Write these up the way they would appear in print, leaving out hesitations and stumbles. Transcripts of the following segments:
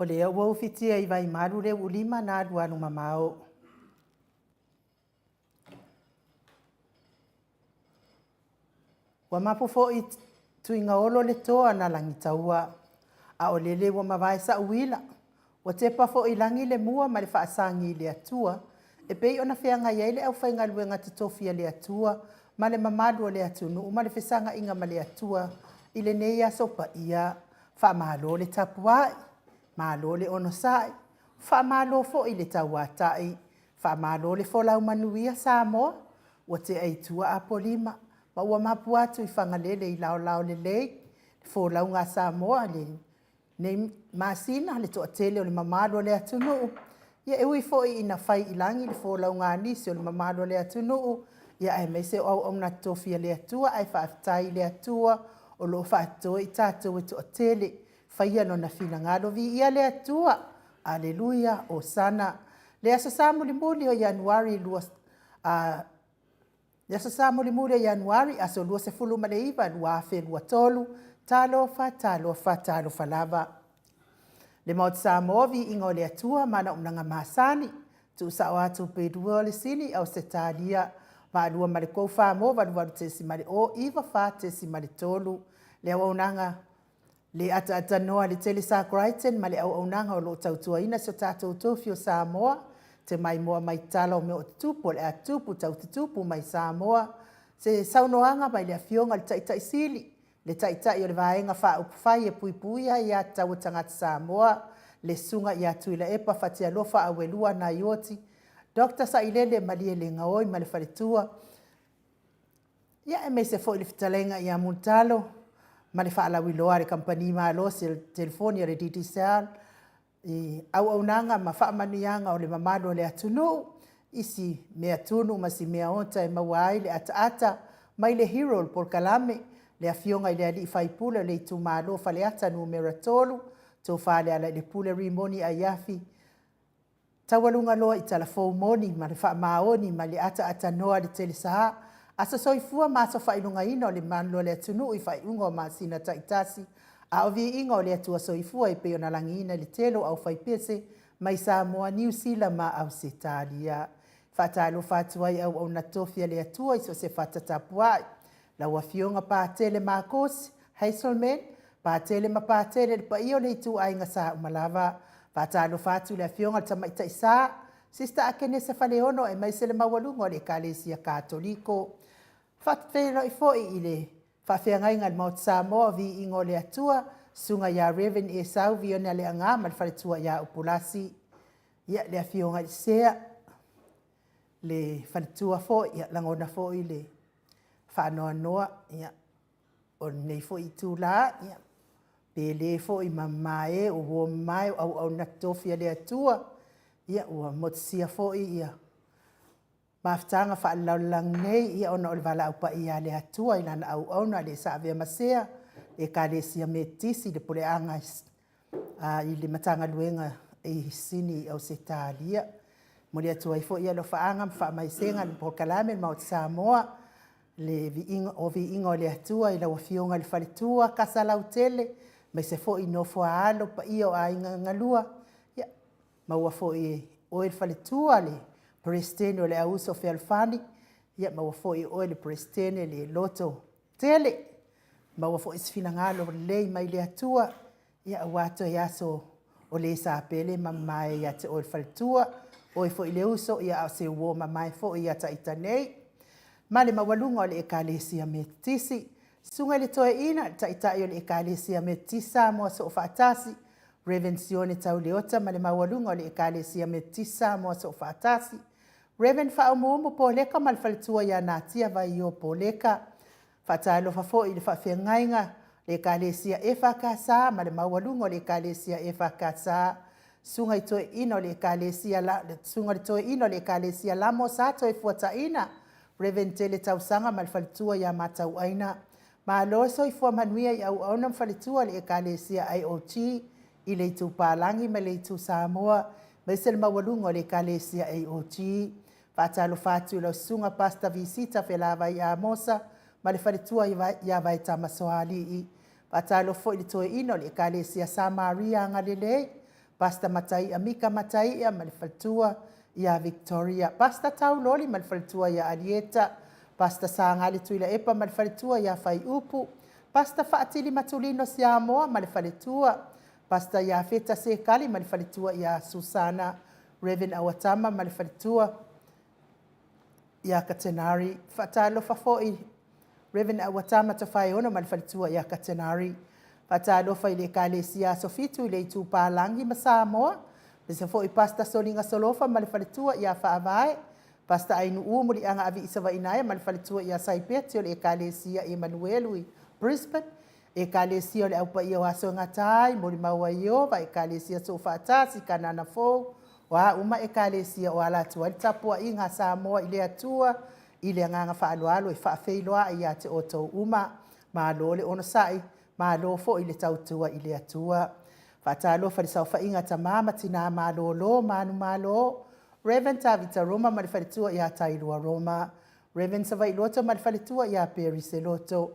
lea ua ufitia i vaimalu le uulima na alualu mamao. Ua mapu foi Tuigaolo le toa na Lagitaua, a o lele ua mavae sa'u uila, ua tepa foi i lagi le mua ma le faasagi i le Atua e pei ona feagai ai le aufaigaluega totofi a le Atua ma le mamalu o le atunuu ma le fesagaiga ma le Atua i lenei aso paia. Faamalo le tapuai, malo le onosai, faamalo foi le tauatai, faamalo le folau manuia Samoa. Ua tea i tua Apolima ma ua mapu atu i Fagalele i Laolaolelei le folauga a Samoa i lenei masina le toatele o le mamalu o le atunuu. E ui foi ina fai i lagi le folauga a nisi o le mamalu o le atunuu, aemaise o auauna totofi a le Atua, ae faafetai i le Atua o lo o faatotoe i tatou e toatele e faia Lona finagalo. Viia le Atua, Aleluia, Hosana. Le Aso Sa mulimuli o Ianuari le Aso Sa mulimuli o Ianuari, aso 29, 2023, talofa, talofa, talofa lava. Le Maota Samoa, viiga o le Atua ma ana auaunaga masani, tuusao atu pea i lua o le Sini Ausetalia, Vaalua ma le Kou Samoa 88.94.3, le auaunaga le ataatanoa le Telesa Crichton ma le auaunaga o lo o tautuaina si o tatou tofi o Samoa, te maimoa mai tala o mea o tutupu o le a tutupu tau tutupu mai Samoa. Se saunoaga mai le Afioga i le Taitai Sili, le Taitai o le Vaega Faaupufai e Puipuia Aia Tatau a Tagata Samoa, le Susuga ia Tuilaepa Fatialofa Auelua Naioti Dr. Sailele Malielegaoi ma le faletua, ia aemaise foi le fetalaiga ia Mulitalo ma le faalauiloa a le Kamupani Malosi o le Telefoni a le Digicel i auaunaga ma faamanuiaga o le mamalu o le atunuu, i si mea tunu ma si mea ota e maua ai le ataata mai le Hero o le Polokalame, le Afioga i le alii Faipule o le itumalo o Faleata 3, Tofa Lealailepule Rimoni Aiafi, taualuga loa i Talafou moni ma le faamaoni ma le ataatatanoa a le Telesa, aso soifua ma aso faailogaina o le mamalu o le atunuu i faaiuga o masina taitasi, a o viiga o le Atua Soifua e pei ona lagiina i le tele o aufaipese mai Samoa, Niu Sila ma Ausetalia. Faatalofa atu ai i auauna totofi a le Atua i so o se fata tapuai, lau Afioga Patele Makos Hazelman, Patele ma Patele, le paia o le ituaiga sa uma lava. Faatalofa atu i le Afioga i le Tamaitai Sa, Sister Akenesa Faleono aemaise le maualuga o le Ekalesia Katoliko. Faafeiloai foi i le faafeagaiga i le Maota Samoa o Viiga o le Atua, Susuga ia Reverend Esau Viona Leaga ma le faletua ia Upulasi, ia le Afioga i le Sea, le faletua foi, ia lagona foi le faanoanoa, ia, o lenei foi itula, ia, pele foi ma mamae, o uo mamae, o auauna totofi a le Atua, ia, ua motusia foi ia mafutaga faale-lalolagi nei ona o le valaau paia a le Atua i lana auauna le sa avea ma sea i le Ekalesia Metotisi i le puleaga i le Matagaluega i Sini i Ausetalia. E momoli atu ai foi alofaaga ma faamaisega i le polokalame le Maota Samoa, le viiga o le Atua i lau Afioga i le faletua Kasalautele, aemaise foi le nofo a alo, paia o aiga galua, ia maua foi e oe le faletua le Peresetene o le Auuso Fealofani, ia maua foi e oe le Peresetene le loto tele, maua foi se finagalo lelei mai le Atua, ia aua toe aso o le sa pele ma mamae ia te oe le faletua, oe foi le uso, a o se uo mamae foi ia te ita nei, ma le maualuga o le Ekalesia Metotisi. Susuga i le Toeaina, le Taitai o le Ekalesia Metotisi Samoa Soofaatasi, Reverend Sione Tau Leota ma le maualuga o le Ekalesia Metotisi Samoa Soofaatasi, Reverend Faaumuumu Poleka ma le faletua ia Natia Vaio Poleka. Faatalofa foi i le faafeagaiga le Ekalesia EFKS ma le maualuga o le Ekalesia EFKS, Susuga i Toeaina o le Ekalesia, Susuga i le Toeaina o le Ekalesia Lamo Sa Toefuataina, Reverend Tele Tausaga ma le faletua ia Matauaina. Malo le soifua manuia i auauna ma faletua o le Ekalesia IOG i le itu Palagi ma le itu Samoa, aemaise le maualuga o le Ekalesia AOG. Faatalofa atu i lau Susuga Pastor Visita Felavai Amosa ma le faletua ia Vaetama Soalii. Faatalofa foi i le toeaina o le Ekalesia Samaria Agalelei, Pastor Mataia Mika Mataia ma le faletua ia Victoria. Pastor Tauloli ma le faletua ia Alieta. Pastor Sagali Tuilaepa ma le faletua ia Faiupu. Pastor Faatili Matulino Siamoa ma le faletua. Pastor Iafeta Sekali ma le faletua ia Susana. Rev. Auatama ma le faletua ia Katenari. Faatalofa foi Rev. Auatama Tofaeono ma le faletua ia Katenari. Faatalofa i le Ekalesia Aso Fitu i le Itu Palangi ma Samoa, aemaise foi Pastor Soliga Solofa ma le faletua ia Faavae, Pastor Ainuu Muliaga Aviisavainaea ma le faletua ia Saipeti o le Ekalesia Emanuelu i Brisbane, Ekalesia o le Au Paia o Aso e Gata ai, Molimau a Ieova, Ekalesia Soofaatasi, Kanana Fou, o a uma Ekalesia o ala atu ai le tapuaiga a Samoa i le Atua, i le agaga faaaloalo e faafeiloai ia te outou uma. Malo le onosai, malo foi le tautua i le Atua. Faatalofa i le saofaiga a tama ma tina malolo, manumalo, Rev. Tavita Roma ma le faletua ia Tailua Roma, Rev. Savailoto ma le faletua ia Perry Seloto,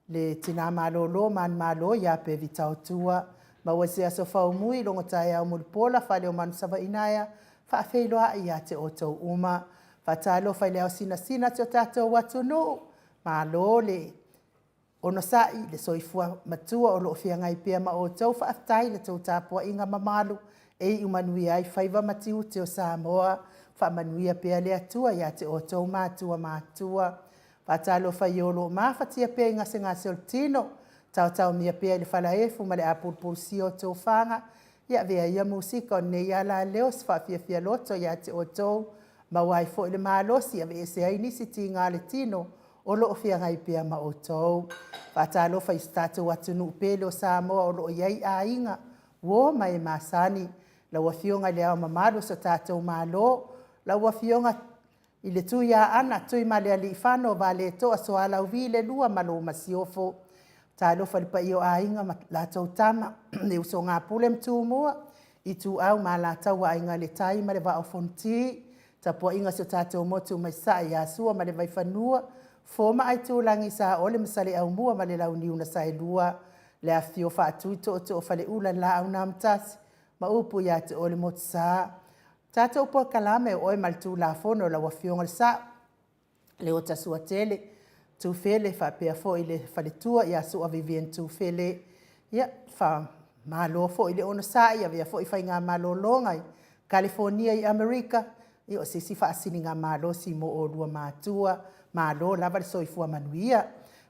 Le tina malolo manumalo ia Pevi Taotua. Maua i se aso faumui, logo taeao mulipola, faleomanu Savainaea, faafeiloai ia te outou uma. Faatalofa i le ao sinasina o si o tatou atunuu, malo le onosai, le soifua matua o lo o feagai pea ma outou. Faafetai i le tou tapuaiga mamalu e iu manuia ai faiva ma tiute o Samoa. Faamanuia pea le Atua ia te outou matua matutua. Faatalofa i e o lo o mafatia pea i gasegase o le tino, taotaomia pea i le falaefu ma le apulupulusia o tofaga, ia avea ia musika o lenei alaleo se faafiafia loto ia te outou, maua ai foi le malosi e aveese ai nisi tiga o le tino o lo o feagai pea ma outou. Faatalofa i si tatou atunuu pele o Samoa o lo o i ai aiga, uo ma e masani, lau Afioga i Le Ao Mamalu o so tatou Malo, lau Afioga i le Tuiaana Tuimalealiifano Vaaletoa Sualauvi le II ma lou Masiofo. Talofa i le paia o Aiga ma latou Tama, le usoga a Pule ma Tumua, Ituau ma Alataua, Aiga i le Tai ma le Vaa o Fonoti, tapuaiga a si o tatou motu mai Sasae ia Sua ma le Vaifanua, Fofo ma Aitulagi, Saole ma Saleaaumua ma le Launiu na Saelua, le afifio o Faatui Tootoo o Faleula le Laau na Amotasi ma upu ia te oe le Motusa. Tatou polokalame o oe ma le Tulafono lau Afioga i le Sao, Leota Suatele Tufele faapea foi le faletua ia Sua Vivian Tufele. Ia, faamalo foi le onosai, avea foi faigamalologa i Kalifonia i Amerika, ia o se isi faasiligamalosi mo oulua matua, malo lava le soifua manuia.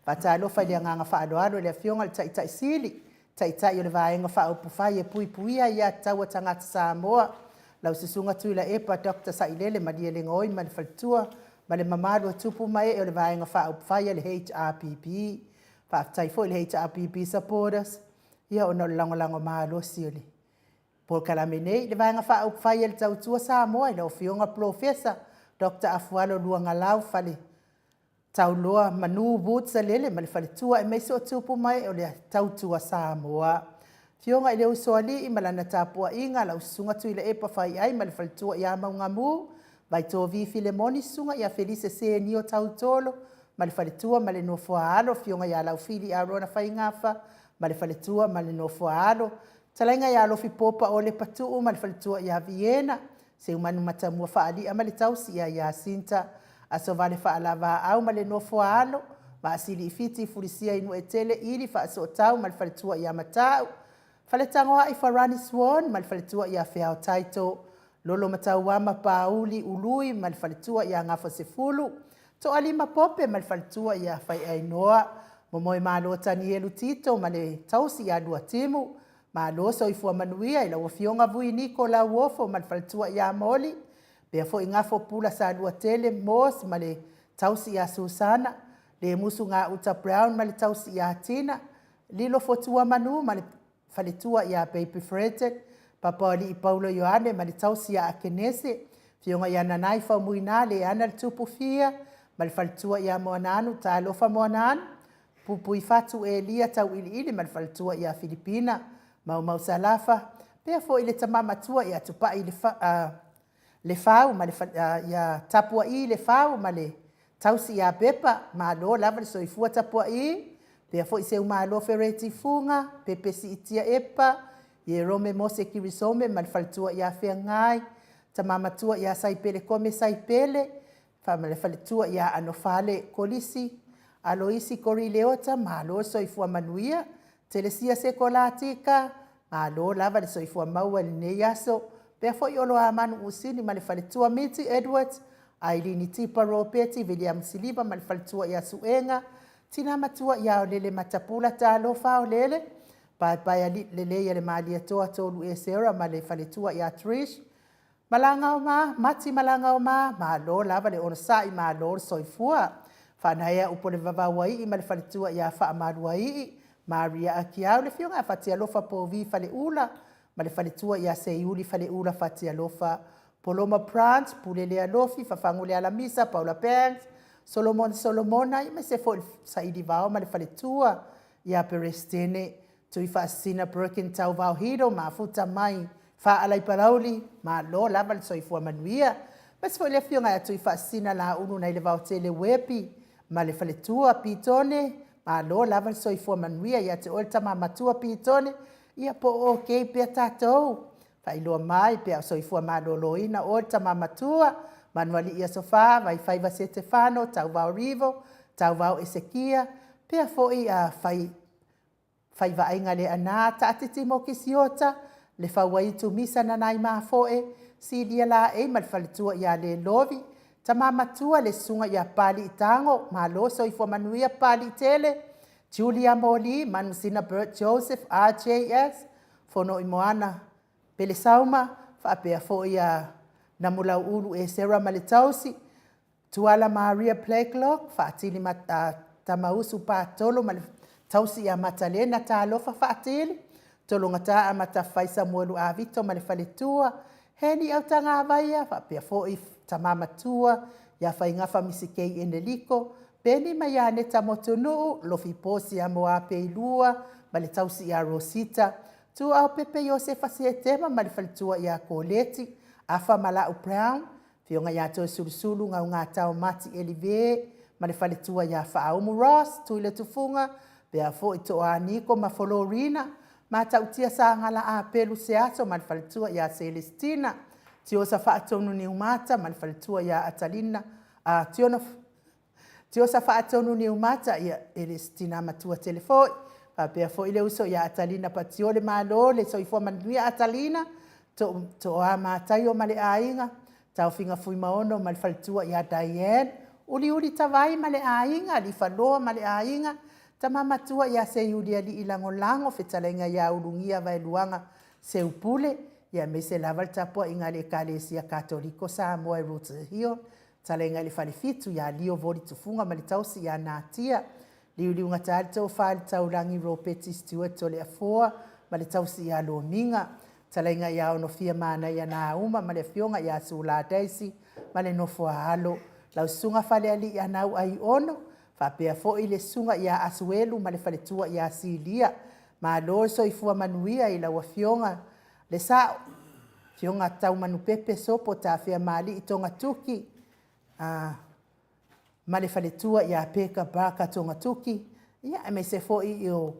Faatalofa i le agaga faaaloalo i le Afioga i le Taitai Sili, Taitai o le Vaega Faaupufai e Puipuia Aia Tatau a Tagata Samoa, lau Susuga Tuilaepa Doctor Sailele Malielegaoi ma le faletua ma le mamalu o tupu ma ee o le Vaega Faaupufai a le HRPP. Faafetai foi i le HRPP supporters, ia ona o le lagolago malosi o le polokalame nei. Le Vaega Faaupufai a le Tautua Samoa i lau Afioga Polofesa Dr. Afualo Luagalau Fale Tauloa Manu Woods Alele ma le faletua aemaise o tupu ma ee o le Tautua Samoa. Afioga i le Usoalii ma lana tapuaiga, lau Susuga Tuilaepa Faiai ma le faletua ia Maugamu, Vaitovi Filemoni, Susuga ia Felise Senio Tautolo ma le faletua ma le nofoaalo, Afioga ia Laufili Arona Faigafa ma le faletua ma le nofoaalo, Fetalaiga ia Alofi Popa Olepa Tuu ma le faletua ia Viena, Seumanu Matamua Faalia ma le tausi ia Iasinta, Asovale Faalavaau ma le nofo a alo, Maasiliifiti Fulisia i Nuuetele Ili Faasootau ma le faletua ia Matau, Faletagoai Farani Swan ma le faletua ia Feao Taito, Lolomatauama Pauli Ului ma le faletua ia Gafosefulu, Toalima Pope ma le faletua ia Faiainoa, Momoemalo Tanielu Tito ma le tausi ia Luatimu, Malo soifua manuia i lau Afioga Vui Niko Lauofo ma le faletua ia Moli, pea foi Gafo Pula Saluatele Moss ma le tausi ia Susana, Lemusu Gauta Brown ma le tausi ia Tina, Lilo Fotua Manu ma le faletua ia Baby Fredrick, Papaoalii Paulo Ioane ma le tausi ia Akenese, Afioga ia Nanai Faumuina Leana le Tupu Fia ma le faletua ia Moananu, Talofa Moananu, Puipuifatu Elia Tauiliili ma le faletua ia Filipina Maumau Salafa, pea foi le tama matua ia Tupai Lefau ma le ia Tapua'i Lefau ma le tausi ia Pepa, malo lava le soifua Tapua'i, pea foi Seumalo Fereti Fuga, Pepe Siitia Epa, Ierome Mose Kirisome ma le faletua ia Feagai, Tama Matua ia Saipele Kome Saipele, ma le faletua ia Anofale Kolisi, Aloisi Korileota, malo le soifua manuia. Telesia Sekolatika, malo lava le soifua maua i lenei aso. Pea foi Oloamanu Usini ma le faletua Miti Edwards, Ailini Tipa Ropeti, Viliamu Siliva ma le faletua ia Suega, Tina Matua ia Olele Matapula, talofa Olele, Paepaealii lelei a le Malietoa Tolu Esera ma le faletua ia Trish, Malagaoma, Mati Malagaoma, malo lava le onosai, malo le soifua. Faanaea upu o le Vavauaii ma le faletua ia Faamaluaii, Maria Akiau, le afioga ia Fatialofa Povi Faleula ma le faletua ia Seiuli Faleula Fatialofa, Poloma Branch, Pulelea Lofi, Fafagu le Alamisa, Paula Banks, Solomon Solomona, aemaise foi le Saili Vao ma le faletua ia Peresetene, Tuifaasisina Birkin Tauvao Hiro, mafuta mai Faalai-palauli, malo lava le soifua manuia. Aemaise foi le afioga ia Tuifaasisina Laulu nai le Vaotele Uepi ma le faletua Pitone, malo lava le soifua manuia ia te oe le tama matua Pitone, ia po o okay pea tatou. Faailoa mai pe a o soifua maloloina oe le tama matua, Manualii Aso Fa, Vaifaiva Setefano, Tauvao Rivo, Tauvao Esekia, pea foi a fai Faivaaiga le Ana, Taatiti mo Kisiota, le Fauaitu Misa na nai Mafoe, Silia Laei ma le faletua ia Lelovi, Tama Matua le Susuga ia Papalii Tago, malo soifua manuia Papalii tele, Julia Moli, Manusina Bert Joseph, RJS, Fonoimoana Pelesauma, faapea foi ia Namulauulu Esera ma le tausi, Tuala Maria Blacklock, Faatili Tamausu Patolo ma le tausi ia Matalena, talofa Faatili, Tologata Amatafai Samuelu Avito ma le faletua, Heni Autagavaia, faapea foi Tama Matua ia Faigafa Misikei Eneliko, Peni ma Ianeta Motunuu, Lofi Posi Amoa Peilua ma le tausi ia Rosita, Tuuao Pepe Iosefa Setema ma le faletua ia Koleti, Afa Malau Brown, Afioga ia Toesulusulu Gaugatao Mati Elive ma le faletua ia Faaumu Ross, Tuiletufuga, pea foi Toaniko ma Folorina, Matautia Sagala Apelu Seaso ma le faletua ia Celestina, Tiosa Faatonu Niumata ma le faletua ia Atalina, a Tiono Tiosa Faatonu Niumata, ia, e le se tina matua tele foi. Faapea foi le uso ia Atalina Patiole, malo le soifua manuia Atalina, to, toa Mataio ma le aiga, Taofiga Fuimaono ma le faletua ia Diane, Uliuli Tavai ma le aiga, Lifaloa ma le aiga, Tama Matua ia Seiulialii Lagolago, Fetalaiga ia Ulugia Vaeluaga Seupule, ia aemaise lava le tapuaiga a le Ekalesia Katoliko Samoa i Roots Hill, Talaiga i le Falefitu ia Lio Voli Tufuga ma le tausi ia Natia, Liuliugata le Tofa i le Taulagi Ropeti Stewart Toleafoa ma le tausi ia Lomiga, Talaiga ia Onofia Manaia Nauma ma le afioga ia Sula Daisy ma le nofo a alo, lau Susuga Falealii Anau Aiono, faapea foi le Susuga ia Asuelu ma le faletua ia Silia. Malo le soifua manuia i lau afioga le Sao, Afioga Taumanupepe Sopo Tafeamaalii Togatuki, a, ma le faletua ia Peka Barker Togatuki, ia, aemaise foi i o,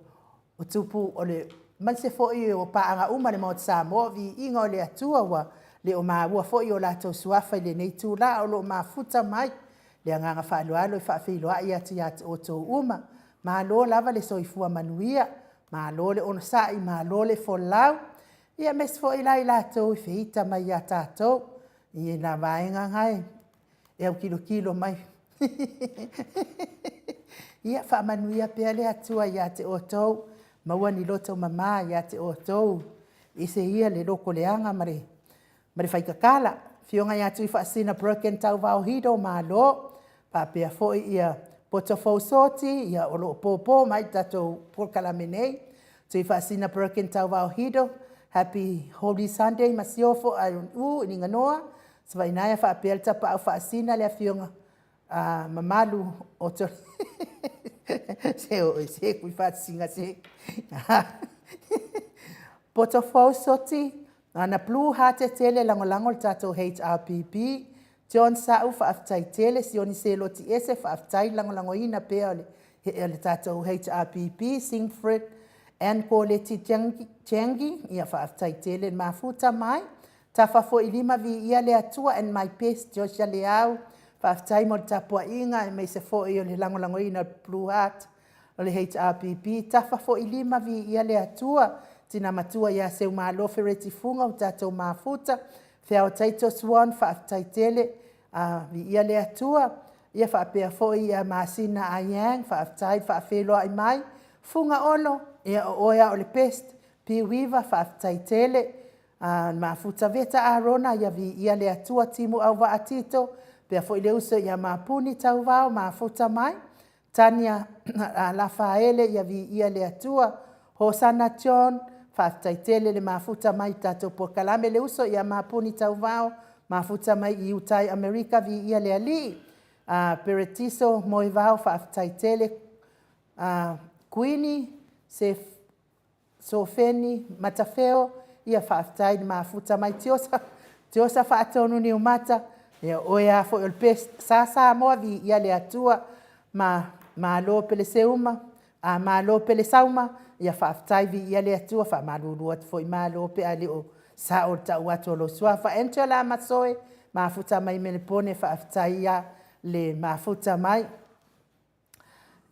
o tupu o le, aemaise foi o paaga uma a le Maota Samoa, viiga o le Atua ua le o maua foi o latou suafa i lenei itula o lo o mafuta mai. Le agaga faaaloalo e faafeiloai atu ia te outou uma. Malo lava le soifua manuia, malo le onosai, malo le folau. Ia aemaise foi la i latou e feita mai ia tatou i na vaega na e autilotilo mai. Ia faamanuia pea le Atua ia te outou, maua ni loto mama ia te outou, ese ia le lotoleaga ma le faitatala. Afioga ia Tuifaasisina Broken Tauvao Hido, malo. Faapea foi ia Poto Soti, ia o lo o popo mai le tatou polokalame nei. Tuifaasisina Broken Tauvao Hido, Happy Holy Sunday Masiofo u Iniganoa, Savainaea faapea le Tapaau Faasisina le afioga a mamalu o to se o se kui faasisina se Poto Fou Soti, Ana Blue Hatete le lagolago le tatou HRPP, John Sa'u, faafetai tele, Sioni Seloti Ese, faafetai le lagolagoina pea o le tatou HRPP, Singfred. Ann Koleti Changi, ia faafetai tele le mafuta mai. Tafa foi i lima viia le Atua and my best Joshua Leau, faafetai mo le tapuaiga aemaise foi o le lagolagoina o le Blue Heart o le HRPP. Tafa foi i lima viia le Atua, tina matua ia Seumalo Fereti Fuga ua tatou mafuta. Feao Taito Swan, faafetai tele, viia le Atua. Ia faapea foi ia Masina Ayang, faafetai le faafeiloai mai. Fuga Olo, ia o oe lava o le best. Piu Iva, faafetai tele. Mafuta Veta Arona, ia viia le Atua. Timu Auvaa Tito, faapea foi le uso ia Mapuni Tauvao, mafuta mai. Tania Lafaele, ia viia le Atua. Hosana John, faafetai tele le mafuta mai i le tatou polokalame. Le uso ia Mapuni Tauvao, mafuta mai i uta i Amerika, viia le Alii. Peretiso Moevao, faafetai tele. Kuini Sofeni Matafeo, ia faafetai le mafuta mai. Tiosa Tiosa Faatonu Niumata, ia o oe lava foi o le best. Sa Samoa, viia le Atua. Malo Peleseuma, malo Pelesauma, ia faafetai viia le Atua. E faamalulu atu foi malo pe a le o sao le tau atu o lou suafa. Angela Masoe, mafuta mai Melepone, faafetai lava le mafuta mai.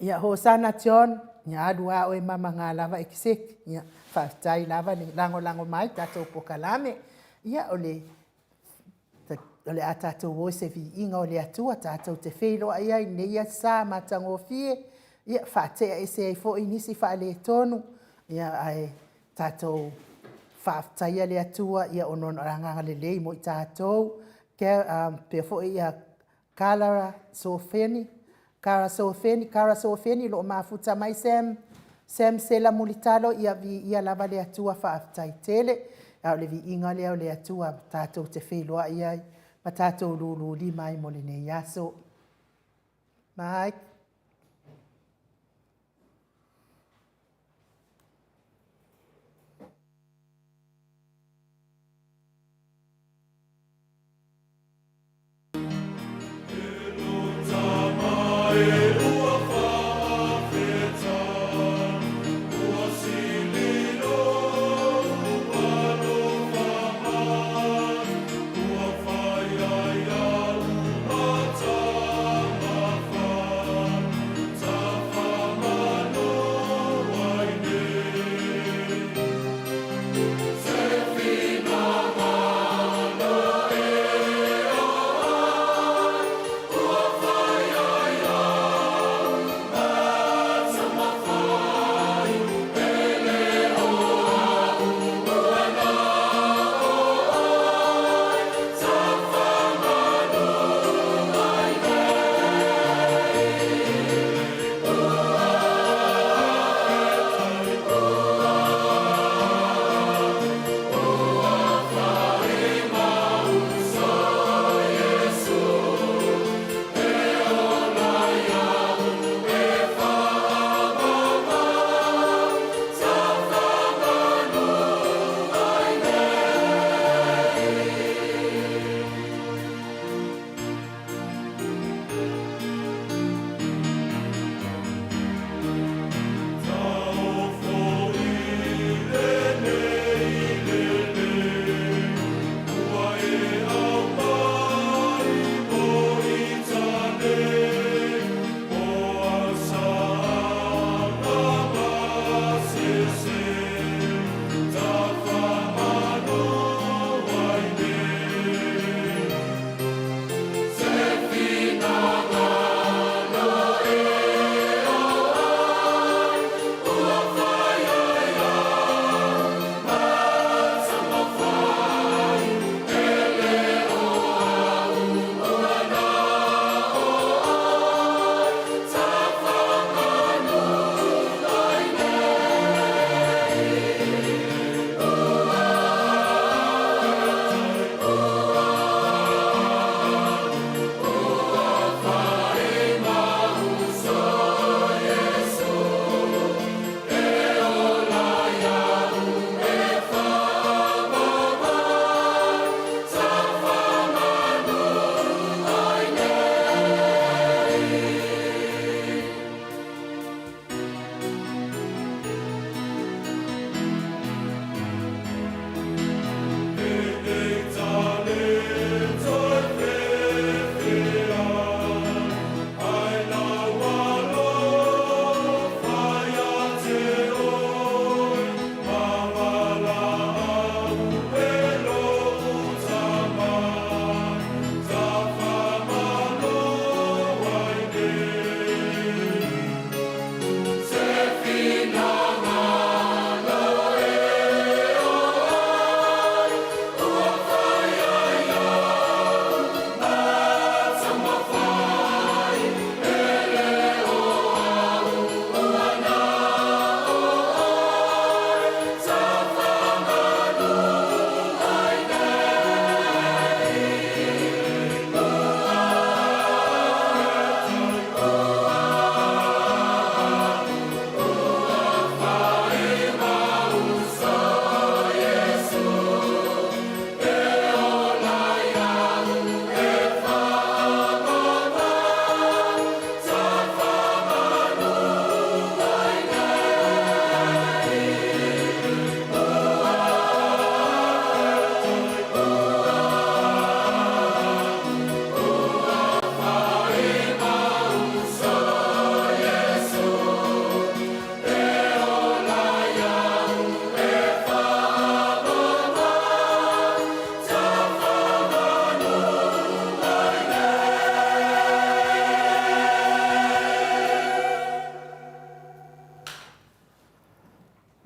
Ia Hosana John, ia alu lava oe ma mama ekeseki. Ia faafetai lava le lagolago mai i le tatou polokalame. Ia o le a tatou o i se viiga o le Atua tatou te feiloai ai i lenei aso Sa matagofie, ia faatea ese ai foi nisi faaletonu, ae tatou faafetaia le Atua ona o Lona agalelei mo i tatou. E faapea foi Kara Sophene, Kara Sophene o lo o mafuta mai Sam, Sam Sela Mulitalo, ia viia lava le Atua faafetai tele. A o le viiga lea o le Atua tatou te feiloai ai ma tatou lululima ai mo lenei aso. Mike.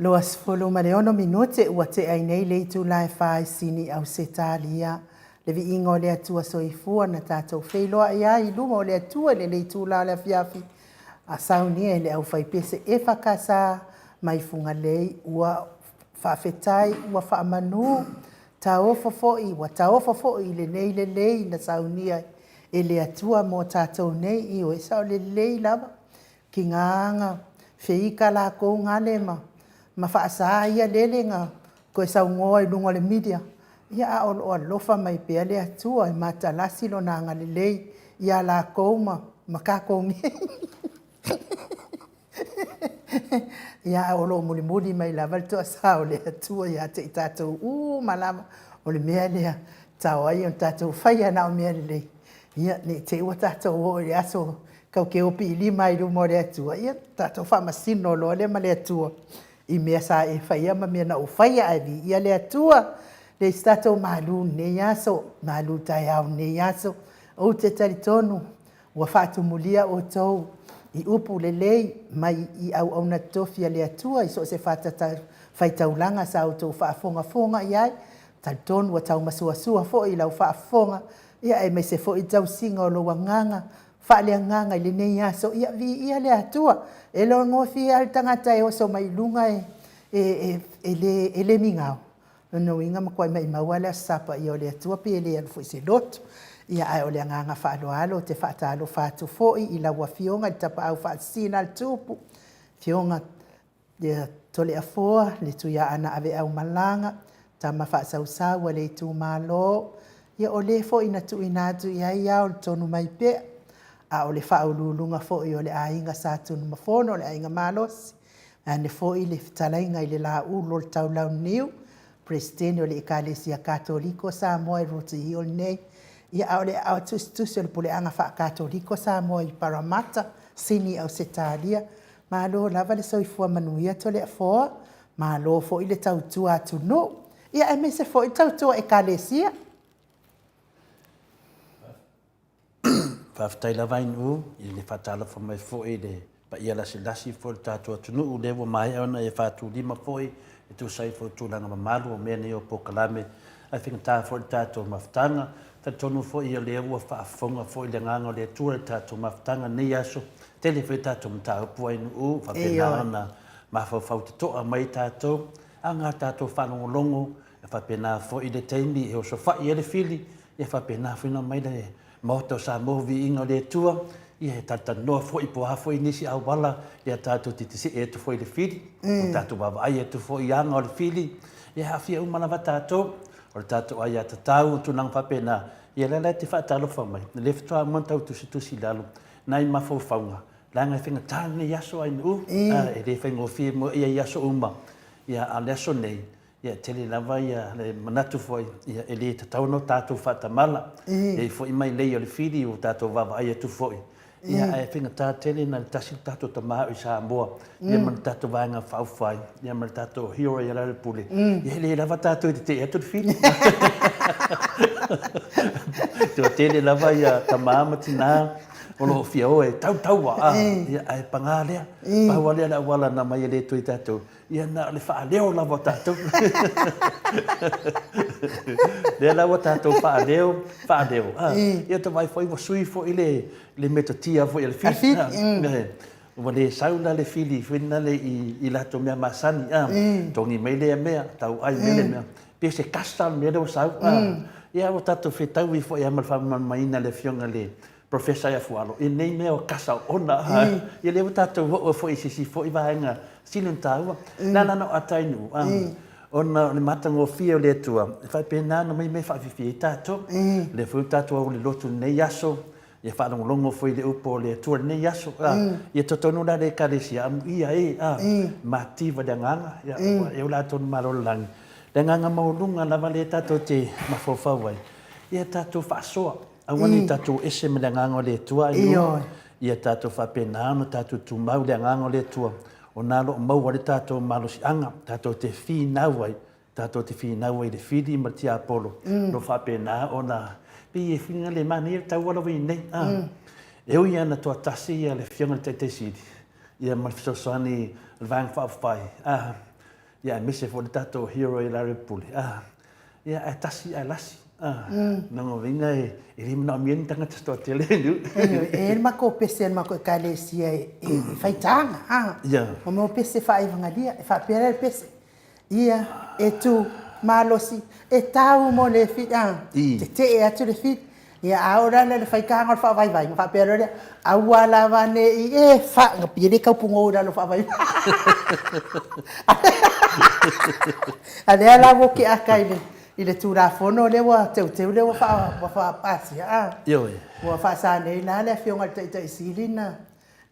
26 minute ua tea ai nei le itula e fa i Sini Ausetalia. Le viiga o le Atua Soifua na tatou feiloai ai i luma o le Atua i lenei itula o le afiafi a saunia e le aufaipese EFKS mai Fugalei. Ua faafetai, ua faamanu, taofo foi, ua taofo foi i lenei lelei na saunia e le Atua mo tatou nei. Ioe, sao lelei lava, tiga na feika latou gale ma faasa ia lele na toe saunoa i luga o le media, ia a o lo o alofa mai pea le Atua e matalasi Lona agalelei ia latou ma tatou nei. Ia, ae o lo o mulimuli mai lava le toasa o le Atua ia te i tatou uma lava. O le mea lea e tatau ai ona tatou faia na o mea lelei, ia ne i te i ua tatou oo i le aso tatou te opiilima ai i luma o le Atua, ia ona tatou faamasino loa lea ma le Atua i mea sa e faia ma mea na ou faia, ae viia le Atua. E leai se tatou malu i lenei aso, malutaeao i lenei aso. Ou te talitonu ua faatumulia outou i upu lelei mai i auauna totofi a le Atua i so o se fatafaitaulaga sa outou faafogafoga i ai. E talitonu ua taumasoasoa foi i lau faafofoga, aemaise foi le tausiga o lou agaga faaleagaga i lenei aso. Ia viia le Atua. E le o gofie lava le tagata e oso mai i luga e le migao. O lona uiga e matua maumau lava le Aso Sa Paia o le Atua pe le alu foi i se lotu. Ia, ae o le agaga faaaloalo ou te faatalofa atu foi i lau Afioga i le Tapaau Faasisina a le Tupu, Afioga ia Toleafoa le Tuiaana Aveaumalaga, tama faasausau a le itumalo, ia o le foi na tuuina atu i ai ao i le Tonumaipea, a o le faauluuluga foi o le Aiga Sa Tunumafono o le Aiga Malosi, vaeane foi le fetalaiga i le Laulu o le Taulauniu, Peresetene o le Ekalesia Katoliko Samoa i Rooter Hill nei, a o le aao tusitusi o le Puleaga Faakatoliko Samoa i Paramata, Sini Ausetalia. Malo lava le soifua manuia Toleafoa, malo foi le tautua atunuu, aemaise foi le tautua Ekalesia. Faafetai lava Ainuu i le faatalofa mai foi i le paia lasilasi foi o le tatou atunuu, lea ua maea ona e faatulima foi e tusa ai foi o tulaga mamalu o mea nei o polokalame, ae faigata foi le tatou mafutaga. E talitonu foi o lea ua faafofoga foi le agaga o le Atua i le tatou mafutaga i lenei aso. Tele foi a tatou mataupu Ainuu, faapena ona mafaufau totoa mai tatou, a na tatou faalogologo, e faapena foi le taimi e osofai ai le fili, e faapena foi ona aumai le Maota o Samoa, viiga o le Atua, ia e talatalanoa foi po o a foi nisi auala ia tatou te tetee atu foi i le fili, mm. tatou vaavaai atu foi i aga o le fili, ia aafia uma lava tatou, o le tatou aiatatau, tulaga faapena, ia lea la e te faatalofa mai, lea faatoa uma ona tau tusitusi i lalo nai mafaufauga, leaga e faigata lenei aso Ainuu, e le faigofie mo ia i aso uma, ia a o le aso nei, Ia, e tele lava ia le manatu foi, ia, e le tatau ona tatou faatamala. E i ai foi mailei o le fili ua tatou vaavaai atu foi, ia, ae faigata tele na o le tasi le tatou tama i Samoa, ia ma le tatou Vaega Faaupufai, ia ma le tatou hero ia Lealailepule, ia e le lava tatou e tetee atu le fili. Toatele lava ia tama ma tina o lo o fia o e tautaua, ia, ae paga lea, pau lava lea o le auala na aumai e le Atua i tatou, Ia na o le faaleo lava o tatou. Lea la ua tatou faaleo, faaleo. Ah, ia te vaai foi ua sui foi le le metotia foi a le fili. Ah, ua le sau la le fili foi lena le i, i latou mea masani. Ah, togi mai lea mea, tauai mai lea mea. Pe se kasa le mea lea ua sau. Ah, ia ua tatou fetaui foi lava ma le faamalamalamaina e le Afioga i le Professor ia Fualo, i nei mea o kasa oona, ia lea ua tatou oo foi i se isi foi vaega sili ona taua. Le ala na o Atainuu, ona o le matagofie o le Atua, e faapena ona aumai mea e faafiafia ai tatou. O lea foi ua tatou au i le lotu i lenei aso, ia faalogologo foi i le upu o le Atua i lenei aso. Ia totonu la le Ekalesia, amuia e, mativa le agaga, ia ua eo la atonu malo o le lagi. Le agaga maualuga lava lea tatou te mafaufau ai, ia tatou faasoa. Aua ne i tatou ese ma le agaga o le Atua ai nuu, ia tatou faapena ona tatou tumau i le agaga o le Atua, ona o lo o maua ai le tatou malosiaga, tatou te finau ai, tatou te finau ai i le fili ma le tiapolo, o lo o faapena ona, pei e filiga le manaia le taua lea ua i ai nei. E ui lava ina toatasi le Afioga i le Taitaisili, ia ma le fesoasoani a le Vaega Faaupufai, Ia aemaise foi le tatou hero ia Larry Pule. Ah, ia ae tasi ae lasi. Ah, lona uiga e le manaomia ni tagata se toatele i Niu. E i ai le matou pese a le matou ekalesia e fai taga, ah. O mea o pese faa-evagalia, e faapea la le pese, Ia, e tu, malosi, e tau mo le fili, a, tetee atu le fili. Ia, a oo la i le faitaga o le faavaivaiga, faapea loa lea, aua lava ne i e fa, e le tau pugou i lalo o faavaivaiga. A lea la ua keaka i le, i le Tulafono lea ua teuteu lea ua faa, ua faapasia, a. Ioe. Ua faasa nei la le Afioga i le Taitai Sili na,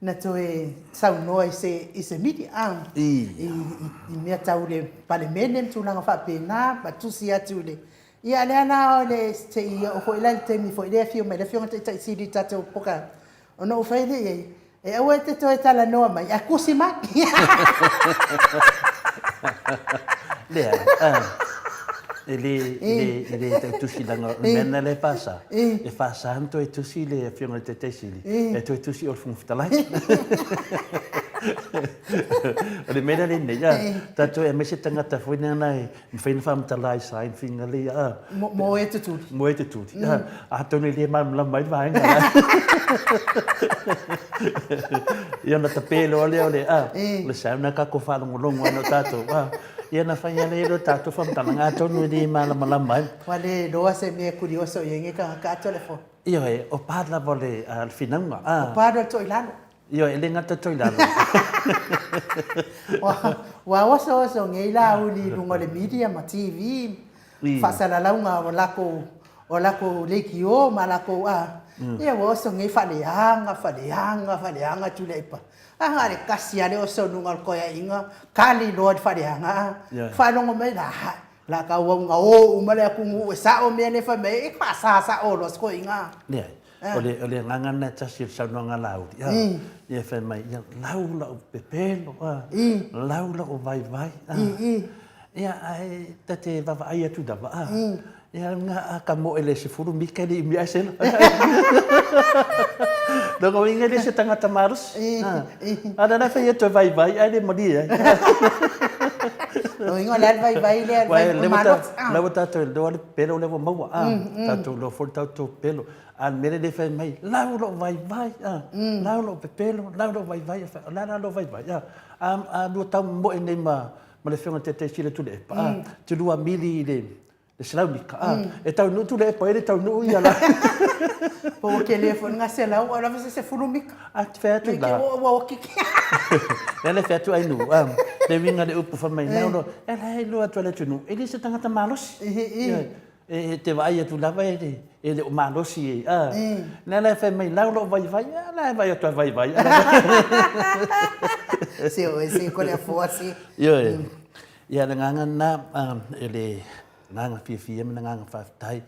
na toe saunoa i se, i se media, a, i, i mea tau le Palemene ma tulaga faapena, ma tusi atu i le, ia lea la o le, se i oo foi la i le taimi foi lea e afio mai ai le Afioga i le Taitai Sili i le tatou polokalame, ona ou fai lea i ai, e aua e te toe talanoa mai, ae tusi mai. Leai, e le, e le, e le tau tusi leaga o le mea lena lea e faasa. E faasa ona toe tusi le Afioga i le Taitai Sili, e toe tusi i o i le Fofoga Fetalai. O le mea la lenei, tatou e aemaise tagata foi lena e mafai ona faamatala i sign finger ia, a. Mo e tutuli. Mo e tutuli. Atonu e le malamalama ai le vaega lea. Ia ona tape loa lea o le, a, o le sound lena tatou faalogologo ai o tatou, a. Ia ona fai lava lea o le tatou faamatalaga, atonu e le malamalama ai. Ua le iloa se mea e kurioso i ai nei tagata atoa le fono. Ioe, o part lava o le finauga, a. O part o le toilalo. Ioe, e le gata toilalo. Ua osooso nei la auli i luga o le media ma TV, faasalalauga o lakou o lakou leitio ma lakou a, ia ua oso nei faaleaga, faaleaga, faaleaga Tuilaepa. A na o le tasi lava le oso i luga o le toeaiga, kali loa i le faaleaga a, faalogo mai la, o le a tauau ina o uma le atunuu e sao mea nei fai mai, e faasa sao loa si toeaina. Leai, o le, o le agaga lena e tasi o le saunoaga a Laauli, a, ia fai mai, ia lau lau pepelo, a, lau lau vaivai, a, ia, ae ta te vaavaai atu lava, a, ia, a ta moe i le 10 mita e le i umi ae sela. Lona uiga e le o se tagata malosi, a, a o lea la e fai atu e vaivai ae le malie ai. Lona uiga o le a le vaivai lea, le malosi. O lea ua tatou iloa le pepelo lea ua maua, a, tatou iloa foi le tatou pepelo. A o le mea lea e fai mai, lau lou vaivai, a, lau lou pepelo, lau lou vaivai, o le a la lou vaivai, a? A lua tau momoe nei ma le Afioga i le Taitai Sili o Tuilaepa, a, te lua mili i le 100 mita, a, e taunuu Tuilaepa, e le taunuu ia la. Po ua tele foi lena 100, a o lava se 10 mita. A te fai atu la. Ua oti. Lea le fai atu ai nuu, a, le uiga le upu fai mai, lau lou, e la e iloa atu e le atunuu, e le se tagata malosi. E te vaai atu lava e le, e le o malosi e, a. Lea la e fai mai, lau lou vaivai, a la e vaai atu a vaivai. Se oe, se ko le afoa se. Ioe. Ia, le agaga lena, e le agaga fiafia ma le agaga faafetai.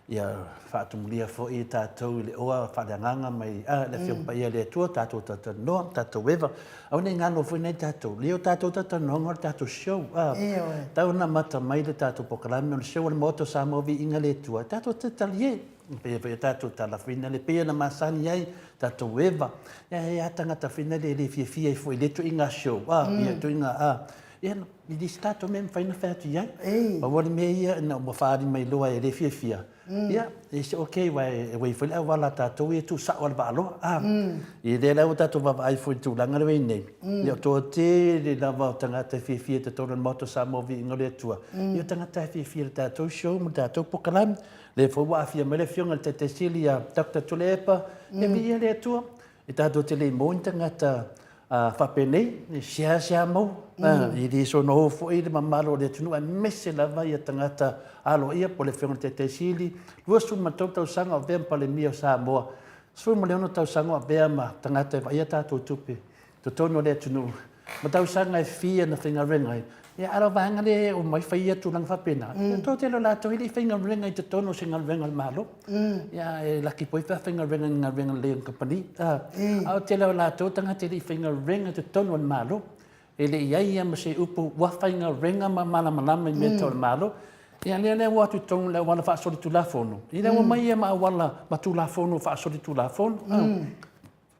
Ia faatumulia foi tatou i le oa faaleagaga mai a le Afioga Paia a le Atua, tatou talatalanoa, tatou eva. Aua ne i galo foi nai tatou, lea o tatou talatalanoaga o le tatou show. A, tau ona amata mai le tatou polokalame o le show a le Maota o Samoa Viiga le Atua, tatou te talie. Pei foi o tatou talafuina le pei ona masani ai tatou eva. Ia e a tagata foi na le le fiafia ai foi i lea ituaiga show, a, ia ituaiga a. Ia, e le se tatou mea e mafai ona fai atu i ai. Pau o le mea ia ina ua faaali mai loa e le fiafia, ia, it's okay, aua e uei foi le auala a tatou ia e tuusao lava i le vaaloa. A, ia lea la ua tatou vaavaai foi i le tulaga lea ua i ai nei, ia o toatele lava o tagata e fiafia i totonu o le Maota o Samoa Viiga o le Atua, ia o tagata e fiafia i le tatou show ma le tatou polokalame. Lea foi ua aafia mai le Afioga i le Taitai Sili ia Doctor Tuilaepa, ia viia le Atua. E tatou te le i maua ni tagata faapenei, e seasea maua, e le soona o foi le mamalu o le atunuu aemaise lava ia tagata aloaia po o le Afioga i le Taitai Sili, 23 tausaga o avea ma Palemia o Samoa, 16 tausaga o avea ma tagata e vaaia tatou tupe totonu o le atunuu, ma tausaga e fia na faigaluega ai. Ia, a o le vaega lea e omai fai ia tulaga faapena, ia toatele o latou e le i faigaluega i totonu o se galuega a le Malo. Ia, e laki foi pe a faigaluega i ni galuega lelei a ni kamupani. A o le tele o latou tagata e le i faigaluega i totonu o le Malo. E le i i ai ia ma se upu ua faigaluega ma malamalama i mea tau le Malo. Ia, lea la ua o atu i totonu i le auala faasolitulafono, ia lea ua omai ia ma auala ma Tulafono faasolitulafono.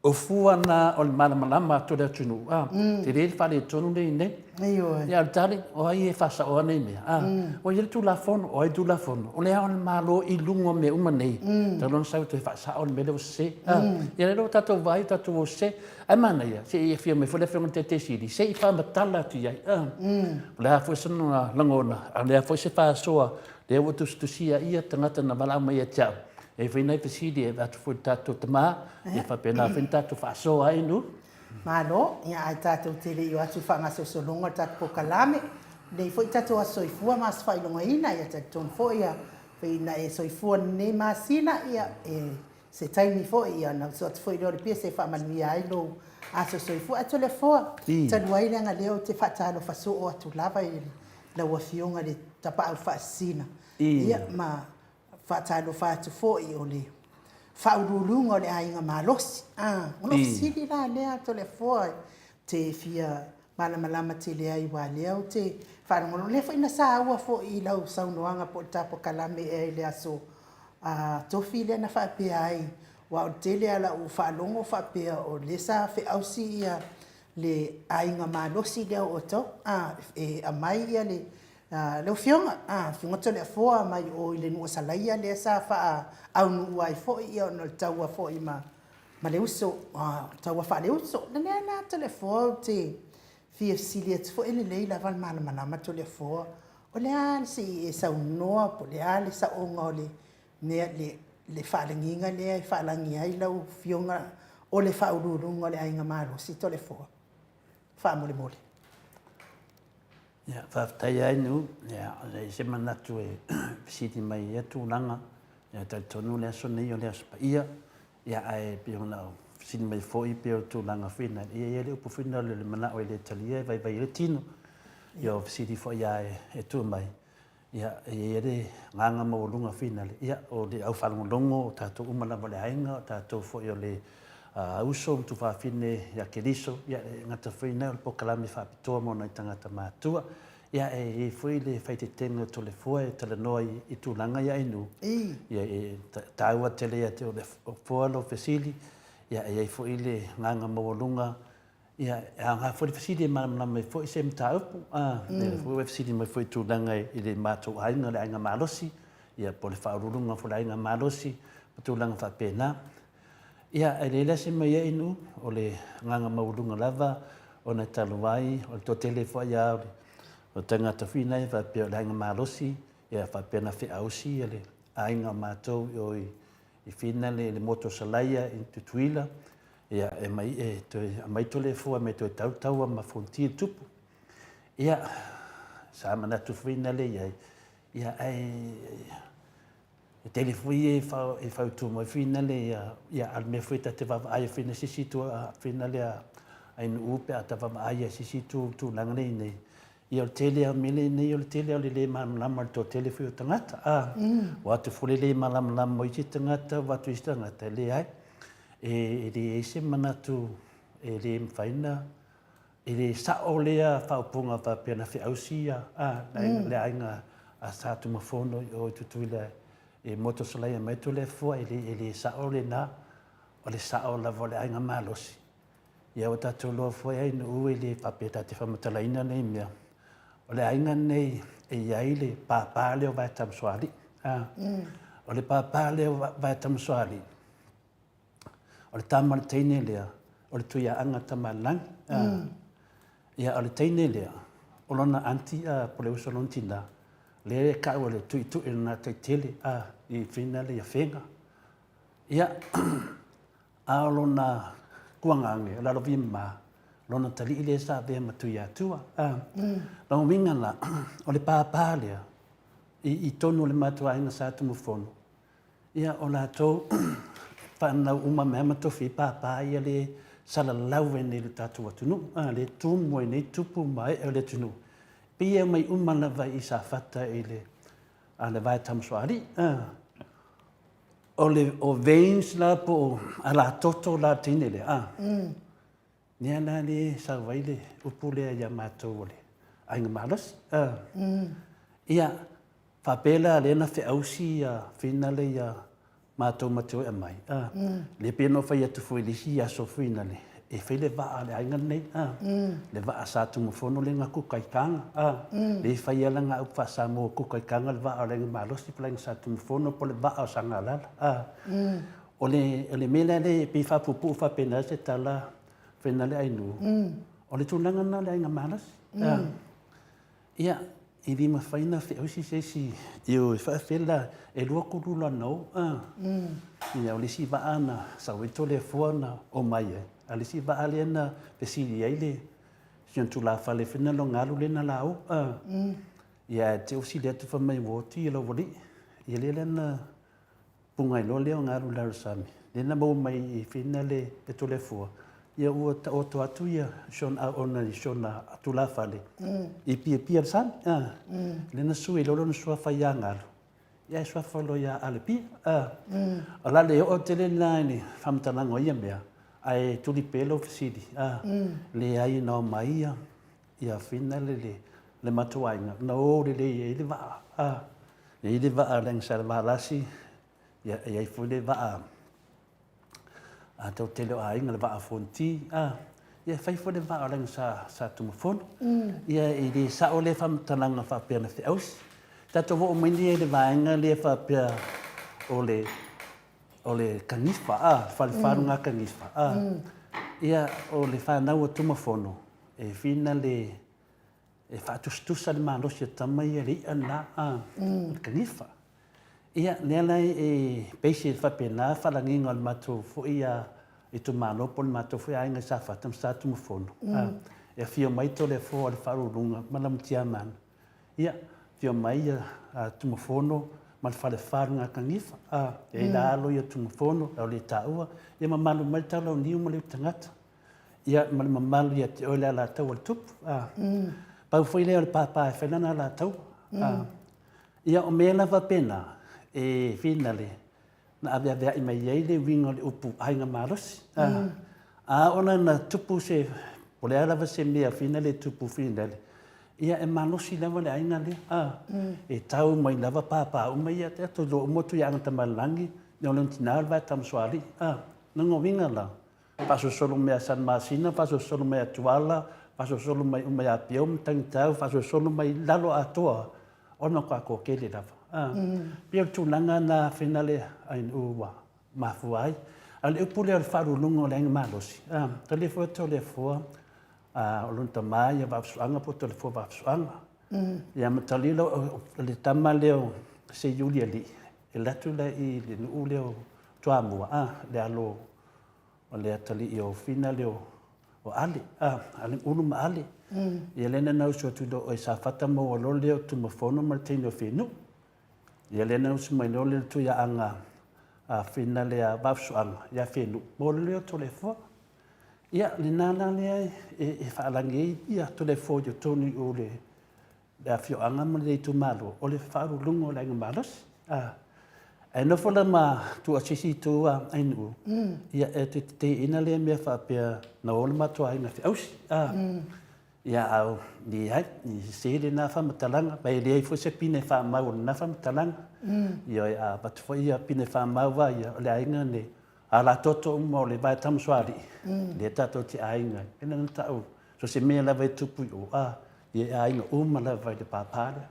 O fua na o le malamalama atu o le atunuu, a, tele le faaletonu lea i inei. Ioe. Ia, o le tali, o ai e faasaoa nei mea? A, ua i ai le Tulafono, o ai le Tulafono? O le Ao o le Malo i luga o mea uma nei, talu ona sau e toe faasao le mea lea ua sese. A, ia lea ua tatou vaai ua tatou o sese. Ae manaia, se i afio mai foi le Afioga i le Taitai Sili, se i faamatala atu i ai, a, o le a foi sona lagona, a o le a foi se faasoa lea ua tusitusia ia tagata na valaau mai ia te au. E i ai foi nai fesili e avatu foi i le tatou tama, ia faapena foi ona tatou faasoa ai nu. Malo, ia ae tatou te le i o atu i faagasolosologa o le tatou polokalame, lenei foi tatou aso soifua ma aso faailogaina, ia talitonu foi ia pei na e soifua i lenei masina, ia e se taimi foi ia ona usu atu foi lea o le pese e faamanuia ai lou aso soifua. Ae Toleafoa, talu ai leaga lea ou te faatalofa soo atu lava i lau Afioga i le Tapaau Faasisina, ia ma Faatalofa atu foi o le Faauluuluga o le Aiga Malosi. A, o lou fesili la lea Toleafoa te fia malamalama tele ai aua lea ou te faalogologo, lea foi na saua foi i lau saunoaga po o le tapokalame ea i le aso Tofi lea na faapea ai, aua o le tele lava o lau faalogo faapea o lea sa feausi ia le aiga malosi lea o outou, a, e aumai ia le Lau Afioga, Afioga Toleafoa mai o i le nuu o Salaia lea sa faaaunuu ai foi ona o le taua foi ma le uso, taua faaleuso. O lea la Toleafoa ou te fia fesili atu foi, e lelei lava le malamalama Toleafoa, o le a se i e saunoa po o le a le saoga o le mea, le faalagiga lea e faalagi ai lau Afioga o le Faauluuluga o le Aiga Malosi Toleafoa? Faamolemole. Ia, faafetai lava Inu. Ia, e leai se manatu e fesili mai i ia tulaga. Ia, e talitonu o le aso nei o le Aso Paia. Ia, ae pei ona ou fesili mai foi pei o le tulaga foi lena, ia e i ai le upu foi lena o le manao e le talia e vaivai ai le tino. Ia, o fesili foi lava e tuu mai, Ia, e i ai le agaga maualuga finale, ia, o le au faalogologo, o tatou uma lava o le aiga, o tatou foi o le uso ma tuafafine ia Keriso, ia, e gata foi i ina o le polokalame faapitoa mo nai tagata matutua. Ia, e i ai foi le faaeteetega o Toleafoa e talanoa i tulaga ia i nuu. Ia, e taua tele ia te Toleafoa lau fesili, ia, e i ai foi le agaga maualuga Ia, e aoga foi le fesili e malamalama ai foi se mataupu. A, lea foi ua e fesili mai foi i tulaga i le matou aiga, le aiga malosi, ia po o le faauluuluga foi o le aiga malosi ma tulaga faapena. Ia, e leai la se mea i nuu, o le agaga maualuga lava ona e talu ai, o le toatele foi lava o tagata foi nei faapea o le aiga malosi, ia faapea na feausi le aiga o matou i o i Finale i le motu o Salaia i Tutuila, Ia, e mai, e toe aumai Toleafoa me toe tau taua ma Fonoti le tupu. Ia, sa manatu foi na le i ai, ia, ae e tele foi e, fa, e fautua mai foi na le ia, ia, a le mea foi ta te vaavaai foi na sisi tu, foi na le ai nuu pe a ta vaavaai ia sisi tu tulaga nei nei. Ia o le tele a mele nei o le tele o le le malamalama le toatele foi o tagata. A, ua atu foi le le malamalama o isi tagata, ua atu isi tagata, e leai. E leai se manatu e le mafai ona, e le sao lea faaupuga faapea na feausi ia le aiga a Sa Tumafono i o i Tutuila e motosalaia mai Toleafoa, e le sao lena, o le sao lava o le aiga malosi. Ia ua tatou iloa foi ai nuu e le faapea ta te faamatalaina nei mea. O le aiga nei e i ai le pāpā lea o Vaetamasoalii. O le pāpā lea o Vaetamasoalii, O le tama le teine lea, o le Tuiaana Tamalelagi. Ia, o le teine lea, o lona aunty po o le uso o lona tina, lea e tau o le Tuitui o lena Taitele i Fina ia Fega. Ia, a o lona tuagane, o Lalovi ma, lona talii lea sa avea ma Tuiatua. Lona uiga la, o le pāpā lea, i totonu o le matou aiga Sa Tumafono, Ia, o latou fanau uma mai ma tofi pāpā ia le salalau ai nei le tatou atunuu, a, le tumu ai nei tupu ma ee o le atunuu. Pei e aumai uma lava i Safata i le, a le vae Tamasoalii, a. O le, o veins la po o alatoto la teine lea, a. Lea la le sau ai le upu lea ia matou o le aiga malosi. A. Ia, faapea la lea na feausi ia finale ia Matou ma te o e aumai, a. Lea pei ona ou fai atu foi i le isi aso foi nale, e fai le vaa a le aiga lenei, a. Le vaa sa Tumafono lea na kuka i Taga, a. Lea e fai lava lana upu faa-Samoa, kuka i Taga le vaa o le aiga malosi po o le aiga Sa Tumafono po o le vaa o Sagalala, a. O le, o le mea la lea e pei e faapuupuu faapena se tala foi nale Ainuu, o le tulaga lena o le aiga malosi, a. Ia, e le mafai ona feausi se isi e faafela e lua tolu lana o. Ia, o le isi vaa na sau ai Toleafoa na omai ai, a o le isi vaa lea na fesili ai le si ona tulafale foi na lona alu lea na la o. Ia, ae te i atu fai mai ua oti lou alii. Ia lea la na puga ai loa lea ona alu i lalo o le sami, lea na maua mai i Fina le Toleafoa, ia ua taoto atu ia si ona auauna i si ona tulafale i piapia o le sami. Lea na sui loa lona suafa ia Galu, ia ae suafa loa ia Alepia. O le a le oo tele la i le faamatalaga o ia mea, ae tuli pea lau fesili, leai na omai ia Fina le matou aiga, na o lelei ai le vaa. E i ai le vaa a le Aiga Sa Valasi, ia, e i ai foi le vaa a Tautele o Aiga, le vaa a Fonoti, a, ia e fai foi le vaa o le Aiga Sa, Sa Tumafono. Ia, e le sao lea faamatalaga faapea na feausi. Tatou oo mai nei i le vaega lea faapea o le o le kanifa, a, le falefaluga kanifa, a. Ia, o le fanau a Tumafono, e fina le e faatusatusa le malosi o tama ia i le i'a lena, a, o le kanifa. Ia, lea la e pei se faapena faalagiga o le matou foi itumalo po o le matou foi aiga i Safata ma Satunumafono, a, e afio mai Toleafoa o le Faauluuluga ma Lama Tiamana, ia, afio mai Tumafono ma le Falefa o le Gakanifa, a, e i ai la alo ia o Tumafono, le Auleitaua, ia mamalu mai le Taulauniu ma le Utagata. Ia, ma le mamalu ia te oe le Alataua le Tupu. A, pau foi lea o le pāpā e fai lana alataua. A, ia, o mea lava faapena, e finale, na aveaveai mai ai le uiga o le upu aiga malosi. A, a oo la ina tupu se, po o le a lava se mea finale e tupu finale, ia e malosi lava le aiga lea. A, e tau mai lava pāpā uma ia, e toe iloa uma atu ia Agatamalelagi, o lona tina o le Vaetamasoalii. A, lona uiga la, Faasolosolo mai ia Salamasina, faasolosolo mai ia Tuala, faasolosolo mai uma ia Piau ma Tagitau, faasolosolo mai lalo atoa, o le matua toatele lava. E pei o le tulaga lena finale ua mafua ai. A o le upu lea o le faauluuluga o le aiga malosi, Toleafoa Toleafoa, o lona tama ia Vaafusuaga po o Toleafoa Vaafusuaga. Ia ma Talila o le tama lea o Seiulialii, e alu atu la i le nuu lea o Toamua, le alo o le atalii o Fina lea o Ale, a, Ulu ma Ale. Ia lea na usu atu loa i Safata maua loa lea o Tumafono ma le teine o Fenu. Ia lea na usu mai loa lea le Tuiaaga a Fina lea Vaafusuaga ia Fenu, maua loa lea o Toleafoa. Ia lena la lea e faalagi ai ia Toleafoa i totonu i o le le afioaga ma le itumalo, o le faauluuluga o le aiga malosi. A, ae nofo la ma Tuuasisi i tua Ainuu, ia e te teteina lea mea faapea na o le matou aiga feausi. A, ia a leai, e sese lena faamatalaga, ma e leai foi se pine faamau o lena faamatalaga. Ioe, a avatu foi ia pine faamau lava ia, o le aiga lenei, a latoto uma o le vae Tamasoalii, lea tatou te aiga ai. E na tau, so se mea lava e tupu i o, a, ia e aiga uma lava i le pāpā lea.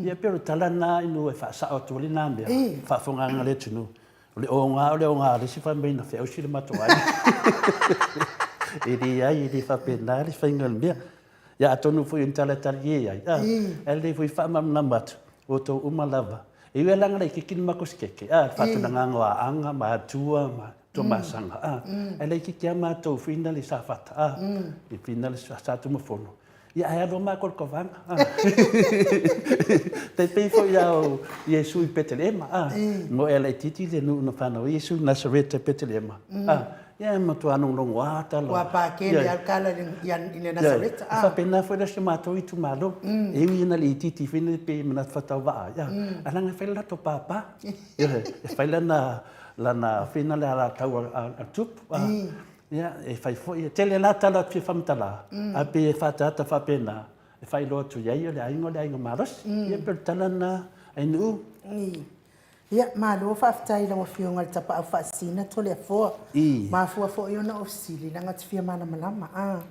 Ia pei o le tala lena ina e faasao atu ai lena mea, faafofogaaga a le atunuu, o le oga o le oga a le isi fai mai na feausi le matou aiga. E leai, e le faapena le faiga o le mea. Ia atonu foi o ni tala e talie ai, a, ae lelei foi faamalamalama atu, o outou uma lava. E ui lava leaga laitiiti le matou sikeke, a, le faatulagaga o Aana ma Atua ma Tuamasaga, a, ae laitiiti lava matou finale i Safata, a, i finale Satunumafono. Ia, ae alu lava matou i le tauvaga, a. Tai pei foi lava o Iesu i Petelema, a, moe laitiiti le nuu na fanau ai Iesu i Nasareta i Petelema, a, ia e matua logologoa tala. Ua pakele lava le tala i le Nasareta, a. E faapena foi la si o matou itumalo, e ui ina le itiiti foi lele pei e manatu faatauvaa ai, a, ae leaga e fai le latou pāpā, e fai lana fina le alataua a le tupu, a. Ia, e fai foi, e tele la tala fia faamatala, ae pei e faaataata faapena, e faailoa atu i ai o le aiga o le aiga malosi. Ia pei o le tala lena Ainuu. Ia, malo faafetai i lau Afioga i le Tapaau Faasisina Toleafoa. Mafua foi ona ou fesili, leaga ou te fia malamalama. Aua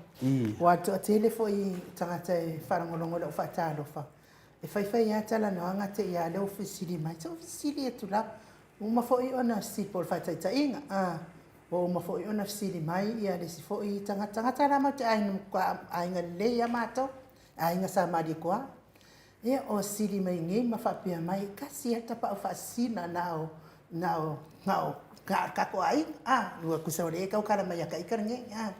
o le toatele foi o tagata e faalogologo i lau faatalofa, e fai fai lava talanoaga te i lava lea ua fesili mai. Se i ou fesili atu lava. Ua uma foi ona fesili, po o le faataitaiga, ua uma foi ona fesili mai le isi foi tagata, tagata la matou te aiga, matua aiga lelei lava matou, aiga Sa Malietoa. Ia ua fesili mai nei ma faapea mai, e tasi lava le Tapaau Faasisina na o na o na o le tatou aiga, a, tusa ua le tautala mai ia ita lenei, a.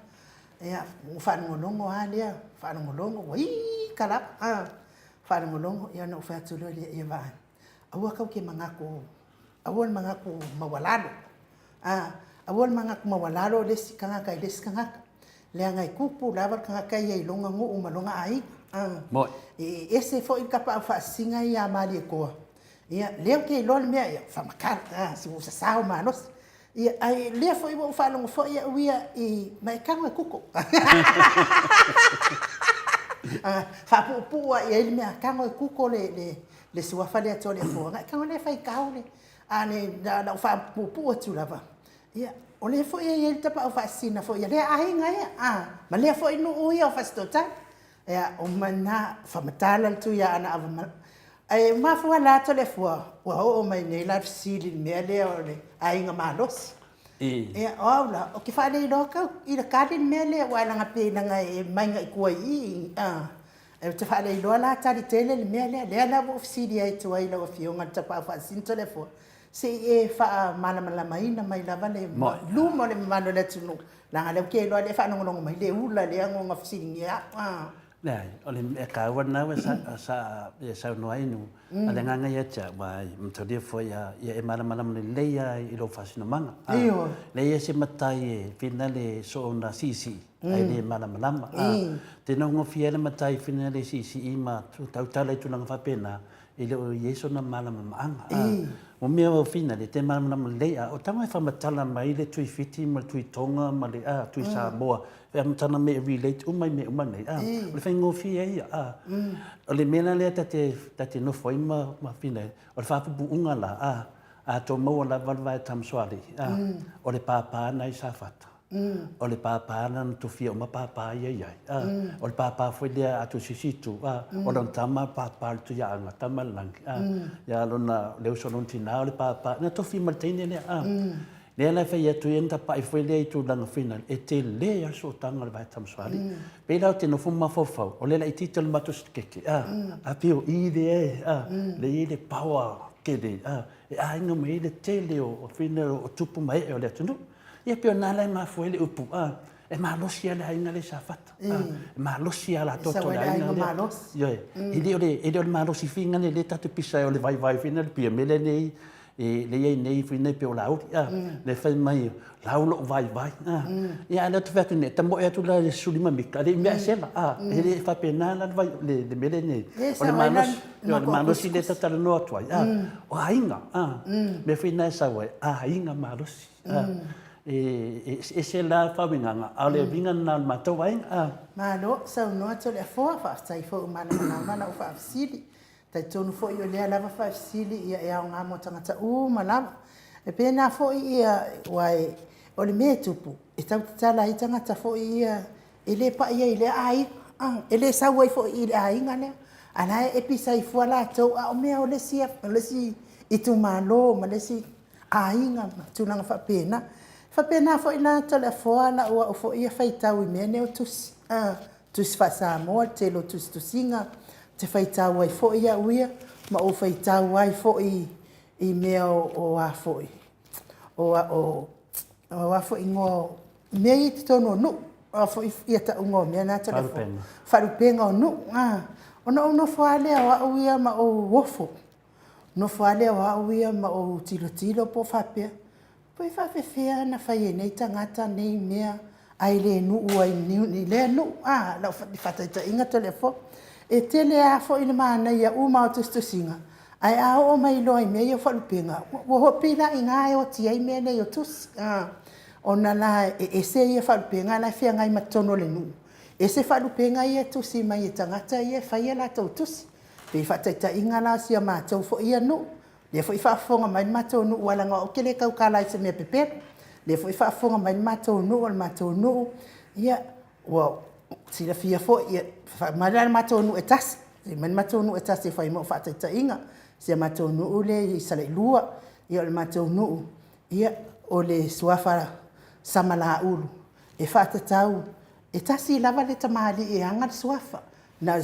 Ia, ua faalogologo lava lea, faalogologo, ua ita lava, a, faalogologo, ia ona ou fai atu loa lea, ia vaai, aua tatou te manatu, aua le manatu maualalo, aua le manatu maualalo le isi tagata i le isi tagata, leaga e tupu lava le tagata ia i lona nuu ma lona aiga. E ese foi le Tapaau Faasisina ia a Malietoa, ia lea ou te iloa le mea, ia faamatala, se ua ou sasao malosi. Ia, ae o lea foi ua ou faalogo foi au ia i, ma e tago e koko. Faapuupuu lava i ai le mea, tago e koko le suafa lea Toleafoa, ona e tago lea e faitau le… A o lau faapuupuu atu lava, ia, o lea foi e i ai le Tapaau Faasisina foi a lea aiga ia, ma lea foi nuu ia o Fasitootai. Ia, o uma lena, faamatala le Tuiaana. Ae mafua la Toleafoa ua oo mai nei la le fesili i le mea lea o le aiga malosi. Ia, o au la, ou te faaleiloa i le tali le mea lea, aua leaga e pei leaga e aumai agai tua i i, a. Ou te faaleailoa la tali tele le mea lea. Lea la ua ou fesili atu ai i lau Afioga i le Tapaau Faasisina Toleafoa, se i e faamalamalamaina mai lava i luma o le mamalu o le atunuu, leaga o lea ou te iloa o lea e faalogologo mai le ula lea na fesiligia au. Leai, o le mea taua lena ua sa e saunoa ai Inu, a o le agaga ia te au, aua e mataulia foi ia e malamalama lelei lava i lou faasinomaga. Ioe. Leai e se matai e finale soona siisii ae le malamalama. Te nogofie ai le matai finale siisii ma tautala i tulaga faapena, e le o i ai sona malamalamaaga. O mea o finale, te malamalama lelei, a o tama e faamatala mai le Tui Fiti ma le Tui Tonga ma le Tui Samoa, e amataga mai e relate uma i mea uma nei, o le faigofie ia. O le mea la lea ta te nofo ai ma finale, o le faapupuuga la, a tou maua lava le vae Tamasualii, o le pāpā na i Safata. O le pāpā na na tofia uma pāpā ia i ai. O le pāpā foi lea a Tusi Situ, o lona tama pāpā le Tuiaana, tama le lagi. Ia lona, le uso lona tina o le pāpā, na tofi ma le teine lea. Lea la e fai atu ia na tapa'i foi lea i tulaga finale, e tele lava le sootaga o le vae Tamasualii. Pei la ou te nofo ma mafaufau, o le laitiiti o le matou sekeke, a pei o i lea e, lea e i ai le power tele, e aiga mai ai le tele o finale o tupu ma ee o le atunuu. Ia pei o lena la e mafua ai le upu, a, e malosi lava le aiga lea i Safata. A, e malosi lava latou o le aiga lea. Ioe. E le o le, e le o le malosi foi lea lea tatou te pisa ai o le vaivai foi lea le pia mea lea nei, e, lea i ai nei foi nei pei o Laauli, a, lea fai mai, lau lou vaivai, a. Ia a o lea ou te fai atu nei, tamoe atu la i le 15 mita, e le i mea e sela, a, e le faapena la le vai, le mea lea nei. O le malosi, o le malosi lea ta te talanoa atu ai, a, o aiga, a, mea foi lena e sau ai, aiga malosi. E eseese la faauigaga, a o le uiga lena o le matou aiga. Malo saunoa Toleafoa, faafetai foi ua malamalama lau faafesili. Talitonu foi o lea lava faafesili ia e aoga mo tagata uma lava. E pena foi ia, aua o le mea e tupu, e tau tatala ai tagata foi ia e le pai ai i lea aiga, e le sau ai foi i le aiga lea, a o la e pisa ai fua latou, a o mea o le isi itumalo ma le isi aiga ma tulaga faapena. E faapena foi la Toleafoa lau au foi ia faitau i mea nei o tusi, tusi faa-Samoa, le tele o tusitusiga, ou te faitau ai foi au ia, ma ou faitau ai foi i mea o a foi, o a foi igoa o mea ia i totonu o nuu, o a foi tauga o mea na Toleafoa? Faalupega o nuu. Ona ou nofo lava lea o au ia ma ou ofo. Nofo lava lea o au ia ma ou tilotilo po o faapea, po e faapefea ona fai e nei tagata nei mea ae le nuu ai i lea nuu. A, lau faataitaiga Toleafoa. E tele lava foi le manaia uma o tusitusiga, ae a oo mai loa i mea ia o faalupega, ua pei la o i ina e oti ai mea nei o tusi. Ona la e ese ia faalupega la e feagai ma totonu o le nuu, ese faalupega ia e tusi mai e tagata ia e fai a latou tusi. Pei o le faataitaiga la o si a matou foi ia nuu. Lea foi e faafofoga mai le matou nuu aua leaga o au ou te le tautala i se mea pepelo. Lea foi e faafofoga mai le matou nuu, o le matou nuu, ia ua silafia foi, fai mai la le matou nuu e tasi, fai mai le matou nuu e tasi e fai mo faataitaiga, si a matou nuu lea i Salailua. Ia o le matou nuu, ia o le suafa Samalaeulu e faatatau, e tasi lava le tamalii e ana le suafa, na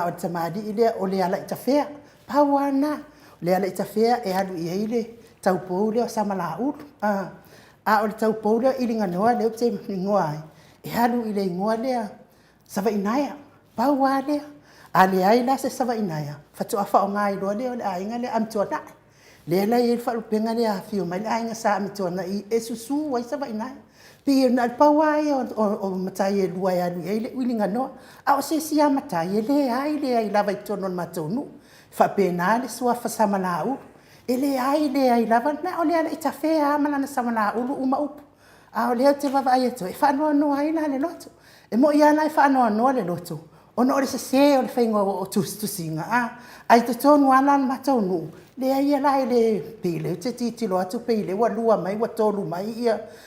o le tamalii lea o Lealaitafea. Pau lava lena, o Lealaitafea e alu i ai le taupou lea o Samalaeulu. A o le taupou lea o Iliganoa lea ou te igoa ai, e alu i le igoa lea Savaiinaea. Pau lava lea. A leai la se Savaiinaea, faatoa faaaoga ai loa lea o le aiga lea Amituanai, lea la e i ai le faalupega lea e afifio mai le Aiga Sa Amituanai e susu ai Savaiinaea. E pei na o le pau lava ia o matai e lua e alu i ai le uiliganoa, a o se isi lava matai e leai leai lava i totonu o le matou nuu. E faapena le suafa Samalaeulu, e leai leai lava, na o Lealaitafea lava ma lana Samalaeulu uma upu. A o lea ou te vaavaai atu ai, e faanoanoa ai la i le loto. E moni lava la e faanoanoa le loto ona o le sese o le faiga o tusitusiga, ae i totonu lava la o le matou nuu, leai la e le pei o lea ou te tilotilo atu pei o lea ua lua mai ua tolu mai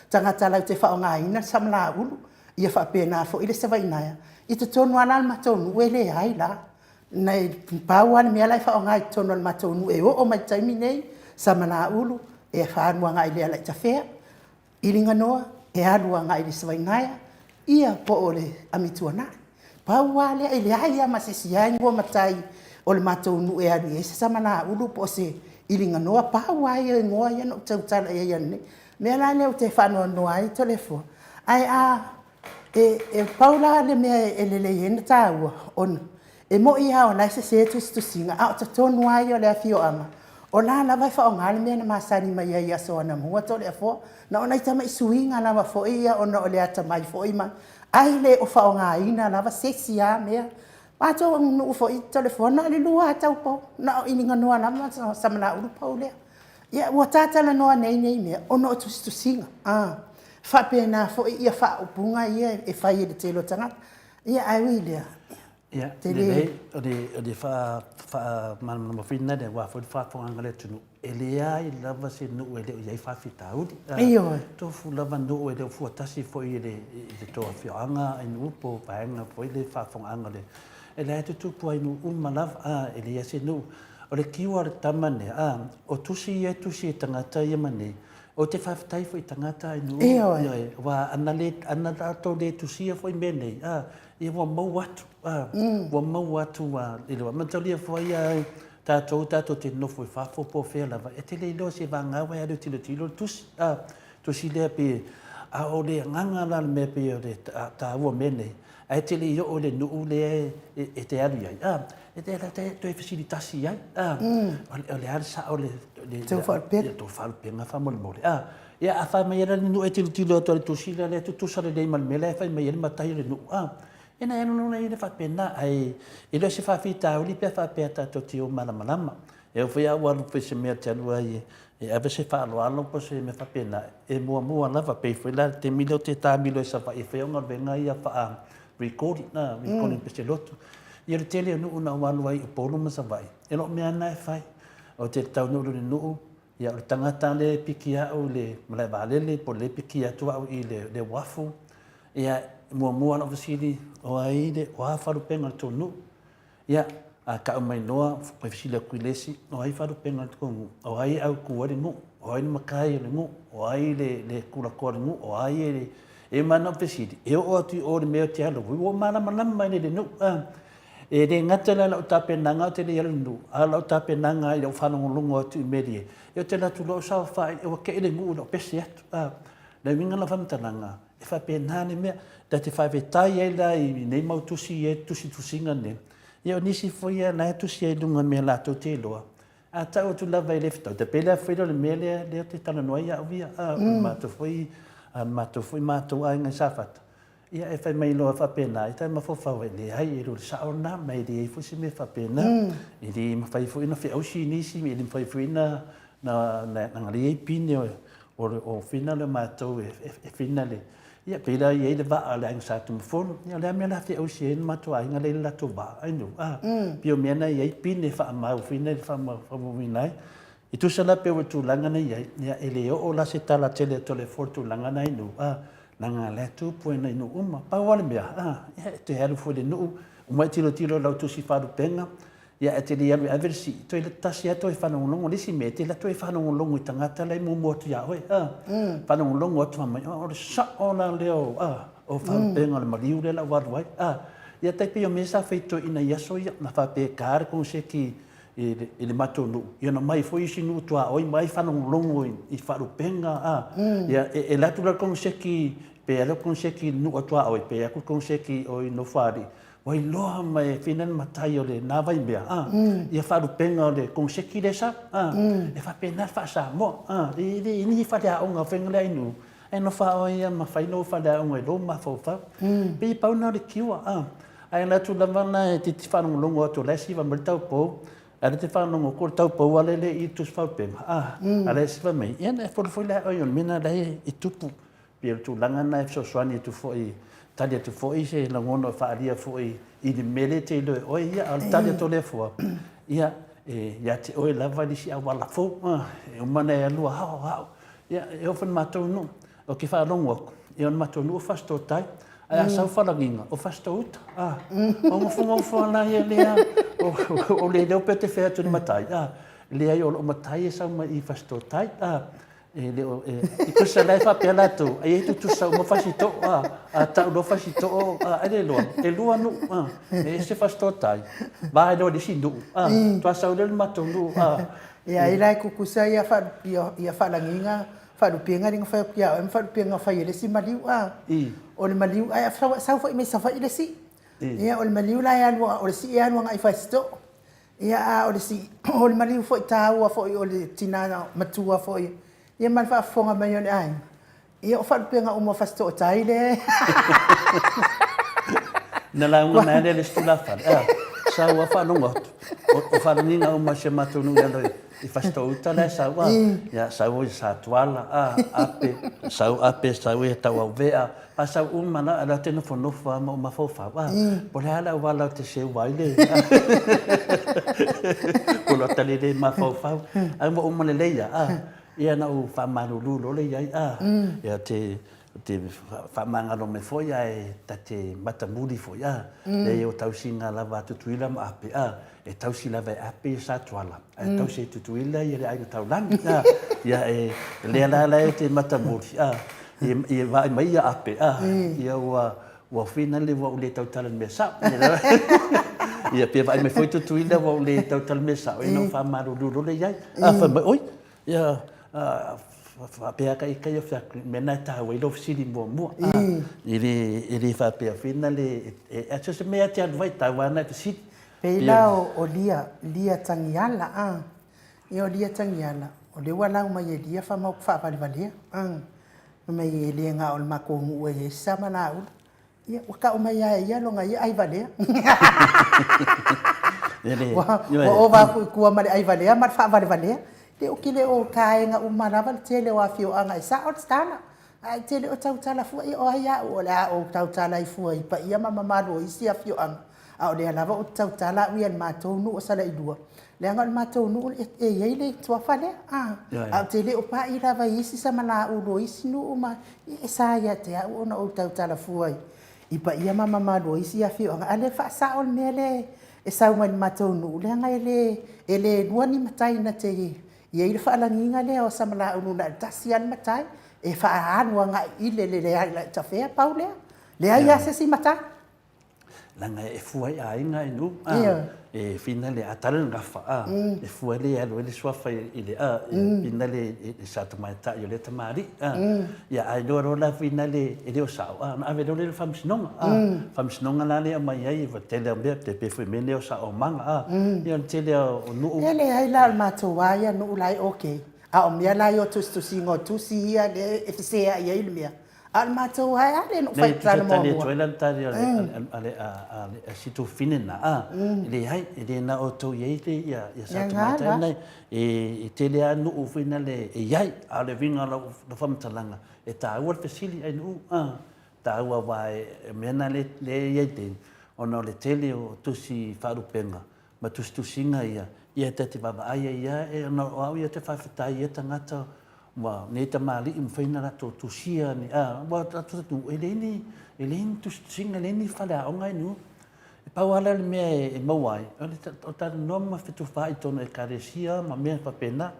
tagata latou te faaaogaina le Samalaeulu, ia faapena foi le Savaiinaea. I totonu lava la o le matou nuu e leai la. Na pau lava le mea la e faaaoga i totonu o le matou nuu e oo mai i le taimi lenei, Samalaeulu e alu agai i Lealaitafea, Iliganoa e alu agai i Savaiinaea, ia po o le Amituanai. Pau lava lea, e leai lava ma se isi igoa matai o le matou nuu e alu i ai se Samalaeulu po o se Iliganoa, pau lava ia o igoa ia na ou tautala i ai ananei. O le mea la lea ou te faanoanoa ai Toleafoa, ae pau la le mea e lelei ai ona taua, ona e moni lava o la e sese tusitusiga, a o totonu lava ia o le afioaga, o la e lava e faaaoga le mea na masani mai ai i aso anamua Toleafoa. Na o nai tamai suiga lava foi ia ona o le atamai foi ma… ae le o faaaogaina lava se isi a mea. O matou nuu foi Toleafoa na o le lua lava taupou, na o Iliganoa lava ma Samalaeulu, pau lea. Ia ua ta talanoa nei i nei mea ona o tusitusiga, e faapena foi faaupuga ia e fai e le tele o tagata. Ae ui i lea, Ia, lelei, o le faamalamalama foi lena aua foi le faafofogaaga a le atunuu, e leai lava se nuu e le o i ai faafitauli. Ioe. Tofu lava nuu e le o fuatasi foi i le tou afioaga i nuu po o vaega foi le faafofogaaga a le... E leai e tutupu lava i nuu uma lava, e leai lava se nuu. O le kiu a le tama lea, o tusi ia e tusi e tagata ia ma nei, ou te faafetai foi i tagata i nuu. Ioe. Ioe, aua ana latou le tusia foi mea nei, ia ua maua atu, ua maua atu i le... Mataulia foi a tatou tatou te nonofo i fafo po o fea lava, e te le iloa seiavagana ua e alu e tilotilo le tusi, tusi lea pei... A o le agaga la o le mea pei o le taua o mea nei, ae te le i oo i le nuu lea e te alu i ai, e te toe fesili tasi i ai, o le a le sao o le tou faalupega faamolemole. Ia a fai mai lava le nuu e tilotilo atu i le tusi lea e tutusa lelei ma le mea la e fai mai ai le matai o le nuu, ia ona alu loa lea faapena. Ae e le o se faafitauli pe a faapea tatou te o malamalama. E oo foi a ua alu foi i se mea e te alu ai e ave se faaaloalo po o se mea faapena, e muamua lava, pei foi la le taimi lea ou te taamilo ai i Savaii e fai au galuega ia faa-recording, recording peselotu. Ia o le tele o nuu na ou alu ai i Upolu ma Savaii, e le o mea lava na e fai. Ou te taunuu loa i le nuu, ia o le tagata lea e piki au i le malae vaalele po o lea e piki atu au i le uafu, ia e muamua lava ona ou fesili, o ai le, o a faalupega o le tou nuu? Ia, a tau mai loa, toe fesili atu i le isi, o ai faalupega o le tou nuu? O ai e autu ai le nuu? O ai le matai o le nuu? O ai le tulatoa o le nuu? O ai e... E uma lava ona ou fesili, e oo atu i o i le mea ou te alu ai, ua malamalama lelei le nuu. E le gata la i lau tapenaga ou te le i alu i le nuu, a o lau tapenaga i lau faalogologo atu i mea ia, ou te alu atu loa ou saofai, ua tea le nuu i lau pese atu. O le uiga la o le faamatalaga, e faapena le mea. Ta te faafetai ai la i nei mau tusi ia, tusitusiga nei, ia o nisi foi ia la e tusi ai i luga o mea latou te iloa, a tau atu lava e le fetau, e pei la foi lea o le mea lea ou te talanoa ai au ia, o le matou foi, le matou foi matou aiga i Safata, Ia e fai mai loa faapena, e tai mafaufau ai, leai, e le o le sao lena, ma e leai foi se mea faapena. E le mafai foi ona feausi nisi, e le mafai foi ona galei ai pine o fina le matou e fina le... Ia pei la e i ai le vaa o le Aiga Sa Tunumafono. Ia o le a le mea o le a feausi ai le matou aiga lea e i ai le latou vaa, I know, a, pei o mea na e i ai pine faamau foi lea e faamauina ai. I tusa la pe ua tulaga na i ai, ia e le oo la se tala tele atu a le Atua i le tulaga na i nuu, a, leaga la e tupu ai nai nuu uma. Pau lava le mea, a, ia e toe alu foi i le nuu, uma e tilotilo i lau tusi faalupega, ia ae te le alu e ave le sii, toe tasi lava toe faalogologo. O le isi mea, e te alu atu e faalogologo i tagata la e muamua atu ia oe, a, faalogologo atu fai mai, o le sao la lea o, a, o faalupega o le maliu lea la ua alu ai, a. Ia tai pei o mea sa fai toeaiina i aso ia, na faapea e ta le koneseti i le matou nuu, ia na omai foi isi nuu tuaoi mai faalogologo i faalupega, a. Ia e alu atu la le koneseti, pe alu atu le koneseti i le nuu a tuaoi, pe alu atu le koneseti i Nofoalii, ua iloa mai e Fina le matai o lena vaimea, a, ia faalupega o le koneseti lea e sau, a. E faapena le faa-Samoa, a, e le i ni faleaoga foi lea i nuu, ae nofo lava oe ia ma fai lou faleaoga i lou mafaufau. Pei e pau lena o le kiua, a. Ae alu atu lava la e te faalogologo atu o la e siva mai le taupou, ae la e te faalogo atu o le taupou lava lea e i le tusi faalupega, a, a o la e siva mai, ia na e folo foi la oe o le mea lena o la e tupu. Pei o le tulaga lena e fesoasoani atu foi, e tali atu foi se lagona o faaalia foi i le mea lea e te iloa e oe ia, a o le tali atu a le Afua, ia, e ia te oe lava le isi auala fou, e uma ona e alu aoao, ia, e oo foi i le matou nuu, ou te faalogo atu, ia o le matou nuu o Fasitoo-tai, ae a sau falagiga, o Fasitoo-uta, a, o nofonofo lava la ia lea, o le leo pe te fai atu i le matai, a, leai o lou matai e sau mai i Fasitoo-tai, a, e le o, e, i tusa la e faapea latou, ai e tutusa uma Fasitoo, a, a tau loa Fasitoo, a, ai le loa, e lua nuu, a, e ese Fasitoo-tai, vaai loa i le isi nuu, a, faatoa sau lea i le matou nuu, a. Ia, ai la e tutusa ia ia faalagiga, faalupega lea na fai atu ia oe ma faalupega na fai e le isi maliu, a. O le maliu, ae sau foi mai Savaii le isi. Ia, o le maliu la e alu, o le sii e alu agai i Fasitoo. Ia, a o le sii, o le maliu foi taua foi o le tina matua foi, ia ma le faafofoga mai o le aiga. Ia, o faalupega uma o Fasitootai lea e. Na lauga mai lava lea i le isi tulafale, a, sau lava faalogo atu, o faalagiga uma a si o matou nuu i lalo i Fasitoouta la e sau, a, ia sau i Satuala, a, Ape, sau Ape, sau ia Tauauvea, a sau uma lava, a o la e te nofonofo lava ma ou mafaufau, a, po o le a le auala ou te seu ai le, po o le ata lelei mafaufau, ae ua uma lelei lava, a. Ia na ou faamalulu loa lea i ai, a, ia te, te faamagalo mai foi ae ta te matamuli foi, a, leai o tausiga lava a Tutuila ma Ape, a, e tausi lava e Ape ia Satuala, ae tausi e Tutuila ia le aiga taulagi, a, ia e, lea la la e te matamuli, a, ia vaai mai ia Ape, a, ia ua, ua fina le ua ou le tautala i le mea sao. Ia pe vaai mai foi Tutuila ua ou le tautala i le mea sao, ia na ou faamalulu loa lea i ai. A, fai mai, oi, Ia, faapea ka ika ia fai atu, mea na e taua ai lou fesili muamua. E le, e le faapea foi na le, e, so se mea te alu ai, tau lava na e fesili. Pei la o Lia, Lia Tagiala, a. Ia o Lia Tagiala, o lea ua lau mai e Lia fai mai ou te faavalevalea, a. Fai mai e le na o le matou nuu e i ai se samalaula. Ia, ua tau mai lava e ia lona ia ai valea. Ua ova aku i tua ma le ai valea ma le faavalevalea. Le ou te le o taena uma lava le tele o afioaga e sao le tala, ae te le o tautala fua ia o ai au o le a ou tautala ai fua i paia ma mamalu o isi afioaga, a o lea lava ou te tautala au ia i le matou nuu o Salailua, leaga o le matou nuu e i ai le suafa lea, a ou te le o pai lava i isi samalaulu o isi nuu ma E sa ia te au ona ou tautala fua i paia ma mamalu o isi afioaga, a o lea e faasao le mea lea e sau mai le matou nuu, leaga e le, e le lua ni matai na te i ai le faalagiga lea o Samalaeulu na o le tasi lava le matai e faaalu agai i le Lealailatafea, pau lea. Leai lava se isi matai. Leaga e fua i aiga e nuu, a, e fina le, a tala le gafa, a, e fua le alu ai le suafa i le, a, e fina le, e sa tamaitai o lea tamalii, a, ia, a iloa loa la fina le, e le o sao, a, ona ave loa lea i le faamasinoga, a, faamasinoga la lea e aumai ai, ua tele o mea, pe pei foi mea nei o saomaga, a, ia o le tele o nuu. E leai la o le matou lava ia nuu la e okay, a o mea la ia o tusitusiga o tusi ia lea e feseai ai le mea, A o le matou lava, a lea na ou fai atu tala muamua. Tali atu ai la le tali a le si tuafafine lena, a, leai, e le na o outou i ai le ia sa tamaitai lena, e tele lava nuu foi lea e i ai, a o le uiga o lau faamatalaga, e taua le fesili ainuu, a, taua aua o mea na lea e i ai nei, ona o le tele o tusi faalupega. ma tusitusiga ia, ia ta te vaavaai ai ia, e ona o au ia te faafetai ia tagata ua nei tamalii mafai ona latou tusia ni, a, ua tatou e leai ni, e leai ni tusitusiga, e leai ni faleaoga e ni. E pau lava lea o le mea e maua ai, o le talanoa ma fetufaai i totonu o Ekalesia ma mea faapena.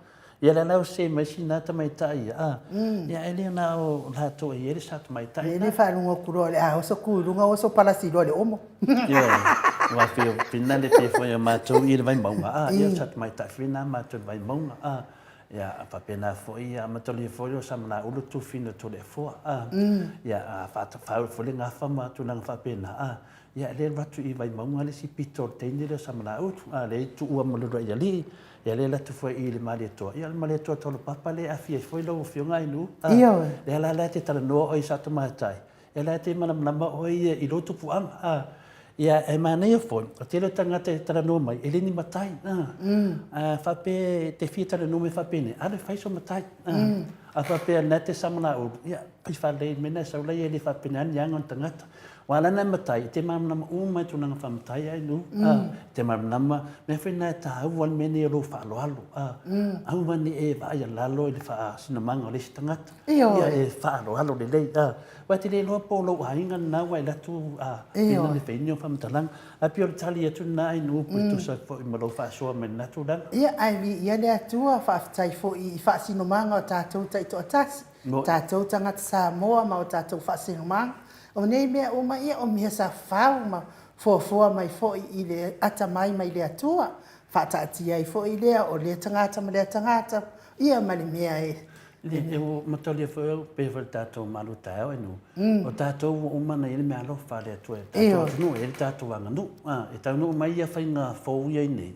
Ia lea la ua se mai sina tamaitai ia, a, ia e le na o latou e i ai le sa tamaitai na. E le faalogo atu loa o le a oso tu i luga oso palasi loa i le omo. Ioe, aua pei o finale pei foi o matou i le Vaimauga, a, ia o sa tamaitai foi na matou i le Vaimauga, a, ia faapena foi, ia amatalia foi o Samalaulu Tufina Toleafoa, a, ia faafau foi le gafa ma tulaga faapena, a, Ia, lea e alu atu i Vaimauga le isi pito o le teine lea o Samalaulu, a, lea e tuua ma le uluai alii, ia lea e alu atu foi i le Malietoa, ia o le Malietoa Taulapapa lea e aafia ai foi lau Afioga Ainuu, a, Ioe. lea la la e te talanoa oe i Satomatai, ia la e te malamalama oe ia i lou tupuaga, a, ia e manaia foi, o le tele o tagata e talanoa mai, e le ni matai, a, a faapea e te fia talanoa mai faapenei, alu e fai sou matai, a, a faapea o lena e te Samalaulu, ia, fai faalelei i le mea lena e sau la ia e le faapena ni aga o ni tagata. Aua la na matai, e te malamalama uma i tulaga faamatai ai nu, a, e te malamalama, mea foi na e tāua le mea nei o lou faaaloalo, a, aua ne i e vaai a lalo i le faasinomaga o le isi tagata. Ia e faaaloalo lelei, a, aua e te le iloa po o lou aiga lena ua e alu atu, a, pei na fai ni ou faamatalaga. Ae pei o le tali atu lena ai nu, e tusa foi ma lou faasoa mai lena tulaga. Ia, ae viia le Atua, faafetai foi i faasinomaga o tatou taitoatasi, tatou tagata Samoa ma o tatou faasinomaga. O nei mea uma ia o mea sa fau ma foafoa mai foi i le atamai mai le Atua, faataatia ai foi lea o lea tagata ma lea tagata, ia ma le mea e. E ua matalia foi au pei foi o le tatou malu taeao e nu, o tatou ua uma ona i ai le meaalofa a le Atua i le tatou atunuu, e i ai le tatou aganuu, e taunuu mai ia faiga fou ia i nei,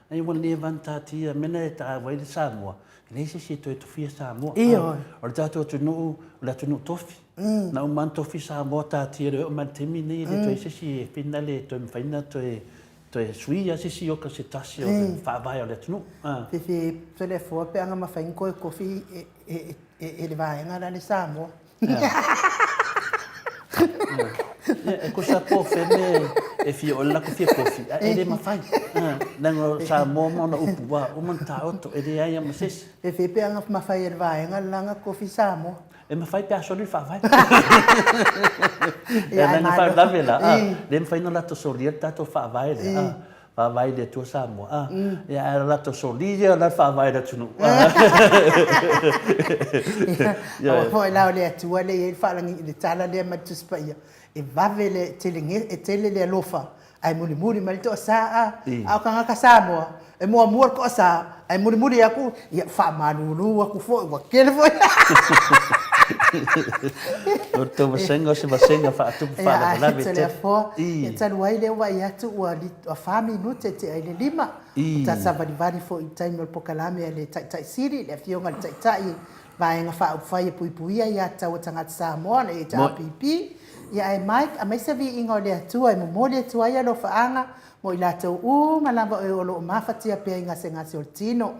ai ua leva ona taatia mea na e taua ai le Samoa, e leai se isi e toe tofia Samoa. O le tatou atunuu, o le atunuu tofi. Na uma lava ona tofi Samoa taatia e oo mai i le taimi lenei e le toe i ai se isi e finale e toe mafai ona toe toe sui lava se isi oka se tasi o le faavae o le atunuu. Fefe Toleafoa pe ana mafai ona toe tofi e le vaega la le Samoa. E tusa po o fea mea e fia oo i ai le latou fia tofi, ae le mafai. Leaga o Samoa ma ona upu ua uma ona taoto, e leai lava ma se isi. Fefe pe ana mafai e le vaega le la ona tofi Samoa. E mafai pe a soli le faavae. E ala ona faalavelave la, a, le mafai ona latou solia le tatou faavae lea, a, faavae i le Atua Samoa, a, ia ae latou solia la le faavae i le atunuu. Ia, aua foi la o le Atua lea e i ai le faalagi, le tala lea mai le Tusi Paia, e vave le tele, e tele le alofa ae mulimuli mai le toasa, a, a o tagata Samoa, e muamua le toasa, ae mulimuli atu, ia faamalulu atu foi, ua tele foi. O le tou vasega o se vasega faatupu faalavelave tele. Toleafoa, ia talu ai lea ua vaai atu ua fa minute e tea i le lima. Ua ta savalivali foi i le taimi o le pokalame a le Taitai Sili, le Afioga i le Taitai Vaega Faaupufai e Puipuia Ia Tatau a Tagata Samoa, le HRPP. Ia ae Mike, aemaise viiga o le Atua e momoli atu ai alofaaga mo i latou uma lava o lo o mafatia pea i gasegase o le tino.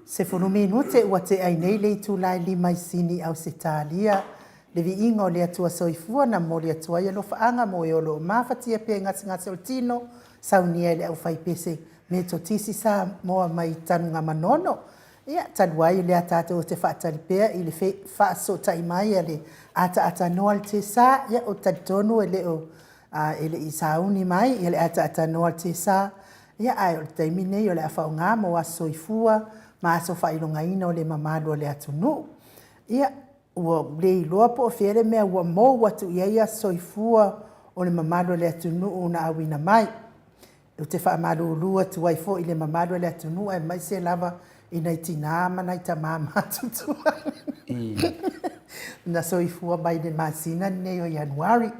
10 minute ua tea ai nei le itula e 5 i Sini, Ausetalia. Le viiga o le Atua Soifua na momoli atu ai alofaaga mo e o lo o mafatia pea i gasegase o le tino, saunia e le aufaipese Metotisi Samoa mai Tanugamanono. Ia, talu ai o lea tatou te faatali pea i le faasootai mai a le ataatanoa le Tesa, ia, ou te talitonu e le o e le i sauni mai ia le ataatanoa le Tesa, ia, ae o le taimi nei o le a faaaoga mo aso soifua ma aso faailogaina o le mamalu o le atunuu. Ia, ua le iloa po o fea le mea ua mou atu i ai aso soifua o le mamalu o le atunuu na auina mai. Ou te faamalulu atu ai foi i le mamalu o le atunuu aemaise lava i nai tina ma nai tama matutua na soifua mai i le masina lenei o Ianuari.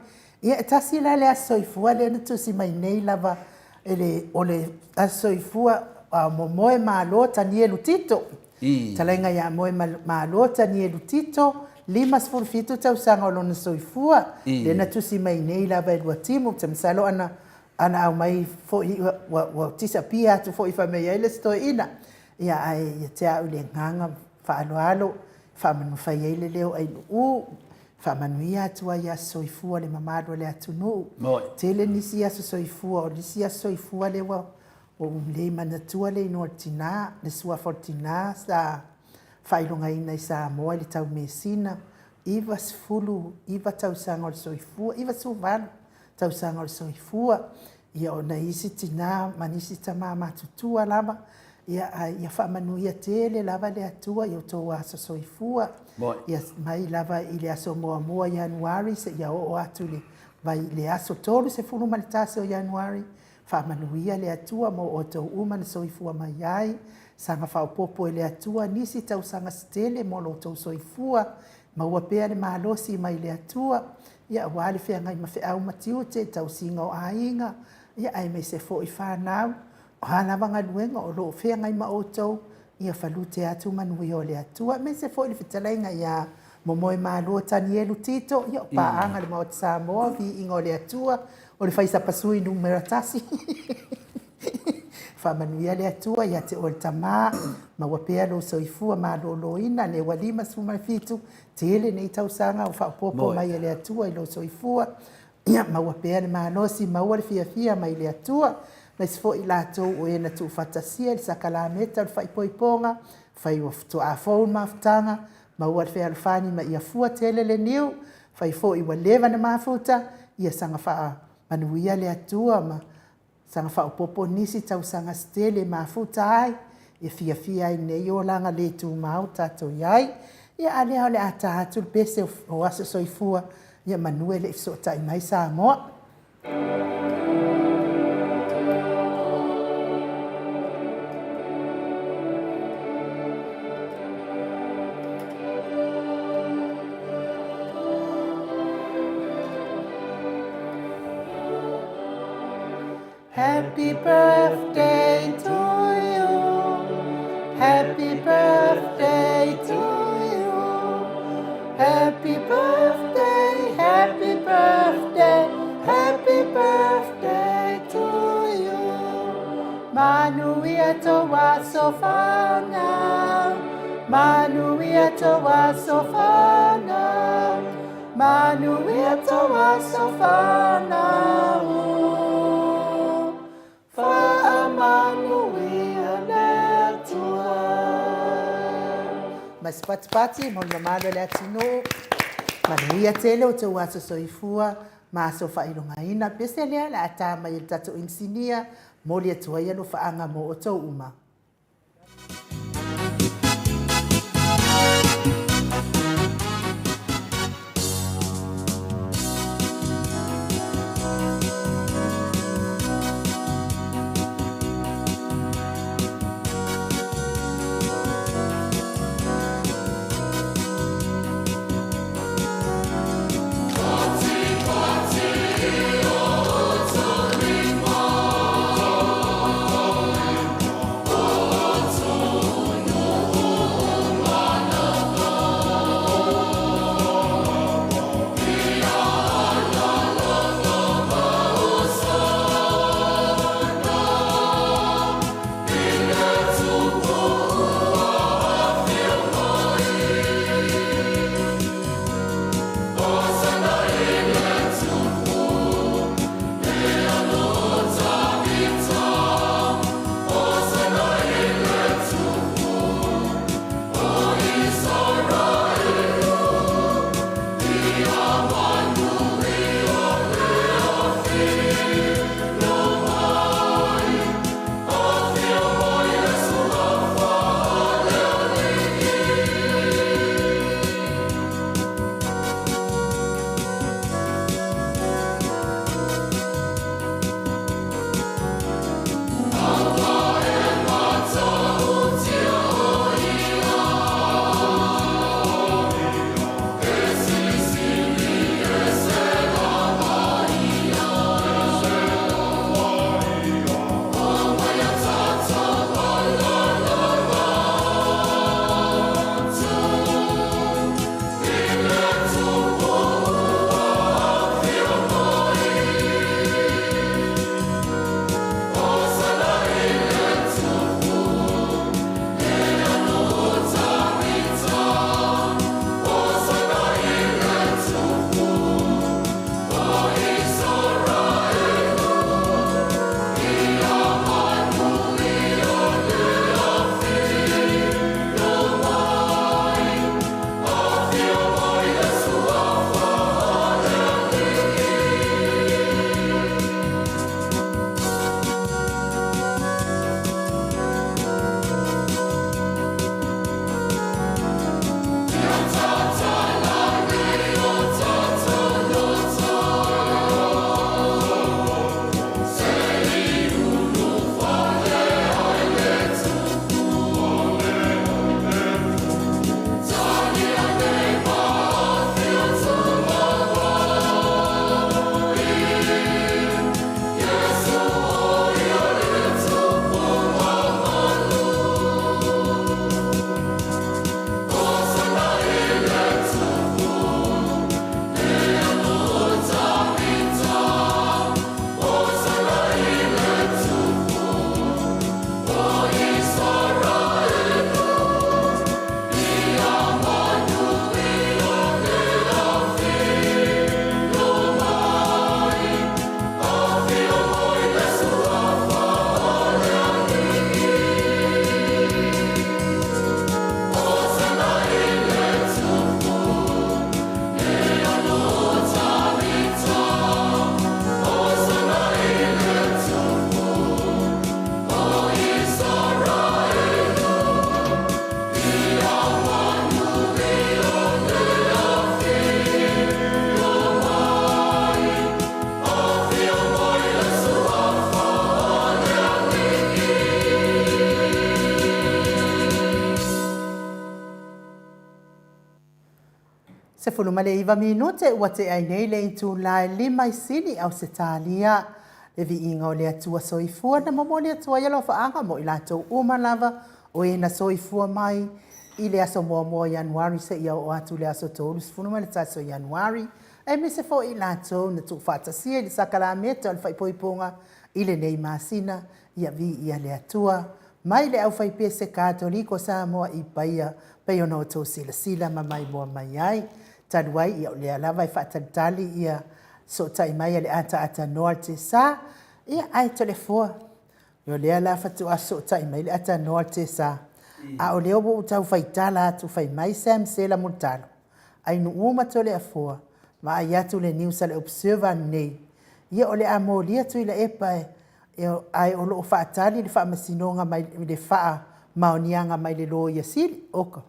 Ia, e tasi la le aso soifua lea na tusi mai nei lava e le, o le aso soifua Momoe Malo Tanielu Tito. Talaiga ia Moe Malo Tanielu Tito, 57 tausaga o lona soifua, lea na tusi mai nei lava e Luatimu. Ou te masalo ana ana aumai foi ua, ua disappear atu foi fai mai ai le isi toeaina. Ia, ae ia te au le agaga faaaloalo, faamanu fai ai le leo ainuu, faamanuia atu ai aso soifua le mamalu o le atunuu. Tele nisi aso soifua, o nisi aso soifua lea ua ou le manatua le igoa o le tina, le suafa o le tina sa faailogaina i Samoa i le tau mesina, 99 tausaga o le soifua, 98 tausaga o le soifua. Ia, o nai isi tina ma nisi tama matutua lava, ia, ae ia faamanuia tele lava le Atua i outou aso soifua. Ia mai lava i le aso 1 Ianuari seia oo atu i le vai le aso 31 o Ianuari, faamanuia le Atua mo outou uma na soifua mai ai, saga faaopoopo e le Atua nisi tausaga se tele mo lo outou soifua, maua pea le malosi mai le Atua, ia aua le feagai ma feau ma tiute, tausiga o aiga, ia aemaise foi fanau, o a lava galuega o lo o feagai ma outou, ia falute atu manuia o le Atua. Aemaise foi le fetalaiga ia Momoemalo Tanielu Tito, ia o paaga le Maota Samoa, viiga o le Atua, o le faisapasui numera 1. Faamanuia le Atua ia te oe le tama, maua pea lou soifua maloloina, lea ua 57, tele nei tausaga o faaopoopo mai e le Atua i lou soifua, ia maua pea le malosi, maua le fiafia mai le Atua. Aemaise foi i latou o e na tuufaatasia i le sakalameta o le faaipoipoga, fai ua faatoa fou le mafutaga, maua le fealofani ma ia fua tele le niu, fai foi ua leva na mafuta, ia saga faamanuia le Atua ma saga faaopoopo nisi tausaga se tele e mafuta ai, e fiafia ai i lenei olaga le tumau tatou i ai. Ia, a lea o le a ta atu le pese o aso soifua, ia manu e le i fesootai mai Samoa. Happy birthday to you. Happy birthday to you. Happy birthday, happy birthday, happy birthday to you. Manuia to aso whanau. Manuia to aso whanau. Manuia to aso whanau. Faamanuia le Atua. Ma se patipati mo le mamalu o le atunuu. Manuia tele o tou aso soifua ma aso faailogaina. Pese lea le a ta mai e le tatou inisinia, momoli atu ai alofaaga mo outou uma. 19 minute ua tea ai nei le itula e lima i Sini, Ausetalia. Le viiga o le Atua Soifua na momoli atu ai alofaaga mo i latou uma lava o e na soifua mai i le aso muamua o Ianuari seia oo atu i le aso 31 o Ianuari, aemaise foi i latou na tuufaatasia i le sakalameta o le faaipoipoga i lenei masina. Ia viia le Atua mai le Aufaipese Katoliko Samoa i Paia, pei ona outou silasila ma maimoa mai ai. Talu ai, ia o lea lava e faatalitali ia sootai mai a le ataata noa le tesa, ia ae toleafoa, o lea la faatoa sootai mai le ata noa le tesa, a o lea ua ou tau faitala atu fai mai Sam Sela Mulitalo, ai Nuuu ma Toleafoa, vaai atu le news a le Observer ananei, ia o le a molia Tuilaepa e ae o lo o faatali le faamasinoga mai le faamaoniaga mai le Loia Sili. Oka.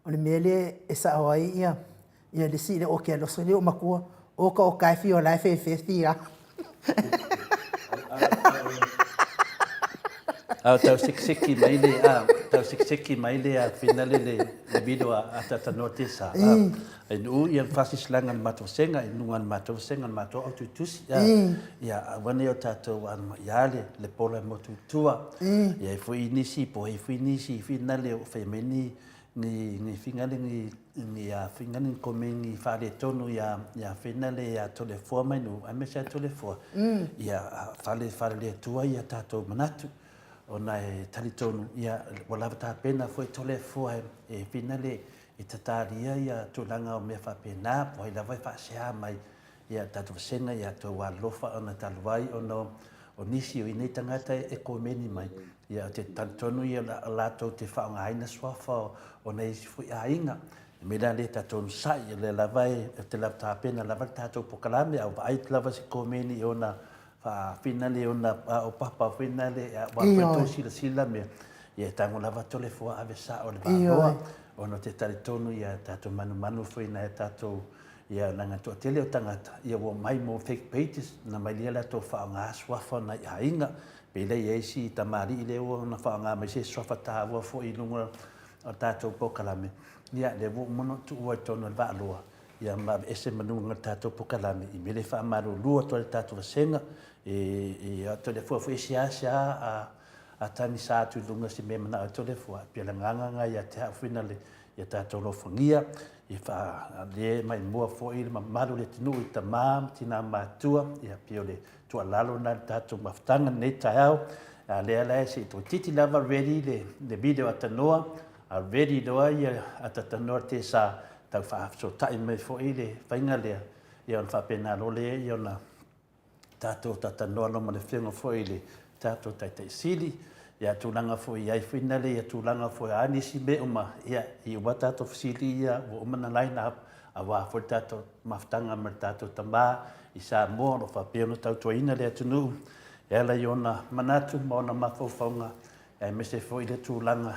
O le mea lea e sao ai ia ia le isi le oke a loso lea o matua, oka o kae fia o la e fefe fia. A o tau sekiseki mai le a tau sekiseki mai le a finale le le video a a tatanoa te sa. Ai nuu ia fasislaga le matou senga i luga le matou senga le matou au tutusi ia ia aua nei o tatou ana ia le le pola mo tutua ia i foi nisi po i foi nisi finale o fai mai ni ni ni finale ni ni a finale ni komeni faaletonu ia ia finale ia Toleafoa mai nuu aemaise a Toleafoa ia fale fale le Atua ia tatou manatu ona e talitonu ia ua lava tapena foi Toleafoa e finale E tatalia ia tulaga o mea faapena, po o ai lava e faasea mai ia tatou vasega ia tou alolofa ona talu ai ona o nisi o inei tagata e komeni mai, ia ou te talitonu ia latou te faaaogaina suafa o nai isi foi aiga. O le mea la lea tatou onosai, o lea lava e, ou te lava tapena lava le tatou polokalame, a ua vaai atu lava se komeni i ona faafinale ona o papa foi nale aua foi tou silasila mea ia e tago lava Toleafoa ave sao le valoa ona te talitonu ia tatou manumanu foi nai tatou ia leaga toatele o tagata ia ua omai mo fake pages na mai lea latou faaaoga suafa o nai aiga pei lea i ai si tamalii lea ua ona faaaoga mai se suafa taua foi i luga o tatou polokalame ia lea ua uma ona tuua i totonu o le vaaloa Ia ma aveese ma luga o le tatou pokalame i mea lea e faamalulu atu ai le tatou vasega i a Toleafoa foi e seasea a a tagisa atu i luga se mea e manao ai Toleafoa. E pei o le agaga lena ia te au foi nale ia tatou alofagia ia faa lea e maimoa foi le mamalu o le atunuu i tama ma tina matutua ia pei o le tuualalo lena i le tatou mafutaga i lenei taeao. A lea la e se i toeitiiti lava ready le video atanoa A ready loa ia atatanoa le tesa tau faafesootai mai foi le faiga lea, ia ona faapena loa lea ia ona tatou tatanoa loa ma le Afioga foi i le tatou Taitai Sili, ia tulaga foi i ai foi nale ia tulaga foi a nisi mea uma, ia i uma tatou fesili ia ua uma ona line up aua foi le tatou mafutaga ma le tatou tama i Samoa o lo o faapea ona tautuaina le atunuu e ala i ona manatu ma ona mafaufauga aemaise foi le tulaga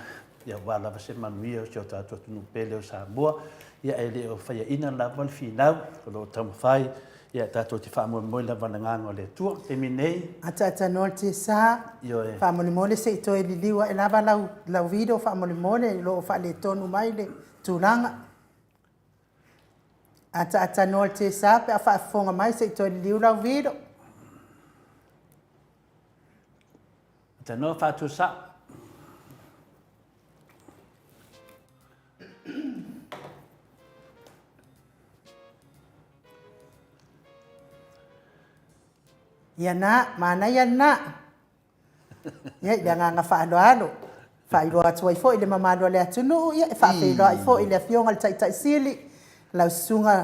aua lava se manuia o si o tatou atunuu pele o Samoa. Ia, e le o faiaina lava le finau o lo o taumafai, ia, tatou te faamoemoe lava i le agaga o le Atua. I le taimi nei. Ataata noa le tesa. Ioe. Faamolemole se i toe liliu ae lava lau, lau video faamolemole o lo o faaletonu mai le tulaga. Ataata noa le tesa pe a faafofoga mai se i toe liliu lau video. Tanoa faatusa. Ia na, manaia lena. Ia, i le agaga faaaloalo, faailoa atu ai foi i le mamalu o le atunuu, ia e faafeiloai foi i le Afioga i le Taitai Sili, lau Susuga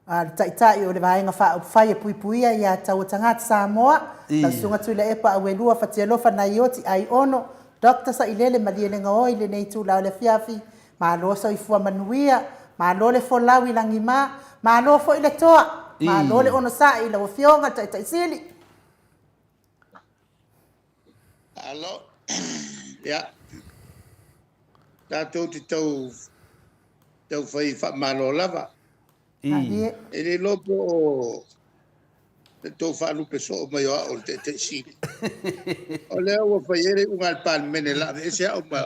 A le Taitai o le Vaega Faaupufai e Puipuia ia Taua Tagata Samoa, lau Susuga Tuilaepa Auelua Fatialofa Naioti Aiono, Doctor Sailele Malielegaoi i lenei itula o le afiafi, malo soifua manuia, malo le folau i lagima, malo foi le toa, malo le onosai i lau Afioga i le Taitai Sili. Alo, ia, tatou te tau tau fai faamalo lava. E le iloa po o le tou faalupe soo mai o au o le Taitai Sili. O lea ua fai ai le iuga a le Palemene o le a aveese au ma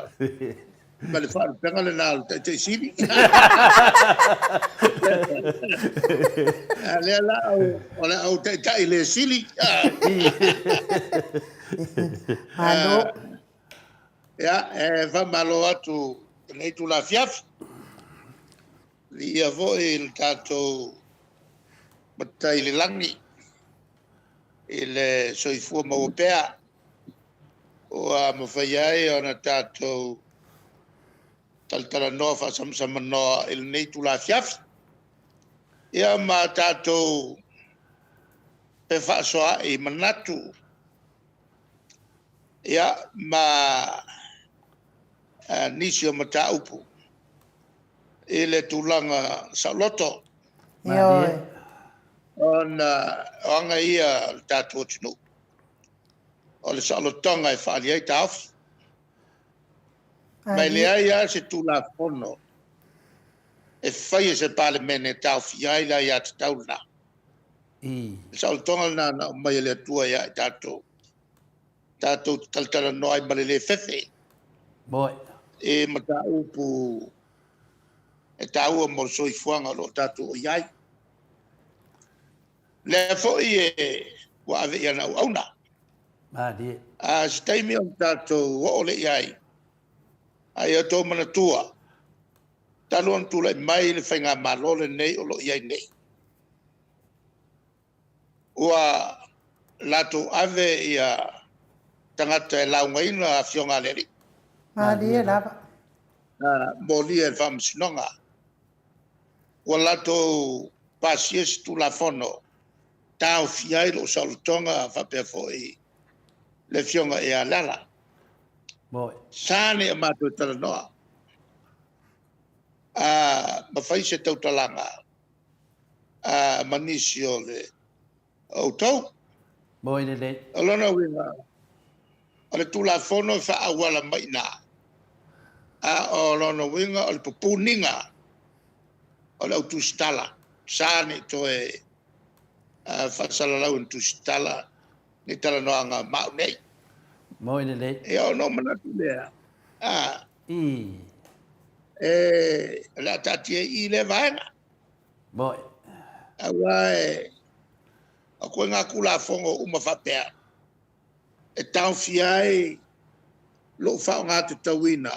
Ma le faalupega lena o le Taitai Sili. A lea la o le a ou taitai le sili. Malo. Ia, e faamalo atu i lenei itula afiafi. Viia foi i le tatou Matai i le lagi i le soifua maua pea ua mafai ai ona tatou talatalanoa faasamasamanoa i lenei itula afiafi. Ia ma tatou fefaasoaai manatu ia ma nisi o mataupu i le tulaga saoloto. Ioe. Ona o aga ia o le tatou atunuu, o le saolotoga e faaali ai taofi. Ma e leai lava se Tulafono e faia e se Palemene e taofia ai le aiatatau lena. Le saolotoga lena na aumai e le Atua ia i tatou, tatou te talatalanoa ai ma le le fefe i mataupu e taua mo le soifuaga o lo o tatou i ai. Lea foi e ua ave i ana auauna. A se taimi ona tatou oo lea i ai, a ia outou manatua, talu ona tulai mai le faigamalo lenei o lo o i ai nei, ua latou ave ia tagata e laugaina afioga a le alii. Malie lava. Molia e le Faamasinoga. Ua latou pasia se Tulafono taofia ai lou saolotoga faapea foi le afioga ia Leala. Sa nei o matou talanoa ma fai se tautalaga ma nisi o le outou. Moi lelei. O lona uiga, o le Tulafono e faaauala mai i ina, a o lona uiga o le pupuniga o le au tusitala, sa ne i toe faasalalau e ni tusitala ni talanoaga ma au nei. Moi lelei. Ia, ona ou manatu lea, o le a taatia i i lea vaega. Moi. Aua e o ituaiga Tulafono uma faapea, e taofia ai lou faaaoga tatauina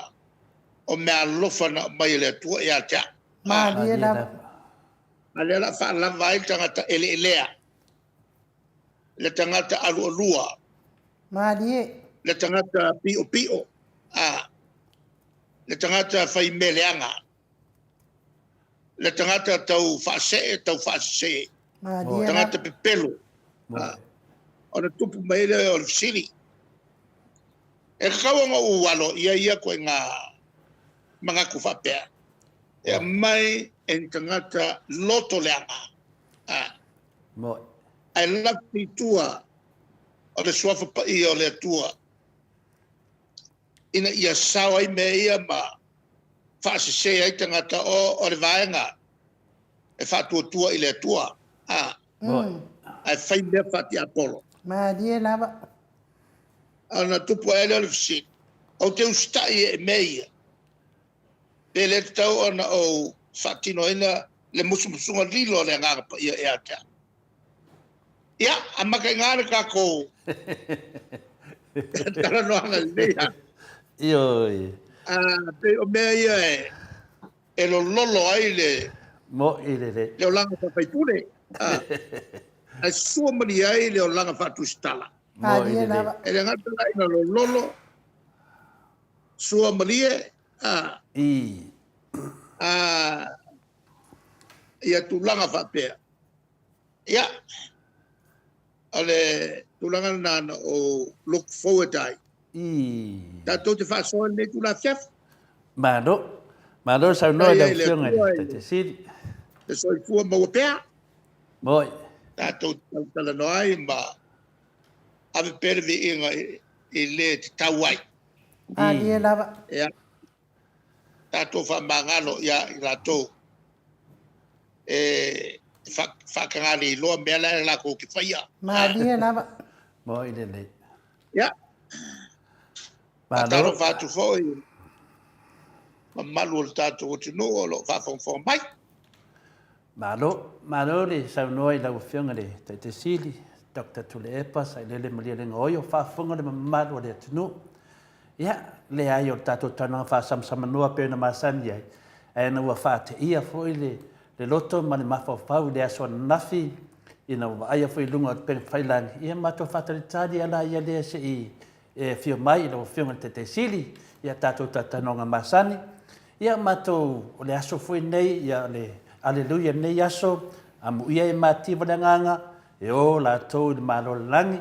o meaalofa na aumai e le Atua ia te au. Malie lava. A lea o le a faalava ai le tagata eleelea, le tagata alualua, Malie. le tagata piopio, le tagata fai mea leaga, le tagata tau faasee, tau faasese, Malie tagata lava. pepelo. Ona tupu mai lea o le fesili. E tatau ona ou aloaia ia ituaiga manatu faapea, e aumai e ni tagata loto leaga, ae lafi i tua o le suafa paia o le Atua, ina ia sao ai mea ia ma faasese ai tagata o le vaega e faatuatua i le Atua, ae fai mea faatiapolo. Malie lava. Ona tupu ae lea o le fesili, ou te usitai e mea ia, pe le tatau ona ou faatinoina le musumusuga lilo a le Agaga Paia ia te au. Ia, amata i ina le tatou talanoaga i lenei aso. Ioe. Pei o mea ia e lololo ai le Moi lelei. le olaga faa-faipule, ae sua malie ai le olaga faatusitala. Moi Malie lelei. lava. E le gata la ina lololo, sua malie, ia tulaga faapea. Ia, o le tulaga lena na ou look forward ai. Tatou te faasoa i lenei itula afiafi. Malo. Malo saunoa i lau Faafetai ai i le Afioga i Atua le i Taitai Sili. le soifua maua pea. Moi. Tatou te talatalanoa ai ma ave pea le viiga i le tatau ai. Malie lava. Ia, tatou faamagalo ia i latou e faatagaleiloa mea la e latou te faia. Malie lava. Moi lelei. Ia, Malo. faatalofa atu foi mamalu o le tatou atunuu o lo o faafogafoga mai. Malo, malo le saunoa i lau Afioga i le Taitai Sili, Doctor Tuilaepa Sailele Malielegaoi, faafofoga le mamalu o le atunuu. Ia, leai o le tatou talanoaga faasamasamanoa pei ona masani ai, ae ona ua faateia foi le, le loto ma le mafaufau i le aso ananafi, ina ua vaaia foi i luga o le upega tafailagi, ia matou faatalitali lava ia lea se i e afio mai i lau Afioga i le Taitai Sili, ia tatou talatalanoaga masani. Ia matou, o le aso foi lenei, ia o le Aleluia i lenei aso, amuia e mativa le agaga, e o latou i le Malo o le Lagi.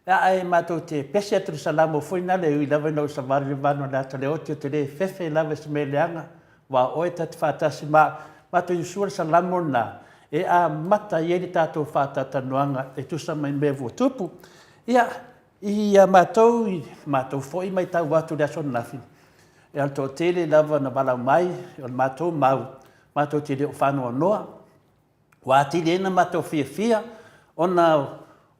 Ia, ae matou te pese atu i le Salamo foi nale, e ui lava ina ou savali i le vanu o le ata o le oti, ou te le fefe lava i se mea leaga, aua o oe ta te faatasi ma au. Matou usua le Salamo lena, e amata ai le tatou faatalatalanoaga e tusa ma mea ua tupu. Ia, I a matou, i matou foi maitau atu i le aso ananafi, e o le toatele lava na valaau mai, o le matou mau, matou te le o faanoanoa. Ua atili ai na matou fiafia, ona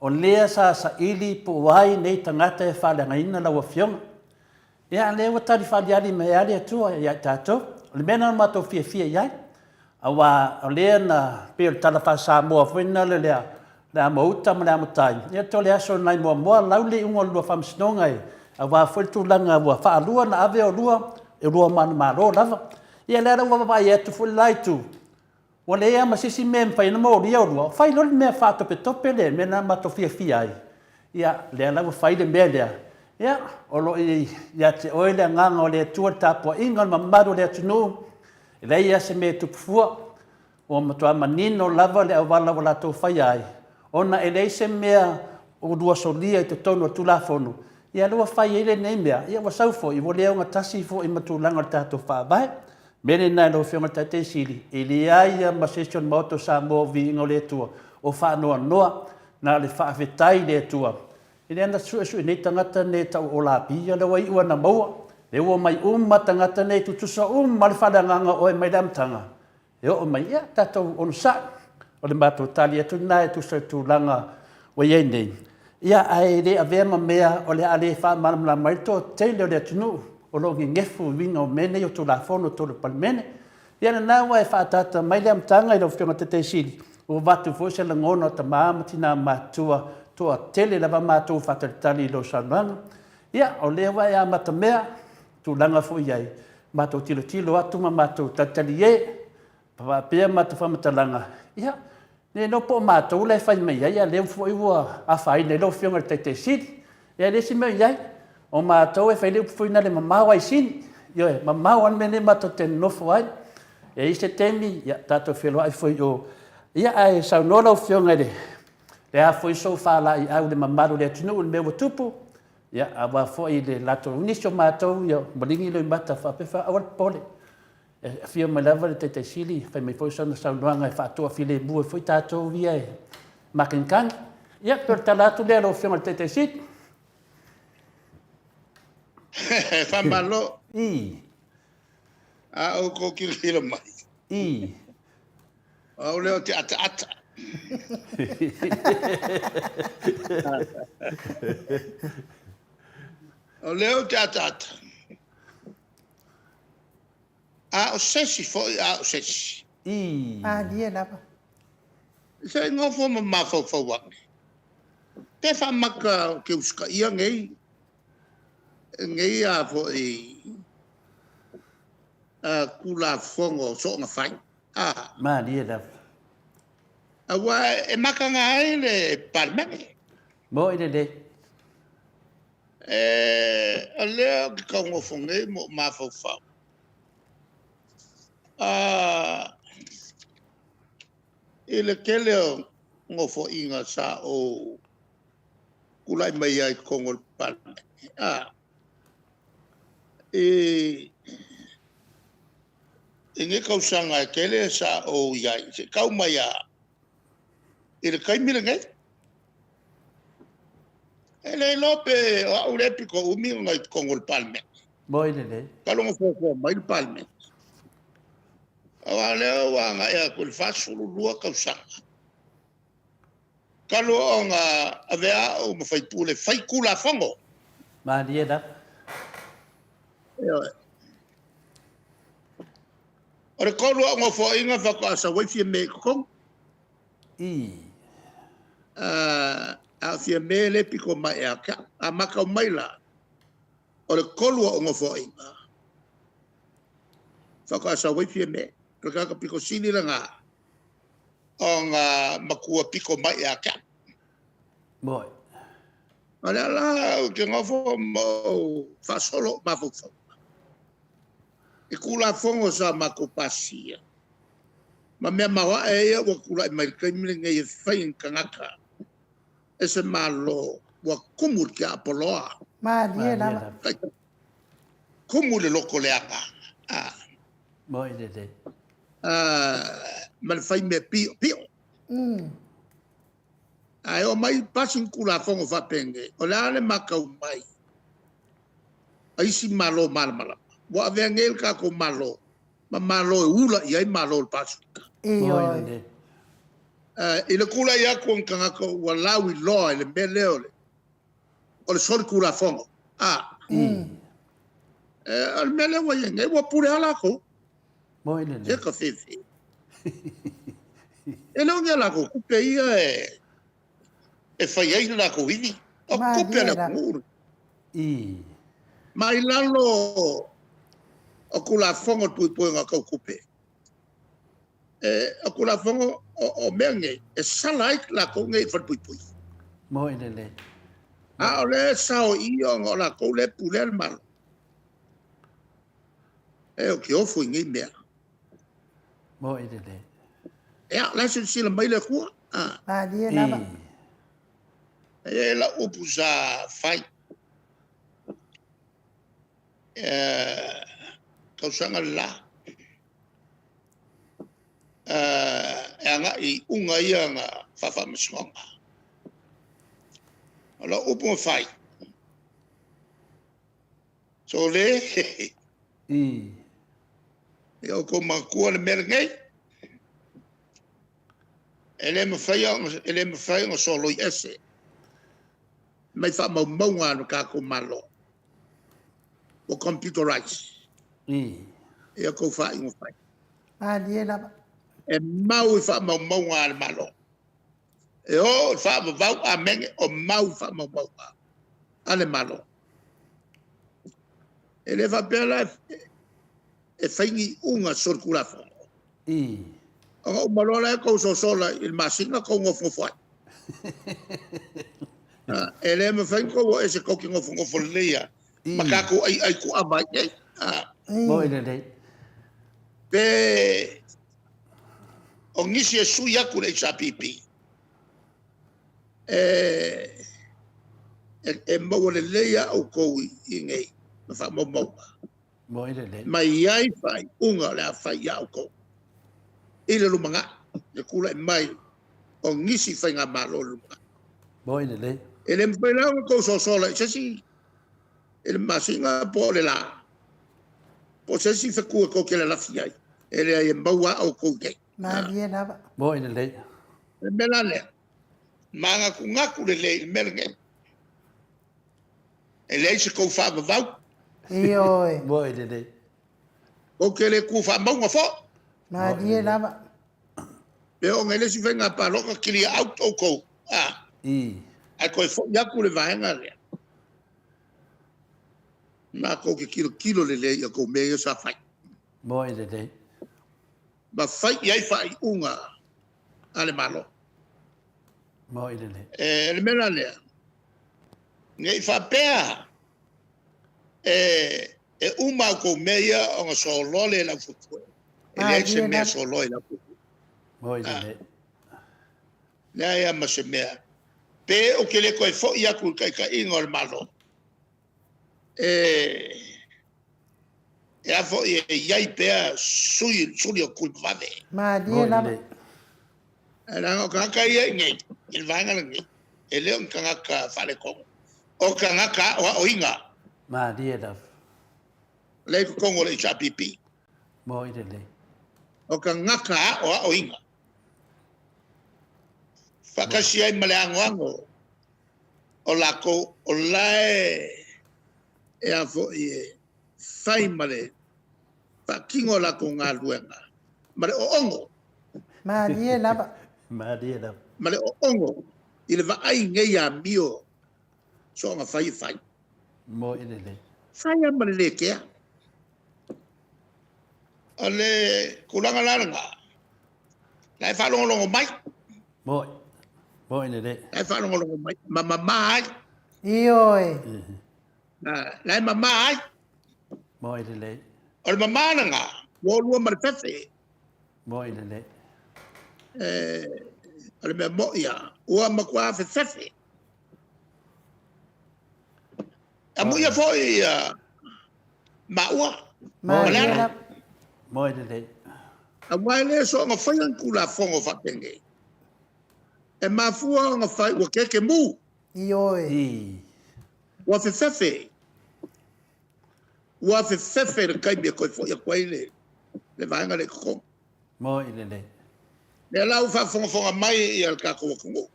o lea sa saili po o ai nei tagata e faaleagaina lau Afioga. Ia, a lea ua tali faaaliali mai lava le Atua ia i tatou. O le mea lena na matou fiafia i ai, aua o lea na, pei o le tala faa-Samoa foi lena o le amo uta ma le amo tai, ia toe o le aso nai Moamoa lau le iuga o le lua faamasinoga e, aua foi le tulaga ua faalua ona ave oulua, e oulua manumalo lava. Ia o lea la ua vaavaai atu foi le la itu, Ua leai lava ma se isi mea e mafai ona molia oulua, fai loa le mea faatopetope le mea lena matou fiafia ai. Ia, lea la ua fai le mea lea, ia, o lo o ia te oe le agaga o le Atua i le tapuaiga o le mamalu o le atunuu, e leai lava se mea e tupu fua. Ua matua manino lava le auala ua latou faia ai, ona e leai se mea o lua solia i totonu o le Tulafono, ia lea ua fai ai lenei mea, ia ua sau foi, ua le ogatasi foi ma tulaga o le tatou Faavae. Mea lena lau Afioga i le Taitai Sili, e leai lava ma se isi o le Maota o Samoa o Viiga o le Atua o faanoanoa, na o le faafetai i le Atua. E leai na suesue nei tagata nei e tau o Olapi, ia lea ua iu lava ina maua, lea ua omai uma tagata nei, tutusa uma lava le faaleagaga o oe mai le amataga e oo mai, ia tatou onosai. O le matou tali atu lena e tusa i le tulaga ua i ai nei, ia ae le avea ma mea o le a le faamalamalama ai le toatele o le atunuu o lo o nenefu i uiga o mea nei o Tulafono i totonu o le Palemene. Ia lena ua e faaataata mai le amataga i lau Afioga i le Taitai Sili, ua avatu foi se lagona o tama ma tina matutua, toatele lava matou faatalitali i lau saunoaga. Ia, o lea ua e amatamea, tulaga foi i ai, matou tilotilo atu ma matou talitalie, faapea matou faamatalaga, ia, ne iloa po o matou la e fai mai ai, a o lea foi ua afaina ai lau Afioga i le Taitai Sili. Ia e leai se mea o i ai, o matou e fai le upu foi lea, mamao aisini, ioe, mamao lava le mea lea matou te nonofo ai. E i ai se taimi, ia, tatou feiloai foi i o, ia ae saunoa lau Afioga i le, le a foi sou faalaeiau i le mamalu o le atunuu i le mea ua tupu, Ia, aua foi le latou, nisi o matou, ia, maligi loimata faapea, aua le popole. E afio mai lava le Taitai Sili, fai mai foi sana saunoaga e faatoafilemu ai foi tatou ia e makagikagi. Ia, pei o le tala atu lea lau Afioga i le Taitai Sili. Faamalo. I. A outou tilotilo mai. I. Au lea o te ataata. O lea o te ataata. A o sesi foi, a o sesi. I. Malie lava. Se i nofo ma mafaufau ane. Pe faamata ou te usitaia nei, nei a foi Tulafono o soona fai. A. Malie lava. Aua e mataga ai le Palemene. Moi lelei. E, o lea ou te tau nofo nei ma ou mafaufau. A, i le tele o nofoaiga sa ou tulai mai ai i totonu o le Palemene. A, i i nei tausaga e tele sa ou i ai, se i tau mai lava i le taimi lenei. E le iloa pe o au lea e pito umi ona i totonu o le Palemene. Moi lelei. Talu ona fuafua mai le Palemene. Aua o lea ua agai atu i le 42 tausaga. Talu ona avea au ma faipule faitulafono. Malie lava. Ioe. O le 3 o au nofoaiga faatoa sau ai Fiame i totonu. A o Fiame lea e pito mai ia te au. A matau mai la, o le 3 o au nofoaiga faatoa sau ai Fiame. O le tagata pito sili lena ona matua pito mai ia te au. O lea la ou te nofo ma ou faasolo ou mafaufauga i Tulafono sa matou pasia ma mea maoae ia ua tulai mai i le taimi lenei e fai e ni tagata e se Malo ua tumu i le tiapoloa. Malie lava. Tumu i le loto leaga. Ma le fai mea piopio. Ae oo mai pasi ni Tulafono faapenei, o le a le matau mai a isi Malo malamalama? Ua avea nei le tatou Malo ma Malo e ula i ai Malo o le Pasefika. Ioe. I le tulai atu o ni tagata ua lauiloa i le mea lea o le solitulafono. O le mea lea ua i ai nei, ua pule lava latou. Se ka fefe. E le o ni a latou tupe ia e fai ai le latou ivi. O tupe a le atunuu. Ma i lalo o Tulafono o le puipuiga tau tupe, o Tulafono o mea nei, e sala ai latou nei i falepuipui. A o lea e sao i i ona o latou lea e pulea le Malo. E ou te ofo i nei mea. Ia, o la e silasila mai le Atua. Malie lava. E i ai lau upu sa fai tausaga le la, e agai i iuga ia na faafaamasinoga. O lau upu na fai, sole, ia outou manatua le mea lenei, e le mafai ona soloi ese mai faamaumauga a le tatou Malo ua computerize ia tou faaiuga fai. Malie lava. E mau i faamaumauga a le Malo. E oo i le faavavau amene o mau i faamaumauga a le Malo. E le faapea la e fai ni iuga solitulafono. Ona uma loa lea tou sosola i le masina tou nofonofo ai. E le mafai ona tou o ese tou te nofonofo lelei lava ma tatou aiai tuava ai i inei. Pe o nisi e sui atu i le HRPP, e maua lelei lava outou i inei ma faamaumauga. Ma i ai faaiuga o le a fai ia outou i le lumanai, le tulai mai o nisi faigamalo i le lumanai. E le mafai la ona outou sosola i se isi i le masina po o le la, po o se isi fetu e tou te lalafi ai, e leai e maua lava outou i inei. Malie lava. Le mea la lea, manatunatu lelei i le mea lenei. E leai se tou faavavau. Ioe. Tou te le tu faamauga foi. Malie lava. Pe oo nei le isi faiga palota clear out outou. Ae toe foi atu le vaega lea. Matou te tilotilo lelei i a outou mea ia sa fai. Ma fai i ai faaiuga a le Malo. E le mea la lea, ne i faapea e uma a outou mea ia ona soloa lea i le aufuefue. E leai se mea e soloa i le aufuefue. Leai lava ma se mea. Pe ou te le toe foi atu i le taitaiga o le Malo, e a foi e i ai pea suli o Tuimavave. Malie lava. Leaga o tagata ia i inei, i le vaega lenei, e le o ni tagata faaletonu. O tagata aoaoina. Malie lava. Lea i totonu o le HRPP. O tagata aoaoina. Faatasi ai ma le anoano o latou o lae e a foi e fai ma le faatino a latou galuega. ma le oogo. Malie lava. Malie lava. Ma le oogo i le vaai nei amio soonga fai e fai. Mo'i lelei. Fai lava ma le lē kea. O le tulaga la lena, la e faalogologo mai. Mo'i. Mo'i lelei. La e faalogologo mai, ma mamā ai. Ioe. La e mamā ai. Mo'i lelei. O le mamā lena, ua oulua ma le fefe. Mo'i lelei. O le mea mo'i lava, ua matua fefefe. Amuia foi maua ma le ala. Moe lelei. Aua e le soonga faia ni Tulafono faapenei. E mafua ona fai ua keke mu. Ioe. Ua fefefe. Ua fefefe le taimi e toe foi atu ai le le vaega lea i totonu. Moe lelei. Lea la ua faafogafoga mai ia le tatou atunuu.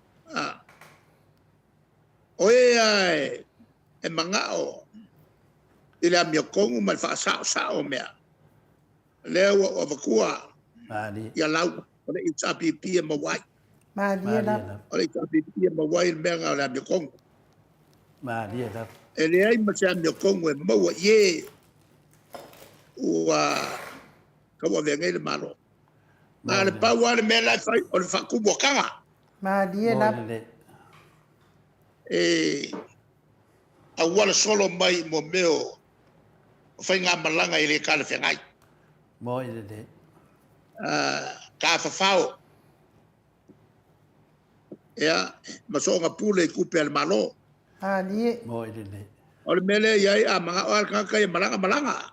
O e a e manao i le amiotonu ma le faasaosao o mea, lea ua ou avatua ia lau, o le HRPP e maua ai. Malie lava. O le HRPP e maua ai le mea lena o le amiotonu. Malie lava. E leai ma se amiotonu e maua i e ua tauavea nei le Malo. Na o le pau lava le mea la e fai o le faatumuataga. Malie lava. E auala solo mai mo mea o faigamalaga e le talafeagai. Moi lelei. Tafafao. Ia, ma soonga pule i tupe a le Malo. Malie. Moi lelei. O le mea lea e i ai, a manao lava le tagata ia malaga, malaga.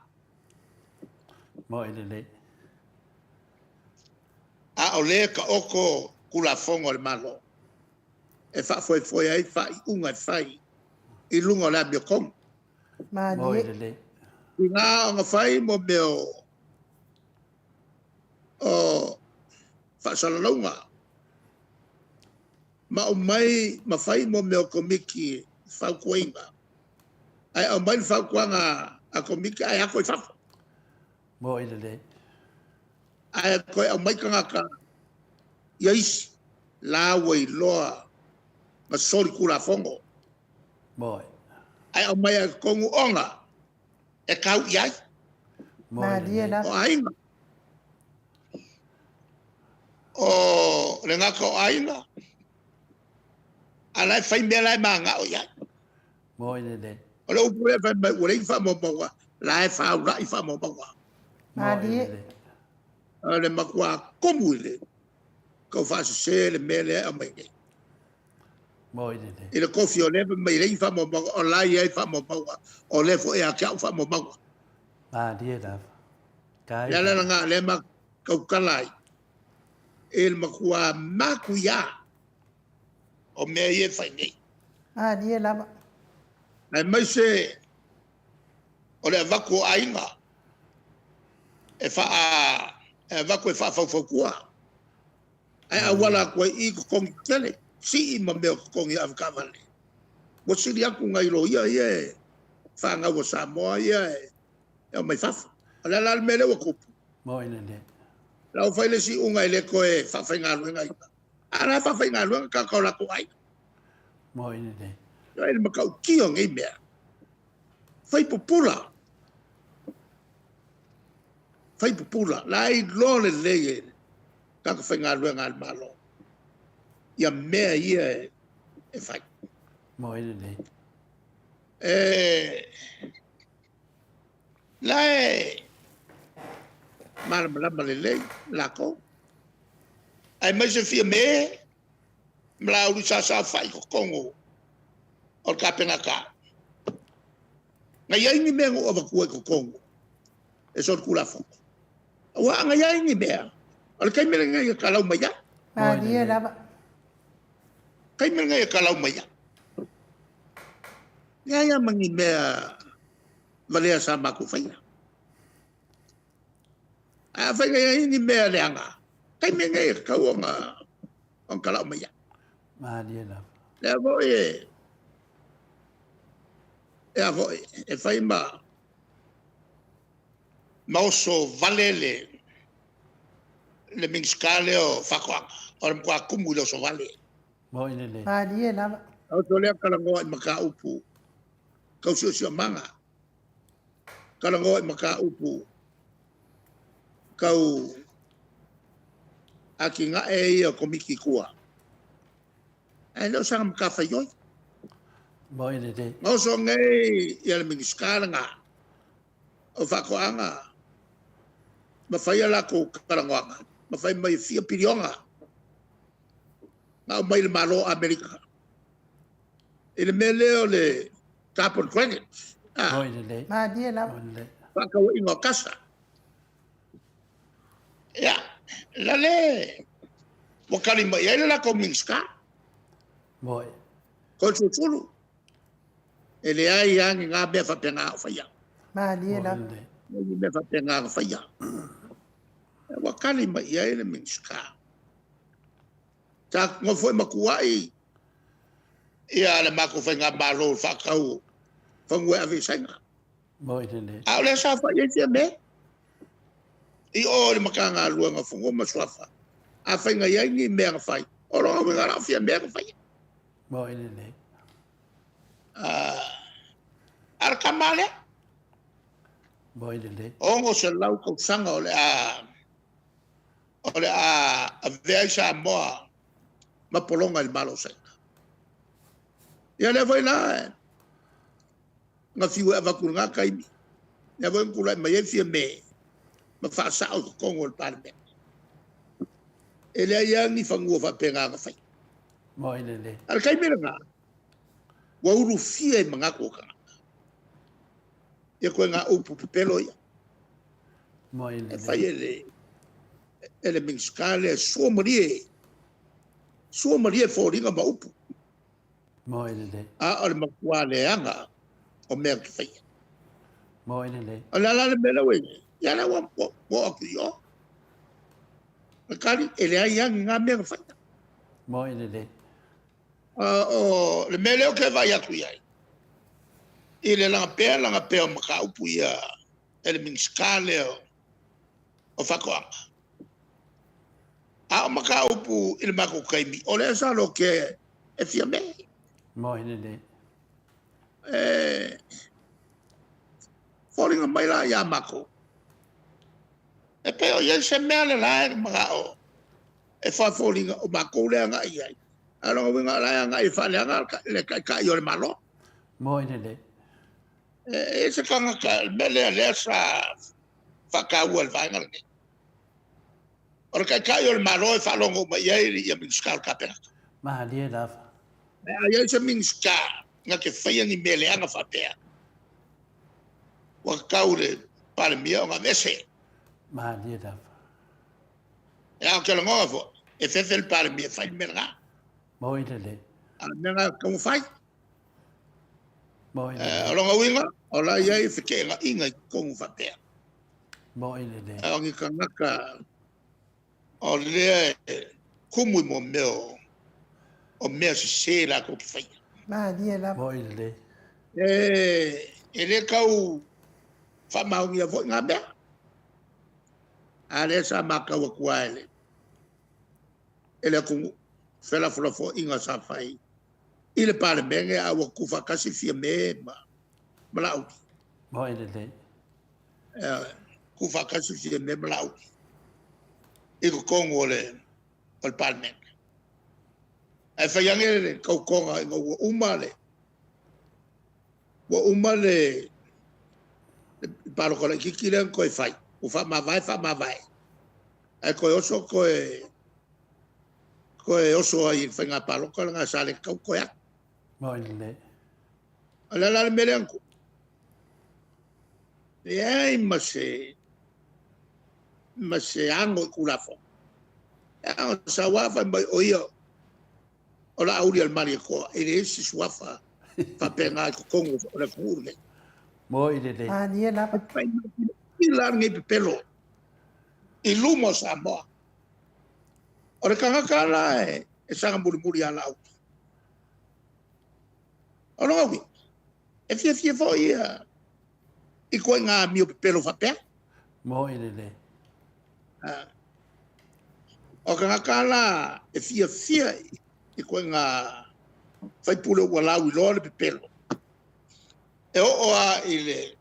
Moi lelei. A o lea e taoto Tulafono a le Malo e faafoefoe ai faaiuga e fai i luga o le amiotonu. Moi lelei. Tiga ona fai mo mea o faasalalauga ma aumai ma fai mo mea o komiti fautuaina, ae aumai le fautuaga a komiti ae ato i fafo. Moi lelei. Ae toe aumai tagata ia isi la ua iloa ma soli Tulafono. Moi. Ae aumai lava i totonu ona e tau i ai. Malie lava. O aiga. O le gata o aiga, a la e fai mea la e manao i ai. Moi lelei. O le upu lea fai mai ua leai ni faamaumauga, la e faula'i faamaumauga. Malie. O le matua tumu i le tau faasese le mea lea e aumai nei. Moi lelei. I le kofi o lea fai mai e leai ni faamaumauga, o la e i ai faamaumauga, o lea foi e ia te au faamaumauga. Malie lava. Le ala lena lea ma tautala ai i le matua matuia o mea ia e fai nei. Malie lava. Aemaise o le avatu o aiga e faa e avatu e faafaufautua ae auala atu ai i totogi tetele, sii ma mea o totogi avetaavale. Ua sili atu nai loia ia e fanau a Samoa ia e aumai fafo. O le a la le mea lea ua tupu? Moi lelei. La ua fai le isi iuga e le toe faafaigaluega ina. A la e faafaigaluega tagata o latou aiga. Moi lelei. Ioe le matautia o nei mea. Fai pupula. Fai pupula. La e iloa lelei e tagata faigaluega a le Malo ia mea ia e fai. Moi lelei. E la e malamalama lelei lakou, aemaise Fiame ma Laauli sa saofai i totonu o le Kapenata. Na i ai ni mea na ou avatua i totonu e solitulafono? Aua a na i ai ni mea, o le taimi lenei e talau mai ai. Malie lava. Taimi lenei e talau mai ai. Leai lava ma ni mea valea sa matou faia. Ae afai na i ai ni mea leaga, taimi lenei e tatau ona tala'o mai ai. Malie lava. Lea foi e, ea foi, e fai ma, ma oso vale le, Le Minisita lea o Faatoaga, o le matua tumu i le osovale. Moni lelei. Malie lava. Oso lea talanoa i mataupu tau siosiomaga, talanoa i mataupu tau atinae ia o Komiti i tua, ae le o sana matafaioi. Moni lelei. Na oso nei ia le Minisita lena o Faatoaga ma fai a latou talanoaga, ma fai mai e fia piliona na aumai i le Malo o Amerika i le mea lea o le carbon credit. Moni lelei. Malie lava. Moni lelei. Faatauaiga o kasa. Ia, la le ua tali mai ai le latou Minisita. Moni. Koe Susulu. E leai lava ni na mea faapena o faia. Malie lava. Moni lelei. Ni mea faapena na faia. Ua tali mai i ai le Minisita. Sa nofo foi ma tuai ia le matou faigamalo i le faatau fanua e ave i Saina. Moni lelei. A o lea sa fai ai Fiame i o i le Matagaluega o Fanua ma Suafa. Afai na i ai ni mea na fai, o lona uiga la o Fiame na faia. Moni lelei. A o le tama lea. Moni lelei. 600 tausaga o le a o le a avea ai Samoa ma pologa i le Malo o Saina. Ia lea foi la na fiu e avatu i lena taimi, lea foi na tulai mai ai Fiame ma faasao i totonu o le Palemene. E leai lava ni fanua faapena na faia. Moni lelei. A o le taimi lena, ua ulufia i manatu o tagata. Ia koe ngā upu pepelo ia. Moni E lelei. fai e le e le Minisita lea sua malie, sua malie foliga ma upu. Moni lelei. A o le matua leaga o mea ou te faia. Moni lelei. O le a la le mea lea ua i ai? Ia lea ua oo atu i o. Na tali, e leai lava ni na mea na faia. Moni lelei. O le mea lea ou te vaai atu i ai, i le lagapea lagapea o mataupu ia e le Minisita lea o Faatoaga. A o mataupu i le matou taimi, o lea sa lotea e Fiame. Moni lelei. E foliga mai la ia matou, e pei o i ai se mea le la e manao e faafoliga o matou lea agai i ai. A o lona uiga o la e agai e faaleaga le Taitai o le Malo. Moni lelei. E i ai se tagata, le mea lea lea sa faataua e le vaega lenei. O le Taitai o le Malo e faalogo uma i ai ia Minisita o le Kapeneta. Malie lava. A i ai se Minisita na te faia ni mea leaga faapea, ua tatau i le Palemia ona aveese. Malie lava. E ao te lagona foi, e fefe le Palemia e fai le mea lena. Moni lelei. A o le mea lena e tatau ona fai. Moni lelei. O lona uiga, o la e i ai feteenaiga i totonu faapea. Moni lelei. O ni tagata o lea e tumu i mea o mea sese latou te faia. Malie lava. Moni lelei. E le tau faamaonia foi ngā mea. A lea sa matau atu lava e le e le atunuu felafolafoaiga sa fai i le Palemene a ua tutufaatasi Fiame ma ma Laauli. Moni lelei. Tutufaatasi Fiame ma Laauli i totonu o le o le Palemene. Ae fai ane le tautoga ina ua uma le ua uma le le palota laitiiti lea na toe fai, ua faamavae faamavae, ae toe oso toe toe oso ai i le faiga palota lena sa le tatau toe alu. Moni lelei. O le a la le mea lea na tupu? Leai ma se ma se ano i Tulafono. E ao sa ua fai mai o ia o Laauli a le Malietoa, e leai se suafa faapena i totonu o le atunuu lenei. Moni lelei. Malie lava. Fai mai la lenei pepelo i luma o Samoa. O le tagata la e saga mulimuli ia Laauli. O lona uiga, e fiafia foi ia i ituaiga amio pepelo faapea. Moni lelei. O tagata la e fiafia i ituaiga faipule ua lauiloa le pepelo, e oo lava i le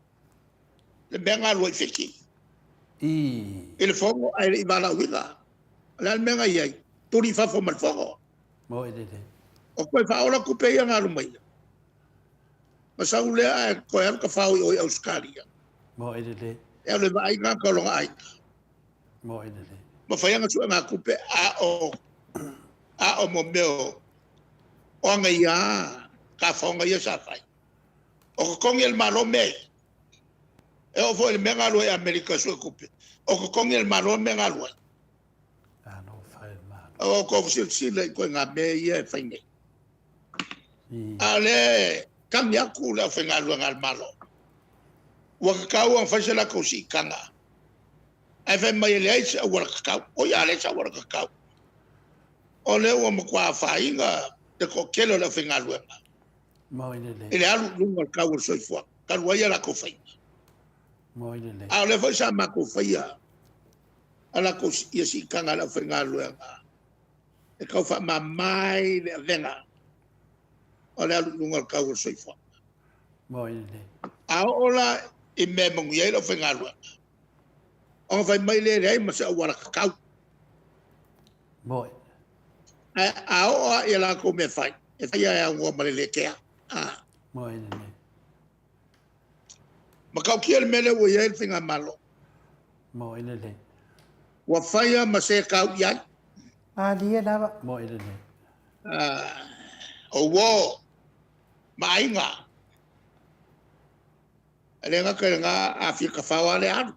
le mea galue i Fiti, i le fono ae le i valaauina. O le a le mea na i ai? Tuli i fafo ma le fono. O toe faaola tupe ia na alu mai. Ma sau lea ae toe alu tafao i o i Ausetalia. E alu e vaai tagata o lona aiga. Ma fai ana suegatupe a o a o mo mea o aga ia tafaoga ia sa fai. O totogi e le Malo mea ia. E oo foi i le mea na alu ai i Amerika e suetupe, o totogi e le Malo mea na alu ai. O tou silasila i ituaiga mea ia e fai nei. A o lea e kagi atu le aufaigaluega a le Malo, ua tatau ona fai se latou siitaga, ae fai mai e leai se auala tatau. Oi a leai se auala tatau? O lea ua matua afaina le toatele o le aufaigaluega i le alu i luga o le tau o le soifuaga, talu ai a latou faiga. A o lea foi sa matou faia a latou ia siitaga a le aufaigaluega e tau faamama ai le avega o le alu i luga o le tau o le soifuaga. A oo la i mea e manuia ai le aufaigaluega, ona fai mai lea e leai ma se auala tatau. Ae a oo lava i a latou mea fai, e fai lava e aunoa ma le le kea. Matautia le mea lea ua i ai le Faigamalo. Ua faia ma se tau i ai. Malie lava. O uo ma aiga. E le gata i lena, a fia tafao lava le alu.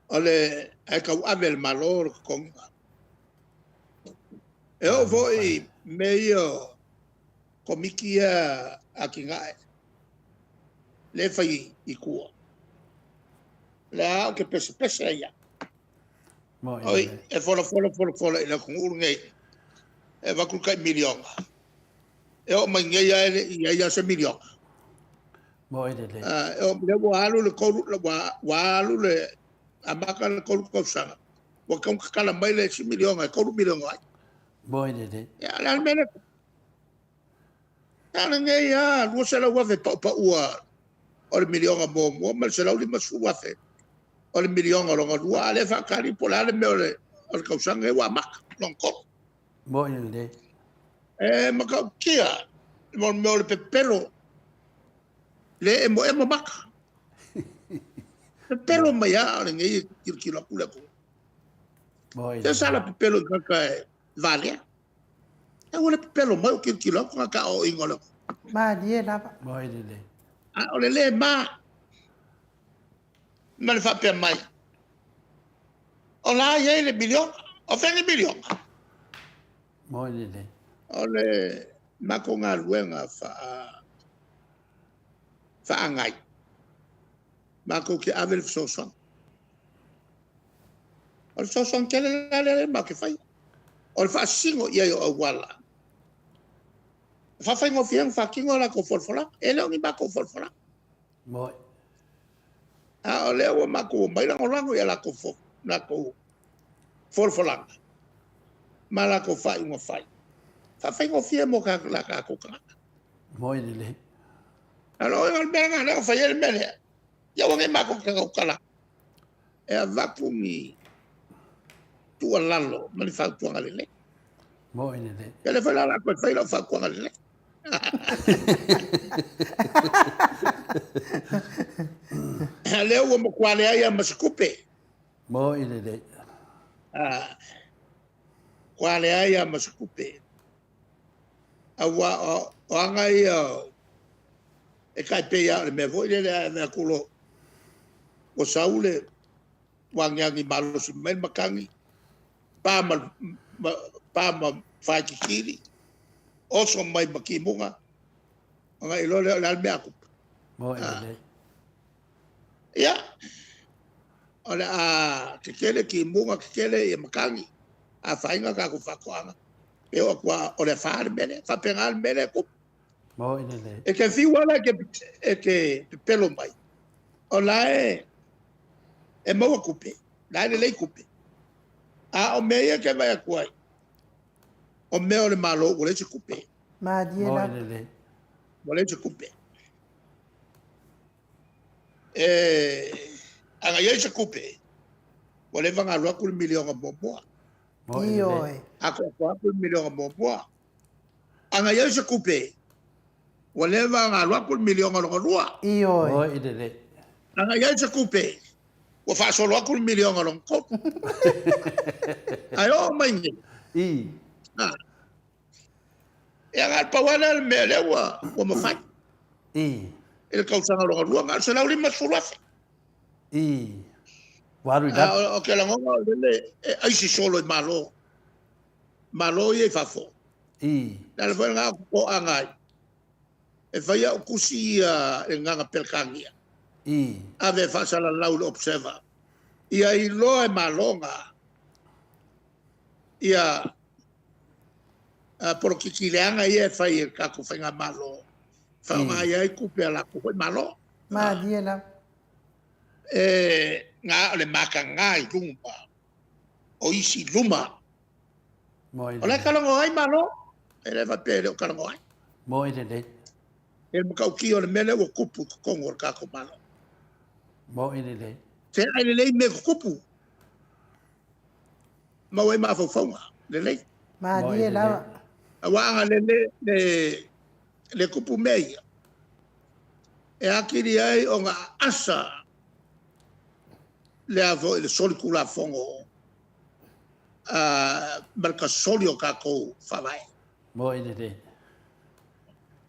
O le ae tauave e le Malo le totogiga. E oo foi i mea ia o Komiti ia atinae lea e fai i tua. O lea ou te pesepese ai lava. Oi, e folafola folafola i le atunuu lenei, e avatu le tai miliona. E oo mai nei lava e le i i ai lava se miliona. E oo lea ua alu le 3, ua alu le amata le 3 tausaga, ua tatau ona tatala mai le isi miliona e 3 miliona ai. Ia, o le a le mea lea? A o lenei lava 200,000 paupaua o le miliona muamua ma le 150,000 o le miliona lona lua, a o lea e faatali po o le a le mea o le tausaga lenei ua amata, lona tolu. E matautia mo le mea o le pepelo, le emoemo maka. Pepelo mai lava o lenei e tilotilo atu le atunuu. Se sala pepelo i tagata e valea. E aua le pepelo mai o tilotilo atu tagata aoaoina o le atunuu. Malie lava. A o le le ma ma le faapea mai, o la e i ai le miliona. O fea le miliona? O le matou galuega faagai, matou te ave le fesoasoani. O le fesoasoani tele la lea matou te faia. O le faasino i ai o auala, e faafaigofie ai ona faatino a latou folafolaga. E le o ni matou folafolaga. A o lea ua matou omai lagolago i a latou folafolaga ma latou faaiuga fai, faafaigofie mo tatou tagata. A o le mea lena o lea na fai ai le mea lea. Ia aua ne i matou tautala e avatu ni tuualalo ma ni fautuaga lelei. Ia lea foi la o le a toe fai lau fautuaga lelei. Lea ua matua leai lava ma se tupe. Matua leai lava ma se tupe. Aua o aga ia e tai pei lava o le mea foi lele a ave atu loa ua sau le ua agiagi malosi mai le matagi, pa ma faititili, oso mai ma timuga, ona e iloa lea o le a le mea a tupu. Ia, o le a tetele timuga, tetele ia matagi, afaina tatou faatoaga, pe oo atu lava o le afa le mea lea. E faapena le mea lea e tupu. E te fiu lava la e te pepelo mai, o la e E maua tupe, la e lelei tupe. A o mea ia ke vai atu ai, o mea o le Malo ua leai se tupe. Malie Moe lava. lelei. Ua leai se tupe. E a na i ai se tupe, ua leva ona alu atu le miliona muamua. Moe lelei. Ioe. Atoatoa atu le miliona muamua. A na i ai se tupe, ua leva ona alu atu le miliona lona lua. Ioe. Moe lelei. A na i ai se tupe, ua faasolo atu le miliona lona tolu. Ae oo mai nei. I. A. Ia na o le pau lava lea o le mea lea ua ua mafai. I. I le tausaga lona lua, na o le $150,000. I. Ua alu i A lalo. o ke lagona o lele e aisi solo i Malo. Malo ia i fafo. I. Le ala foi lena o totoaga ai. E fai au tusi ia le gagana Peretania. I. Ave e faasalalau i le Observer. Ia iloa e Malo na ia polokiki leaga ia e fai e le tatou faigamalo. Faaaoga ai tupe a latou foi Malo. Malie lava. E na o le mataga i luga o isi luma. Moe O la e lelei. talanoa ai Malo, e le faapea e le o talanoa ai. Moe lelei. E le matautia o le mea lea ua tupu i totonu o le tatou Malo. Moe lelei. Se ai lelei mea tutupu, maua ai mafaufauga lelei. Moe Malie lelei. lava. Aua a na lele le, le tupu mea ia, e atili ai ona aasa le a foi le solitulafono ma le tasoli o tatou faavae. Moe lelei.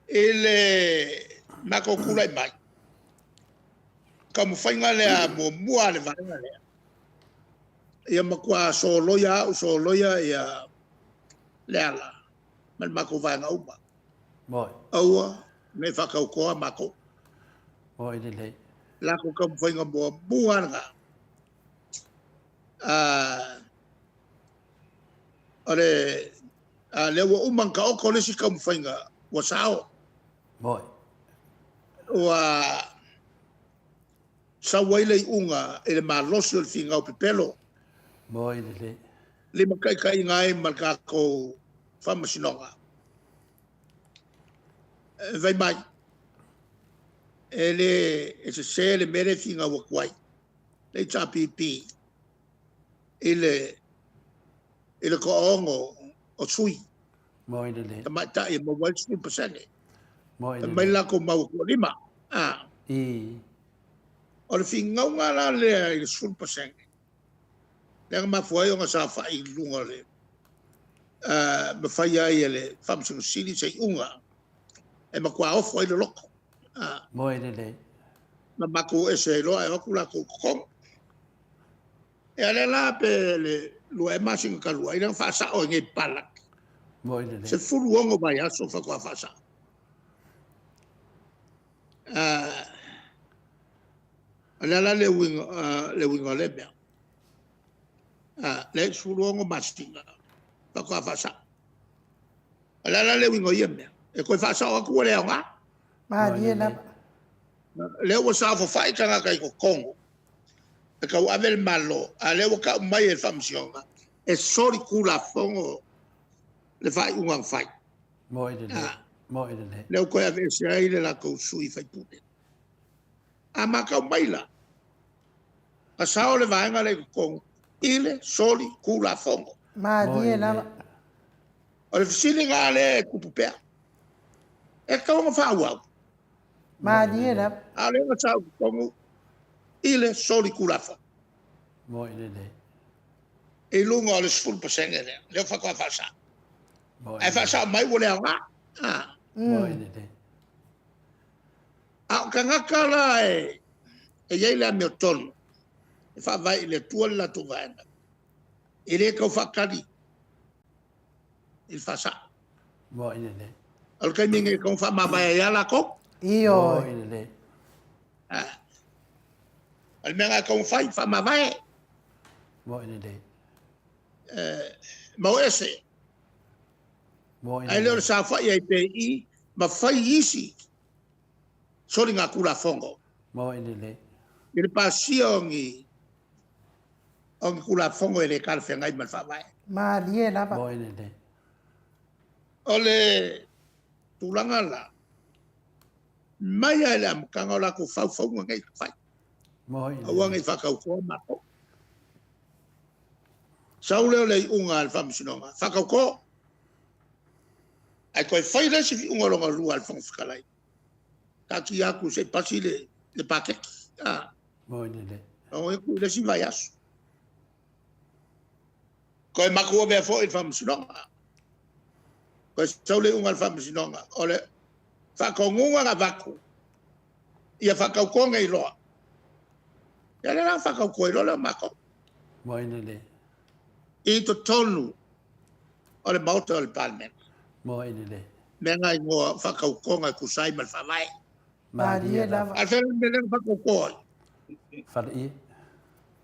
I le matou tulai mai, taumafaiga lea muamua a le vaega lea, ia matua soloia au, soloia ia Leala ma le matou vaega uma. Moe. Aua ne i faatautoa matou. Moe lelei. Latou taumafaiga muamua lena. O le lea ua uma ona taoto le isi taumafaiga ua sao. Moe. Ua sau ai le iuga i le malosi o le finau pepelo. Moe lelei. Limataitaiina ai ma le tatou faamasinoga. E vai mai, e le e sese le mea lea e finau atu ai, le HRPP, i le, i le toaono o sui Moe lelei. tamaitai e maua ai le 10%. Moe Fai mai lelei. le latou mau e toalima. A. I. O le finauga la lea i le 10%, lea na mafua ai ona saofai i luga o le ma fai ai e le Faamasino Sili se iuga e matua ofo ai le loto. A. Moe lelei. Ma matou ese ai loa e o atu latou i totonu. Ia lea la pe le 2 ea masina talu ai, lea na faasao ai nei palaki. Moe lelei. 16 vaiaso faatoa faasao. O le a la le uiga, le uiga o lea mea? Le 16 masina faatoa faasao. O le a la le uiga o ia mea? E toe faasao atu ua le aoga. Malie lava. Lea ua saofafai tagata i totonu e tauave le Malo, a lea ua tau mai e le Faamasinoga e solitulafono le faaiuga na fai. Moe lelei. Moe lelei. Lea ua toe aveese ai le latou sui usufono. A matau mai la, na sao le vaega lea i totonu i le solitulafono. Malie lava. O le fesiliga lea e tupu pea, e tatau ona faaauau. Malie lava. A o lea na sao i totonu i le solitulafono. Moe lelei. I luga o le 10% lea, lea faatoa faasao. Moe Ae faasao mai ua le aoga. Moe lelei. A o tagata la e i ai le amiotonu e faavae i le Atua le latou vaega, e le tau faatali i le faasao. Moe lelei. O le taimi nei e tatau ona faamavae ai lava latou. Ioe. Moe lelei. O le mea lena e tatau ona fai, faamavae. Moe lelei. Ma o ese. Moe Ae le o le lelei. saofai ai pea i i ma fai isi soligatulafono. Moe lelei. I le pasia o ni O ni Tulafono e le talafeagai ma le Faavae. Malie lava. Moi lelei. O le tulaga la, mai lava i le amataga o latou faufauga nei na fai. Moi Aua lelei. ne i faatautoa matou. Sau lea o le iuga a le Faamasinoga, faatauto. Ae toe fai le isi iuga lona lua a le Fofoga Fetalai, taatia atu se i pasi le, le paketi. Ah. Moi lelei. Logo atu i le isi vaiaso. Toe matou avea foi i le Faamasinoga. Toe sau le iuga a le Faamasinoga, o le faatonuga na avatu, ia faatauto nei loa. Ia lea la faatauto ai loa lea o matou. Moi lelei. I totonu o le Maota o le Palemene. Moi lelei. Mea na igoa faatautoga e tusa ai ma le Faavae. Malie lava. A o fea le mea lea na faatauto ai? Faleie.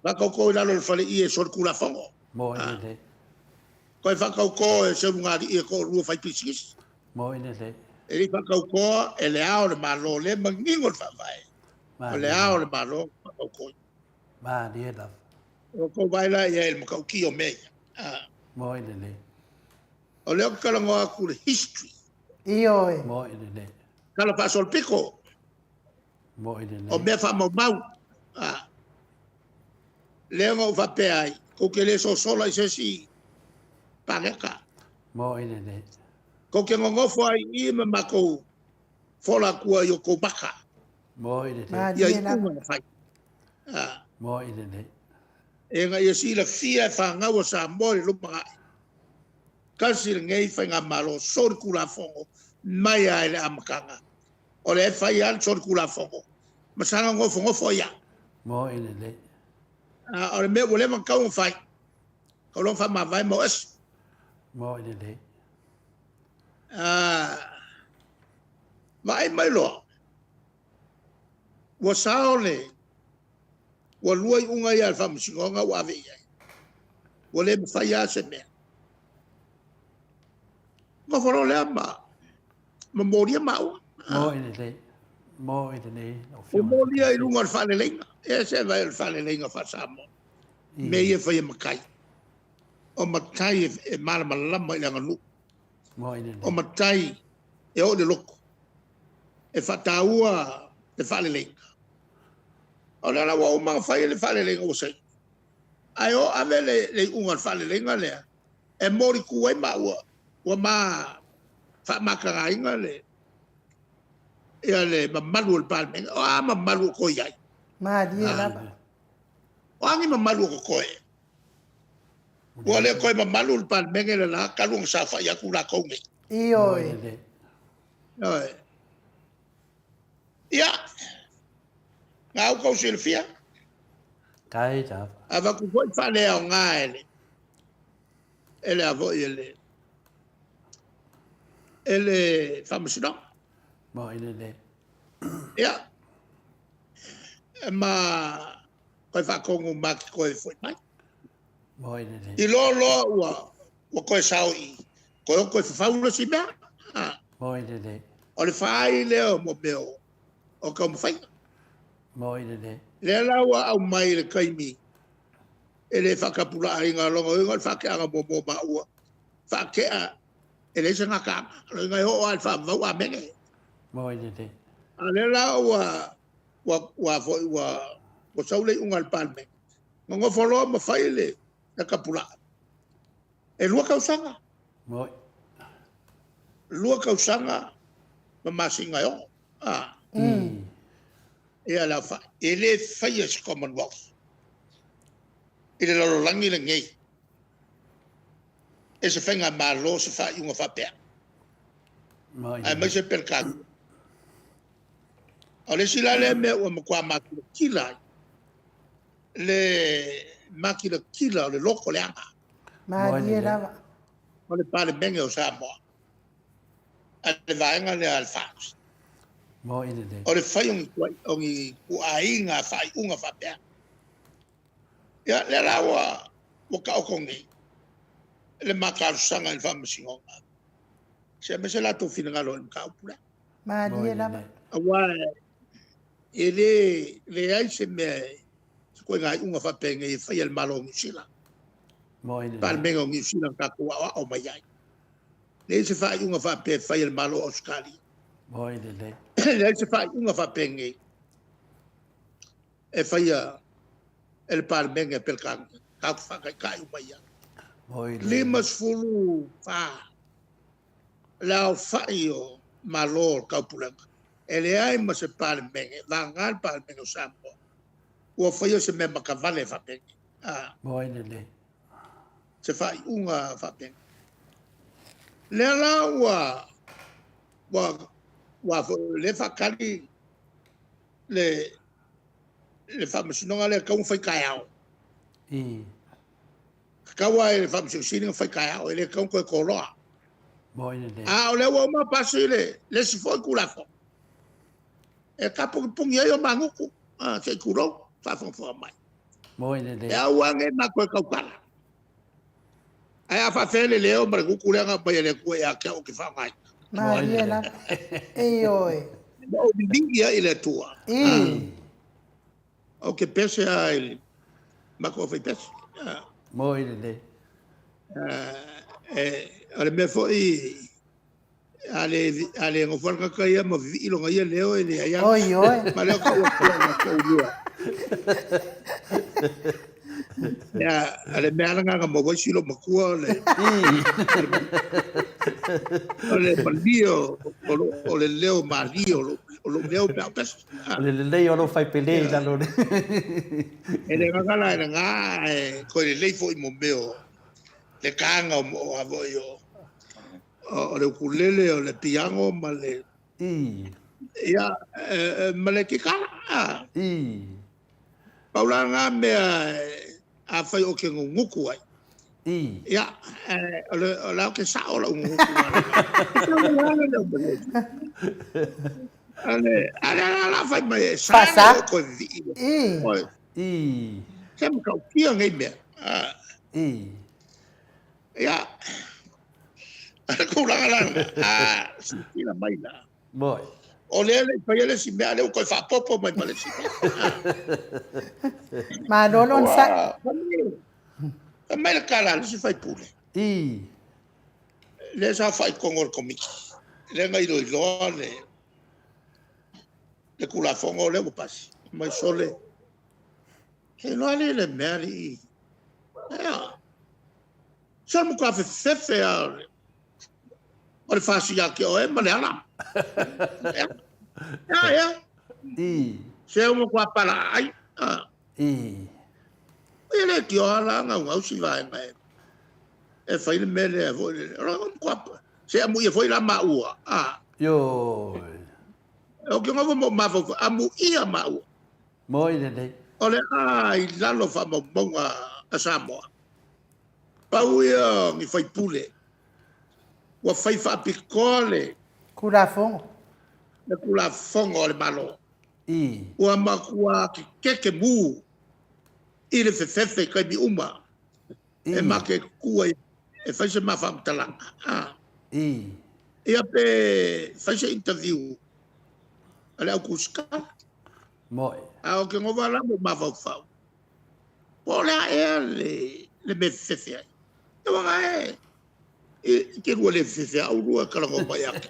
Faatauto i lalo o le faleie e solitulafono. Moi lelei. Toe faatauto e se ulugalii e toalua fai pisinisi. Moi lelei. E le i faatautoa e le Ao o le Malo, lea e manino le Faavae. O le Ao o le Malo na faatautoina. Malie lava. O tou vaai la i ai i le matautia o mea ia. Moi lelei. O lea ou te talanoa atu i le history. Ioe. Moi lelei. Tala faasolopito. Moi lelei. O mea faamaumau. Lea na ou faapea ai, kou te le sosola i se isi paleta. Moi lelei. Kou te nonofo ai i i ma matou fola atua i o kou maka. Moi lelei. Ia iuga na fai. Moi lelei. Ina ia silafia e fanau a Samoa i le lumanai. Tasi lenei faigamalo solitulafono mai lava i le amataga. O lea e fai lava le solitulafono ma saga nofonofo ai lava. Moi lelei. O le mea ua leva ona tatau ona fai, tau loa ona faamavae ma o ese. Moi lelei. Vaai mai loa, ua sao le Ua lua iuga ia a le Faamasinoga ua ave i ai. Ua le mafai lava se mea. Nofo loa lea ma ma molia maua. Moi lelei. Moi lelei. Ua molia i luga o le faaleleiga. E se vai o le faaleleiga faa-Samoa. Mea ia e fai e matai. O matai e malamalama i le aganuu. Moi lelei. O matai e oo i le loto. E faataua le faaleleiga. O lea la ua uma ona fai le faaleleiga ua saini. Ae o ave le, le iuga o le faaleleiga lea e molitu ai maua ua ma faamatagaina le ia le mamalu o le Palemene. O a mamalu o toe i ai? Malie lava. O a ni mamalu o totoe? Ua le toe mamalu le Palemene le la talu ona saofai atu latou nei. Ioe. Ioe. Ia, na au kou silafia. Kai lava. Avatu foi faaleaoga e le e le a foi e le e le Faamasinoga. Moi lelei. Ia, ma koe faatonu ma te koe foi mai. Moi lelei. I loa loa ua ua koe sao i koe o koe fafau le isi mea. Ha. Moi lelei. O le fai lea o mo mea o, o taumafaiga. Moi lelei. Lea la ua aumai i le taimi e le faatapulaaina lona uiga o le faateaga muamua o maua. Faatea e leai se gataaga. Loiga e oo lava i le faavavau amene. Moi lelei. A lea la ua ua ua foi ua ua sau le iuga a le Palemene. Nonofo loa ma fai le le tapulaa. E lua tausaga. Moi. Lua tausaga ma masina e ono. A. Ia le aofai. E le faia se Commonwealth i le lalolagi lenei e se faigamalo se faaiuga faapea. Moi. Aemaise Peretania. O le isi la lea mea ua matua makilatila ai le makilatila o le loto leaga. Malie lava. O le Palemene o Samoa a le vaega lea a le FAST. Moi lelei. O le fai o ni o ni ituaiga faaiuga faapea. Ia, lea la ua ua taoto nei le ma talosaga i le Faamasinoga. Se aemaise latou finagalo i le mataupu lea. Malie lava. Aua e le leai se mea e ituaiga iuga faapenei e faia e le Malo o Niu Sila. Palemene o Niu Sila na tatou aoao mai ai. Leai se faaiuga faapea e faia e le Malo o Ausetalia. Leai se faaiuga faapenei e faia e le Palemene a Peretania. Tatou te faataitai uma i ai. 54 le aofai o Malo o le Taupulega, e leai ma se Palemene, vagana le Palemene o Samoa, ua faia se mea matavale faapenei. Se faaiuga faapenei. Lea la ua ua ua foi lea faatali le le faamasinoga lea e tatau ona fai taeao. Tatau lava i le Faamasino Sili ona fai taeao, e le tatau ona toe toloa. A o lea ua uma ona pasi le isi foi Tulafono e tapunipuni ai o ma gutu, se i tulou, faafogafoga mai. E aua ne i ma toe tautala. Ae a faafefea le leo ma le gutu lea na aumai e le Atua ia te au ou te faaaogaina? Malie lava. Ioe. Ma ou liligi ai i le Atua. Ou te pese lava i le matou aufaipese. Moi lelei. O le mea foi, a le nofo lava le tagata ia ma vivii lona ia leo e leai lava. Oi, oi. Ma lea o tau atu ia matou lua. Ia, o le mea lava lena na maua ai si loomatua o le o le malie o le leo malie o lou leo pe a ou pese. O le lelei o lou faipele i lalo o le. E le gata la i lena, ae toe lelei foi mo mea o le taga o a foi o le ukulele, o le piano ma le ia ma le kitara. Pau la lena mea afai ou te gugutu ai. Ia, o le ou te sao lau gugutu. A lea la la fai mai e sa o koe vivii. Se matautia nei mea. Ia, a le tulaga la lena, a silasila mai la. Moi. O lea e le i faia le isi mea, a lea ua toe faaopoopo mai ma le isi mea. Malo le onosai. Fai mai le tala a le isi faipule. Lea sa saofai i totonu o le Komiti, lea na iloiloa le Tulafono lea ua pasi. Fai mai, sole, e iloa alii le mea alii. Ea, se o le matua fefefe lava o le fasi ia te oe ma le ala. Ea, ea. Se ua matua palaai. E le tioa la gaugau si vaega e fai le mea lea foi lele. O le matua se amuia foi la maua. Ioe. O ke ngova mo mafaufau, amuia maua. Moi lelei. O le a i lalo o faamaumauga a Samoa, pau ia o ni faipule ua fai faapitoa le Tulafono. Le Tulafono a le Malo. Ua matua kekeke mu i le fefefe i taimi uma e ma te tu ai e fai se ma faamatalaga. Ia pe fai se interview a le au tusitala. Moi. A o ke ngova la mo mafaufau. Po o le a ea le mea fefefe ai. E wanga e i te lua le fefefe au lua kalagoa mai ake.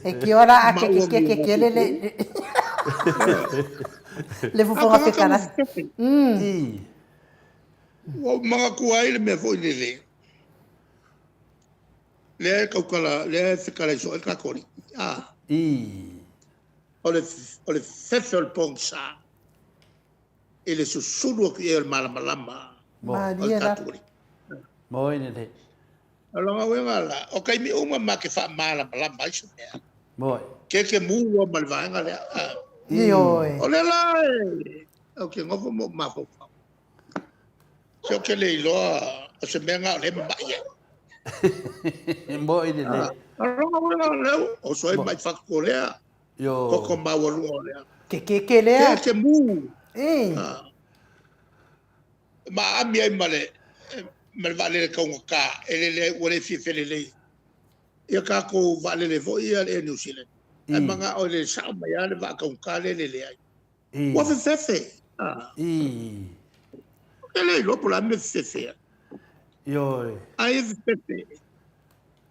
E ki ora a ke ke ke ke le le le fofoga fetalai. Ua ou manatua ai le mea foi lele. Lea e tautala, lea e fetalai soo ai le tatou Alii. O le o le fefe o le pogisa i le susulu atu i ai o le malamalama o le tatou Alii. Moi lelei. O lona uiga la, o taimi uma ma te faamalamalama ai se mea. Moi. Keke mua ma le vaega lea. Ioe. O lea la e, ou te nofo ma ou mafaufau. Se ou te le iloa o se mea na o lea e mama'i ai. Moi lelei. O lona uiga o lea, o soe mai fatu o lea. Koko maualuga o lea. Ke keke lea. Keke mu. Ma aami ai ma le ma le vaalele taugata e lele ai ua le fia felelei ia tatou vaalele foi ia le Air New Zealand. Ae manao e lele sao mai lava le vaa taugata lea e lele ai. Ua fefefe. Ou te le iloa po o le a le mea e fefefe ai. Ioe. Ai e fefefe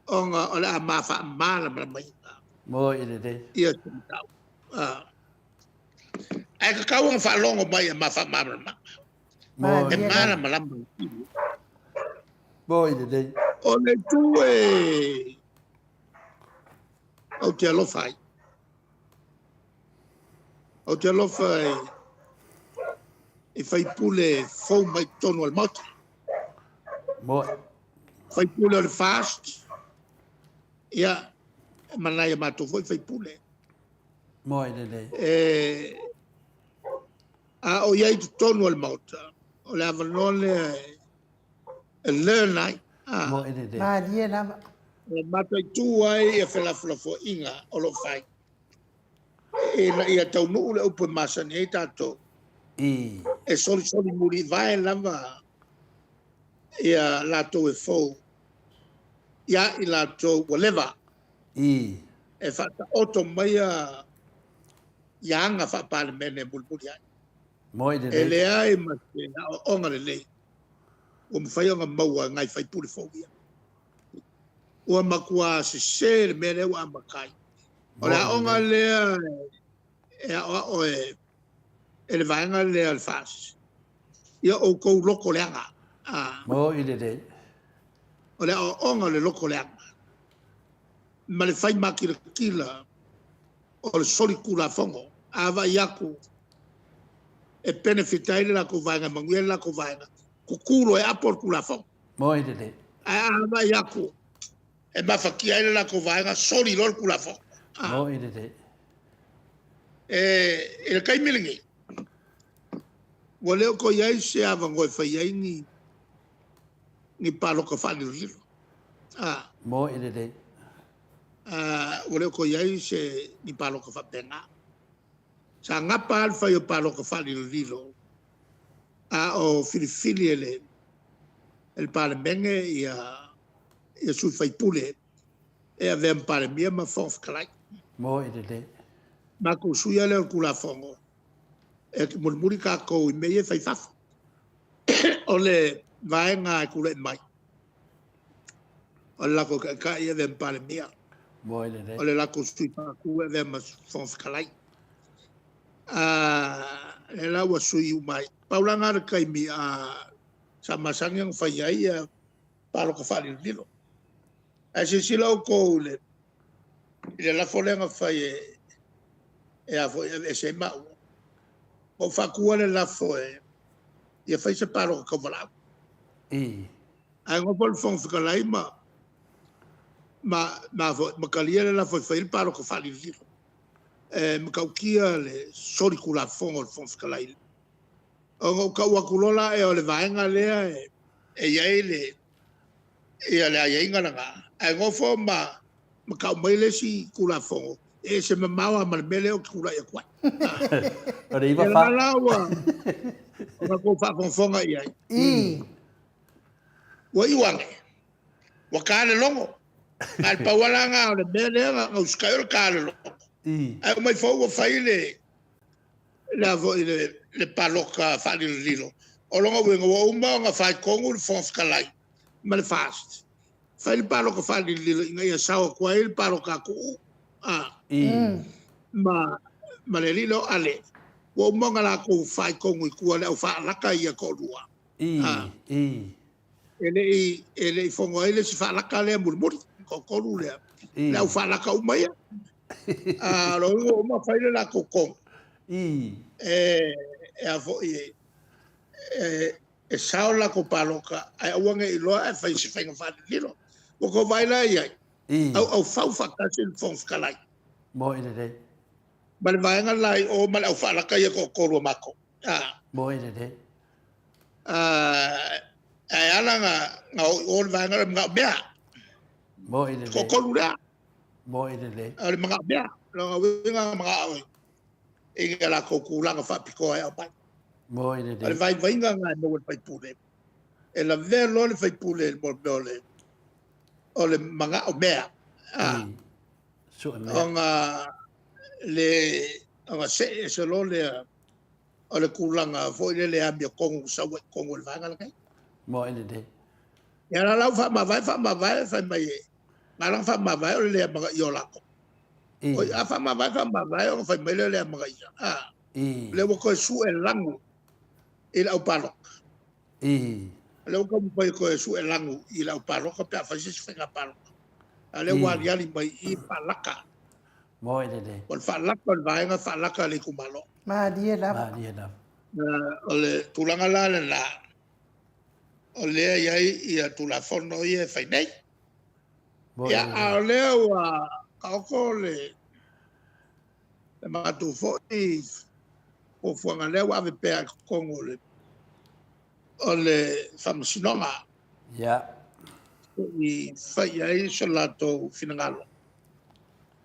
ona o le a ma faamalamalamaina. Moi lelei. Ia se mataupu. Ae tatau ona faalogo mai e ma faamalamalamaga. E malamalama. Moi lelei. O le itu e ou te alofa ai. Ou te alofa i faipule fou mai totonu o le Maota. Moi. Faipule o le FAST, ia, ma nai a matou foi faipule. Moi lelei. E, a o i ai totonu o le Maota, o le avanoa lea e learn ai. Moi lelei. Malie lava. E mataitu ai ia felafolafoaiga o lo o fai. Ina ia taunuu le upu e masani ai tatou. E solisoli mulivae lava ia latou e fou ia i latou ua leva e faataoto maia ia aga faa-Palemene e mulimuli ai. E leai ma se aoaoga lelei ua mafai ona maua e nai faipule fou ia. Ua matua sese le mea lea ua amata ai. O le aoga lea e aoao e e le vaega lea o le FAST. Ia outou loko leaga. Moi lelei. O le aoaoga o le loko leaga ma le fai makilatila o le solitulafono. A vaai atu e benefit ai le latou vaega, e manuia le latou vaega, tutu loa e apo le Tulafono. Moi lelei. Ae a vaai atu e mafatia ai le latou vaega, soli loa le Tulafono. Moi lelei. E, i le taimi lenei, ua le o toe i ai se avanoa e fai ai ni, ni palota faalilolilo. Moi lelei. Ua le o toe i ai se ni palota faapena. Sa gapa lava le fai o palota faalilolilo a o filifili e le e le Palemene ia ia sui faipule e avea ma Palemia ma Fofoga Fetalai. Moi lelei. Matou suia lea o le Tulafono e mulimuli tatou i mea ia e fai fafo. O le vaega e tulai mai, o le latou taitai e avea ma Palemia. Moi lelei. O le latou sui patu e avea ma Fofoga Fetalai. Lea la ua sui uma ai. Pau la lena o le taimi sa masani ona fai ai ia palota faalilolilo. Ae silasila outou i le i le lafo lea na fai e e a foi e aveese ai maua. Ua ou faatuina le lafo e ia fai se palota tauvalaau. Ae nofo le Fofoga Fetalai ma ma ma foi ma talia le lafo e fai ai le palota faalilolilo. E matautia le solitulafono o le Fofoga Fetalai. Ona ou tau atu loa la ea o le vaega lea e i ai le ia le aiaiga lena, ae nofo ma ma tau mai le isi Tulafono e ese mamao lava ma le mea lea ou te tulai atu ai. O le iva fa. Ia la ua ua tou faafogafoga i ai. Ua iu ane, ua ta le logo. Na o le pau lava la lena o le mea lea na usitai o le ta o le logo. Ae omai fou ua fai le le a foi le le palota faalilolilo. O lona uiga ua uma ona faitonu le Fofoga Fetalai ma le FAST, fai le palota faalilolilo ina ia sao atu ai le palota a Tuuu ma ma le alii lea o Ale. Ua uma ona latou faitonu i tua le au faalaka ia toalua. E le i e le i fono ai le isi faalaka lea mulimuli, toatolu lea, le au faalaka uma ia. O lona uiga ua uma ona fai le latou tonu. E e a foi e e sao le latou palota ae aua ne i iloa ae fai se faiga faalililo. Ua tou vaai la i ai, auaufau faatasi le Fofoga Fetalai. Moi lelei. Ma le vaega la i o ma le au faalaka ia toatolu a matou. Moi lelei. Ae ala na o i o le vaega o le manaomea. Moi lelei. Toatolu lea. Moi lelei. O le manaomea. Lona uiga na manao i a latou tulaga faapitoa e aumai. Moi lelei. O le vaivaiga lena e maua e le faipule. E lavea loa le faipule i le mea o le o le manaomea. Sue mea. Ona le ona see ese loa lea. O le tulaga foi lele e amiotonu sau ai i totonu o le vaega lenei. Moe lelei. Ia la la ua faamavae faamavae fai mai e na ala ona faamavae o le le amanaia o latou. Oi a faamavae faamavae ona fai mai lea o le amanaia. A lea ua toe sue lanu i le aupalota. O lea ua taumafai e toe sue lanu i le aupalota pe a fai se isi faiga palota. A o lea ua aliali mai i i faalaka. Moe lelei. O le faalaka o le vaega faalaka a le itumalo. Malie lava. Malie lava. O le tulaga la lena, o lea e i ai ia Tulafono ia e fai nei. Ia, a o lea ua taoto le matou foi fuafuaga lea ua ave pea i totonu o le o le Faamasinoga. I fai i ai so latou finagalo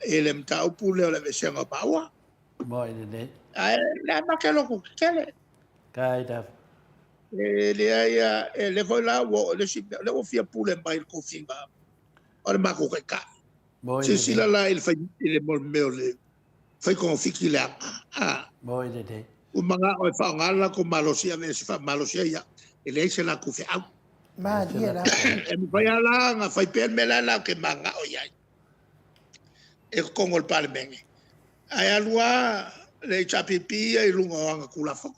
i le mataupu lea o le aveeseina o maua. Moe lelei. Ae o lea ma te loto tetele. Kai lava. E leai, e lea foi la ua oo i le isi mea, o lea ua fia pule mai i le tofiga o le matou taitai. Silasila la i le fai, i le mea o le fai togafiti leaga. A. Moe lelei. Ua manao e faaaoga le latou malosi e aveese faamalosi ai au. E leai se latou feau. Malie lava. E mafai lava la ona fai pea le mea la latou te mananao i ai i totonu o le Palemene, ae alu lava le HRPP ia i luga o ana Tulafono.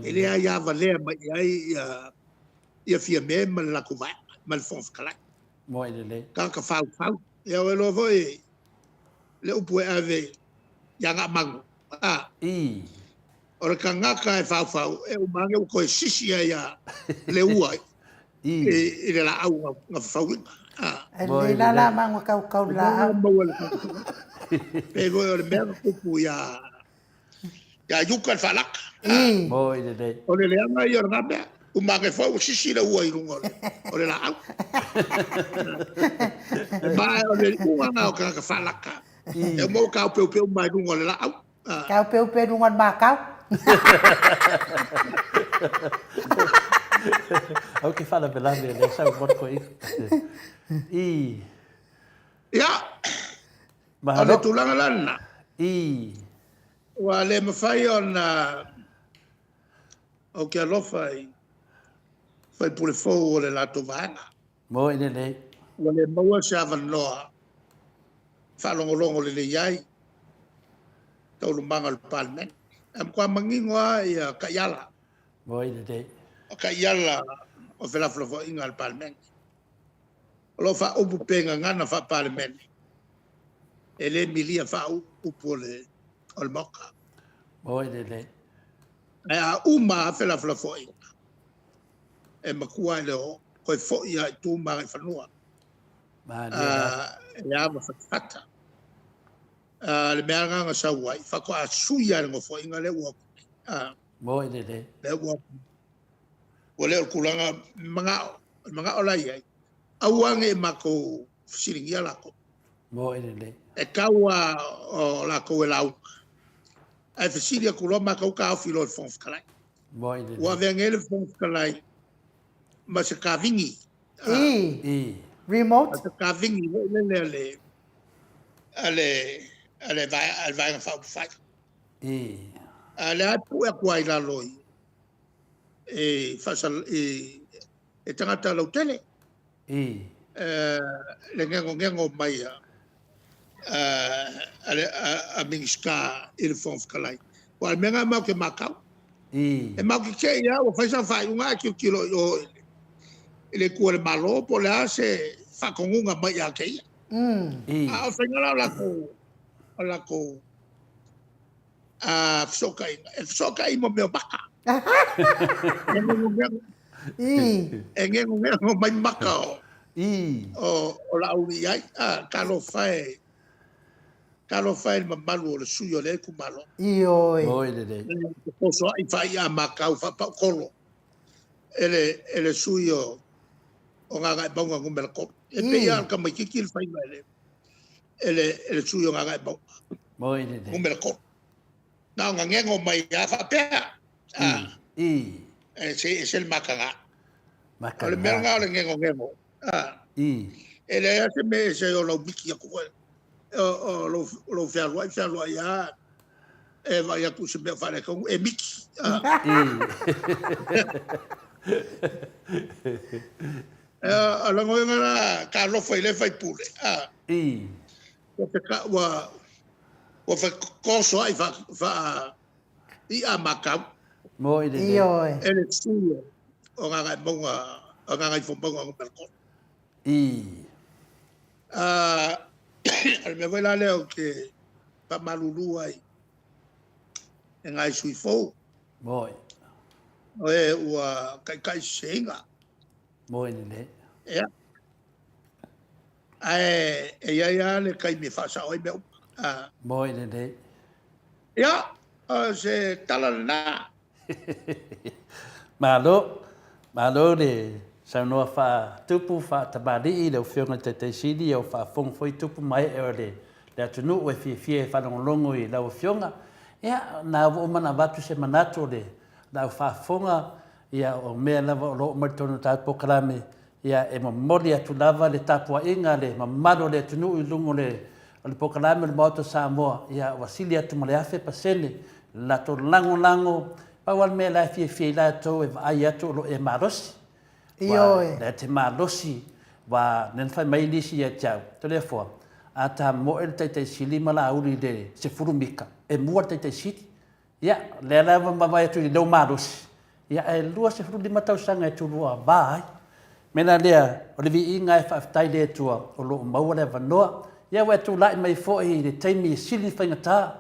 E le aia valea mai i ai ia Fiame ma le latou vaega ma le Fofoga Fetalai. Moe lelei. Tagata faufau. Ia ua iloa foi le upu e ave ia Gaamanu. A. O le tagata e faufau, e uma ane ua toe sisi ai lava le ua i le laau na fafauina. E lelei la la mago kaukau le laau. Pei foi o le mea na tupu ia Iuka le faalaka. Moi lelei. O le leaga ia o lena mea. Uma ane foi ua sisi le ua i luga o le laau. Ma o le iuga lena o tagata faalaka. E uma ua taopeupeu mai luga o le laau. Taopeupeu luga o le makau. Au ke faalavelave le sau mo koe. I. Ia. O le tulaga la lena. I. Ua le mafai ona ou te alofa i faipule fou o le latou vaega. Moe lelei. Ua le maua se avanoa faalogologo lelei ai taualumaga o le Palemene. E matua manino lava ia taiala. Moe lelei. O taiala o felafolafoaiga a le Palemene. O lo o faaupu pea i gagana faa-Palemene, e le milia faaupu o le Maota. Moe lelei. Ae a uma lava felafolafoaiga, e matua i le oo, toe foi lava i tu ma agaifanua. E ava fatafata. Le mea lena na sau ai, faatoa sui lava i le nofoaiga lea ua atu nei. Moe lelei. Lea ua ua le o le tulaga manao, o le manao la i ai, aua ne i matou fesiligia latou. Moe lelei. E tau lava o latou e lauga, ae fesili atu loa matou taofi loa i le Fofoga Fetalai. Moe lelei. Ua avea nei le Fofoga Fetalai ma se kavini. I. Remote. Ma se kavini foi lele a le a le a le Vaega Faaupufai. I. A lea e pue atu ai i lalo i e faasal i e tagata lautele. I. Le gegogego mai a a le a Minisita i le Fofoga Fetalai. Aua o le mea lena matou te matau. I. E matou te te i lava ua fai sana faaiuga ae tilotilo i o i le Itu a le Malo po o le a se faatonuga mai ia te ia. I. A o le faiga la o latou o latou a fesootaiga, e fesootai mo mea o maka. E gegogego. I. E gegogego mai maka o I. o Laauli i ai. A, talofa e, talofa e i le mamalu o le sui o lea itumalo. Ioe. Moe lelei. E fesoasoa'i faai'a makau faapaukolo e le e le sui o o Gagaemauga Nu.3. E pei lava o le tamaitiiti le faiga e le e le e le sui o Gagaemauga Moe lelei. Nu.3. Na ona gego mai lava faapea. A, I. e se ese le mataga. O le Mataga. mea lena o le gegogego. A, I. e leai lava se mea e ese ai o lau miki atu foi. O, o lou, lou fealuai, fealuai lava. E vaai atu i se mea o faaletonu, e miki. O lagoina la talofa i lea faipule. Ua ua fetosoa'i faa i'a matau. Moi lelei. Ioe. E le sui o Gagaemauga, o Gagaifomauga numera 3. O le mea foi la lea ou te faamalulu ai i nai sui fou. Moi. O e ua taitaiseseina. Moi lelei. Ia. Ae e i ai lava le taimi e faasao ai mea uma. Moi lelei. Ia, o se tala lena. Malo, malo le saunoa faatupu, faatamalii i lau Afioga i le Taitai Sili, ia ua faafofoga foi tupu ma ee o le atunuu e fiafia e faalogologo i lau Afioga. Ia, na ua uma ona avatu se manatu o le au faafofoga, ia o mea lava o lo o oo mai i totonu o le tatou polokalame, Ia, e momoli atu lava le tapuaiga a le mamalu o le atunuu i luga o le o le polokalame o le Maota o Samoa, ia ua sili atu ma le 1000% le latou lagolago. Pau lava le mea la e fiafia ai latou e vaai atu o lo o e malosi. Ioe. Ua la e te malosi, ua lea na fai mai nisi ia te au, Toleafoa, a ta moe le Taitaisili ma Laauli i le 10 mita, e mua le Taitaisili. Ia, o lea la ua vaavaai atu i lou malosi, ia ae 25 tausaga e tulua va ai. O le mea la lea, o le viiga e faafetai i le Atua o lo o maua le avanoa. Ia ua e tulai mai foi i le taimi e sili faigata.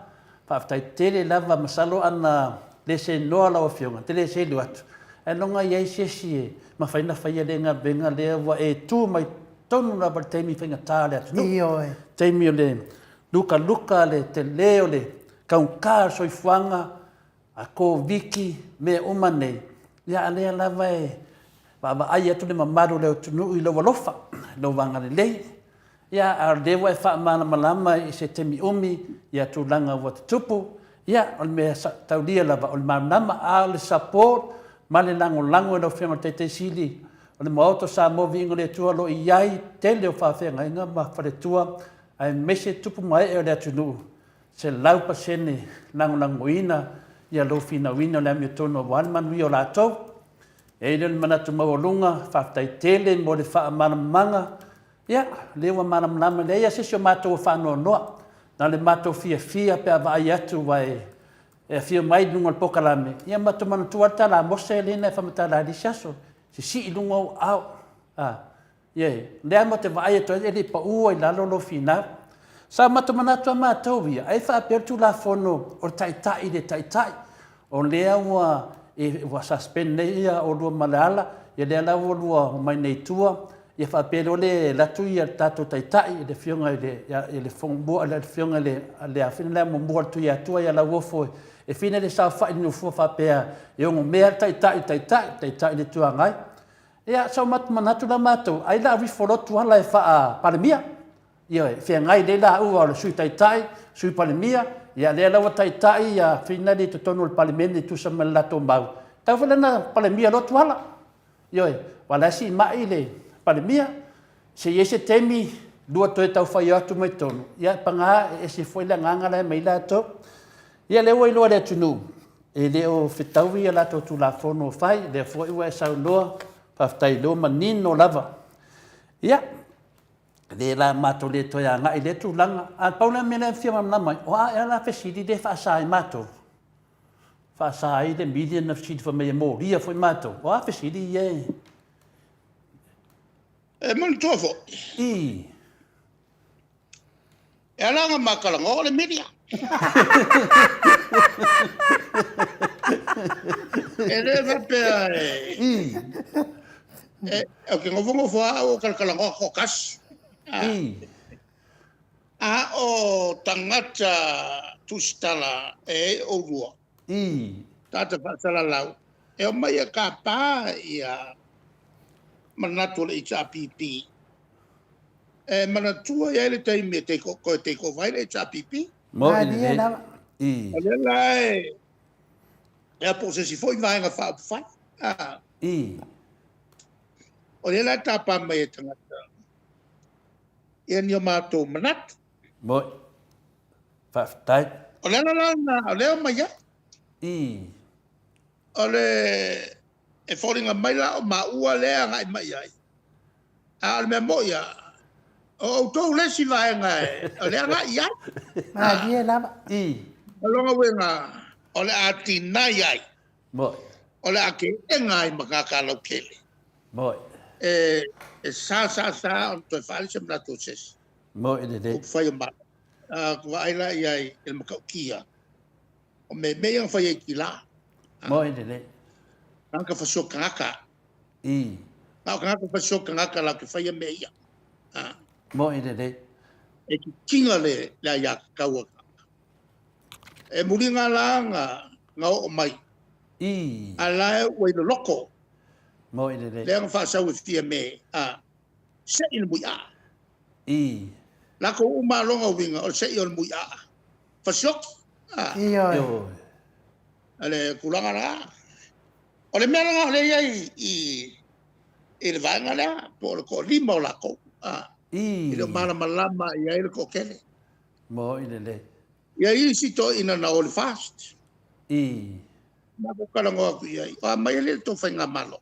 Faafetai tele lava, masalo ana le seinoa lau Afioga, e te le selu atu, ailoga e i ai se isi e mafai ona faia lea galuega lea ua e tu mai tonu lava i le taimi faigata o le atunuu. Ioe. Taimi o le lukaluka le tele o le Taugata le soifuaga a Koviti mea uma nei, ia a lea lava e vaavaai atu le mamalu o le atunuu i lou alofa, i lou agalelei. Ia a o lea ua e faamalamalama i se taimi umi ia tulaga ua tutupu, ia o le mea taulia lava o le malamalama, a o le support ma le lagolago i lau Afioga i le Taitai Sili o le Maota o Samoa Viiga o le Atua o lo o i ai tele o faafeagaiga ma faletua aemaise tupu ma ee o le atunuu 100% lagolagoina ia lou finauina o le amiotonu aua le manuia o latou. E i ai lea o le manatu maualuga, faafetai tele mo le faamalamalamaga. Ia, o lea ua malamalama, e leai lava se isi o matou o faanoanoa. Na o le matou fiafia pe a vaai atu aua e afio mai i luga o le polokalame, ia matou manatua lava le tala a Mose lea na e faamatala ai i le isi aso, sisii i luga ou aao. A. Ioe, o lea matou te vaai atu ai e le i pau i lalo lou finau. Sa matou manatu lava matou ia, ai faapea le Tulafono o le Taitai i le Taitai, o lea ua e, ua suspend nei ia oulua ma Leala, ia lea la ua oulua omai nei i tua, ia faapea loa le alu atu ia le tatou Taitai, le Afioga i le, i le Fono, le Afioga i le, le afioga lea Muamua le Tuiatua ia Lauofo e fina le saofai i le nofoa faapea e onomea le Taitai i le Taitai, Taitai i le Itu Agai. Ia, sa o matou manatu la matou, ai la rifo loa Tuala e faa-Palemia. Ioe, e feagai lelei laua o le Sui Taitai, Sui Palemia, ia lea la ua taitai ia Finali i totonu o le Palemene e tusa ma le latou mau. E tatau foi la ona Palemia loa Tuala. Ioe, aua o la e siimai le Palemia, se i ai se taimi lua toe tau fai atu mai totonu, ia paga e ese foi le agaga la e aumai ai latou. Ia lea ua iloa e le atunuu, e le o fetaui a latou Tulafono o fai, lea foi ua e saunoa, faafetai o lea ua manino lava. Ia, le la matou le toe agai i lea tulaga, ae pau lea mea lea e fia malamalama ai, o a ea la fesili lea e faasa ai matou? Faasa ai le million na fesili fai mai e molia foi matou, o a fesili ia e... E manatua foi. I. E ala ona ma talanoa o le media. E le faapea e... E, ou te nofonofo lava au o talatalanoa toatasi. A o tagata tusitala e i ai oulua, tagata faasalalau, e omai e tapa ia manatu o le HRPP. E manatua e i ai le taimi e take, toe take over ai le HRPP. Moni lelei. O lea la e, e po o se isi foi vaega faaupufai. Ah. O lea la e tapa mai e tagata ia ni o matou manatu. Moni. Faafetai. O le ala la lena o lea e omai ai. O le e foliga mai la o maua lea e agai mai i ai, a o le mea moni lava, o outou le isi vaega o lea e agai i ai. Malie lava. O lona uiga, o le a deny ai, o le a teena ai ma tagata lautele. E sa sa sa ona toe faaali se manatu o se isi. Upufai o Malo. A ou vaai la i ai i le matautia, o mea ia na fai ai i la. Moi lelei. Tagata fasioki tagata. Na o tagata fasioki tagata latou te faia mea ia. Moi lelei. E titina le aiatatau a tagata. E muliga la na oo mai. A la e ua i loloto. Moi lelei. Lea na faasau e fia me a sei le muiaa. Latou uma lona uiga o le sei o le muiaa. Fasioki. Ioe. Le tulaga la. O le mea lena o lea i ai i le vaega lea, po o le toalima o latou. E le o malamalama i ai le toatele. Moi lelei. Ia isi toeaiina na o le FAST. Matou talanoa atu i ai, o a mai alii le tou faigamalo.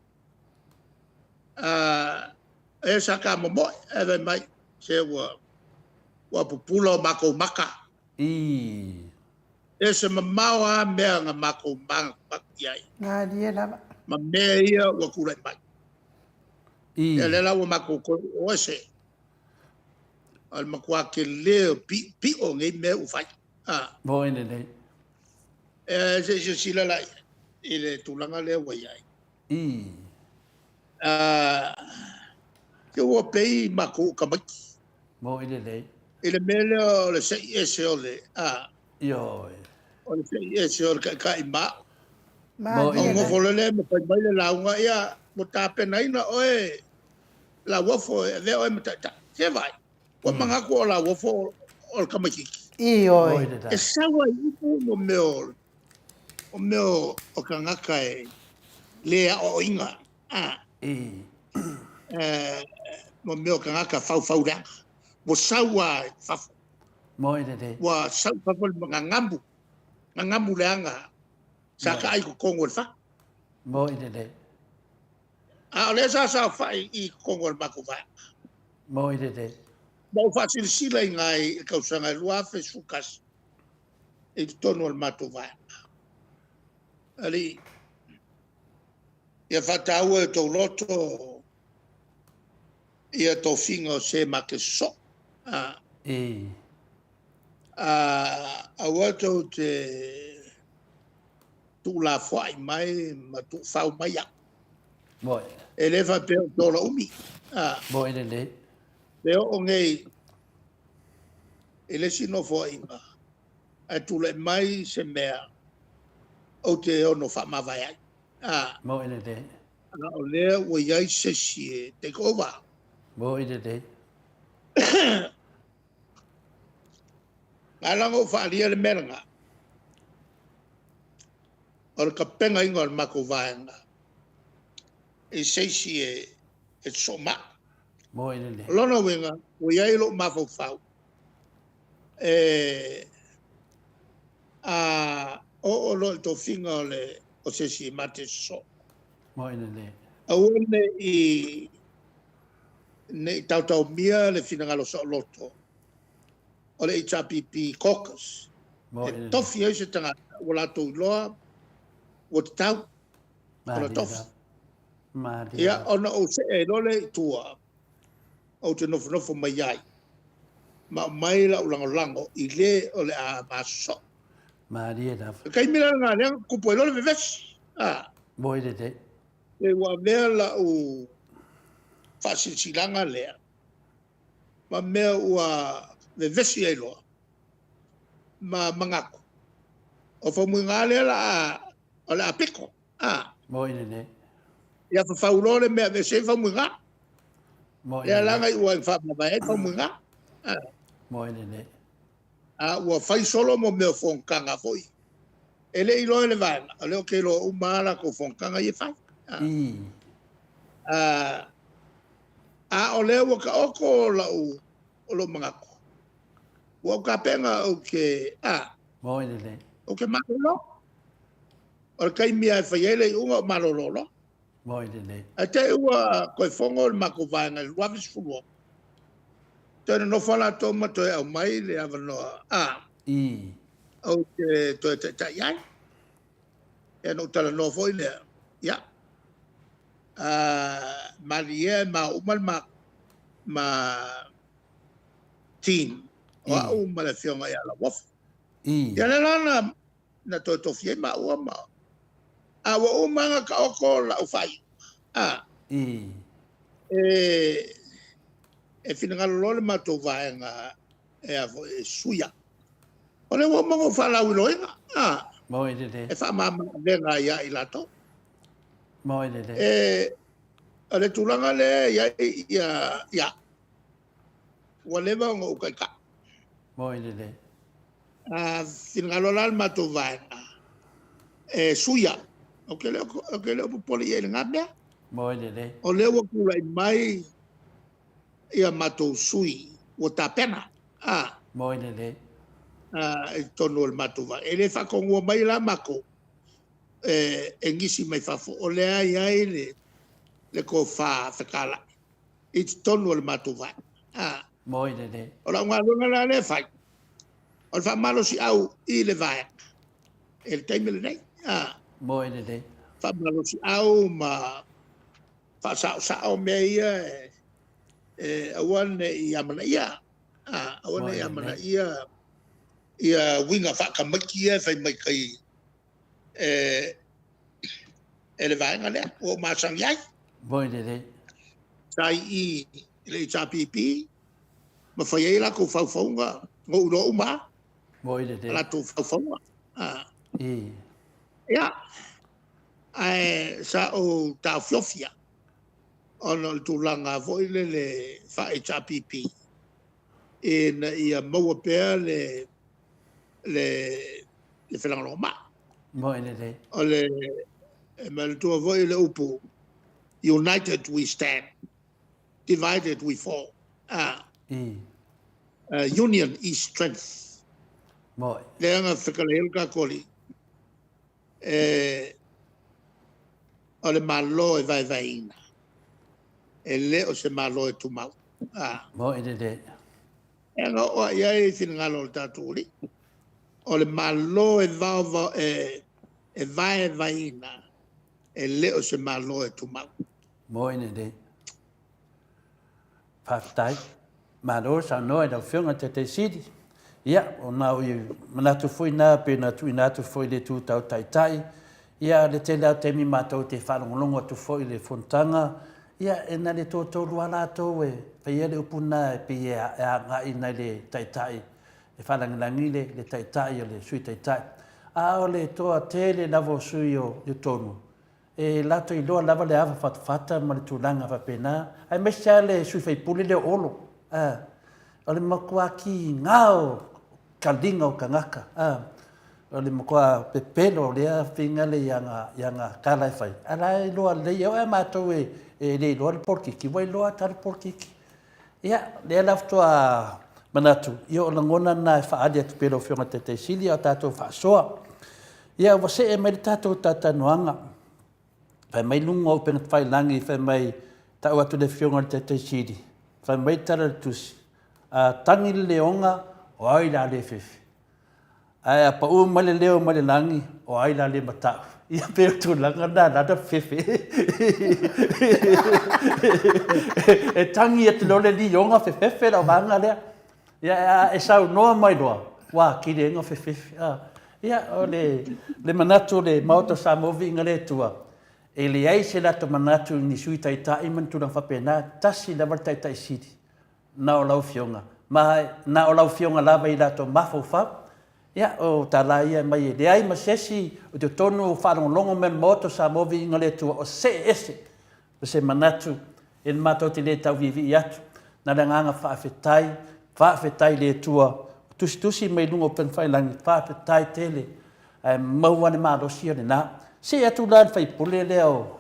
E sa ta momoe, ae fai mai, se ua pupula o matou maka. E se mamao lava mea na matou manatunatu i ai. Malie lava. Ma mea ia ua tulai mai. Ia lea la ua matou toe oo ese. O le matua tele o piopio o nei mea ua fai. Moi lelei. E se i silasila la i le tulaga lea ua i ai. Se ua pei matou o tamaiti. Moi lelei. I le mea lea o le sei ese o le Ioe. O le sei ese o le taitai ma au. Moi Ou lelei. nofo loa lea ma fai mai le lauga, ia, ua tapenaina oe Lauofo e avea oe ma taitai. Se vaai, ua manatu o Lauofo o le tamaitiiti. Ioe. E sau ai upu mo mea o mea o tagata e le aoaoina. Mo mea o tagata faufauleaga. Ua sau lava i fafo. Moi lelei. Ua sau i fafo le gagamu, gagamu leaga sa taai i totonu o le fale. Moi lelei. A o lea sa saofai i totonu o le matou vaega. Moi lelei. Ma ou faasilasila i ina i le tausaga e 2011 i totonu o le matou vaega. Alii, ia faataua e outou loto ia tofiga o se ma te sosoo. Aua tou te tuulafoai mai ma tuufau mai au. Moi. E le faapea o te ola umi. Moi lelei. Le oo nei i le isi nofoaiga, ae tulai mai se mea ou te ono faamavae ai. Moi lelei. A o lea ua i ai se isi e take over. Moi lelei. Na ala ona ou faaalia le mea lena, o le tapenaina o le matou vaega i se isi e sosoo mai. Moi lelei. O lona uiga, ua i ai lou mafaufau e a oo loa i le tofiga o le o se isi ma te sosoo. Moi lelei. Aua ne i taotaomia le finagalo saoloto o le HRPP caucus. Moi E lelei. tofi ai se tagata ua latou iloa ua tatau ona tofi. Malie Ia, lava. ona ou see ai loa lea i tua, ou te nofonofo mai ai, ma aumai lau lagolago i le o le a masosoo. Malie lava. O le taimi la lena lea na tupu ai loa le vevesi. Moi lelei. E ua avea lau faasilasilaga lea ma mea ua vevesi ai loa ma manatu o faumuiga lea la o le a piko. Moi lelei. Ia fafau loa le mea aveese ai faumuiga. Moi Lea la lelei. na iu ai faamavae ai faumuiga. Moi lelei. A ua fai solo mo mea o fonotaga foi. E le i iloa e le vaega, o lea ou te iloa uma lava latou fonotaga ia e fai. A o lea ua taoto lau o lou manatu, ua ou tapena ou te Moi lelei. Ou te malolo. O le taimi lava e fai ai le iuga o malolo loa. Moi lelei. Ae te i ua toe fono le matou vaega i le 2016, toe nonofo latou ma toe aumai le avanoa a ou te toe taitai ai. Ia na ou talanoa foi lea, ia, malie e ma uma le ma team o au ma le afioga ia Lauofo. Ia lea la na, na toe tofi ai maua ma a ua uma ona taoto lau faaiuga. A e finagalo loa le matou vaega e a foi e suia. O lea ua uma ona ou faalauiloaina, a e faamama avega ia i latou. E, o le tulaga lea e i ai ia, ia ua leva ona ou taitai. Moi lelei. A finagalo la le matou vaega e suia. Ou te le ou te le o popole i ai i lena mea. Moi lelei. O lea ua tulai mai ia matou sui ua tapena. A. Moi lelei. A, i totonu o le matou vaega. E le faatonua mai la matou e, e nisi mai fafo. O lea e i ai le, le tofa fetalai i totonu o le matou vaega. A. Moi lelei. O lau galuega la lea e fai, o le faamalosiau i le vaega i le taimi lenei. A. Moi lelei. Faamalosiau ma faasaosao mea ia e, e aua ne i amanaia. A, aua ne i amanaia ia uiga faatamaiti ia e fai mai tai e, e le vaega lea ua ou masani ai. Moi lelei. Sa i i i le HRPP ma fai ai latou faufauga, na ou iloa uma lava. Moi lelei. Latou faufauga. A. I. Ia. Ae sa ou taofiofia ona o le tulaga foi lele faa-HRPP ina ia maua pea le le le felagolagomai. Moi lelei. O le e manatua foi le upu united we stand, divided we fall. Ah. Union is strength. Moi. Lea na fetalai ai le tatou Alii, e, o le Malo e vaevaeina, e le o se Malo e tumau. Ah. Moi lelei. E na oo i ai finagalo o le tatou Alii. O le Malo e, vaovao, e, e vaevaeina, e le o se Malo e tumau. Moi lelei. Faafetai. Malo saunoa i lau Afioga i le Taitai Sili. Ia, ona o i manatu foi na pei ona tuuina atu foi i le itu tau taitai, ia le tele lava o taimi matou te faalogologo atu foi i le fonotaga, ia e na le toatolu lava latou e faia le upu lena e pei e agai nai le taitai, e faalagilagi le, le taitai o le Sui Taitai. A o le toatele lava o sui o i totonu, E latou iloa lava le ava fatafata ma le tulaga faapena, aemaise lava le sui faipule lea o Olo, a, o le matua kiga o kaliga o tagata, a, o le matua pepelo o lea faiga lea i ana, i ana tala e fai, a la e iloa lelei, e oo lava matou e, e le iloa le polokiki, ua iloa atu lava le polokiki. Ia, lea la faatoa manatu, ia o lagona na e faaali atu pea i lau Afioga i le Taitai Sili a o tatou faasoa. Ia, ua see mai le tatou talatalanoaga. Fai mai luga o upega tafailagi, fai mai, tau atu le Afioga i le Taitai Sili, fai mai le tala o le tusi, a tagi le leoga, o ai la le fefe? Ae a pau mai le leo mai le lagi, o ai la le matau? Ia pei o tulaga na lana fefe. E tangi atu loa le lioga fefefe lau vaega lea. Ia a e saunoa mai loa, ua atili ai ona fefefe. Ia o le, le manatu o le Maota o Samoa viiga le Atua, e leai se latou manatu i ni Sui Taitai ma ni tulaga faapena, tasi lava le Taitai Sili. Na o lau Afioga, ma na o lau Afioga lava i latou mafaufau. Ia, o tala ia e aumai e leai ma se isi o totonu o faalogologo mai o le Maota o Samoa Viiga le Atua o see ese ma se manatu e matou te le tauviivii atu. Na le agaga faafetai, faafetai i le Atua ua tusitusi mai luga o upegafailangi, faafetai tele, ae maua le malosi o lena. See atu la le sui usufono lea o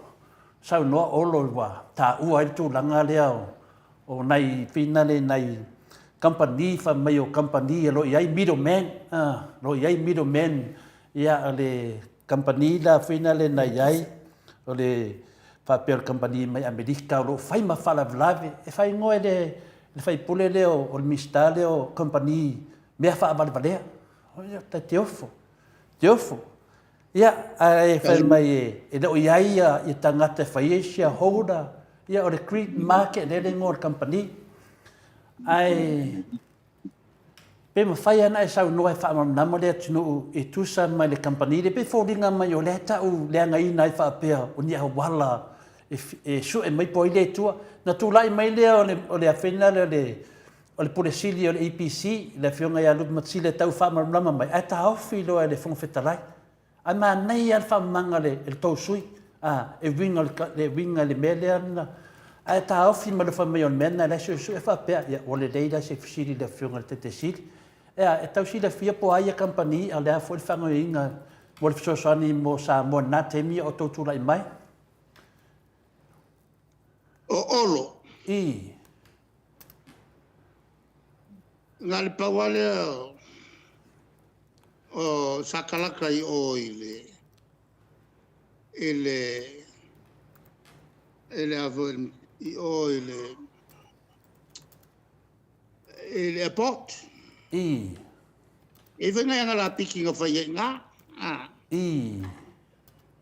saunoa Olo ua taua ai le tulaga lea o O nai finale nai Kamupani, fai mai o kamupani o lo o i ai middle man, o lo o i ai middle man, ia, o le kamupani la foi lea na i ai, o le faapea o le kamupani mai Amerika o lo o fai ma faalavelave, e faaigoa e le sui usufono lea o le Minisita lea o kamupani mea faavalevalea. Ia, tai te ofo, te ofo. Ia, ae fai mai e le o i ai ia tagata e fai ai shareholder, ia o le Green Market lea le igoa o le kamupani. Ae pe mafai lava ona e saunoa e faamalamalama le atunuu e tusa mai le kamupani lea, pei e foliga mai o lea e tau leagaina ai faapea o ni auala e sue mai po o ai le Atua. Na tulai mai lea o le afena lea o le Pule Sili o le EPC, le Afioga ia Lupe Matasila e tau faamalamalama mai, ae taofi loa e le Fofoga Fetalai. Ae manaia lava le faamamaga a le tou sui usufono, e uiga le uiga i le mea lea na, ae taofi mai le fai mai o le mea lena la e suesue faapea, ia ua lelei la se fesili i le Afioga i le Taitai Sili. Ea, e tau silafia po o a ia kamupani a o le a foi le faagaoioiga mo le fesoasoani mo Samoa i lena taimi a o outou tulai mai? O Olo. I. Na o le pau lava lea o sakalaka i o i le i le i le a foi i o i le i le airport. I. E i ai foi nai aga lapiki na fai ai i ina. I.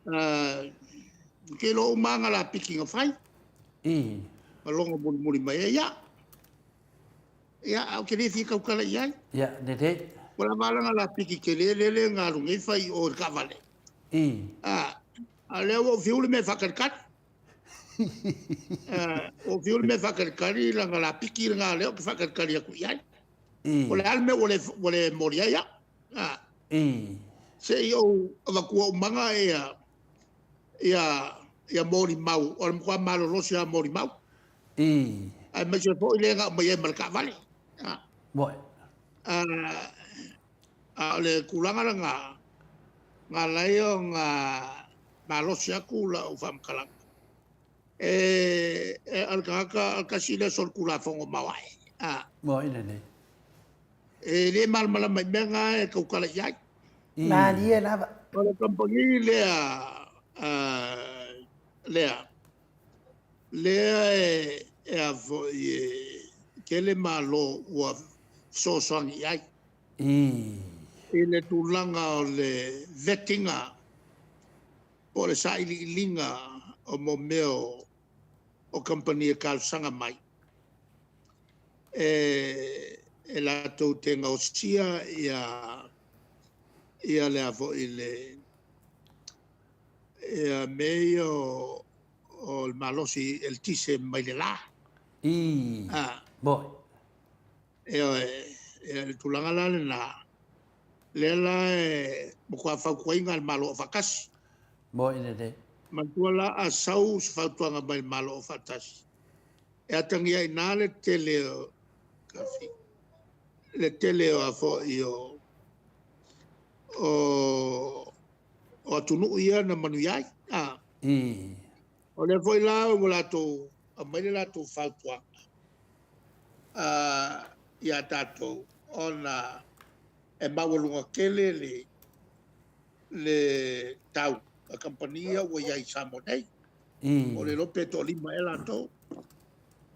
Ou te iloa uma aga lapiki na fai. I. Ma logo mulimuli mai ai ia. Ia, ae ou te le fia tautala i ai. Ia, lelei. Ua lava lana lapiki tele lele na alu nei fai i o i le taavale. I. A, a lea ua ou fiu le mea e faatalitali. Ua ou fiu le mea e faatalitali lana lapiki lena lea ou te faatalitali atu i ai. I. O le a le mea ua le moli ai au. A. I. Se i ou avatua umaga ia ia ia molimau, o le matua malolosi lava o molimau. I. Aemaise foi le na aumai ai ma le taavale. Moe. A o le tulaga lena, na ala ai ona malosi atu lau faamatalaga, e o le tagata, o le tasi lea solitulafono maoae. Moe lelei. E le malamalama i mea na e tautala i ai. Malie lava. O le kamupani lea, lea, lea e a foi e tele malo ua fesoasoani i ai. I le tulaga o le vetting po o le sailiiliga o mo mea o kamupani e talosaga mai e latou te gaosia ia ia le a foi le ia mea ia o le malosi eletise mai le la. I. Moe. Ioe, ia le tulaga la lena, lea la e matua fautuaina e le Malo Aufaatasi. Moe lelei. Manatua la a sau se fautuaga mai le Malo Aufaatasi, e atagia ai i ina le tele o le tele o a foi o o atunuu ia na manuia ai. I. O lea foi la ua latou aumai le latou fautuaga ia tatou, ona e maualuga tele le tau a kamupani ia ua i ai i Samoa nei. O le iloa pe toalima ea latou.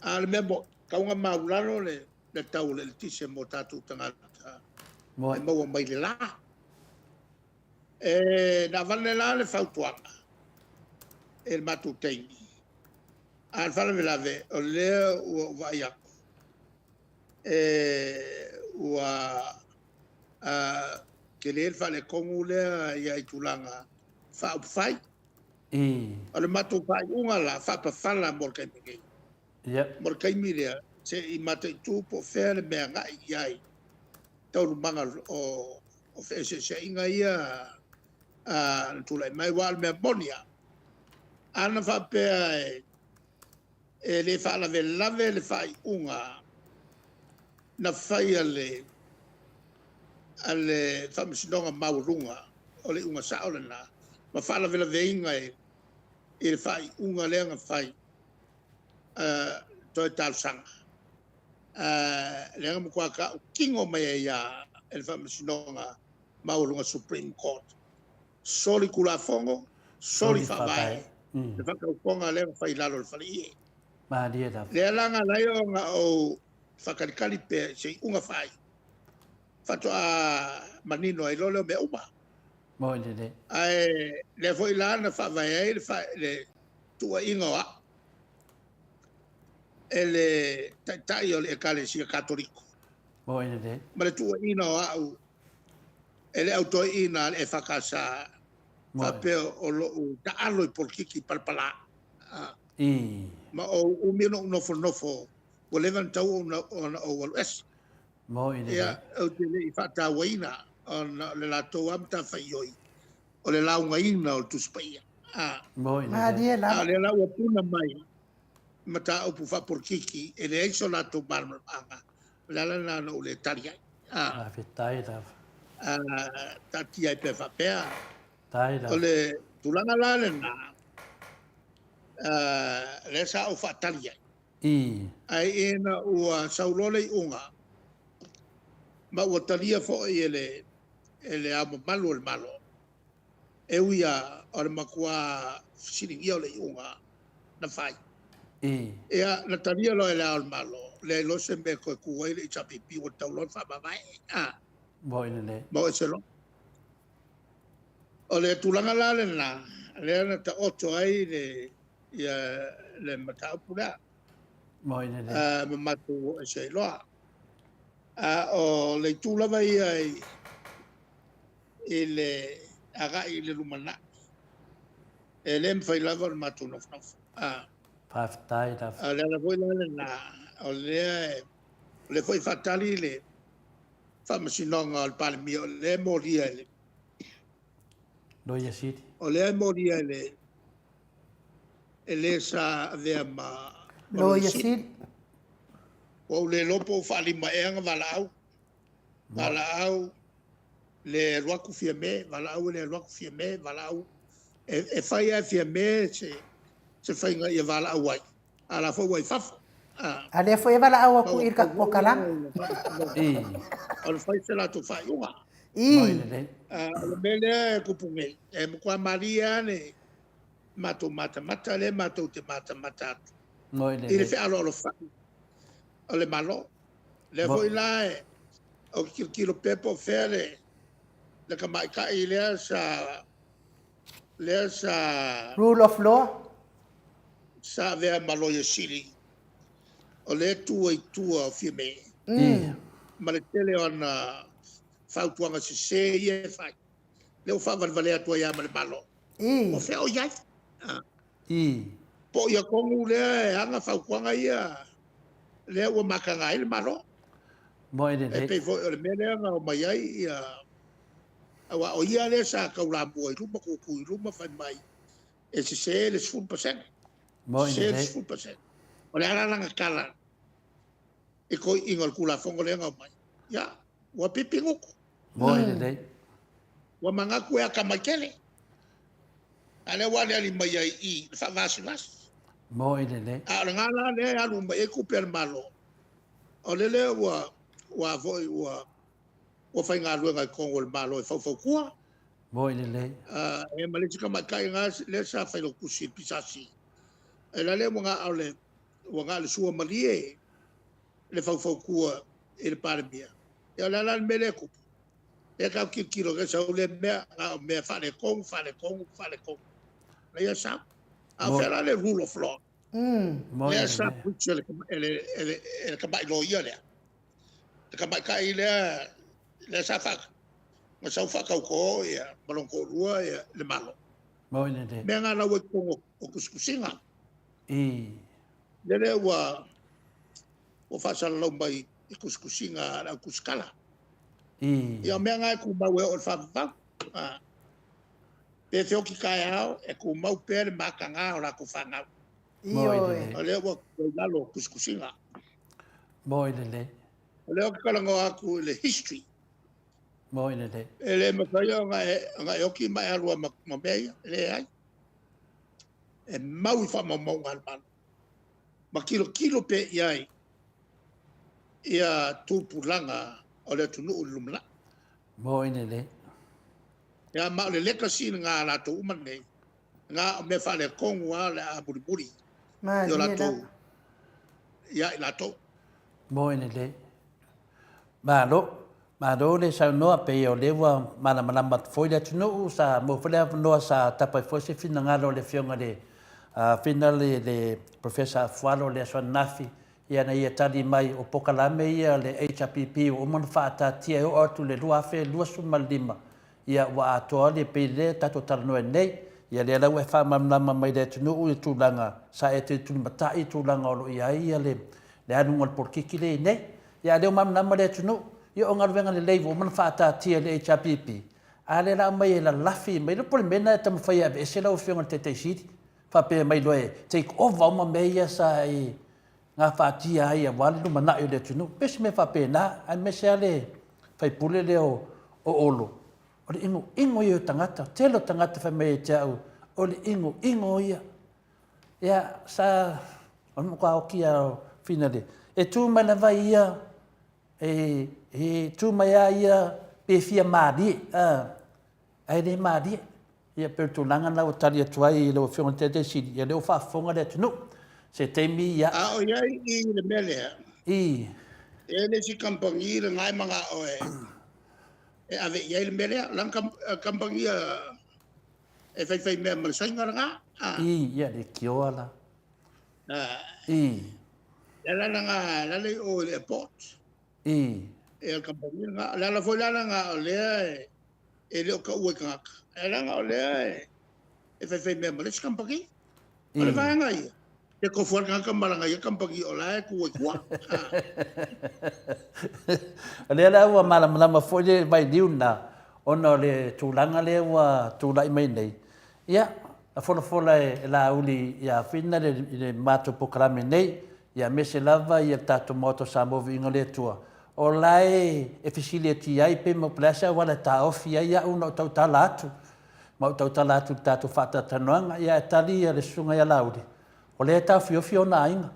A o le mea moni, tau ona maulalo le tau o le eletise mo tatou tagata e maua mai le la. E na avane la le fautuaga e le matou taimi, a o le faalavelave o lea ua ou vaai atu e ua tele le faaletonu lea ia i tulaga faaupufai. O le matou faaiuga la, faapafala mo le taimi nei. Mo le taimi lea, se i mataitu po o fea le mea agai i ai taualumaga o feeseeseaiga ia na tulai mai. Aua o le mea moni lava, ana faapea e le faalavelave le faaiuga na fai a le Faamasinoga Maualuga, o le iuga sao lena, ma faalavelaveina i le faaiuga lea na fai toe talosaga. Lea na matua tautino mai ai lava e le Faamasinoga Maualuga, Supreme Court, soli Tulafono, soli Faavae, le faatautoga lea na fai i lalo o le faleie. Malie lava. Lea la na ala ai ona ou faatalitali pea i se iuga fai, faatoa manino ai loa lea o mea uma. Moi lelei. Ae lea foi la na faavae ai le tuuaiga o au e le taitai o le Ekalesia Katoliko. Moi lelei. Ma le tuuaiga o au e le au toeaina a le EFKS faapea o lou taalo i polokiki palapala. Ma ou umi ona ou nofonofo ua leva ona tatau ona ou alu ese. Moi lelei. Ia, ou te le i faatauaina ona o le latou lava matafaioi o le laugaina o le Tusi Paia. Moi lelei. Malie A lava. o lea la ua puna mai mataupu faapolokiki e leai so latou malamalamaga, o le ala lena na ou le tali ai. Faafetai lava. Taatia ai pea faapea. Tai O lava. le tulaga la lena, lea sa ou faatali ai. Ae ina ua sau loa le iuga, ma ua talia foi e le Ao Mamalu o le Malo, e ui lava o le matua fesiligia o le iuga na fai. Ia, na talia loa e le Ao o le Malo, leai loa se mea e toe tu ai le HRPP, ua tatau loa ona faamavae. Moi lelei. Ma o ese loa. O le tulaga la lena, lea na taoto ai le, ia, le mataupu lea. Moi lelei. Ma matou o ese ai loa. A o le itu lava ia i le agai i le lumanai, e le mafai lava ona matou nofonofo. Faafetai lava. A o le ala foi la lena, o lea o lea foi faatali le Faamasinoga o le Palemia, o lea e molia e le Loia Sili. O lea e molia e le e le sa avea ma Loia Sili. Ua ou le iloa po ua faalima ea na valaau. Valaau le alu atu Fiame, valaau e le alu atu Fiame, valaau e fai lava e Fiame se faiga ia valaau ai, a o la foi ua i fafo. A lea foi e valaau atu i le tatou polokalame. O le fai se latou faaiuga. Moi lelei. O le mea lea e tupu nei, e matua malie lava le matou matamata lea matou te matamata atu Moi i le lelei. fealoalofai o le Malo. Lea foi la e ou te tilotilo pea po o fea le tamaitai lea sa lea sa Rule of law. Sa avea ma Loia Sili, o lea e tu ai i tua o Fiame ma le tele o ana fautuaga sese ia e fai, lea ua faavalevalea atu ai lava ma le Malo. O fea o i ai? Po o ia tonu lea e ana fautuaga ia lea ua mataga ai le Malo. Moi E lelei. pei foi o le mea lea na omai ai ia, aua o ia lea sa taulamua i luma, tutu i luma, fai mai e sese le 10%. Moi Sese le lelei. 10%. O le a la lana tala i toeaiina o le Tulafono lea na omai? Ia, ua pipi gutu. Moi lelei. Ua manatu e atamai tele. A lea ua aliali mai ai i le faavasivasi. Moi lelei. A o lena la lea e alu mai ai tupe a le Malo, o le lea ua ua foi ua ua faigaluega i totonu o le Malo e faufautua. Moi lelei. E ma le isi tamaitai na lea sa failautusi i le PSC. E la lea ua na o le ua na o le sua malie le faufautua i le Palemia. Ia o le a la le mea lea e tupu? Lea tatou tilotilo e sau lea mea, na o mea faaletonu, faaletonu, faaletonu. Na ia sau. A o fea la le rule of law? Moi Lea sa lelei. preach e le tamai loia lea. Le tamaitai lea, lea sa fa, na sau faatauto ia ma lona toalua ia le Malo. Moi lelei. Mea na lau ai totonu o tusitusiga. Lea lea ua ua faasalalau mai i tusitusiga a le au tusikala. Ia o mea na e tumau e oo i le faavavau. Pe feoti taeao e tumau pea le mataga o latou fanau. Moi Ioe. lelei. O lea ua i lalo o tusitusiga. Moi lelei. O lea ou te talanoa atu i le history. Moi lelei. E le mafai ona e oti ma e alu ma mea ia. E leai. E mau i faamaumauga a le Malo. Ma tilotilo pea i ai ia tupulaga o le atunuu i le lumanai. Mo ine le. Ia, ma o le legacy lena a latou uma nei, lena o mea faaletonu lava o le a mulimuli i o latou, ia i latou. Mo ine le. Malo. Malo le saunoa, pei o lea ua malamalama atu foi le atunuu, sa maua foi le avanoa sa tapa ai foi se finagalo o le Afioga i le Fina le, le Professor Afualo i le aso ananafi, ia na ia tali mai o polokalame ia a le HRPP ua uma ona faataatia e oo atu i le 2025, ia ua atoa le pei lea tatou talanoa ai nei. Ia lea la ua e faamalamalama mai i le atunuu i tulaga sa e tulimatai i tulaga o lo o i ai ia le le aluga o le polokiki lea i nei. Ia a lea ua malamalama le atunuu, ia o galuega lelei ua uma ona faataatia e le HRPP, a lea la aumai e lalafi mai, le po o le mea lena e taumafai e aveese lau Afioga i le Taitai Sili, faapea mai loa e take over uma mea ia sa e gafatia ai aua le lumanai o le atunuu. Pei o se mea faapena, aemaise lava le sui usufono lea o Olo, o le inoino ia o tagata. Tele o tagata fai mai ia te au, o le inoino ia. Ia, sa, o le matua oti lava o Finale. E tu mai lava ia, e, e tu mai lava ia pe fia malie, a, ae le malie. Ia, pei o le tulaga lena ua tali atu ai i lau Afioga i le Taitai Sili, ia lea ua faafofoga le atunuu. Se taimi, ia. A o i ai i le mea lea, I. E i ai le isi kamupani lena e manao e, e ave i ai le mea lea. Leaga kamupani e faifaimea ma le Saina lena. I, ia le kioa la. I. Le ala lena, le ala i o i le airport. I. E le kamupani lena. Le ala foi la lena o lea e le o taua i tagata. E leaga o lea e faifaimea ma le isi kamupani. O le vaega ia, e tofu lava le tagata ma lana ia kamupani o la e tu ai tua. O lea la ua malamalama foi le vailiu lena, ona o le tulaga lea ua tulai mai nei. Ia, na folafola e Laauli ia Fina i le matou polokalame nei, ia aemaise lava ia le tatou Maota o Samoa Viiga o le Atua, o la e fesili atu i ai pe po o le a se auala e taofi ai au na ou tautala atu. Ma ou tautala atu i le tatou faatalatalanoaga, ia ae tali le Susuga ia Laauli, o lea e taofiofi ona aiga.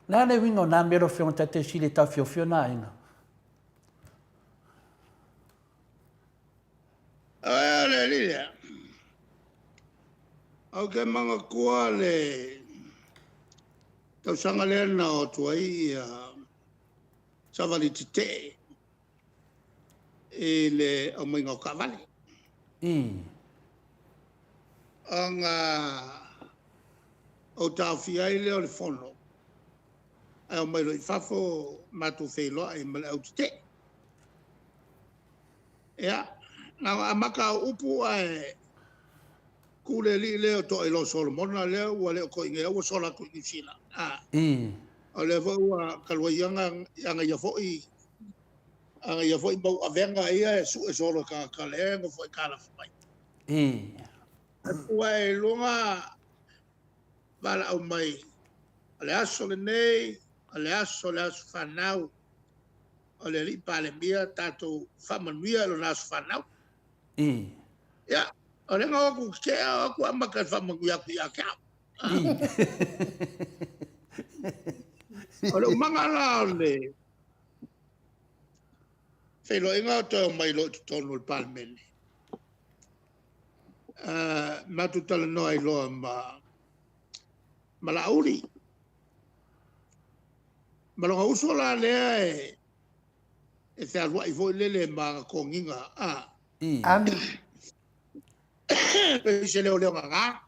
O le a le uiga o na mea lau Afioga i le Taitai Sili e taofiofi ona aiga? O le alii lea, ou te manatua le tausaga lea na o atu ai ia savali tetee i le aumaiga o taavale. Ona ou taofia ai lea o le fono, ae omai loa i fafo matou feiloai ma le au tetee. Ia, na ona amata au upu ae tu le alii lea o Toailoa Solomona lea ua le o toe i inei ua sola atu i Niu Sila. O lea foi ua talu ai ana ia foi ana ia foi mau avega ia e sue solo e tagata lea e nofo aitalafu mai. Ua e luga valaau mai o le aso lenei, o le aso le aso fanau o le alii Palemia, tatou faamanuia i lona aso fanau. Ia, o lea na o atu tetee o atu amata e faamanuia atu ia te au. O le umaga la o le feiloaiga o toe omai loa i totonu o le Palemene, matou talanoa ai loa ma Laauli. Ma lona uso la lea e fealuai foi lele ma ana toniga. Ami. Pei se leoleo gaga.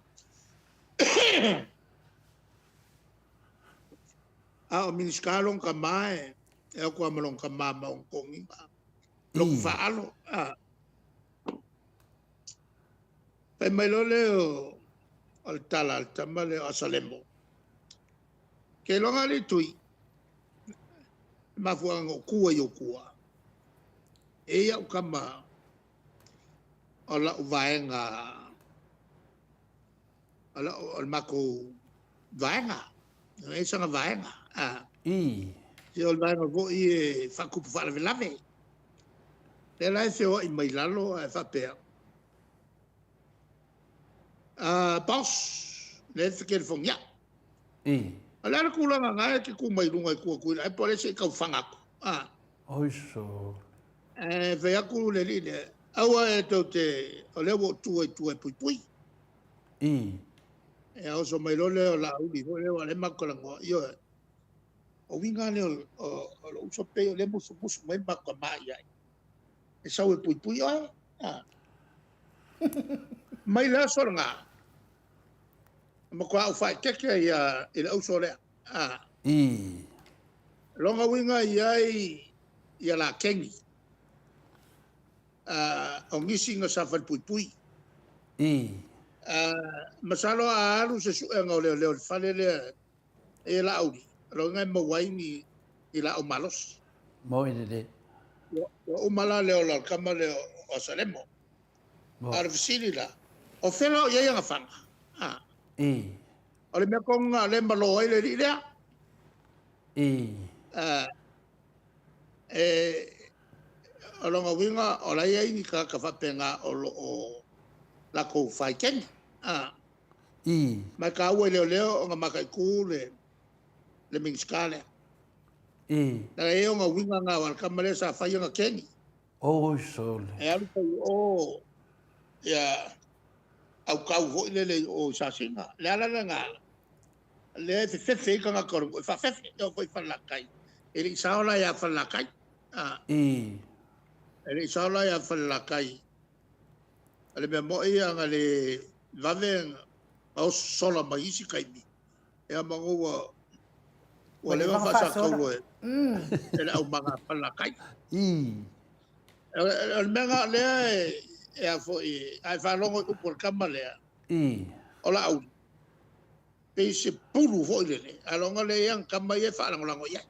A o Minisita lona tama e o atu lava ma lona tama ma ona toniga. Lotu faaalo. Fai mai loa lea o le tala a le tama lea o Asalemo. Ke iloga alii tui, e mafuaaga na ou tu ai ou tua. E i au tama o lau vaega, o le matou vaega, e i ai sana vaega. O le vaega foi e faatupu faalavelave. Lea la e feoai mai lalo ae faapea, boss, lea e fetelefoni au. O le a le tulaga na e te tu mai luga i tua Tutuila ai po o le se i tau faga atu. A. Oi so. E fai atu le alii lea, aua e tou te, o lea ua ou tu ai tua e puipui. I. E oso mai loa lea o Laauli foi lea, aua o lea matou talanoa, ioe. O uiga lea o lou uso pei o lea e musumusu mai ma matou tama i ai. E sau e puipui oe. A. Mai le aso lena, na matua ou faaeteete ia i le auso lea. A. I. Lona uiga e i ai ia Lakeni, o nisi na sa falepuipui. I. Masalo a alu se suega o leoleo i le fale lea e Laauli, o lona uiga e maua ai ni laau malosi. Moi lelei. Ua uma la le ola o le tama lea o Asalemo. A o le fesili la, o fea la o i ai ana faga? A. I. O le mea tonu lena o lea e malo ai le alii lea. I. E, o lona uiga o la e i ai ni tagata faapena o lo o latou faiteni. A. I. Ma e taua i leoleo ona mataitu le, le Minisita lea. I. Leaga e i ai ona uiga na o le tama lea sa fai ana keni. Oi sole. E alu foi i o ia autau foi lele i o i Sasina. Le ala lena, lea e fefefe ai tagata o le nuu, e faafefe, e oo foi i Falelatai. E le i sao la ia Falelatai. A. I. E le i sao la ia Falelatai. O le mea moi ana le vave na oso sola mai isi taimi, ia manu ua ua leva faasatauro e e le aumaga a Falelatai. I. O le mea lena lea e a foi, a e faalogo i upu a le tama lea, I. o Laauli, pei se pulu foi lele, a loga lea i ana tama ia e faalagolago i ai.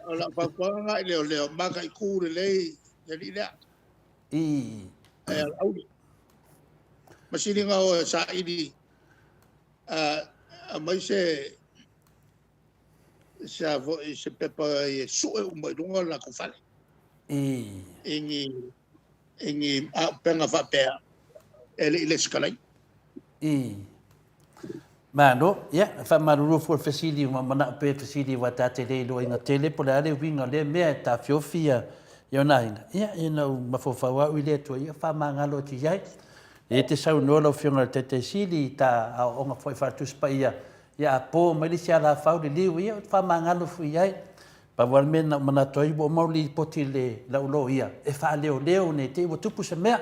O lau fautuaga lena i leoleo, mataitu lelei le alii lea. I. E a Laauli. Masiliga o e saili aumai se se a foi se pepa e sue uma i luga o le latou fale. I. I ni i ni auupega faapea e le i lesitalaina. I. Malo, ia, e faamalulu foi le fesili, ua manao pea e fesili aua ta te le iloaina tele po o le a le uiga o lea mea e taofiofi ia ia ona aiga. Ia, ina ua mafaufau au i lea tuuaiga, faamagalo atu i ai. E te saunoa lau Afioga i le Taitai Sili i ta aoaoga foi faale-Tusi Paia, ia a po mai le isi alafau liliu, ia faamagalo foi i ai. Pau lava le mea na ou manatu ai, ua uma ou lipoti i le lau loia e faaleoleo ne i te i ua tupu se mea.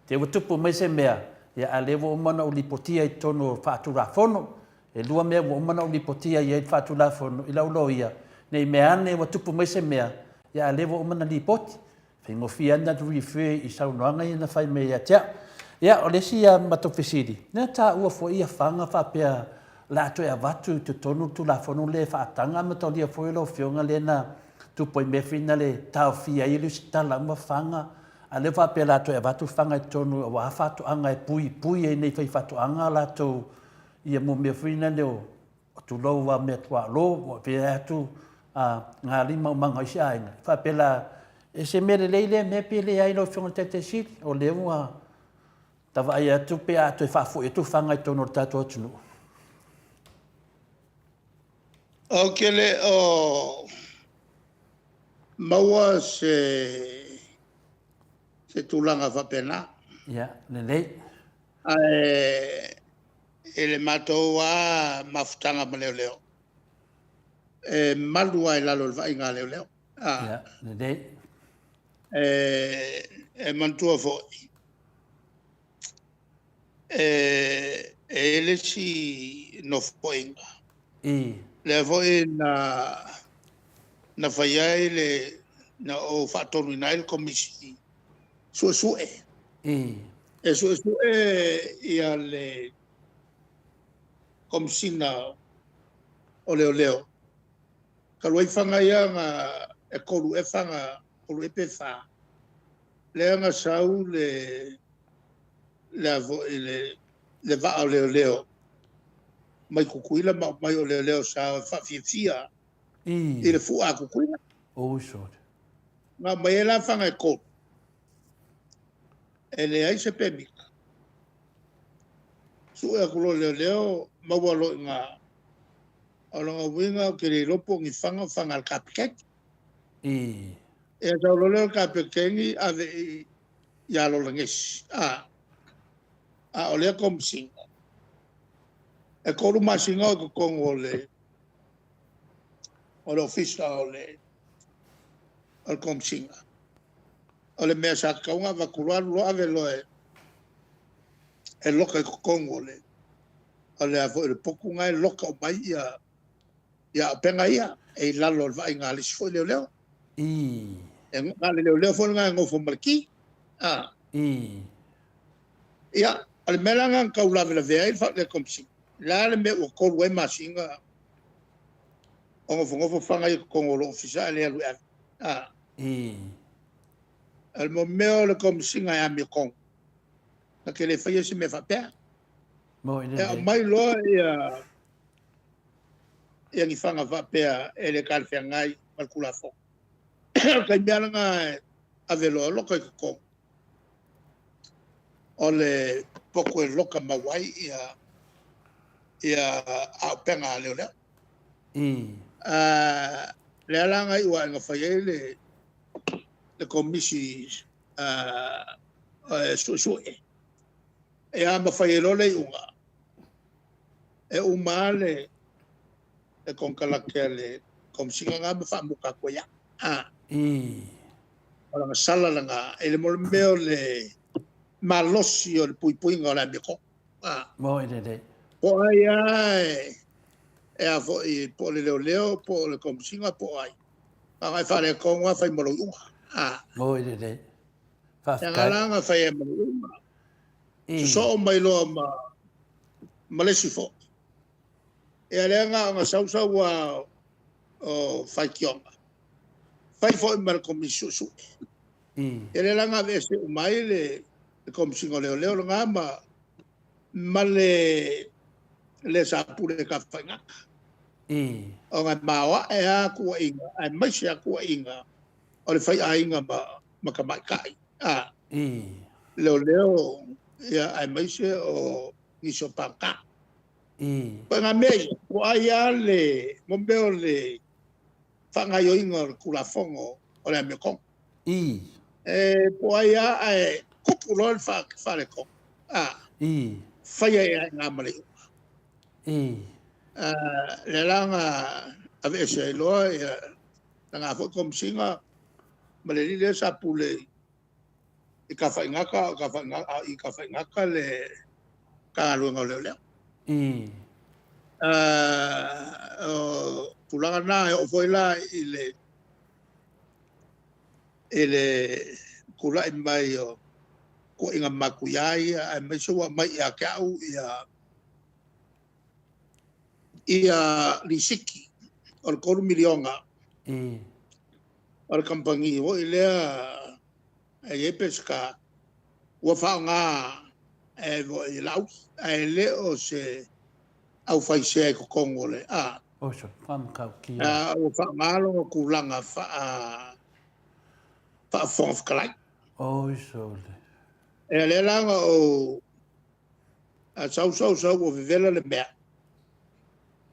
Te i ua tupu mai se mea, ia a o lea ua uma ona ou lipotia i totonu o faatulafono. E lua mea ua uma ona ou lipotia i ai le faatulafono i lau loia, ne i meaane ua tupu mai se mea, ia a o lea ua uma ona lipoti. Faigofie lava ona refer i saunoaga ia na fai mai ia te au. Ia, o le isi matou fesili, na taua foi ia faga faapea o le a toe avatu i totonu le Tulafono lea e faataga ma taulia foi lau Afioga lea na tupu ai mea foi na le taofia ai le usitala uma faga, a o lea faapea o le a toe avatu faga i totonu aua faatoaga e puipui ai nei faifaatoaga latou ia mo mea foi na lea o Tulou a mea tuaalo, ua avea atu ngā lima o maga o isi aiga. E faapea la, e se mea lelei lea mea pe leai lau Afioga i le Taitai Sili, o lea ua ta vaai atu pe a toe faafoi atu faga i totonu o le tatou atunuu. Ou te le o maua se se tulaga faapena. Ia, lelei. Ae i le matou lava mafutaga ma leoleo, e malu lava i lalo o le vaaiga a leoleo. Ia, lelei. E manatua foi, e i ai le isi nofoaiga, I. lea foi na na fai ai le, na ou faatonuina ai le Komisi Suesue. I. E suesue ia le Komesina o Leoleo, talu ai faga ia na e tolu ea faga, tolu ea pe fa, lea na sau le le a foi le le vaa o leoleo mai Tutuila ma aumai o leoleo sa faafiafia I. i le fua a Tutuila. Oh, sure. Na aumai ai la faga e tolu. E leai se pemita. Sue aku loa e leoleo, maua loa i ina. O lona uiga ou te le iloa po o ni fana o fana a le Kapekeni. Ia sau loa lea o le Kapekeni ave i ia Lolanesi, a, a o lea Komesina, e 3 masina o i totonu o le o le Ofisa o le o le Komesina. O le mea sa tatau ona avatu loa alu loa ave loa e loka i totonu o le o le a foi o le potu lena e loka uma ai ia auupega ia, e i lalo o le vaaiga a le isi foi leoleo. E na o le leoleo foi lena e nofo ma le ki. Ia, o le mea la lena na tau lavelavea ai le Komesina, o le a le mea ua 3 ai masina o nofonofo fana ia i totonu o lou ofisa ae le alu e ave. O le mea o le Komesina e amiotonu, na te le faia se mea faapea. E aumai loa ia ni fana faapea e le talafeagai ma le Tulafono. O le taimi lava lena e ave loa loka i totonu o le potu e loka mau ai ia auupega a leoleo. Lea la na iu ina fai ai le Komisi Suesue, ia ma fai ai loa le iuga, e uma lava le konekarate a le Komesina lena ma faamuta atu ai lava. O lana sala lena i le mea o le malosi o le puipuiga o le amiotonu. Mo lelei. Po o ai lava e a foi, po o le leoleo, po o le Komesina, po o ai. Na ona e faaletonu lava fai ma lou iuga. Mo lelei. E nga la na fai ai ma lou iuga. Sosoo mai loa ma le isi foi. Ia lea na ona sau sau lava o faitioga. Fai foi ma le Komisi Suesue. Ia lea la na aveese uma ai le Komesina o Leoleo lena ma le sa pule i Tafaigata. Ona e maoae lava tuuaiga, aemaise lava tuuaiga o le faiaiga ma tamaitai. Leoleo, ia, aemaise o nisi o pagota. O ituaiga mea ia, po o ai lava le mea o le faagaoioiga o le Tulafono o le amiotonu. E po o ai lava ae tupu loa le faaletonu, faia ai lava i ina ma le iuga. Lea la na aveese ai loa lena foi Komesina ma le alii lea sa pule i Tafaigata, a o i Tafaigata le Matagaluega o Leoleo. O tulaga na, e oo foi la i le tulai mai o tuuaiga matuia ia, aemaise ua aumai ia te au ia lisiti o le $3 miliona o le kamupani foi lea e i ai Peseta ua faaaoga e foi Laauli, ae le o se aufaisea i totonu o le A. Ua faaaoga lona tulaga faa-Fofoga Fetalai. E lea la na ou sau sau sau ua vevela le mea.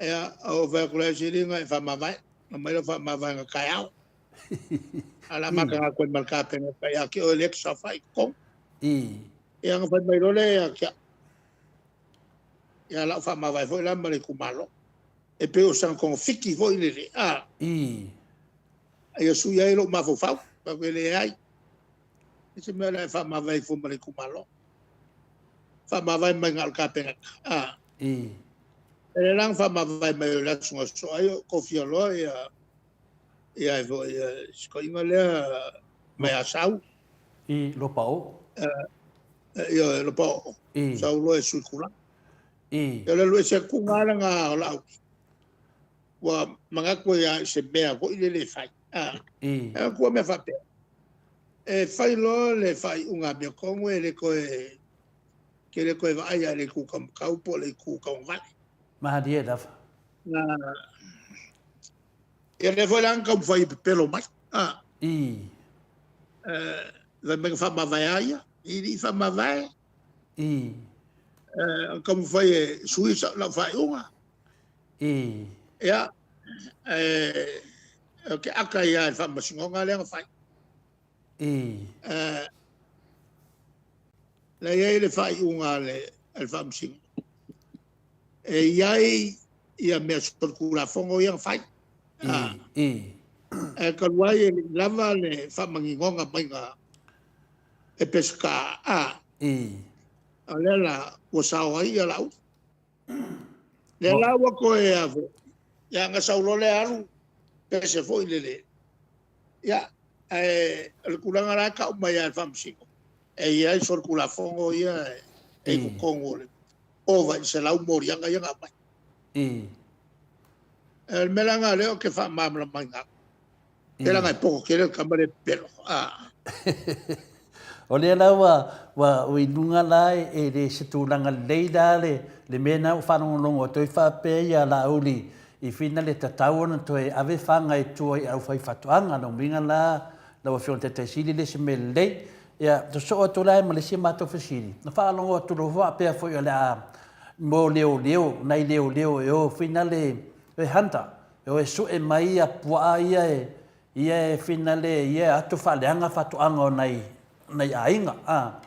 Ia, ou fai atu lea, sili ona e faamavae. Aumai lau faamavaega taeao. Ae o le a mataga atu ai ma le Kapeneta ia te oe lea e te saofai i totonu. Ia ona fai mai loa lea ia te au, ia o le a ou faamavae foi la ma le itumalo. E pei o sana togafiti foi lele, ia sui ai lou mafaufau. Fai atu, e leai. E se mea o le a e faamavae ifo ma le itumalo. Faamavae mai na o le Kapeneta. E lea la na faamavae mai o le aso na sosoo ai o tofia loa ia foi si toeaina lea mai Asau. Lopao. Ia Lopao. Sau loa e sui tulaga. Ia o le alu ese atu lena o Laauli. Ua manatu ai i se mea foi lele e fai. E atua mea faapea. E fai loa le faaiuga amiotonu e le toe te le toe vaai i le itu taumatau po o le itu tauagavale. Malie lava. Ia lea foi la na taumafai e pepelo mai. Fai mai na faamavae a ia. I le i faamavae. E taumafai e sui lau faaiuga. Ia, ou te aka ai lava i le faamasinoga lea na fai. La e i ai le faaiuga a le Faamasino, e i ai ia mea solitulafono ia na fai. Ae talu ai e le i lava le faamaninoga maiga e Peseta, o lea la ua sao ai ia Laauli. Lea la ua toe a foi, ia na sau loa lea alu pese foi lele. Ia, ae o le tulaga la e tau mai lava e le Faamasino, e i ai solitulafono ia e i totonu o le ova i le 100 moliaga ia na aumai. O le mea la lena o lea ou te faamalamalamaina atu. Pe leaga e poto tele le tama lea e pepelo. O lea la ua ua i luga la e le se tulaga lelei la le le mea lena ua faalogologo atu ai faapea ia Laauli i fina le tatau ona toe ave faga i tua i aufaifaatoaga. Lona uiga la lau Afioga i le Taitai Sili e le se mea lelei. Ia sosoo atu la ma le isi a matou fesili, na faalogo atu loa faapea foi o le a mo leoleo, nai leoleo e o fina le hunter, e o e sue mai ia puaa ia e ia e finale ia e ato faaleaga faatoaga o nai nai aiga a.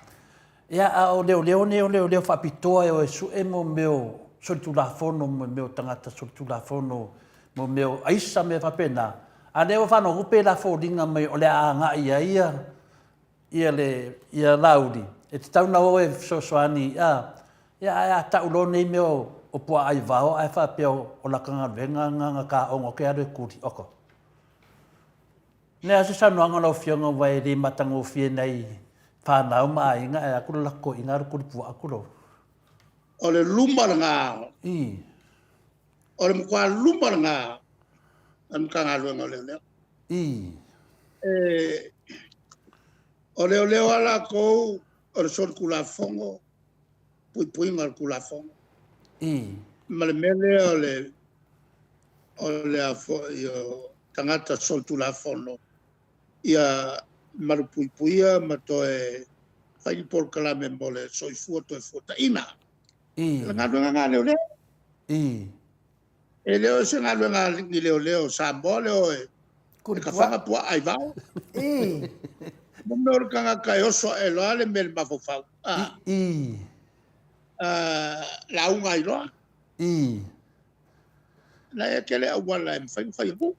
Ia a o leoleo nei o leoleo faapitoa e o e sue mo mea o solitulafono mo mea o tagata solitulafono mo mea o aisa mea faapena. A lea ua faalogo pe la foliga mai o le a agai ai ia ia le ia Laauli e tatau ona o e fesoasoani a ia ae a tau loa nei mea o puaa aivao ae faapea o laka galuega na na taogo atu e alu e kuli oka. Ne a se saunoaga lau Afioga aua e le matagofie nai fanau ma aiga ae aku le lako toeaina alu kuli puaa tulou. O le luma lena. O le matua luma lena o le Matagaluega o Leoleo. O leoleo lava latou o le solitulafono, puipuiga o le Tulafono. Ma le mea lea o le o le a foi o tagata solitulafono ia malupuipuia ma toe fai ni polokalame mo le soifua toefuataiga. O le galuega lena a leoleo. E le o se galuega a ni leoleo o Samoa le o e faga puaa aivao. Mo mea o le tagata e oso ae loa le mea i le mafaufau. Lauga ai loa. La e tele auala e mafai ona fai atu.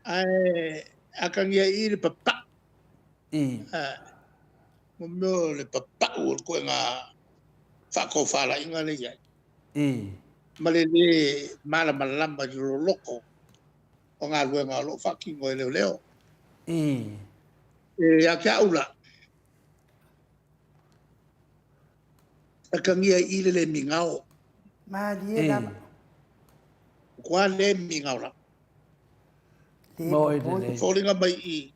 Ae atagia i i le papau. Mo mea o le papau o le ituaiga faatofalaiga lea e i ai. Ma le lē malamalama i le loloto o galuega o lo o faatino e leoleo. Ia te au la, atagia i i le le migao. Malie lava. Matua le migao lava. Le Foliga mai i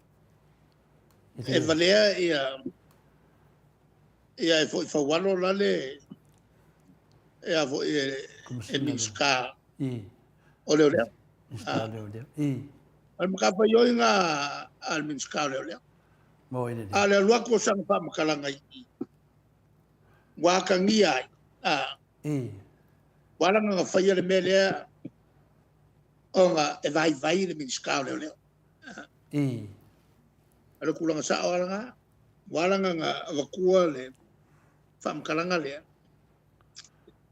e valea ia ia e foi faualo la le e a foi e Minisita o Leoleo. O le matafaioi lena a le Minisita o Leoleo. A o le alu atu o sana faamatalaga i i, ua atagia ai, ua ala ona faia le mea lea ona e vaivai le Minisita o Leoleo. O le tulaga sao lava lena, ua ala ona avatua le faamatalaga lea,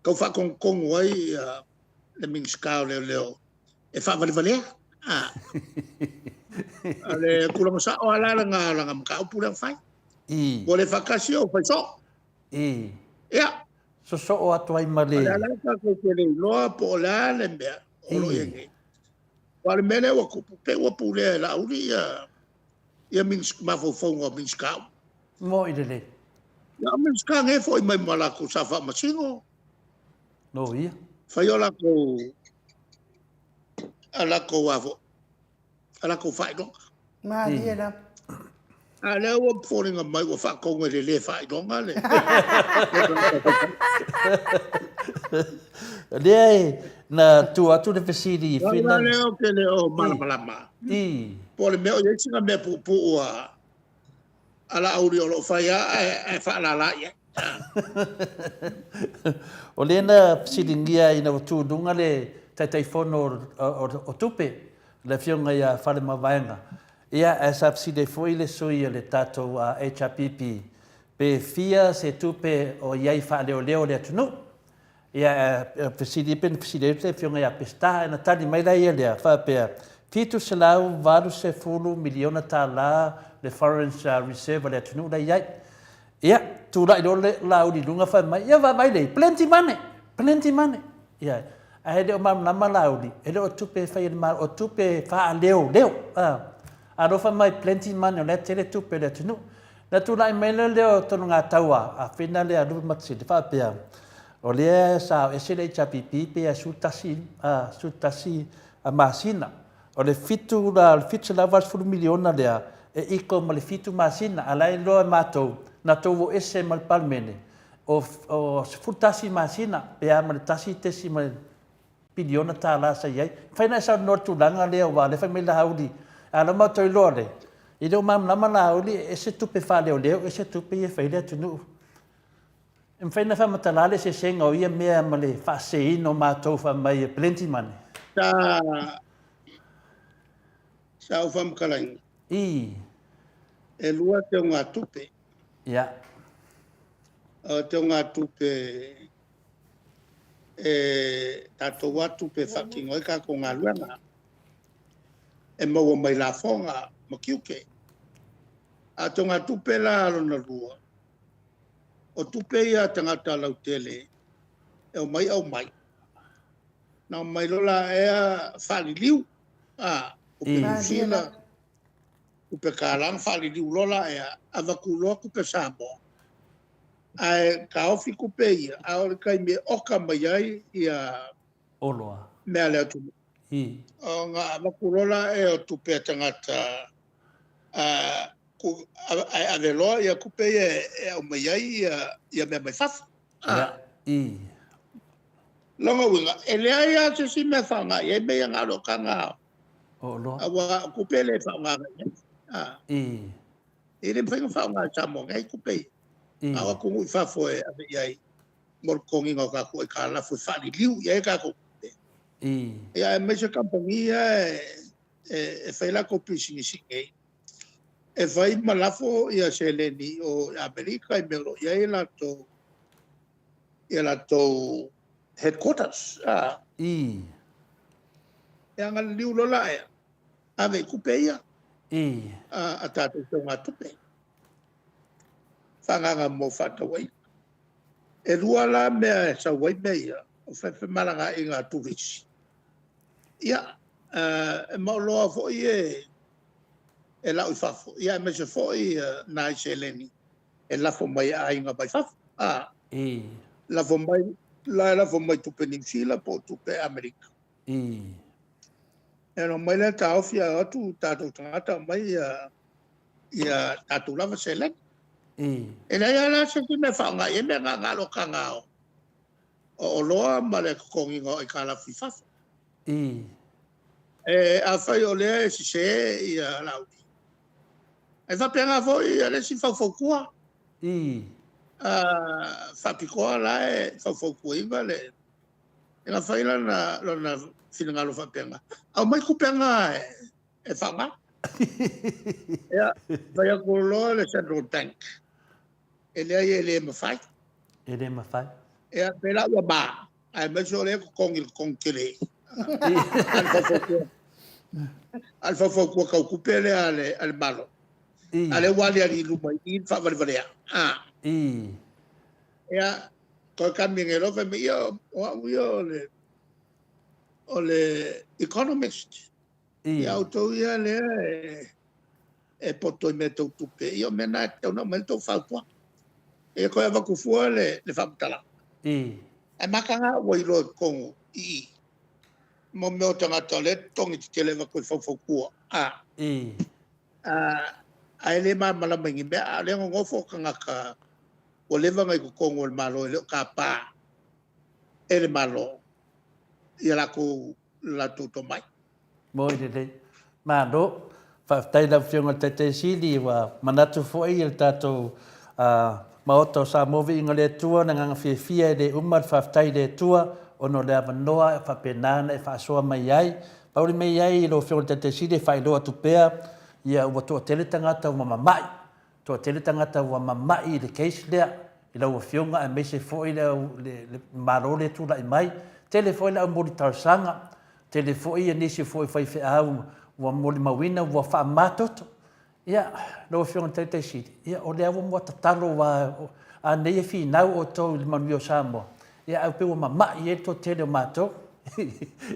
tau faatonutonu ai le Minisita o Leoleo e faavalevalea. O le tulaga sao lava la lena o lana mataupu lea na fai. Ua le faatasi ou fai soo. Ia. Sosoo atu ai ma le... O lea la tatou te le iloa po o le a le mea o lo o i ai nei. Aua o le mea lea ua tupu, pei ua pulea e Laauli ia ia mafaufauga o Minisita uma. Moi lelei. Ia, o Minisita nei e foi mai ma latou sa faamasino. Loia. Fai o latou a latou a foi a latou faailoga. Malie lava. A lea ua foliga mai ua faatonu e le lē faailoga le. Lea e na tuu atu le fesili i Finland. Lea ou te le o malamalama. Po o le mea o i ai sina mea puupuu a Laauli o lo o fai lava ae faalala i ai. O lea na fesiligia ina ua tu i luga le Taitaifono o Tupe, le Afioga ia Faleomavaega, ia, ae sa fesili ai foi le sui o le tatou HRPP, pe fia se tupe o i ai faaleoleo le atunuu. Ia, ae fesili pe na fesili ai le Afioga ia Peseta, ae na tali mai la ia lea, faapea, $780 miliona le foreign reserve a le atunuu la e i ai. Ia, tulai loa le Laauli i luga fai mai, ia vaavaai lelei, plenty money, plenty money. Ia, ae le o malamalama Laauli, e le o tupe e fai e le Malo, o tupe faaleoleo. A, alofa mai, plenty money, o la e tele tupe a le atunuu. Na tulai mai loa lea o Tonugatau a Fina lea a Lupematili, faapea, o lea sa o ese le HRPP pe ia 11, 11 masina. O le fitu la, o le $780 miliona lea, e iko ma le fitu masina, a la e iloa e matou, na tou o ese ma le Palemene, o, o 11 masina, pe a ma le tasi tesi ma le piliona tala sa i ai. Mafai ona e saunoa i le tulaga lea aua o lea e fai mai Laauli, a o lea ua matou iloa lea, e le o malamalama Laauli e ese tupe faaleoleo ese tupe ia e fai ai le atunuu. E mafai ona faamatala le eseesega o ia mea ma le faaseseina o matou fai mai e plenty money? Sa sa ou faamatalaina. Ii. E lua teugatupe. Ia. O teugatupe e tatou lava tupe e faatino ai tatou galuega e maua mai lafoga ma tiute. A o teugatupe la lona lua, o tupe ia a tagata lautele e omai aumai, na omai loa la ea faaliliu, a, tupe Niu Sila, tupe kalana, faaliliu loa la ea, avatu loa tupe Samoa, ae taofi tupe ia, a o le taimi e oka mai ai ia oloa mea a le atunuu. Ona avatu loa la ea o tupe a tagata ae ave loa ia tupe ia e aumai ai ia mea mai fafo. Ia, i. Lona uiga, e leai lava se isi mea e faaaoga i ai mea ia na o le okaga o oloa. Aua o tupe e le faaaogaina i ai. I. E le mafai ona faaaoga e Samoa nei tupe ia. A o atunuu i fafo e ave i ai mo le totogiina o tatou aitalafu e faaliliu i ai a tatou tupe. I. Ia aemaise kamupani ia e fai latou pisinisi i inei, e fai ma lafo ia seleni o Amerika i mea o lo o i ai latou ia latou headquarters. I. Ia ona liliu loa la ea, ave i tupe ia. I. A tatou teugatupe. Faaagaaga mo faatauaiga. E lua la mea e sau ai mea ia, o femalagaaiga a turisi. Ia, e ma oloa foi e, e lau i fafo, ia aemaise foi nai seleni e lafo mai e aiga mai fafo. A, I. Lafo mai, la e lafo mai tupe Niu Sila po o tupe Amerika. I. E ona omai lea taofi ae o atu tatou tagata aumai ia, ia tatou lava seleni. I. E leai lava la se isi mea e faaaoga i ai mea na, na o le okaga o, o oloa ma le totogiina o aitalafu i fafo. I. E, afai o lea e sese ia Laauli, e faapena foi le isi faufautua. I. Faapitoa la e faufautuaina le ina fai lana, lona finagalo faapena, aumai tupe na e faaaoga. Ia, fai atu loa le Central Bank, e leai e le mafai. E le mafai. Ia, pe la ua ma, aemaise o lea e totogi i le totogi tele. A le faufautua, a le faufautua tau tupe lea a le, a le Malo. I. A lea ua aliali i luma i i le faavalevalea. A. I. Ia, toe kami nei loa fai mai, ia, o au ia o le, o le economist. I. Ia outou ia lea e, e poto i mea tau tupe, ia o mea na e tatau ona aumai le tou fautuaga. Ia toe avatu fua le, le faamatalaga. I. Ae mataga ua iloa i totonu i i, mo mea o tagata o lea e totogi tetele avatu e faufautua. A. I. A, ae le malamalama i ni mea, a o lea e nonofo tagata ua leva ona i totonu o le Malo e le o tapa e le Malo ia latou, latou tomai. Moi lelei. Malo. Faafetai i lau Afioga i le Taitaifono Sili, ua manatu foi le tatou Maota o Samoa Viiga le Atua, le agaga fiafia e le uma le faafetai i le Atua ona o le avanoa e faapena ona e faasoa mai ai. Pau le mea i ai i lau Afioga i le Taitai Sili e faailoa atu pea, ia ua toatele tagata ua mamai, toatele tagata ua mamai i le case lea i lau Afioga aemaise foi le, le, le Malo lea e tulai mai. Tele foi le aumoli talosaga, tele foi ia nisi foi faifeau ua molimauina ua faamamatoto. Ia, lau Afioga i le Taitai Sili, ia, o lea ua mua tatalo aua a nei e finau outou i le manuia o Samoa, ia, ae pei ua mamai ai le toatele o matou.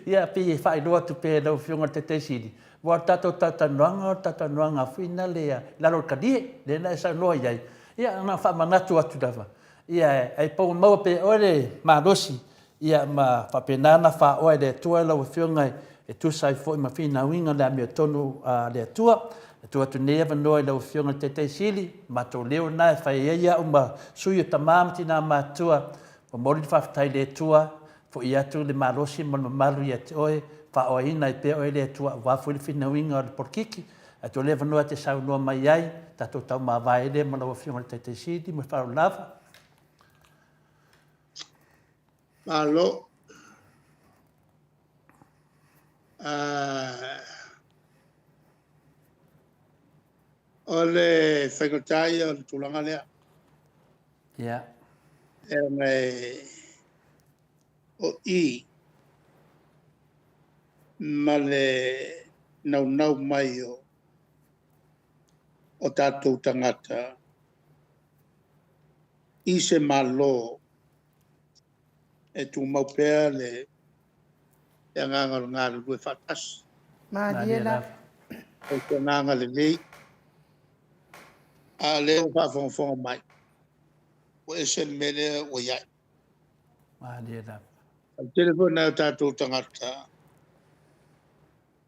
Ia, pei e faailoa atu pea i lau Afioga i le Taitai Sili, aua o le tatou talatalanoaga o le talatalanoaga foi lena i lalo o le talie, lea na e saunoa i ai. Ia, na ona faamanatu atu lava, ia, ae pau maua pea e oe le malosi Ia, ma faapena ona faaoa e le Atua lau Afioga e tusa ai foi ma finauina le amiotonu a le Atua. E tuu atu nei avanoa i lau Afioga i le Taitai Sili, matou leo lena e fai ai au ma sui o tama ma tina matutua. Momoli le faafetai i le Atua, foi atu le malosi ma le mamalu ia te oe, faaoaina ai pea oe e le Atua aua foi le finauina o le polokiki. Ae tuu le avanoa e te saunoa mai ai, tatou taumavae ai lea ma lau Afioga i le Taitai Sili ma le faaaloalo lava. Malo. O le faigata ia o le tulaga lea. Yeah. E ona e o i ma le naunau mai o o tatou tagata i se Malo e tumau pea le agaga o le galulue faatasi. Malie lava. O se agaga lelei. A o lea ua faafogafoga mai, ua ese le mea lea ua i ai. Malie lava. O le tele foi nai o tatou tagata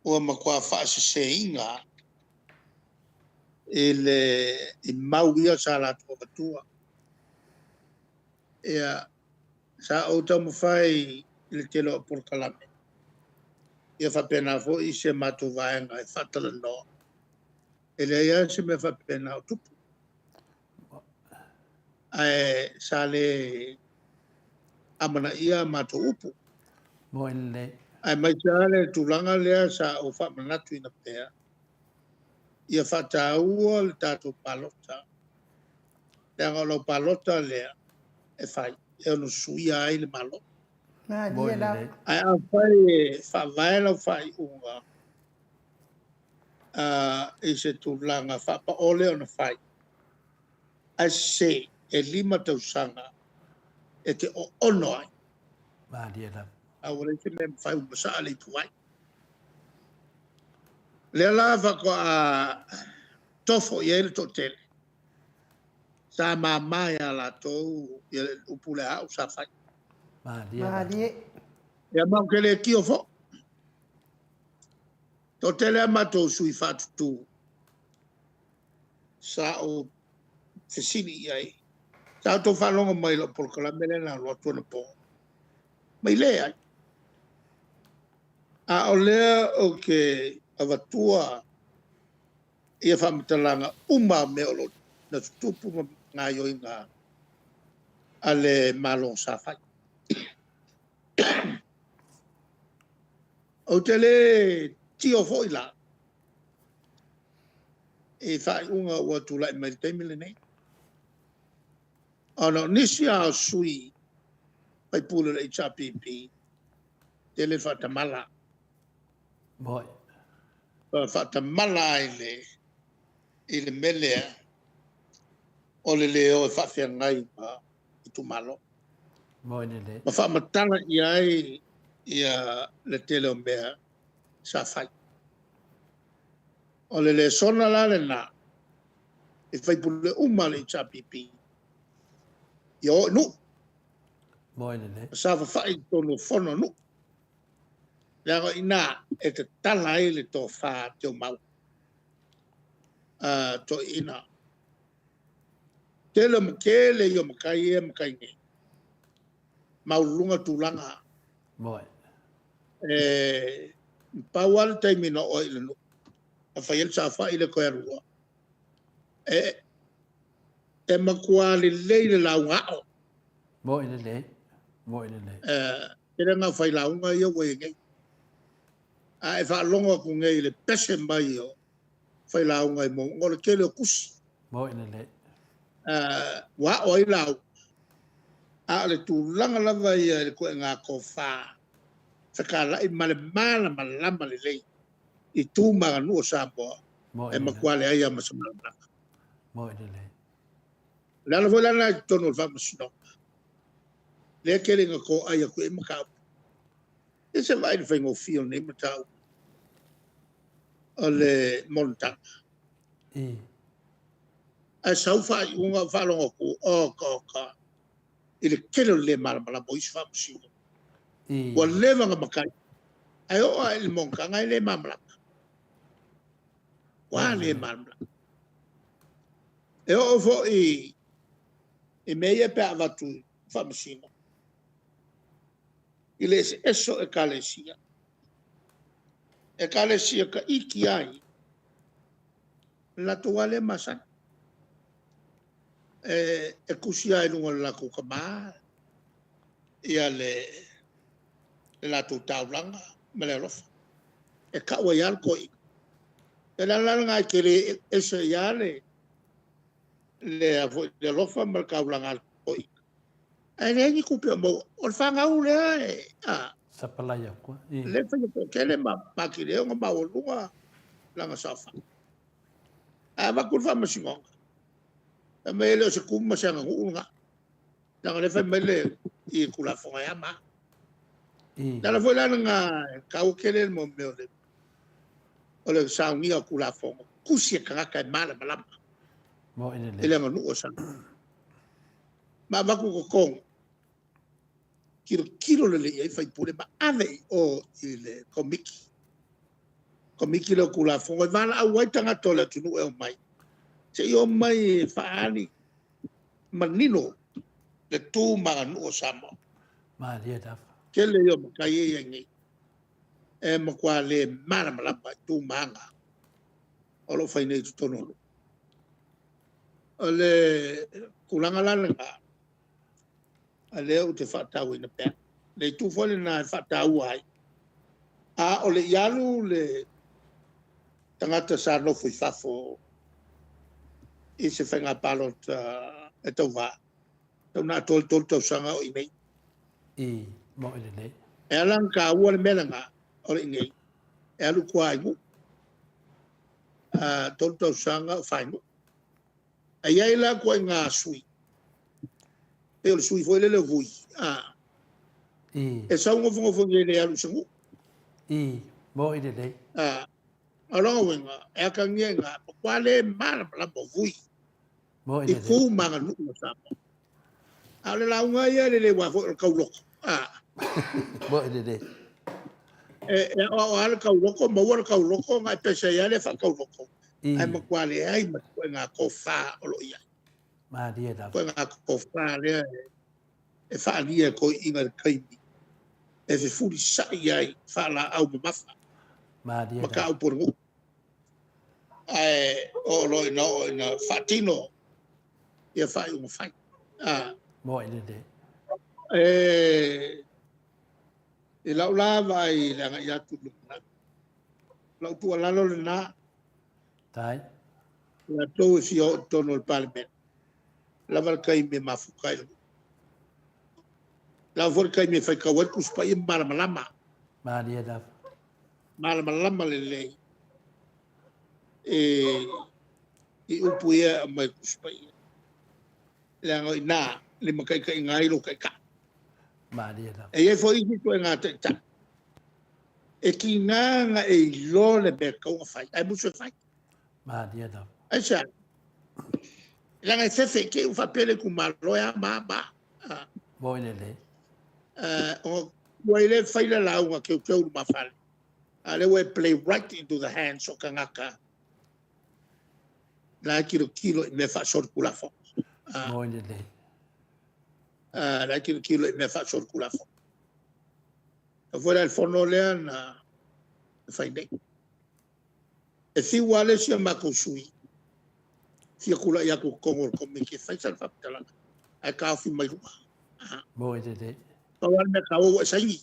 ua matua faaseseina i le i mau ia sa latou avatua. Ia, sa ou taumafai i le tele o polokalame, ia faapena foi si a matou vaega e faatalanoa, e leai lava se mea faapena o tupu. Ae sa le amanaia a matou upu. Moi lelei. Aemaise lava le tulaga lea sa ou faamanatuina pea, ia faataua le tatou palota, leaga o lau palota lea e fai e ono suia ai le Malo. Malie lava. Ae afai e faavae lau faaiuga i se tulaga faapaole ona fai, ae sese, e 5 tausaga e te oono ai. Malie lava. A ua leai se mea e mafai, ua masaa le ipuvai. Lea la faatoa tofo i ai le toatele, sa mama ia latou ia le upu lea au sa fai. Malie lava. Malie. Ia ma ou te le tio foi. Toatele a matou sui faatutu sa ou fesili i ai. Sa outou faalogo mai i lau polokalame lea na alu atu anapo. Mai leai. A o lea ou te avatua ia faamatalaga uma o mea o lo o na tutupu ma gaoioiga a le Malo sa fai. Ou te le tio foi la i faaiuga ua tulai mai i le taimi lenei, ona o nisi lava o sui faipule o le HRPP tele faatamala. Moi. Faatamala ai i le mea lea o le le o e faafeagai ma itumalo. Moi lelei. Ma faamatala i ai ia le tele o mea sa fai. O le lesona la lena i faipule uma le HRPP ia o i nuu. Moi lelei. Ma saofafai i totonu o fono a nuu. Leaga o i ina e tatala ai le tofa teumau toeaiina. Tele ma tele ia matai ia matai nei, maualuluga tulaga. Moi. E pau lava le taimi na oo ai i le nuu, a fai ai le saofai le toe alu loa. E E matua lelei le lauga ao. Mo'i lelei. Mo'i lelei. Tele na fai lauga ia ua i nei. A e faalogo atu nei i le pese mai o failauga i mauga, o le tele o tusi. Mo'i lelei. Ua ao ai lauga. A o le tulaga lava ia i le ituaiga tofa, fetalai ma le malamalama lelei i tu ma aganuu o Samoa, e matua leai lava ma se malamalama. Mo'i lelei. O le ala foi la lena i totonu o le Faamasinoga, lea e tele ina toai atu i ai mataupu. Ia se vaai i le faigofie o lenei mataupu o le monotaga. Ae sau faaiuga ou faalogo atu, oka oka, i le tele o le le malamalama o isi faamasino. Ua leva ona matai, ae oo lava i le monotaga e le malamalama. Ua le malamalama. E oo foi i mea ia pe a avatu i faamasino, i le eseese o ekalesia. Ekalesia taiti ai, le latou lava lea masani. E tusi lava i luga o le latou tama ia le latou taulaga ma le alofa. E tau ai lava le toeaina. O le ala la lena e tele ese ai lava le alofa ma le taulaga a le toeaina. Ae leai ni tupe o maua. O le fanau lea e... Sapalai atu. Le fai toatele ma atili ai ona maualuga lana saofaga. Ae avatu le faamasinoga, fai mai e le o se tumu ma se aganuu lena. Leaga o lea e fai mai le i Tulafono e a ma a. Le ala foi la lena e taua tele le mea o le saunia o Tulafono, tusi e tagata e malamalama i le aganuu o Samoa. Ma avatu i totonu, tilotilo lelei i ai sui usufono ma ave i o i le Komiti. Komiti lea o Tulafono e valaau ai tagata o le atunuu e omai, se i omai e faaali manino le tu ma aganuu o Samoa. Malie lava. Tele ia o matai e i ai nei, e matua le malamalama i tu ma aga o lo o fai nei i totonu o nuu. O le tulaga la lena, a lea ou te faatauaina pea. Le itu foi lena e faataua ai. A o le i alu le tagata sa nofo i fafo i se faiga palota e tauva, tau na atoa le 3 tausaga o i nei. I mo'i lelei. E ala ona taua le mea lena o le i nei, e alu tua i nuu. 3 tausaga o fai nuu. Ae i ai la ituaiga sui, pei o le sui foi lele o Vui, e sau nofonofo nei e le alu i se nuu. I mo'i lelei. O lona uiga, e atagia i ina, matua le malamalama o Vui Mo'i i lelei. tu ma aganuu o Samoa. A o le lauga ia e lelei aua foi o le tauloko. Mo'i lelei. E aoao lava le tauloko, maua le tauloko, ona e pese ai lava lea faatauloko. Ae matua leai ma se ituaiga tofa o lo o i ai. Malie lava. Ituaiga tofa lea e faaalia e toeaiina i le taimi e fefulisai ai faalaau mamafa. Malie Ma lava. taupu o le nuu. Ae oo loa ina oo ina faatino ia faaiuga fai. Mo'i lelei. I lau la vaai i le agai atu i le lumanai. Lau tuualalo lena. Tai. Latou e fia oo i totonu o le Palemene, lava le taimi e mafuta ai le nuu. Lava foi le taimi e faitau ai le Tusi Paia ma malamalama. Malie lava. Malamalama lelei i upu ia e aumai i le Tusi Paia. Leaga o i ina limataitaiga ai lou taitai. Malie lava. E i ai foi isi ituaiga taitai e tiga ona e iloa le mea e tatau ona fai, ae musu e fai. Malie lava. Aisea? Leaga e fefe i te i ua faapea le itumalo e a ma a ma a. Mo'i lelei. Ona ua i le fai le lauga teuteu lumafale, a o lea ua e play right into the hands o tagata la e tilotilo i mea faasolitulafono. Mo'i lelei. La e tilotilo i mea faasolitulafono. Tau foi la i le fono lea na fai nei. E fiu lava le isi a matou sui Fia tula'i atu i totonu o le Komiti e fai sana faamatalaga ae taofi mai luga. Moe lelei. Pau lava le mea taua ua e saini.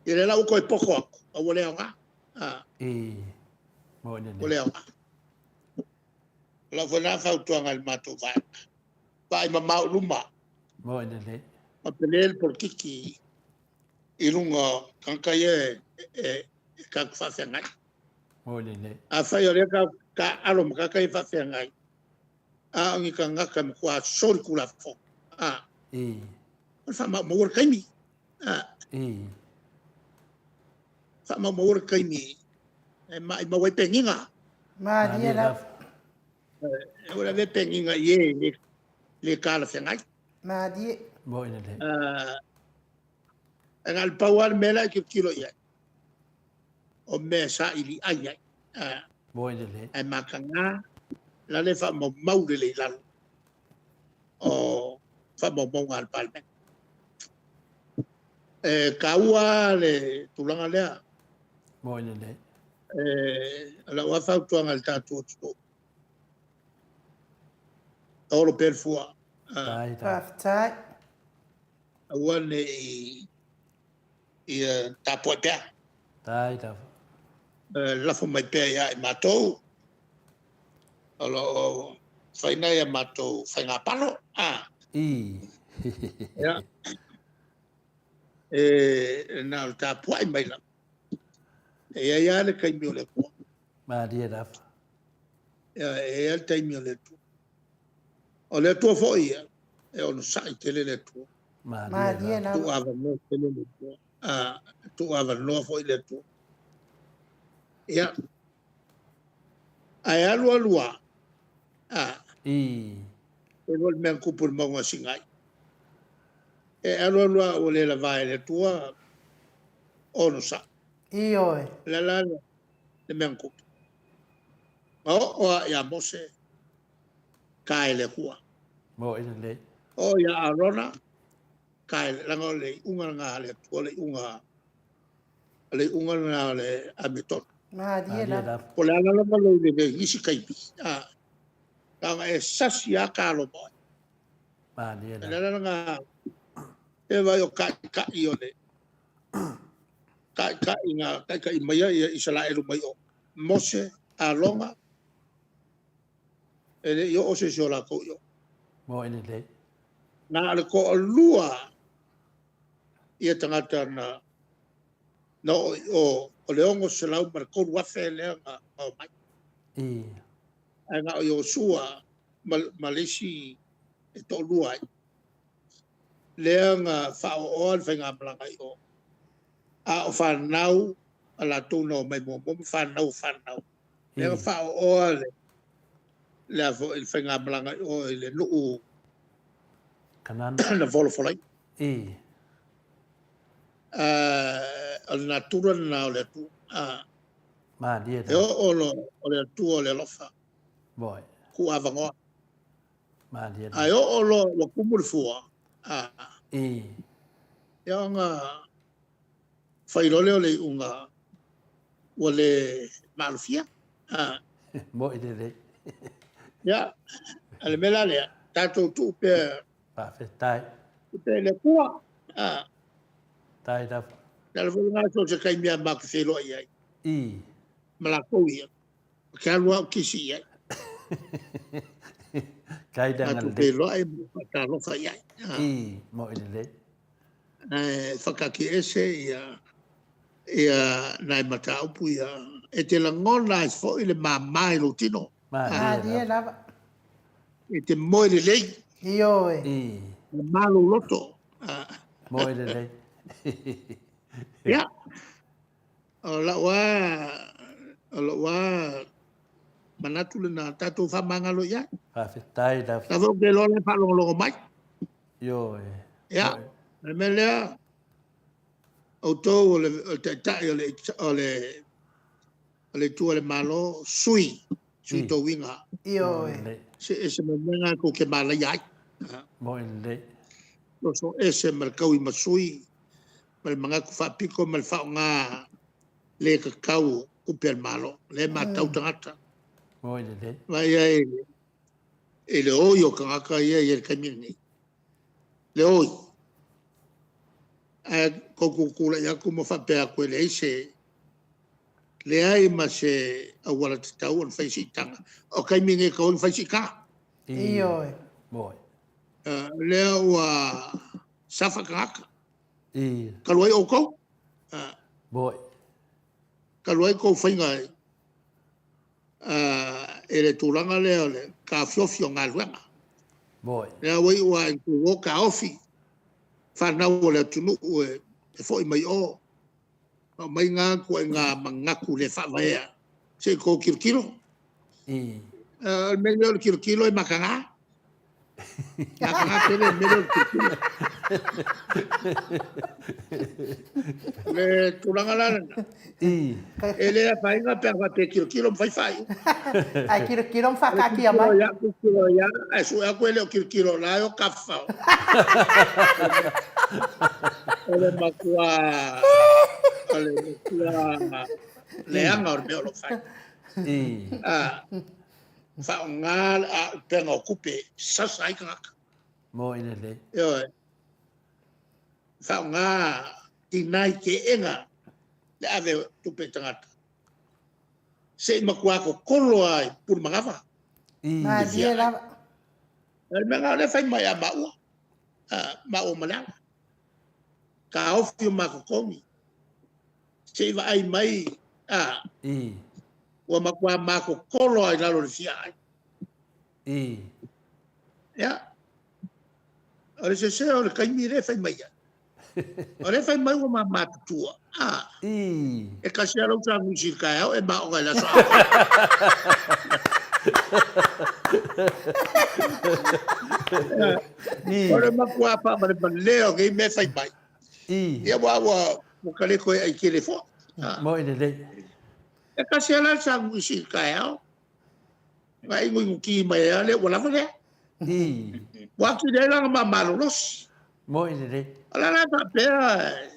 Ia lea la ua toe poto atu, a ua le aoga. Ii, moe lelei. Ua le aoga. O lau foi lena fautuaga i le matou vaega. Vaai mamao i luma. Moe lelei. Ma pele le polokiki i luga o tagata ia e tatou faafeagai. Moe lelei. Afai o lea tatou te taaalo ma tagata ia faafeagai, a o ni tagata e matua solitulafono, a, Ii. o le faamaumauga o le taimi. A, Ii. Faamaumauga le taimi e maimau ai peniga. Malie lava. E ua ave peniga i e le, le talafeagai. Malie. Moe lelei. E na o le pau lava le mea la e tilotilo i ai, o mea e saili ai ai. Moe lelei. Ae mataga la le faamaumau lelei i lalo o faamaumauga a le Palemene. E taua le tulaga lea. Moe lelei. E, o lau lava fautuaga i le tatou atunuu, olo pea le fua. Faafetai. Aua ne i ia tapuai pea. Tai lava. Lafo mai pea ia i matou o lo o fai nei a matou faigapalo. Ii. Ia. E na o le tapuai mai lava. E i ai lava le taimi o le Atua. Malie lava. Ia, e i ai lava le taimi o le Atua. O le Atua foi ia, e onosai tele le Atua. Malie lava. Tuu avanoa tele le Atua. Tuu avanoa foi le Atua. Ia. Ae alu alu lava, Ii. E foi le mea na tupu i le mauga o Sinai. E alu alu lava ua le lava e le Atua onosai. Ioe. O le a la le mea na tupu? Na oo lava ia Mose, tae e le Atua. Moe lelei. Oo ia Arona, tae, leaga o le iuga lena a le Atua, o le iuga, o le iuga lena o le amiotonu. Malie lava. Po o le a lava lou lelei i isi taimi, leaga e sasi lava talo ma oe. Malie lava. O le ala lena, e vaai o taitai o le taitai na taitai mai ai Isaraelu mai o Mose, Arona, e le i oo se isi o latou i o. Moe lelei. Na o le toalua ia tagata na na oo i o, o le 603,000 lea na omai. Ii. Ae na o Iosua ma, ma le isi e toalua ai, lea na faaoaoa le faigamalaga i o. A o fanau a latou na omai muamua ma fanau o fanau, lea na faaoaoa le, le a foi le faigamalaga i o i le nuu Kanana. na folafolaina. Ii. O le natura lena o le Atua. Malie E oo loa o le Atua o le alofa. Moe. Tuu avanoa. Malie Ae oo loa ua tumu le fua, Ii. Ia ona fai loa lea o le iuga ua le maalofia. Moe lelei. Ia, a le mea la lea, tatou tuu pea. Faafetai. Tuu pea i le Atua. Tai lava. Le ala foi lena so o se taimi lava matou te feiloai ai. Ii. Ma latou ia. Ou te alu lava ou kisi i ai. Kai le Matou agalelei. feiloai ma faatalofa i ai. Ii, moe lelei. Ae whakatiaese ia ia nai mataupu ia e te lagona ai foi le māmā i lou tino. Malie lava. E te moe lelei. Ioe. Ii. Māmā lou loto. Moe lelei. Ia. O lau lava, o lou lava manatu lena, tatou faamagalo i ai. Faafetai lava. La foi ou te iloa o la e faalogologo mai. Ioe. Ia, o le mea lea, outou o le taitai o le, o le, o le Itu a le Malo, sui, sui tou uiga. Ioe. See ese mai mea na tou te malaia ai. Moe lelei. Oso ese ma le tauimasui, ma le manatu faapito ma le faaaoga le tatau o tupe a le Malo. O lea e matau tagata. Moi lelei. Vaai ai i le oi o tagata ia i le taimi lenei. Le oi. Ae kou tutulai atu ma faapea atu e leai se leai ma se auala tatau ona fai siitaga. O taimi nei e tatau ona fai siitaga. Ioe. Moi. Lea ua safa tagata. Talu ai outou. Moi. Talu ai tou faiga i le tulaga lea o le taofiofi o galuega. Moi. Lea ua iu lava ina tou o taofi fanau o le atunuu e foi mai o, aumai na ituaiga manatu le faavaea se i tou tilotilo. O le mea lea o le tilotilo e mataga. Mataga tele le mea lea o le tilotilo. Le tulaga la lena. E le afaina pe a faapea e tilotilo ma fai faaiuga. Ae tilotilo ma faataatia mai. Tilotilo ia, tilotilo ia, ae sue atu e le o tilotilo o la e o tafafao. O le matua, o le matua leaga o le mea o lo o fai. Faaaoga le auupega o tupe e sasa ai tagata. Moi lelei. Ioe. Faaaoga tina i teena le ave o tupe i tagata. Se i matua totolo lava i Pulemanava. Malie lava. O le mea lena o lea e fai mai ia maua, maua ma Leala. Taofi o ma totogi. Se i vaai mai, ua matua matotolo lava i lalo o le fiaai. Ia, o le sese o le taimi lea e fai mai ai. O lea e fai mai ua ma matutua. E tasi lava lau sagusi i le taeao e maoga i le aso atoa. O le matua faavalevalea o nei mea e fai mai. Ia ua ua ka le toe ai tele foi. Moi lelei. E tasi lava la le sagusi i le taeao. Na inuinuki mai ai lea, ua lava lea. Ua atili ai la ona ma malolosi. Moi lelei. O le ala e faapea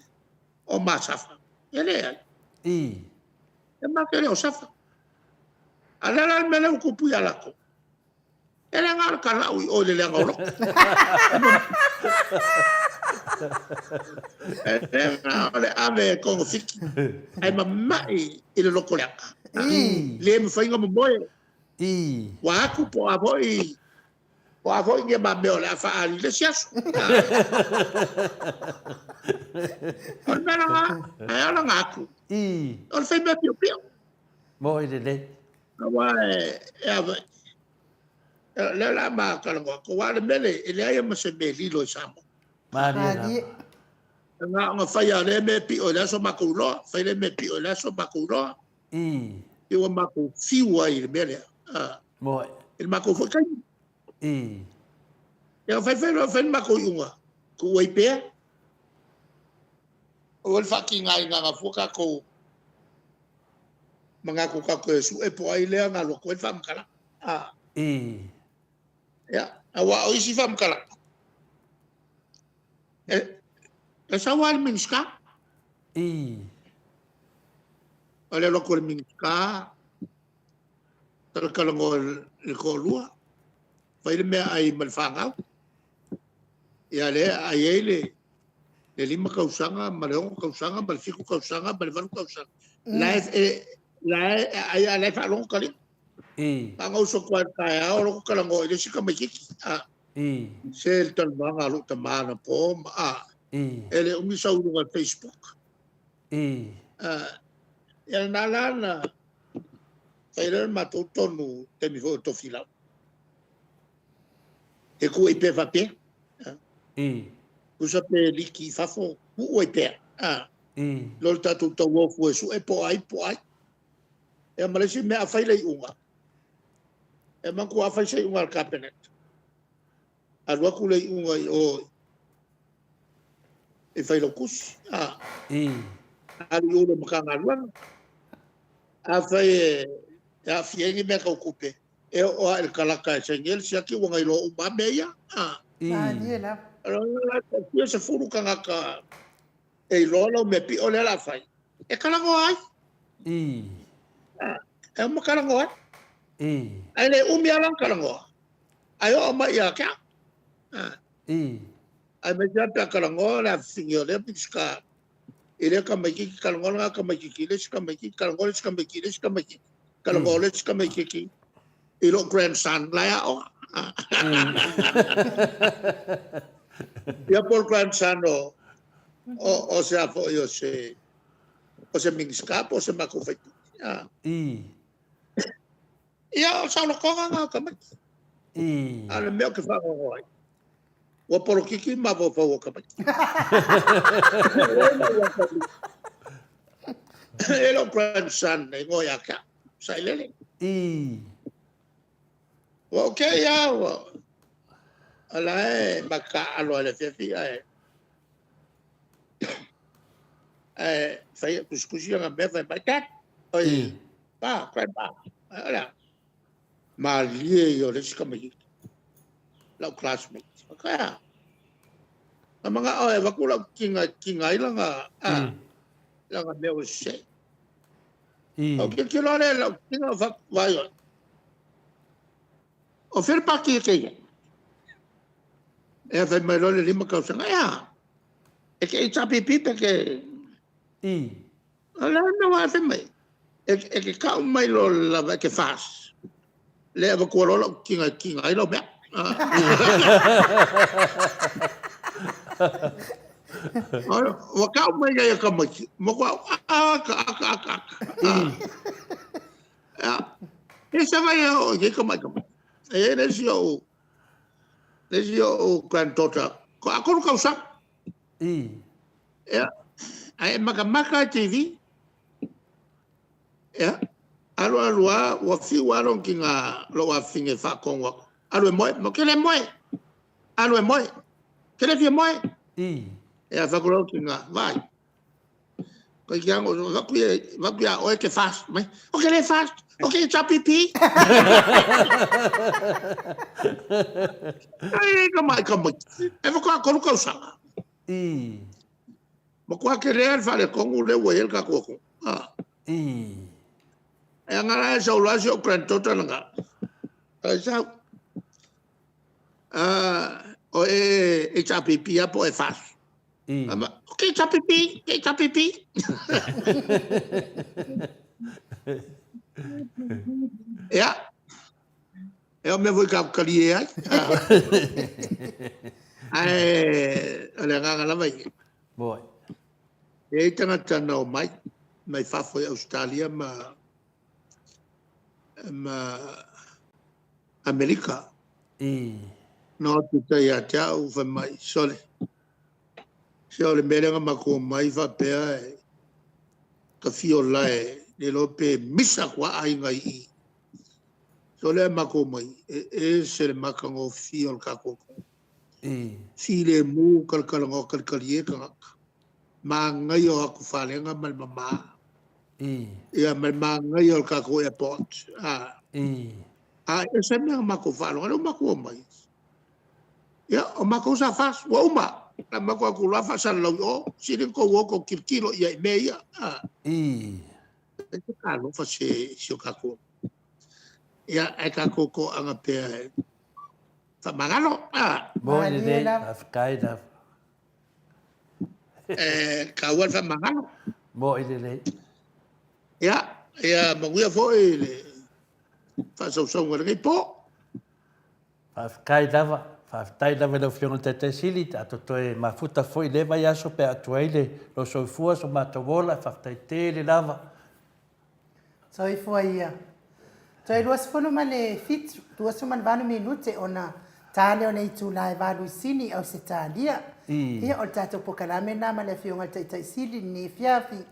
o ma safa. E leai. E ma te le o safa. A o le a la le mea lea ua tupu ia latou? E leaga o le talau i o i le leaga o loko. E leaga o le ave e togafiti ae mamai i le loko leaga. Le mafai ona momoe. Ua atu po o a foi, po o a foi ni ma mea o le a faaali i le isi aso. O le mea lena, ae ala ona atu, o le fai mea piopio. Moi lelei. Aua e a foi, lea o le a ma talanoa atu, aua o le mea lea, e leai ma se mea lilo i Samoa. Malie lava. Na ona fai lava o lea mea e pio i le aso matou iloa, fai lea mea e pio i le aso matou iloa. Ia ua matou fiu ai i le mea lea. Moi. I le matou foi taimi. Ia fai fai loa fai le matou iuga, tuu ai pea. Aua le faatigaina fua tatou manatu tatou e sue po o ai lea na alu atu ai le faamatalaga. Ia, aua o isi faamatalaga, e sau lava le Minisita. O le alu atu o le Minisita, talatalanoa i le toalua, fai le meaai ma le fanau. Ia lea e ai ai le 5 tausaga ma le 6 tausaga ma le 7 tausaga ma le 8 tausaga. La e la e ai a la e faalogo ta lima. Na ona uso atu lava i le taeao loko talanoa i le isi tamaitiiti. Se le talanoaga a lou tama anapo ma a. E le umi sau i luga o le Facebook. Ia lena la na fai lea le matou tonu taimi foi o Tofilau. E tuu ai pea faapea. Tusa pe liki i fafo, tuu ai pea. Lo le tatou tauofu e sue po o ai po o ai. Ia ma le isi mea, a fai le iuga, e manatua a fai se iuga a le Kapeneta, alu atu le iuga i o i Failautusi, alu i o i le Matagaluega. Afai e aafia ai ni mea tau tupe, e oo lava i le kalaka e saini ai le siaki ua na iloa uma lava mea ia. Malie lava. O lona la, e fia sefulu tagata e iloa lau mea pio lea o le a fai, e talanoa ai. E uma talanoa ai. Ae le umi lava lana talanoa, ae oo mai ia te au. Aemaise lava pe a talanoa le afafine o lea Minisita i lea tamaitiiti, talanoa lena tamaitiiti i le isi tamaitiiti, talanoa le isi tamaitiiti i le isi tamaitiiti, talanoa le isi tamaitiiti i lou grandson la e aoga. Ia po o le grandson o, o, o se a foi o se, o se Minisita po o se matou sui usufono. Ia, o saolotoga na o tamaiti. A o le mea ou te faanoanoa ai, ua polokiki mafaufau o tamaiti. E lou grandson e igoa ia te au, Sailele. Ua ou te i lava ua, o la e mataaalo i le afiafi ae ae fai tusitusi ana mea fai mai, Dad, oi, pa, grandpa, o le a? Malie ia o le isi tamaitiiti, lau classmate. Ok, a. Na manao e avatu lau tiga e tiga ai lana, a, lana mea ua sese. Ou tilotilo lea i lau tiga ou fai atu, vaai oe. O fea le pati e te i ai? Ia fai mai loa le 5 tausaga, ea, e te HRPP pe te... O le a le mea ua e fai mai? E te tau mai loa lava e te FAS, le avatua loa lau tiga e tiga ai lau mea. Ua tau mai nei e tamaiti, matua aka, aka, aka, aka. Ia, e sa vai e oo i nei tamai tamai. E i ai le isi ou, le isi ou granddaughter, ko akolu tausaga. Ia, ae e makamaka i TV. Ia, alu alu a, ua fiu lava lona tiga, lou afafine e faatonu atu. Alu e moe, mo ke le moe. Alu e moe. Ke le fia moe. Ia, fai atu lou tiga, vaai. Koe ki ango, vaku ia, vaku ia oe ke fast mai. O ke le fast, o ke HRPP. Ai, ka mai, ka mai. E whaka koru kausaga. Ma kua ke rea le whare kongu le ua i el ka kua kongu. Ah. E anga la e sau la si o granddaughter nanga. Ai sau. Ah, o e HRPP a po e fast. Ama, ke tapipi, ke tapipi. Ia, e o mea foi ka kali e ai. Ae, o le agaga lava ia. Moi. E i tangata na o mai, mai fafo i Australia ma, ma Amerika. Na o atu tai ia te au, fai mai, sole. Se o le mea lea na matou omai faapea e ka fio lae le iloa pe misa atu lava aiga i i. Se o lea matou omai e ese le matagofie o le tatou atunuu. Filemu talatalanoa kalikalie tagata. Manaia o atu falega ma le mama. Ia ma le manaia o le tatou airport. A e ese mea na matou faalogo, lea ua matou omai. Ia, o matou sa FAST, ua uma. Na matou atu loa faasalalau i o, sili ona tou o tou tilotilo i ai i mea ia. E te talofa se si o tatou. Ia, ae tatou toaga pea e faamagalo. Moni lelei, faafetai lava. E taua le faamagalo. Moni lelei. Ia, ia manuia foi le faasausauga o lenei po. Faafetai lava, faafetai lava i lau Afioga i le Taitai Sili, tatou toe mafuta foi i lea vaiaso pe a atu ai le lou soifua, so matou ola, faafetai tele lava. Soifua ia. Toe 27, 28 minute ona ta lea o le itula e 8 i Sini, Ausetalia. Ia, o le tatou pokalame lena ma le Afioga i le Taitai Sili i lenei afiafi.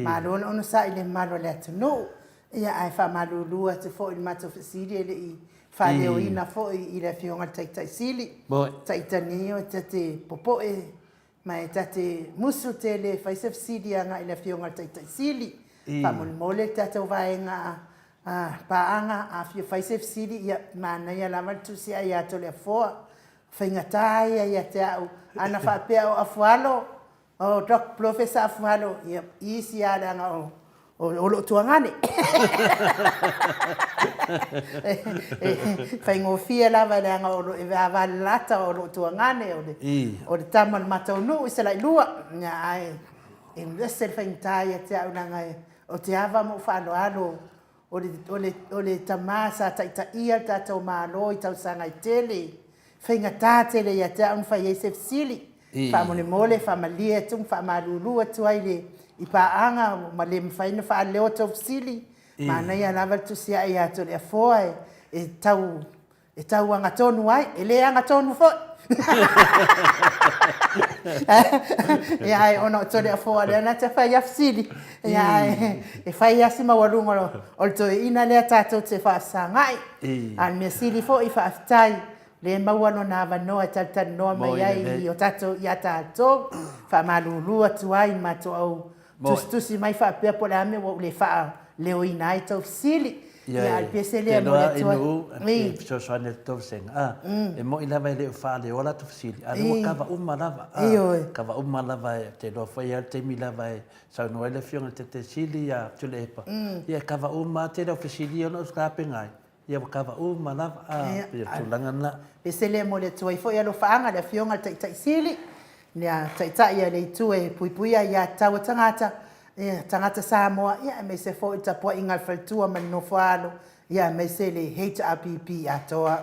Malo le onosai i le mamalu o le atunuu. Ia, ae faamalulu atu foi i le matou fesili e le i faaleoina foi i le Afioga i le Taitai Sili, Taitani e ta te popoe ma e ta te musu tele e fai se fesili agai i le Afioga i le Taitai Sili. Faamolemole le tatou vaega a paaga, a fia fai se fesili, ia, manaia lava le tusi ae ia Toleafoa. Faigata ia ia te au, ana faapea o Afualo, O Doc Polofesa Afualo, ia, easy lava leaga o, o, o lou tuagane. E faigofie lava leaga o lo e vavalelata o loo tuagane o le o le tama o le matou nuu i Salailua. Ia ae e ese le faigata ia te au leaga ou te ava ma ou faaaloalo o le o le o le tama sa taitaia le tatou Malo i tausaga e tele. Faigata tele ia te au ona fai ai se fesili. Faamolemole faamalie atu ma faamalulu atu ai i i paaga ma le mafai ona faaleo a outou fesili. Manaia lava le tusi ae ia Toleafoa e tau e tau agatonu ai, e le agatonu foi. Ia ae ona o Toleafoa lea na te fai lava fesili, ia ae e fai lava si maualuga o le toeaina lea tatou te faafesagai. A o le mea sili foi faafetai lea e maua lona avanoa e talatalanoa mai ai i tatou ia tatou. Faamalulu atu ai i le matou au tusitusi mai faapea po o le a le mea ua ou le faaleoina ai tou fesili. Ia, a o le pese lea e momoli atu ai. Ioe, e fesoasoani atu tou vasega. E moni lava e le o faaleoa latou fesili, a o lea ua kava uma lava. Ioe. Kava uma lava, ou te iloa foi e i ai le taimi lava e saunoa ai le Afioga i le Taitaisili ia Tuilaepa, ia e kava uma lava le tele o fesili ia ona ou tapena ai. Ia ua kava uma lava, a, pei o le tulaga lena. Pese lea e momoli atu ai foi alofaaga i le Afioga i le Taitai Sili, ia Taitai a le Itu e puipuia aiatatau a tagata, ia tagata Samoa, ia aemaise foi le tapuaiga a le faletua ma le nofo a alo, ia aemaise le HRPP atoa.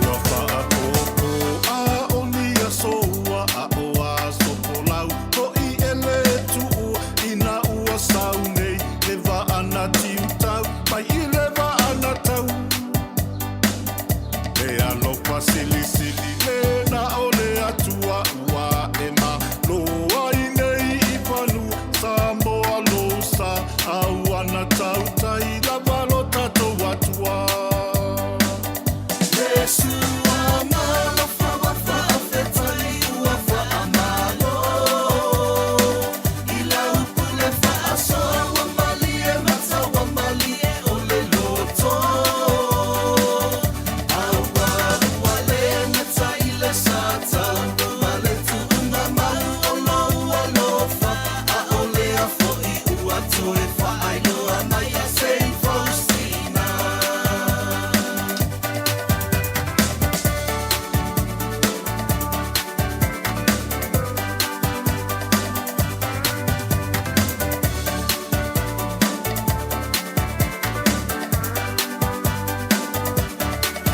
Ua faapopo a o ni aso ua aʻo aso folau hoʻi e le tuua ina ua sau nei le waa na tiutau mai i le waa na tau Le alofa silisili le na o le Atua ua e malo ai nei i fanua Samoa lou sa a ua na tautai lava lo tatou Atua. Iesu alofa ua faafetai ua faamalo i lau pule faasoa ua malie mata ua malie o le loto aua ua le gata i le sata ma le tuuga mau o lou alofa ʻaʻole a foʻi ua toe faailoa mai ia Saint Faustina.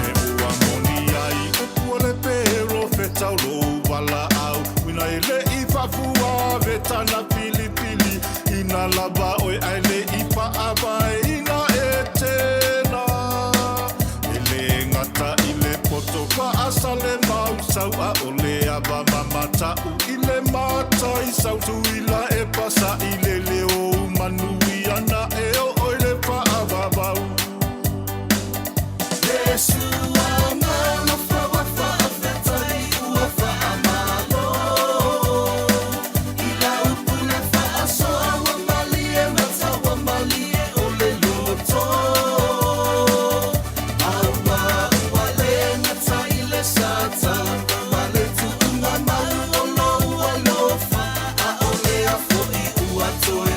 E ua moni ai upu o le perofeta o lou valaau Uina e le i faafua vetana filifili Ina lava oe ae le i faavaeina e tena E le gata i le poto faasale mau sau ʻAʻole ava mamatau i le matai sau Tuila e pasaʻi le leo manuia na e oo i le faavavau Iesu alofa ua faafetai ua faamalo I lau pule faasoa ua malie mata ua malie o le loto Aua ua le gata i le sata ma le tuuga mau o lou alofa ʻAʻole a foʻi ua toe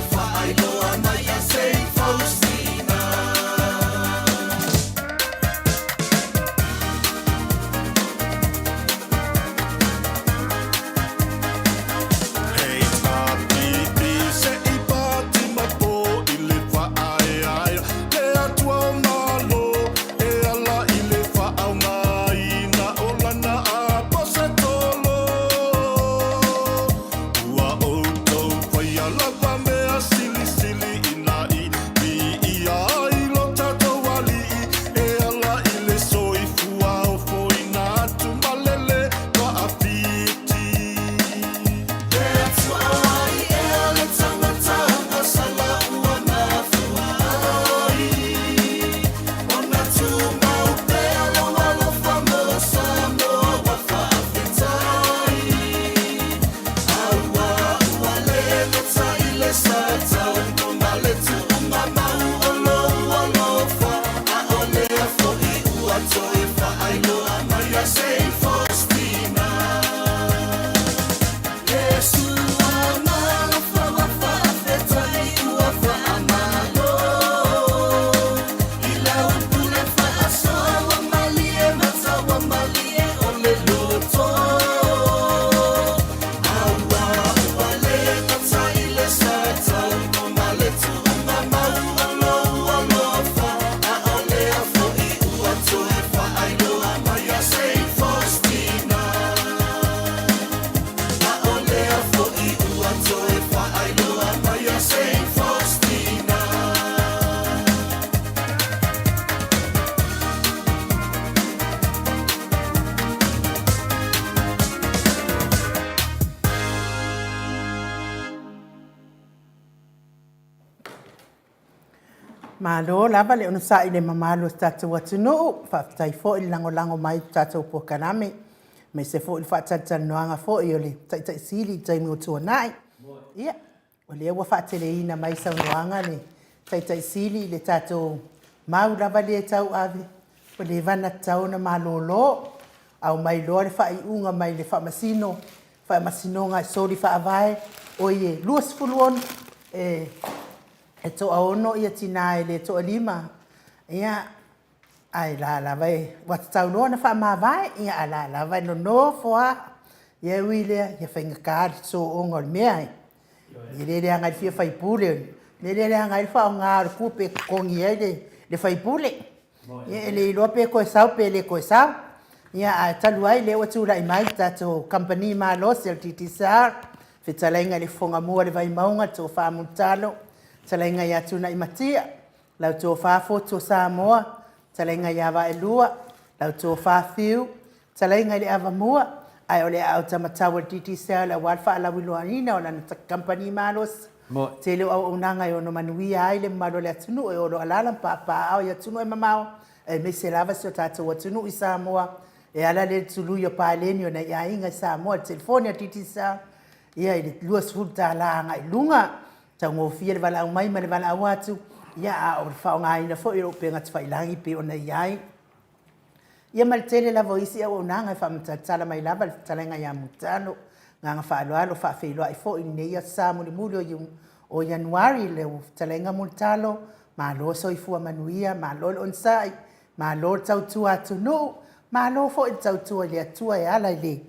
Malo lava le onosai i le mamalu o si tatou atunuu. Faafetai foi le lagolago mai i le tatou polokalame, aemaise foi le faatalatalanoaga foi o le Taitai Sili i le taimi ua tuanai. Ia, o lea ua faateleina mai saunoaga le Taitai Sili i le tatou mau lava lea e tauave, ua leva ona tatau ona malolo, aumai loa le faaiuga mai le Faamasino, Faamasinoga e soli faavae, oi e 26, e E toaono ia tina e le toalima, ia, ae la lava e, ua tatau loa ona faamavae, ia ae la lava e nonofo lava. Ia e ui i lea, ia faigata le sosooga o le mea e. E le leaga i le fia faipule, o le mea lea e leaga ai le faaaoga o le tupe e totogi ai le faipule. Ia e le iloa pe toe sau pe le toe sau. Ia ae talu ai lea ua tulai mai le tatou kamupani malosi a le Digicel, fetalaiga i le Fofoga Mua o le Vaimauga, le Tofa Mulitalo, fetalaiga ia Tuanaimatia, lau Tofa Fotu o Samoa, fetalaiga ia Vaelua, lau Tofa Fiu, Fetalaiga i le Avamua, ae o le aao taumatau a le Digicel aua le faalauiloaina o lana kamupani malosi. Tele o auaunaga e ono manuia ai le mamalu o le atunuu e olo alala ma papaaao i atunuu e mamao, aemaise lava si o tatou atunuu i Samoa, e ala lea i le tului o paleni o nai aiga i Samoa i le telefoni a le Digicel, ia i le $20 agai i luga. Taugofie le valaau mai ma le valaau atu, ia a o le faaaogaina foi o upega tafailagi pei ona i ai. Ia ma le tele lava o isi auaunaga e faamatalatala mai lava le fetalaiga ia Mulitalo. Agaga faaaloalo faafeiloai foi i lenei aso Sa mulimuli o Ianuari i lau fetalaiga Mulitalo, malo soifua manuia, malo le onosai, malo le tautua atunuu, malo foi le tautua i le Atua e ala i le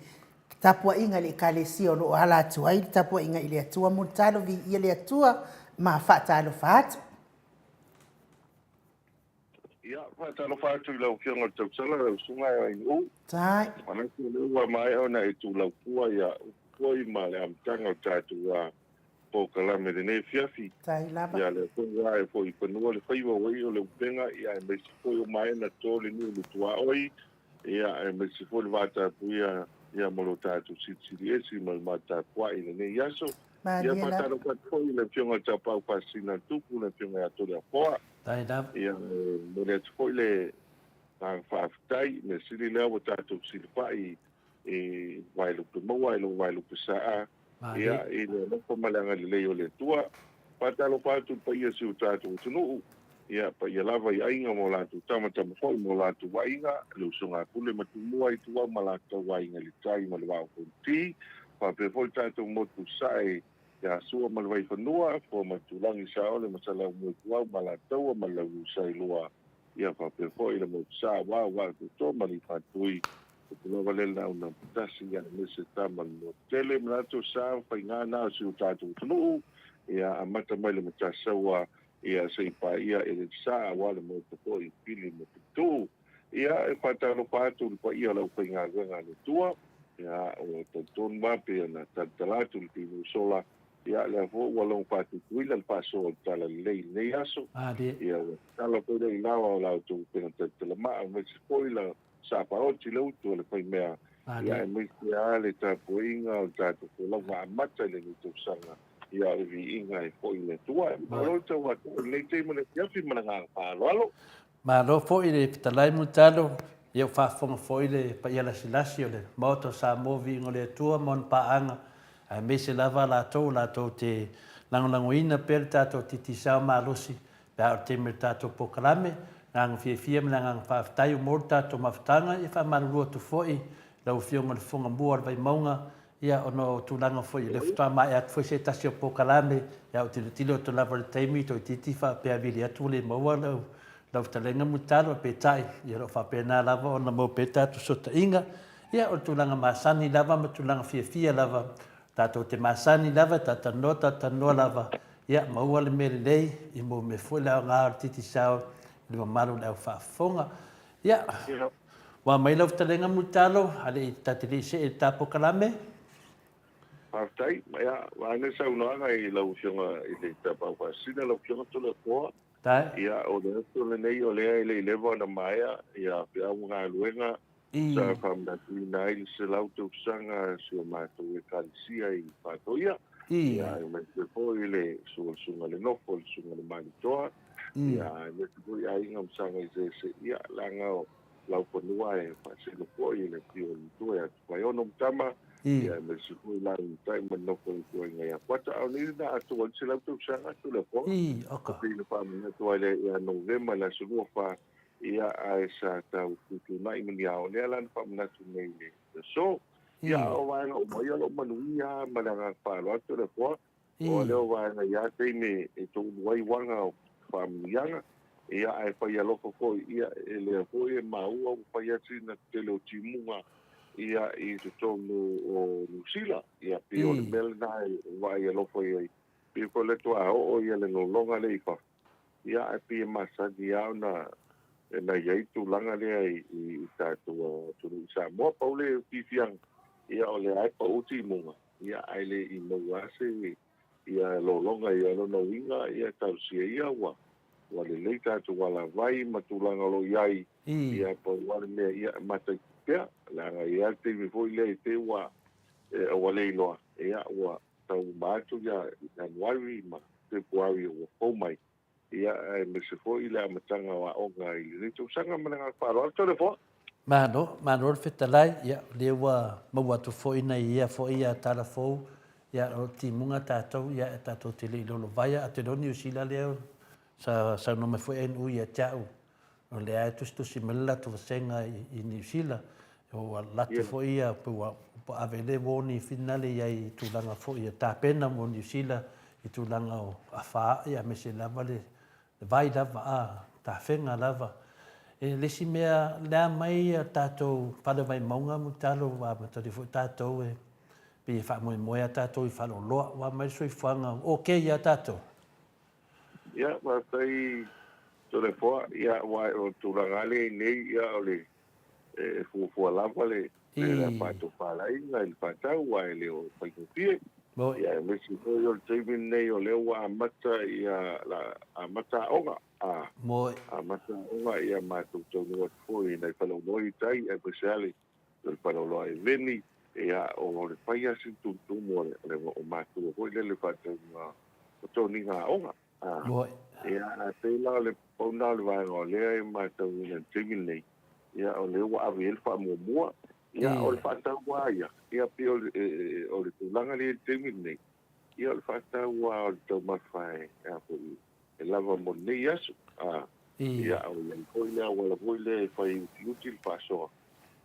tapuaiga i le Ekalesia o lo o ala atu ai le tapuaiga i le Atua Mulitalo, viia le Atua ma faatalofa atu. Ia, faatalofa atu i lau Afioga i le Tausala, lau Susuga e Ainuu. Tai. Manatu o lea ua maea ona e tulaupua ia upu foi ma le amataga o le tatou polokalame i lenei afiafi. Tai lava. Ia, lea foi ua ae foi i fanua le faiva ua iu le upega, ia aemaise foi ua maea ona to le niu i le tuaoi, ia aemaise foi le vatapuia ia ma lo tatou Silisili Ese ma le matapuai i lenei aso. Ia, faatalofa atu foi i le Afioga i le Tapaau Faasisina a le Tupu, le Afioga ia Toleafoa. Ia, e momoli atu foi le agaga faafetai, mea sili lea ua tatou fesilafai i Vaelupe Maua i lou Vaelupe Saa, ia, i le alofa ma le agalelei o le Atua. Faatalofa atu i le paia o si o tatou atunuu, ia, paia lava i aiga ma o latou tama, tama foi ma o latou aiga, le usoga a Pule ma Tumua, Ituau ma Alataua, Aiga i le Tai ma le Vaa o Fonoti, faapea foi le tatou motu i Sasae ia Sua ma le Vaifanua, Fua ma Tulagi, Saole ma Saleaaumua Ituau ma Alataua ma le Launiu Saelua, ia faapea foi le motu Sa, Vao, Vaa-o-Toto ma Aliifaatui, upu lava lea na una tasi ia aemaise tama le Motu-tele. Manatu o sa ma faiga na o si o tatou atunuu, ia amata mai le Matasaua ia se i paia i le sa aua le Maota foi i Pili ma Pituu. Ia, e faatalofa atu i le paia o le aufaigaluega a le Atua, ia, ua talitonu lava pei ona talatala atu i le taimi ua sola, ia, lea foi ua logo faatutuila le faasoa o le Talalelei i lenei aso. Ia, ua tatala foi le ilaoa o la outou upega talatalamaa, aemaise foi la sa faaoti le utu a le faimea, ia, aemaise lava le tapuaiga o le tatou folauga amata i lenei tausaga, ia, o le viiga e foi i le Atua. Malo le tauatai i lenei taimi o le afiafi ma le agaga faaaloalo. Malo foi le fetalai Mulitalo, ia ua faafofoga foi le paia lasilasi o le Maota o Samoa Viiga o le Atua ma ona paaga, aemaise lava latou latou te lagolagoina pea le tatou Digicel malosi pe a oo i le taimi o le tatou polokalame. Le agaga fiafia ma le agaga faafetai ua maua le tatou mafutaga, ia faamalulu atu foi i lau Afioga i le Fofoga Mua o le Vaimauga, ia ona o tulaga foi o lea faatoa maea atu foi se tasi o polokalame, ia ou tilotilo atu lava i le taimi toeitiiti faapea vili atu ua le maua lau lau fetalaiga Mulitalo, peitai ia o lo o faapena lava ona maua pea tatou fesootaiga. Ia o le tulaga masani lava ma tulaga fiafia lava, tatou te masani lava, talatalanoa talatalanoa lava, ia maua le mea lelei, ia maua mea foi le aoga o le Digicel i le mamalu o le au faafofoga. Ia, ua mai lau fetalaiga Mulitalo, a le i ta te le i see i le ta polokalame. Faafetai. Ia, vaeane saunoaga i lau Afioga i le Tapaau Faasisina, lau Afioga Toleafoa. Ia, o le aso lenei o lea e le i leva ona maea ia feau ma galuega sa faamanatuina ai le 100 tausaga a si o matou Ekalesia i Faatoia. Ia, aemaise foi le susuga i le Nofo, le susuga i le Malietoa. Ia, aemaise foi aiga ma saga eseese, ia, leaga o laufanua e faasino foi i le afio o le Matua ia Tufaiono ma Tama, ia, aemaise foi la Unutai ma le nofo a le ituaiga ia Fuata. A o nei na atoa ai le 100 tausaga Tulafono. E pei ona faamanatu ai lea ia Novema i le aso 24, ia, ae sa tau tuutuunai ma ni ao lea la na faamanatu nei i le aso. Ia, a o vaega uma ia o lo o manuia ma le agaga faaaloalo Toleafoa. O lea vaega ia taimi e toulu ai uaga o faamanuiaga, ia ae fai alofa foi, ia e lea foi e maua ua fai atu sina tele o timuga ia i totonu o Niu Sila. Ia pei o le mea lena e vaai alofa i ai, pei foi o lea toa oo ia le lologa lea i fafo, Ia, ae pei e masani lava ona na i ai tulaga lea i tatou atunuu i Samoa. Pau le fiafiaga, ia o lea lava e pau timuga, ia ae le i maua lava se ia lologa ia. O lona uiga, ia talosia ia ua lelei tatou alavai ma tulaga o lo o i ai, ia pau lava le mea, ia e mataitu pea, leaga e i ai lava le taimi foi lea i te i ua ua le iloa, ia ua tau uma atu ia Ianuari ma Fepuari ua fou mai, ia aemaise foi le amataga o aoga i lenei tausaga. Ma le agaga faaaloalo. Toleafoa. Malo, malo le fetalai, ia o lea ua maua atu foi nai ia foi ia tala fou, ia o timuga tatou, ia e tatou te le i lolovaia, a te iloa Niu Sila lea sa saunoa mai foi NU ia te au, O lea e tusitusi mai le latou vasega i Niu Sila, ua alu atu foi ia, pe ua ave le warning finale i ai i tulaga foi ia tapena mo Niu Sila i tulaga o afa aemaise lava le vai lava a tafega lava. E le isi mea, le a mai ia tatou fale vaimauga Mulitalo ua amatalia foi tatou e pei e faamoemoe a tatou i faleoloa, ua mai le soifuaga ok ia tatou. Ia, faafetai Toleafoa, ia, aua o le tulaga lava lea i nei, ia, o le, e fuafua lava le le faatofalaiga i le faatau, aua e le o faigofie. Ia, aemaise foi o le taimi lenei o lea ua amata ia, la amata aoga, a, amata aoga, ia, matou taunuu atu foi i nai faleoloa i tai, aemaise lava le o le faleoloa e veni, ia, o le fai lava sina tumutumu o le, o matua foi lele i le faatauga o toniga aoga. Ia, ae pei la o le pau lena o le vaega o lea e matauina i le taimi lenei, ia, o lea ua ave i ai le faamuamua. Ia, o le faatau lava ia, ia pei o le, o le tulaga lea i le taimi lenei, ia o le faatau lava o le taumafa e, a foi, e lava mo lenei aso. Ia, o i ai foi le auala foi lea e fai utiuti le faasoa,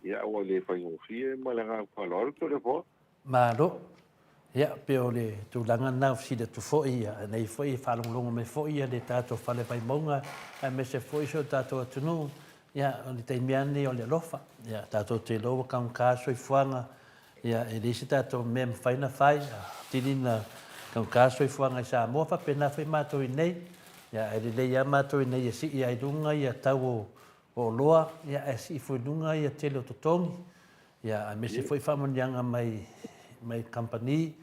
ia, ua le faigofie ma le agaga faaaloalo Toleafoa. Malo. Ia, pei o le tulaga lena ua fesili atu foi, ia, nei foi e faalogologo mai foi ia le tatou Fale Vaimauga, aemaise foi si o tatou atunuu, ia, o le taimi lava lenei o le alofa. Ia, tatou te iloa ua taugata le soifuaga, ia, e leai se tatou mea e mafai ona fai, atili na taugata le soifuaga i Samoa, faapena foi matou i inei. Ia, ae lelei lava matou i inei e sii lava i luga ia tau o oloa, ia, ae sii foi i luga ia tele o totogi. Ia, aemaise foi faamanuiaga mai mai kamupani,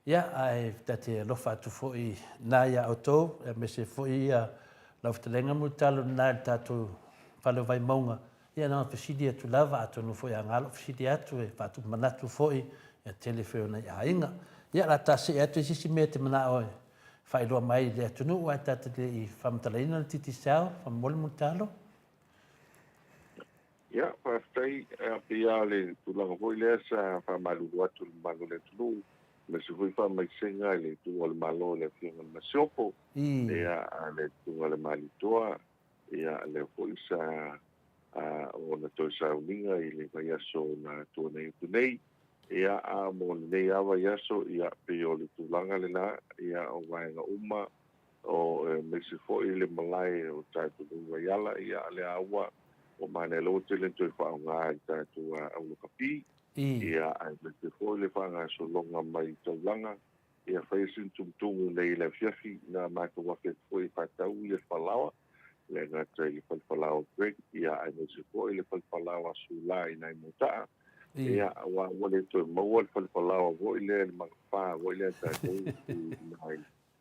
ia, ae ta te alofa atu foi na ia outou, aemaise foi ia lau fetalaiga Mulitalo lena i le tatou fale o Vaimauga, ia na ona fesili atu lava, atonu foi a galo fesili atu e faatupu manatu foi ia tele foi o nai aiga. Ia, o le a ta see atu i se isi mea e te manao e faailoa mai i le atunuu ae ta te le i faamatalaina le Digicel, faamolemole Mulitalo. Ia, faafetai. E pei lava o le tulaga foi lea sa faamalulu atu i le mamalu o le atunuu, aemaise foi faamaisega i le tuuga o le Malo i le Afioga i le Masiofo, ia, le Susuga i le Malietoa, ia, lea foi sa ona toe sauniga i le vaiaso na tuanai atu nei. Ia, a mo lenei lava vaiaso, ia, pei o le tulaga lena, ia, o vaega uma O aemaise foi le malae o tatou i Vaiala, ia lea ua ua manaia lea ua tele toe faaaoga i tatou aulakapi. Ia aemaise foi le faagasologa mai i taulaga, ia fai sina tumutumu nei i le afiafi na matou afe atu foi e faatau ia le falaoa, le gata i le fale falaoa Greg, ia aemaise foi le fale falaoa Sula i nai Mota'a. Ia aua ua le toe maua le fale falaoa foi lea i le magafa foi lea tatou i nai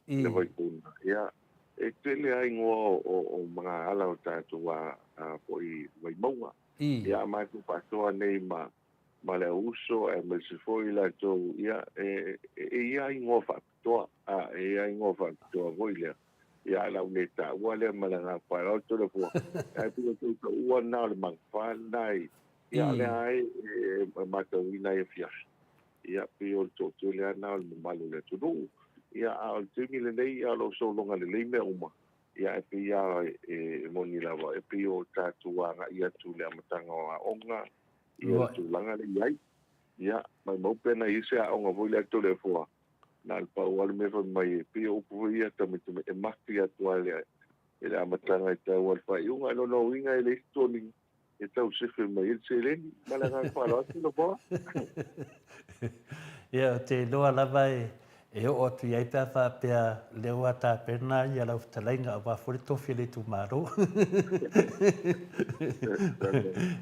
le Vaipuna. Ia, e tele lava igoa o magaala o tatou a foi Vaimauga. Ia, a matou faatoa nei ma ma le auuso aemaise foi latou, ia, e i ai igoa faapitoa, a, e i ai igoa faapitoa foi lea. Ia, ae o le a ou le taua lea ma le agaga faaaloalo Toleafoa, ae pei o le tautaua lena o le magafa lena i, ia, o lea lava e matauina ai afiafi, ia, pei o le toatele lava lena o le mamalu o le atunuu. Ia, a o le taimi lenei, ia, o lo o sologa lelei mea uma, ia, ae pei lava e moni lava, e pei o tatou agai atu i le amataga o aoga, ia, le tulaga lea e i ai. Ia, maumau pe ana i ai se aoga foi lea a Toleafoa, Na o le pau lava le mea fai mai e pei o upu foi ia tameitame e maki atu lava i le amataga e tau lava i le faaiuga. O lona uiga e leai se toniga e tau sefe mai ai le seleni. Ma le agaga faaaloalo atu Nofoa. Ia, ou te iloa lava e oo atu i ai pe a faapea lea ua tapena ia lau fetalaiga aua foi le tofi o le itumalo.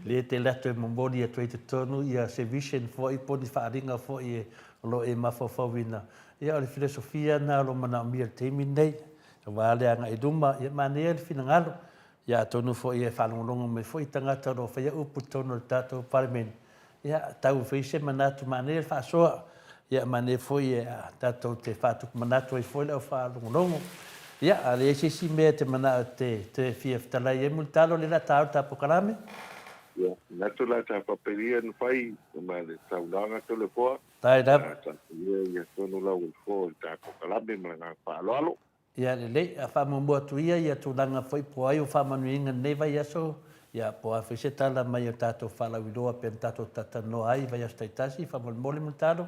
Lea e tele atu e momoli atu ai i totonu ia se vision foi po o ni faaaliga foi e o lo o e mafaufauina, ia o le filosofia lena o lo o manaomia i le taimi lenei, aua le agai i luma, ia manaia le finagalo. Ia atonu foi e faalogologo mai foi tagata o lo o faia upu i totonu o le tatou Palemene, ia tau fai se manatu, manaia le faasoa, ia manaia foi e tatou te faatupu manatu ai foi le au faalogologo. Ia, a leai se isi mea e te manao e te fia fetalai ai Mulitalo, lea o le a ta au le ta polokalame. Ia, manatu la sa faapea na fai ma le saunoaga Toleafoa. Tae lava. Sa faia ia tonu lau o le foa o le ta polokalame ma le agaga faaaloalo. Ia lelei, a faamuamua atu ia ia tulaga foi po o ai o faamanuiaina i lenei vaiaso, ia po o a foi se tala mai o tatou faalauiloa pei ona tatou talatalanoa ai i vaiaso taitasi, faamolemole Mulitalo.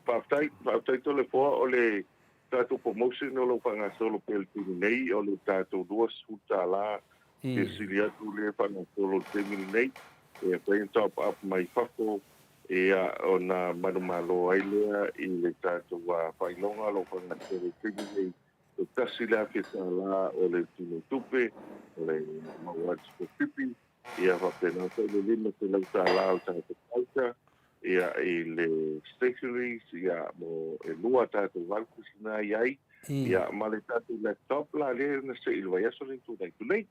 Faafetai, faafetai Toleafoa, o le tatou promotion o lo o faagasolo pea i le taimi nei, o le tatou $20 e sili atu lea e faagasolo i le taimi lenei, e mafai ona top up mai fafo ia ona manumalo ai lea i le tatou faailoga o lo o faagasolo i le taimi lenei, e $1,000 o le tino tupe, o le maua atu tupe Ia faapena foi le $500 o le tatou voucher ia i le stationaries ia mo e lua tatou vouchers na i ai ia ma le tatou laptop la lea na sei i le vaiaso lea na tulai atu nei.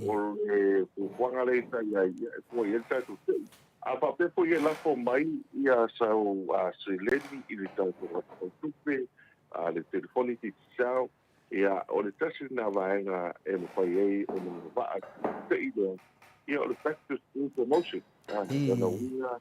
O le fuafuaga lea sa i ai ia e fua i ai le tatou sei. A faapea foi e lafo mai ia sau seleni i le tatou aso tupe, le telefoni Digicel, Ia, o le tasi lena vaega e mafai ai ona agavaa te i lea, ia o le back to school promotion. A, lona uiga,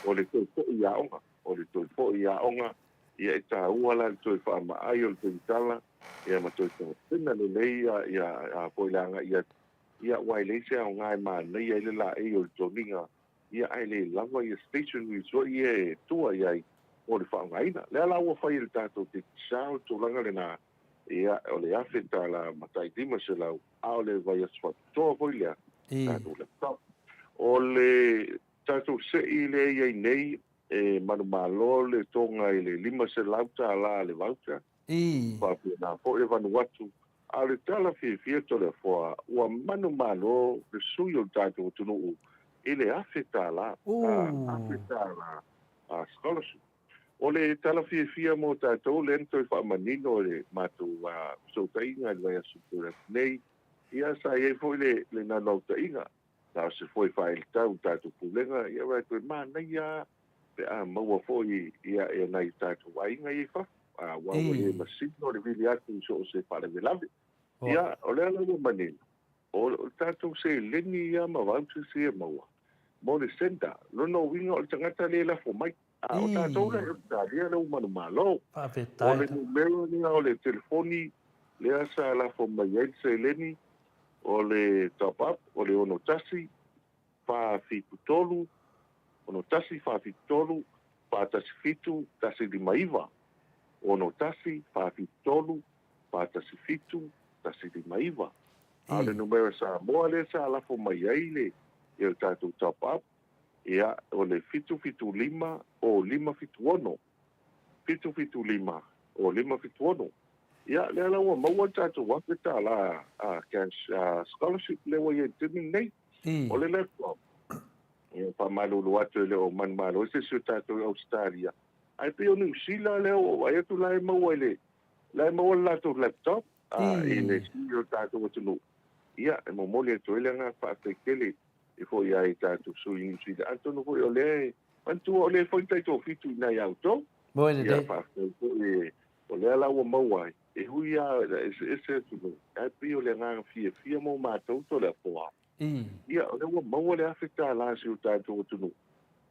o le toe foi i aoga, o le toe foi i aoga, ia e taua la le toe faamaai o le penitala, ia ma toe tapena lelei ia, ia, a foi le agai atu, ia aua e leai se aoga e manaia ai le laei o le toniga, ia ae le lava ia stationaries foi ia e tua i ai mo le faaaogaina. Lea la ua fai e le tatou Digicel le tulaga lena, ia o le $1,000 ma tai $500, a o le vaiaso faapitoa foi lea, tatou laptop. O le tatou sei lea e i ai nei, e manumalo le toga i le $500 le voucher, faapena foi e Vanuatu. A o le tala fiafia Toleafoa, ua manumalo le sui o le tatou atunuu i le $1,000, $1,000 scholarship. O le tala fiafia mo tatou lea na toe faamanino e le matou fesootaiga i le vaiaso ua tuanai atu nei, ia sa i ai foi le naunautaiga, na o se foe faaelitau i le tatou Pulega, ia vaai atu e manaia lava pe a maua foi ia e nai o tatou aiga ia i fafo, aua ua le masino le vili atu i so o se faalavelave. Ia, o lea la ua manino, o le tatou seleni ia ma vouchers ia e maua mo le sender, lona uiga o le tagata lea e lafo mai. A o tatou la i Ausetalia lea ua manumalo. O le numera lea o le telefoni lea sa lafo mai ai le seleni, o le top up o le 61 473, 61 473 417 159, 61 473 417 159. A o le numera Samoa lea sa lafo mai ai le tatou top up, ia, o le 775 o 576, 775 o 576. Ia, lea la ua maua le tatou $1,000 cash scholarship lea ua i ai i le taimi lenei. O le laptop, ia, faamalulu atu e le o manumalo ai se isi o tatou i Ausetalia, ae pei o Niu Sila lea ua ou vaai atu la e maua i le, la e maua le latou laptop i le sui o le tatou atunuu. Ia, e momoli atu ai le agaga faafetai tele e foi ai i tatou sui i Niu Sila. Atonu foi o lea e manatua o lea foi na taitoafitu i ina ia outou. Moe lelei. Ia, faafetai foi o lea la ua maua ai. E ui lava ina eseese atunuu, ae pei o le agaga fiafia mo matou Toleafoa, ia, o lea ua maua le $1,000 a si o tatou atunuu.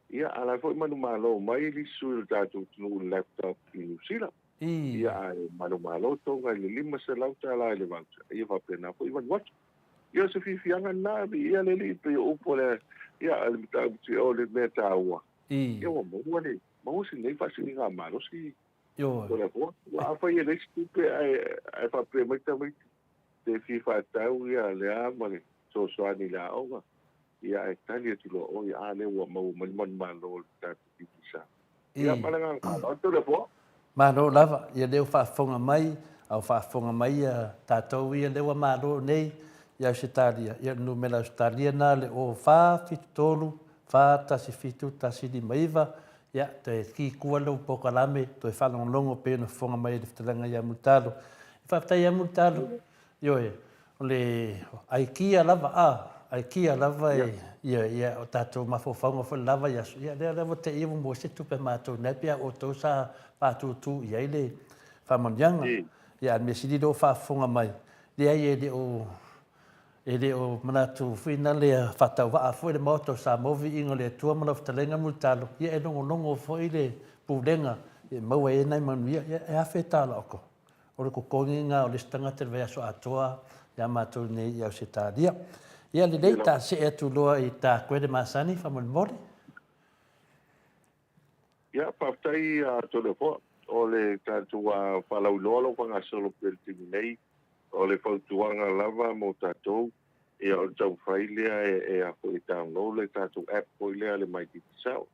Ia, a o la e foi manumalo mai le isi sui o le tatou atunuu i le laptop i Niu Sila. Ia, ae manumalo Toga i le $500 i le voucher, ia faapena foi Vanuatu. Ia, o se fiafiaga lena, viia le Alii, pei o upu a le, ia, le mataupu, o le mea taua, ia ua maua le, maua si nei faasiligamalosi. Ioe. O le afoa. Aua afai e leai se tupe ae, ae faapea mai tamaiti, pe fia faatau ia le a ma le fesoasoani i le aoga, ia ae tali atu loa oi, a lea ua maua mai le manumalo o le tatou Digicel. Ia ma le agaga faaaloalo. Tau le afoa. Malo lava, ia lea ua faafofoga mai, a ua faafofoga mai ia tatou ia lea ua malo nei i Ausetalia, ia o le numera Ausetalia lena le 0473 417 159, Ia, toe ki kua lou polokalame, toe faalogologo pei ona fofoga mai ai le fetalaiga ia Mulitalo. Faafetai ia Mulitalo. Ioe, o le aikia lava, a, aikia lava e, ia, ia, o tatou mafaufauga foi le lava i aso, ia, lea lava te i ua maua se tupe a matou nei pe a outou sa faatūtū i ai le faamanuiaga. Ia, a o le mea sili lea ua faafofoga mai, leai e le o E le o manatu foi na lea faatauvaa foi le Maota o Samoa viiga o le Atua ma lau fetalaiga Mulitalo, ia e logologo foi le Pulega e maua ai nai manuia, ia e afe tala oko. O le totogi na o le isi tagata i le vaiaso atoa ia matou nei i Ausetalia. Ia lelei ta see atu loa i ta koe le masani faamolemole. Ia, faafetai a Toleafoa. O le tatou faalauiloa lo faagasolo pea i le taimi nei, o le fautuaga lava mo tatou, ia o le taumafai lea e a foi e download le tatou app foi lea le My Digicel.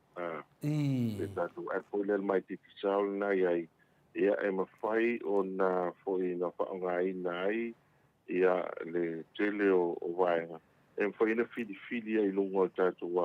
Le tatou app foi lea le My Digicel lena e i ai, ia e mafai ona foi na faaaogaina ai ia le tele o vaega e mafai ona filifili ai i luga o le tatou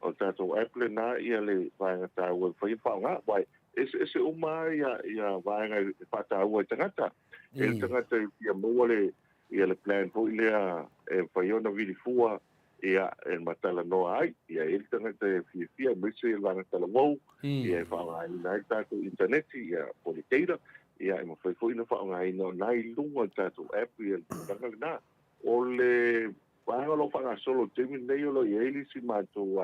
O le tatou app lena ia le vaega taua e mafai ona faaaoga, aua e eseese uma lava ia, ia vaega e faataua e tagata. E i ai le tagata e fia maua le, ia le plan foi lea e mafai ona vili fua ia e matalanoa ai. Ia e i ai le tagata e fiafia aemaise le vaega talavou, ia e faaaogaina ai le tatou initaneti, ia po o le data, ia e mafai foi ona faaaogaina o lena i luga o le tatou app ia le tulaga lena. O le Vaega o lo o faagasolo i le taimi lenei o lo o i ai le isi matou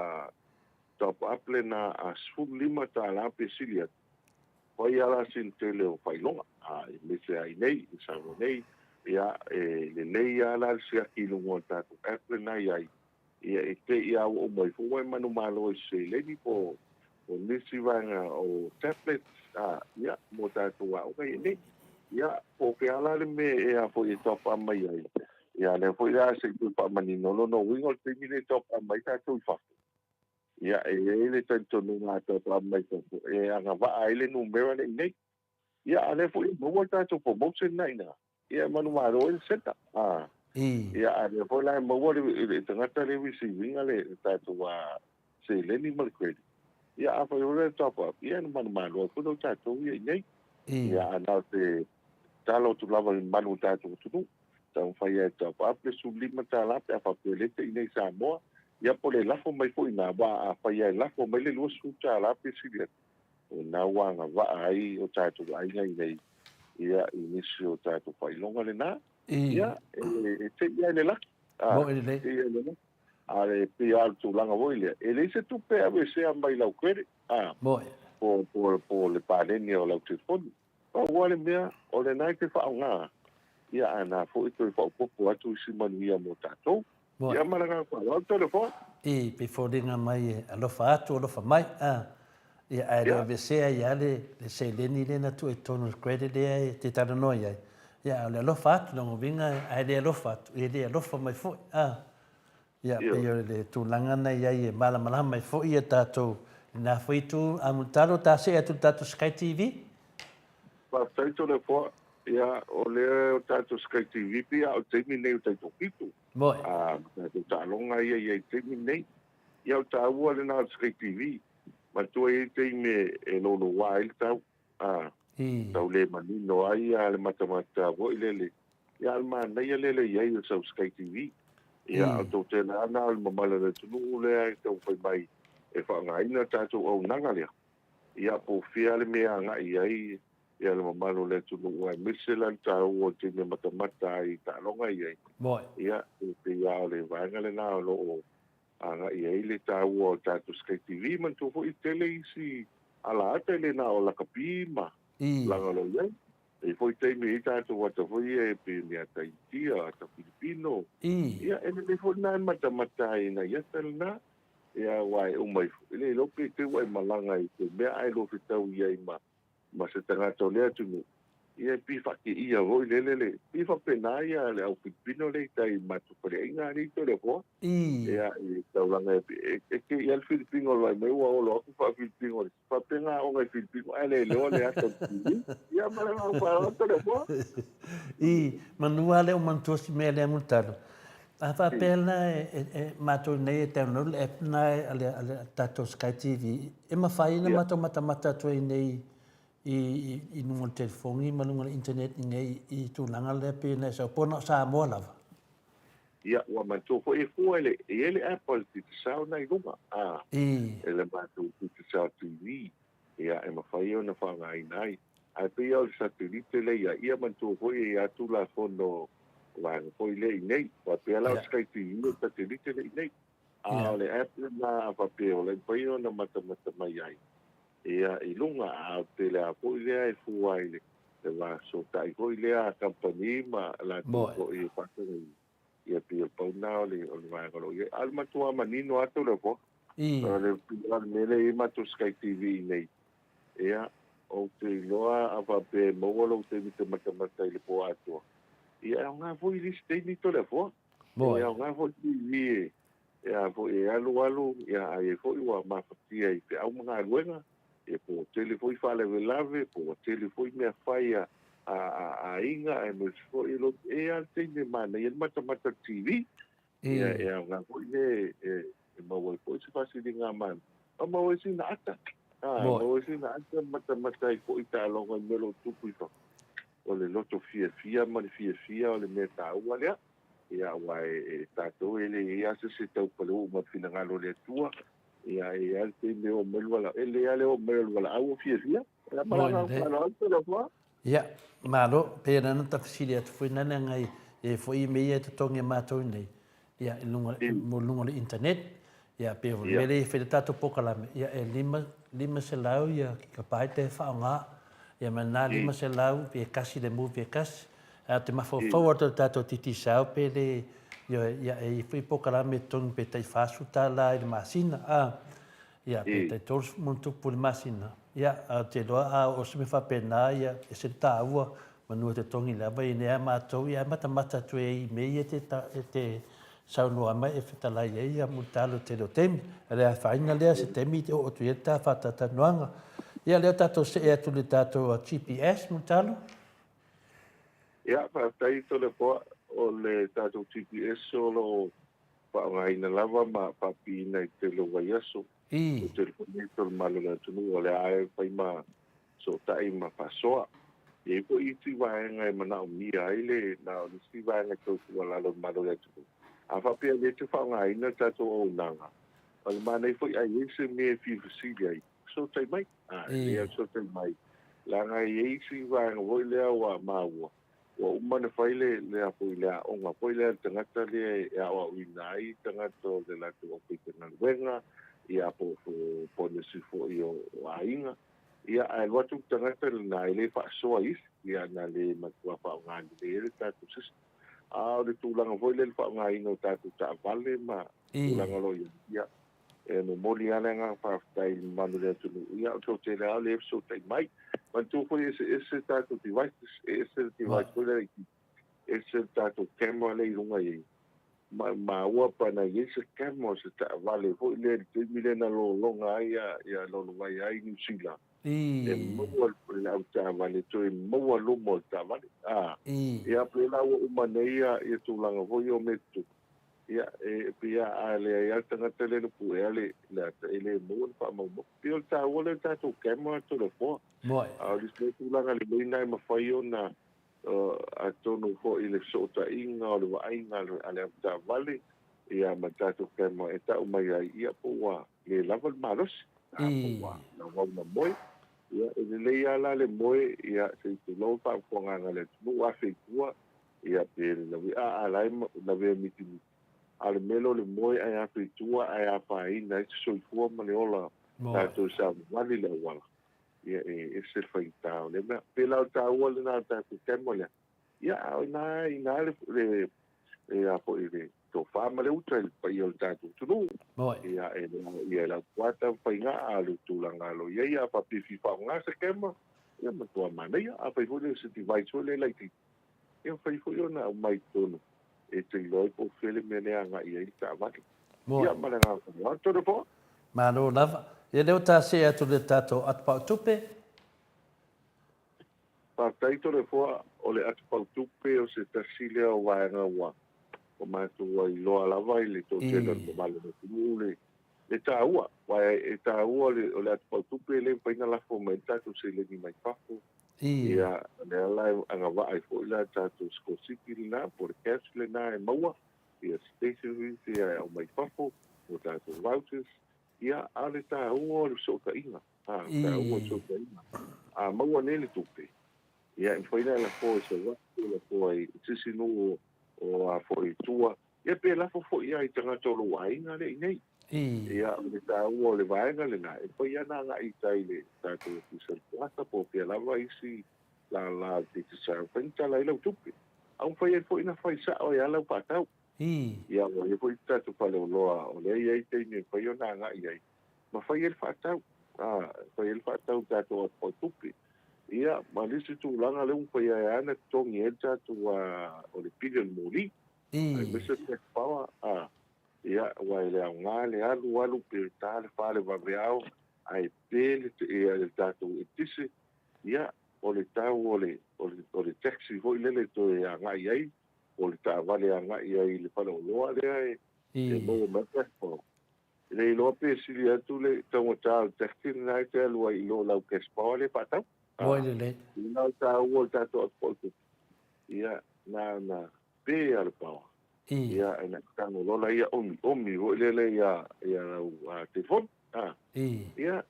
top up lena a $15 pe sili atu, fai lava la sina tele o faailoga, aemaise lava i inei i Samoa nei, ia e lelei lava la le siaki i luga o le tatou app lena i ai, ia e te i lava ua uma ifo ua e manumalo i se seleni po o nisi vaega o tablets, a, ia, mo tatou aoga ia nei. Ia, po o fea la le mea e a foi e top up mai ai, ia, lea foi la se i toe faamanino lona uiga o le taimi lea e top up mai tatou i fafo. Ia, e i ai le talitonuga a top up mai fafo, e agavaa ai le numera lea i inei. Ia, a o lea foi e maua le tatou promotion lena i ina. Ia, e manumalo ai le centre. A, ia, a o lea foi la e maua le, le tagata lea e receive ina le tatou seleni ma le credit. Ia, afai o le top up, ia e manumalo ai foi le tatou ia i inei. Ia, a na o te tatalo atu lava i le mamalu o le tatou atunuu, taumafai lava e top up le $15 pe a faapea o lea e te i inei i Samoa, ia po o le lafo mai foi i ina, aua afai lava e lafo mai le $20 pe sili atu, o lena ua agavaa ai o tatou aiga i inei, ia, i nisi o tatou faailoga lena. Ia, e te i lava i le laki. Moe lelei. E te i lava i le laki. A e pei lava o le tulaga foi lea, e leai se tupe e aveesea mai lau credit, a, Moe. po, po, po o le paleni o lau telefoni. Pau lava le mea, o lena e te faaaoga, ia a na foi toe faaopoopo atu isi manuia mo tatou. Moe. Ia ma le agaga faaaloalo, telefoni. I, pei foliga mai e alofa atu alofa mai, a. Ia, ae le o aveesea ai lava le, le seleni lea na tuu i totonu o le credit lea e te talanoa i ai. Ia, a o le alofa atu, lona uiga, a e le alofa atu, e le alofa mai foi, a. Ia, pei o le tulaga na i ai e malamalama ai foi ia tatou i lena foi itu. A Mulitalo, ta see atu i le tatou Sky TV. Faafetai Toleafoa. Ia, o lea o tatou Sky TV pei a o le taimi lenei o taitofitu. Moe. A, ma tatou taaloga ia i ai i le taimi lenei. Ia, o le taua lena o le Sky TV. Manatua e i ai taimi e louloua ai le tau. A, tau le manino ai a le matamata foi lele. Ia, a o le manaia lea le i ai o sau Sky TV. Ia, o tou tele ana o le mamalu o le atunuu lea e taumafai mai e faaaogaina le tatou auaunaga lea. Ia, po o fea le mea e agai i ai. ia le mamalu o le atunuu aemaise la le taua o le taimi e matamata ai i taaloga i ai. Ia, e pei lava o le vaega lena o lo o agai ai le taua o tatou Sky TV. Manatua foi e tele isi alaata e le na o lakapi ma tulaga o lo o i ai. E i ai foi taimi e i ai tatou ata foi ia e pei o ni ata Initia, ata Filipino. Ia, e lelei foi lena e matamata ai i nai ata lena. Ia, aua e uma ifo, e le iloa pe te i ua e malaga i se mea ae lua fetau i ai ma ma se tagata o lea atunuu, ia e pei faateia foi lele le, pei faapena ia le au Filipino lea i tai i matou faleaiga alii Toleafoa. Ia, i taulaga e, e, e te ia le Filipino o le vaai mai ua olo atu faa-Filipino le faapena aoga i Filipino ae le iloa le ata o le TV. Ia ma le agaga faaaloalo Toleafoa. I, manu lava lea o manatua si mea lea Mulitalo. A faapea la e, e, matou nei e download le app na a le, a le tatou Sky TV, e mafai ona matou matamata atu ai nei i, i, i luga o le telefoni ma luga o le internet i nei i tulaga lea pei ona e sau, po na o Samoa lava? Ia, ua manatua foi e fua e le, e i ai le app a le Digicel na i luga, a, e le matou Digicel TV. Ia, e mafai ona faaaogaina ai. Ae pei lava o le satelite lea i ai, ia manatua foi e i ai Tulafono o vaega foi lea i inei. Faapea la o Sky TV o le satelite lea i inei. A o le app lena a faapea o la e mafai ona matamata mai ai ia i luga, a o le tele lava foi lea e fua i le va fesootai foi lea a kamupani ma latou foi e faatagaina. Ia pei o le pau lena o le, o le vaega o lo o i ai. A o le matua manino atu le po. O le pei o le mea lea e i ai matou Sky TV i nei. Ia, ou te iloa a faapea e maua lou taimi e te matamata i le po atoa. Ia, e aoga foi i le isi taimi Toleafoa. E aoga foi le TV e, e a foi e alu alu, ia a i ai foi ua mafatia i feau ma galuega, ia po ua tele foi faalavelave, po ua tele foi mea fai a, a, a aiga, aemaise foi lo, e i ai lava le taimi e manaia ai le matamata o le TV. Ia, e aoga foi le, e, e maua ai foi se faasiligamalo, ma maua ai sina ata. A, maua ai sina ata matamata ai foi taaloga i mea o lo o tupu i fafo. O le loto fiafia ma le fiafia o le mea taua lea. Ia, aua e, e tatou e le i ai lava se isi e tau paleuu ma le finagalo o le Atua. Ia, e i ai lava le taimi e oo mai le valaau. E lelei lava le oo mai o le valaau o fiafia. Ia, ma le agaga faaaloalo, Toleafoa. Ia, malo, pei ona ta fesili atu foi na leaga e i ai foi mea ia e totogi e matou nei, ia, i luga, mo luga o le internet. Ia, pei o le mea lea e fai le tatou polokalame, ia, e 500 ia gigabyte e faaaoga. Ia, ma lena 500 pe tasi le movie e tasi. Ae ou te mafaufau atu i le tatou Digicel pe le, ioe, ia, e i ai foi polokalame e totogi pe tai $40 i le masina, a. Ia, pe tai 30 ma ona tupu i le masina. Ia, ae ou te iloa a oo se mea faapena, ia, e ese le taua, manu e totogi lava i nei a matou, ia ae matamata atu ai i mea ia e te saunoa mai e fetalai ai ia Mulitalo i le tele o taimi. E le afaina lea se taimi e oo atu i ai le ta faatatalanoaga. Ia, lea tatou see atu i le tatou GPS, Mulitalo. Ia, faafetai Toleafoa, o le tatou GPS o lo o faaaogaina lava ma faapiina i le tele o vaiaso. O tele foi nei tolomalo o le atunuu o lea e fai ma sootai ma faasoa. E i ai foi isi vaega e manaomia ai le, na o le isi vaega e tau tuualalo i le malo o le atunuu. A faapea o lea e te faaaogaina le tatou auaunaga, o le manaia foi a i ai se mea e fia fesili ai, fesootai mai. A, e lelei lava le fesootai mai, leaga e i ai isi vaega foi lea ua maua, ua uma ona fai le, le a foi, le aoga foi lea a le tagata lea e aoaoina ai tagata o le latou aufaigaluega, ia po o ponesi foi o aiga. Ia, ae alu atu le tagata lena e le faasoa i isi, ia na le matua faaaoga lelei ai le tatou system. A o le tulaga foi lea i le faaaogaina o tatou taavale ma tulaga o lo o i ai, ia, e momoli lava le agaga faafetai i le mamalu o le atunuu, ia o le toatele lava o lea e fesootai mai. Manatua foi e eseese tatou devices, e ese le device foi lea laitiiti, ese le tatou camera lea i luga i ai. Ma maua pe ana i ai se camera o se taavale foi lea i le taimi lea na lologa ai ia lolovaia ai Niu Sila, e maua le au taavale toe maua luma o le taavale. A, ia pei la ua uma nei ia tulaga foi ia o mea tutupu. Ia, e pei a, a leai lava le tagata lea na puea le, le ata, e le maua ni faamaumauga. E pei o le taua lea o le tatou camera Toleafoa. A o le isi tulaga lelei lena e mafai ona, atonu foi le fesootaiga o le vaaiga a le avetaavale, ia ma le tatou camera e tau mai ai, ia po ua le lava le malosi, po ua naunau na moe. Ia, e lelei lava la le moe, ia, se i tulou le faafofogaaga a le atunuu, afe i tua, ia, pe lavea, a la e lavea mitimiti. A o le mea lea o le moe ae afe i tua ae afaina ai se soifua ma le ola o tatou e savavali i le auala, ia, e ese le faigata o lea mea. Pei la o le taua lena o le tatou camera lea, ia, a o ina, ina le, le, le, a foi, le tofa ma le uta i le paia o le tatou atunuu. Ia, e le ao ia e lau kuata faiga, a o le tulaga o lo o i ai, a faapea e fia faaaoga se camera, ia, matua manaia. Afai foi lea o se device foi lea laitiiti, ia mafai foi ona aumai i totonu e te iloa ai po o fea le mea lea e agai i ai le taavale. Ia, ma le agaga faaaloalo. Tonu Foa. Malo lava. Ia lea ua ta see atu i le tatou atupautupe. Faafetai Toleafoa, o le atupautupe o se tasi lea o vaega ua matou iloa lava i le toatele o le mamalu o le atunuu le le taua, aua e taua o le atupautupe e le mafai ona lafo mai ai le tatou seleni mai fafo. Ia, o lea la e agavaa ai foi la tatou sikolasipi lena po o le cash lena e maua, ia stationeries ia e aumai fafo, o tatou vouchers, ia, a o le taua o le fesootaiga. A, taua o le fesootaiga. A maua nei le tupe, ia e mafai ona e lafo i Savaii, e lafo ai i se isi nuu o a foi i tua, Ia pe lafo foi lava i tagata o lou aiga lea i inei. Ia, o le taua o le vaega lena, e mafai lava ona agai i tai i le tatou Ofisa o le Palasa po o fea lava isi lala o le Digicel e mafai ona tala ai lau tupe. A ua mafai ai foi ona fai sao ai lava lau faatau. Ia, ua i ai foi le tatou faleoloa o lea e i ai taimi e mafai ona agai ai ma fai ai le faatau. Fai ai le faatau i tatou atu tupe. Ia, ma le isi tulaga lea ua mafai ai lava ona totogi ai le tatou o le pili o le moli. Aemaise le cash power, ia, aua e le aoga le alu alu pe ta le fa le vaveao ae pe le, ia, le tatou eletise, ia, o le tau o le, o le, o le taxi foi lele e toe agai ai, po o le taavale e agai ai i le faleoloa lea e, e maua mai le cash power. E le iloa pe sili atu le taugata o le taxi lena e te alu ai i lo lau cash power lea e faatau. Moi lelei. Ina o le taua o le tatou atu tupe, ia, na ona pe lava le power. Ia, e na tago loa laia omi omi foi lele ia, ia lau telefoni. Ia,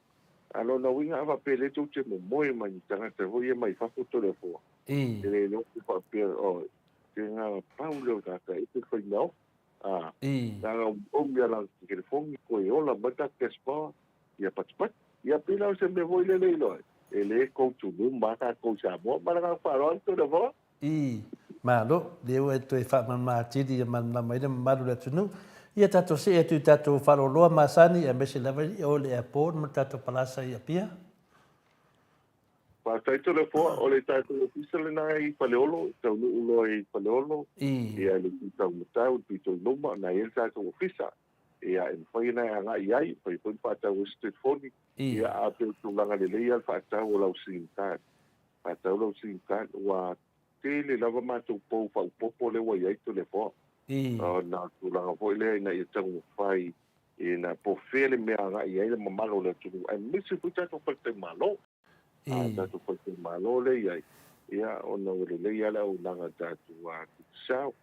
a lona uiga a faapea lea tou te momoe ma ni tagata foi ia mai fafo Toleafoa, e le iloa pe faapea, oh, te na pau lea o tagata e te fai mea ofi. Ā, leaga ua omi a latou telefoni, toe ola mai tatou cash power, ia patupatu. Ia pei la o se mea foi lele iloa ai, e le koutu luma a tatou i Samoa. Ma le agaga faaaloalo Toleafoa. I, Malo, lea ua e toe faamama atili ia malamalama ai le mamalu o le atunuu. Ia tatou see atu i tatou faleoloa masani aemaise lava i o i le airport ma le tatou palasa i Apia. Faafetai Toleafoa, o le tatou ofisa lena i Faleolo, e taunuu loa i Faleolo, ia i le itu taumatau, le pito i luma, na i ai le tatou ofisa. Ia e mafai ona e agai i ai, e mafai foi ona faatau ai se telefoni, ia a pei o tulaga lelei lava le faatau o lau sim card. Faatau lau sim card, ua tele lava matou pou faaopoopo lea ua i ai Toleafoa. Ona o le tulaga foi lea ina ia taumafai ina po o fea le mea agai i ai le mamalu o le atunuu, aemaise foi tatou faletalimalo. A tatou faletalimalo lea e i ai, ia ona ua lelei lava le auaunaga a tatou Digicel.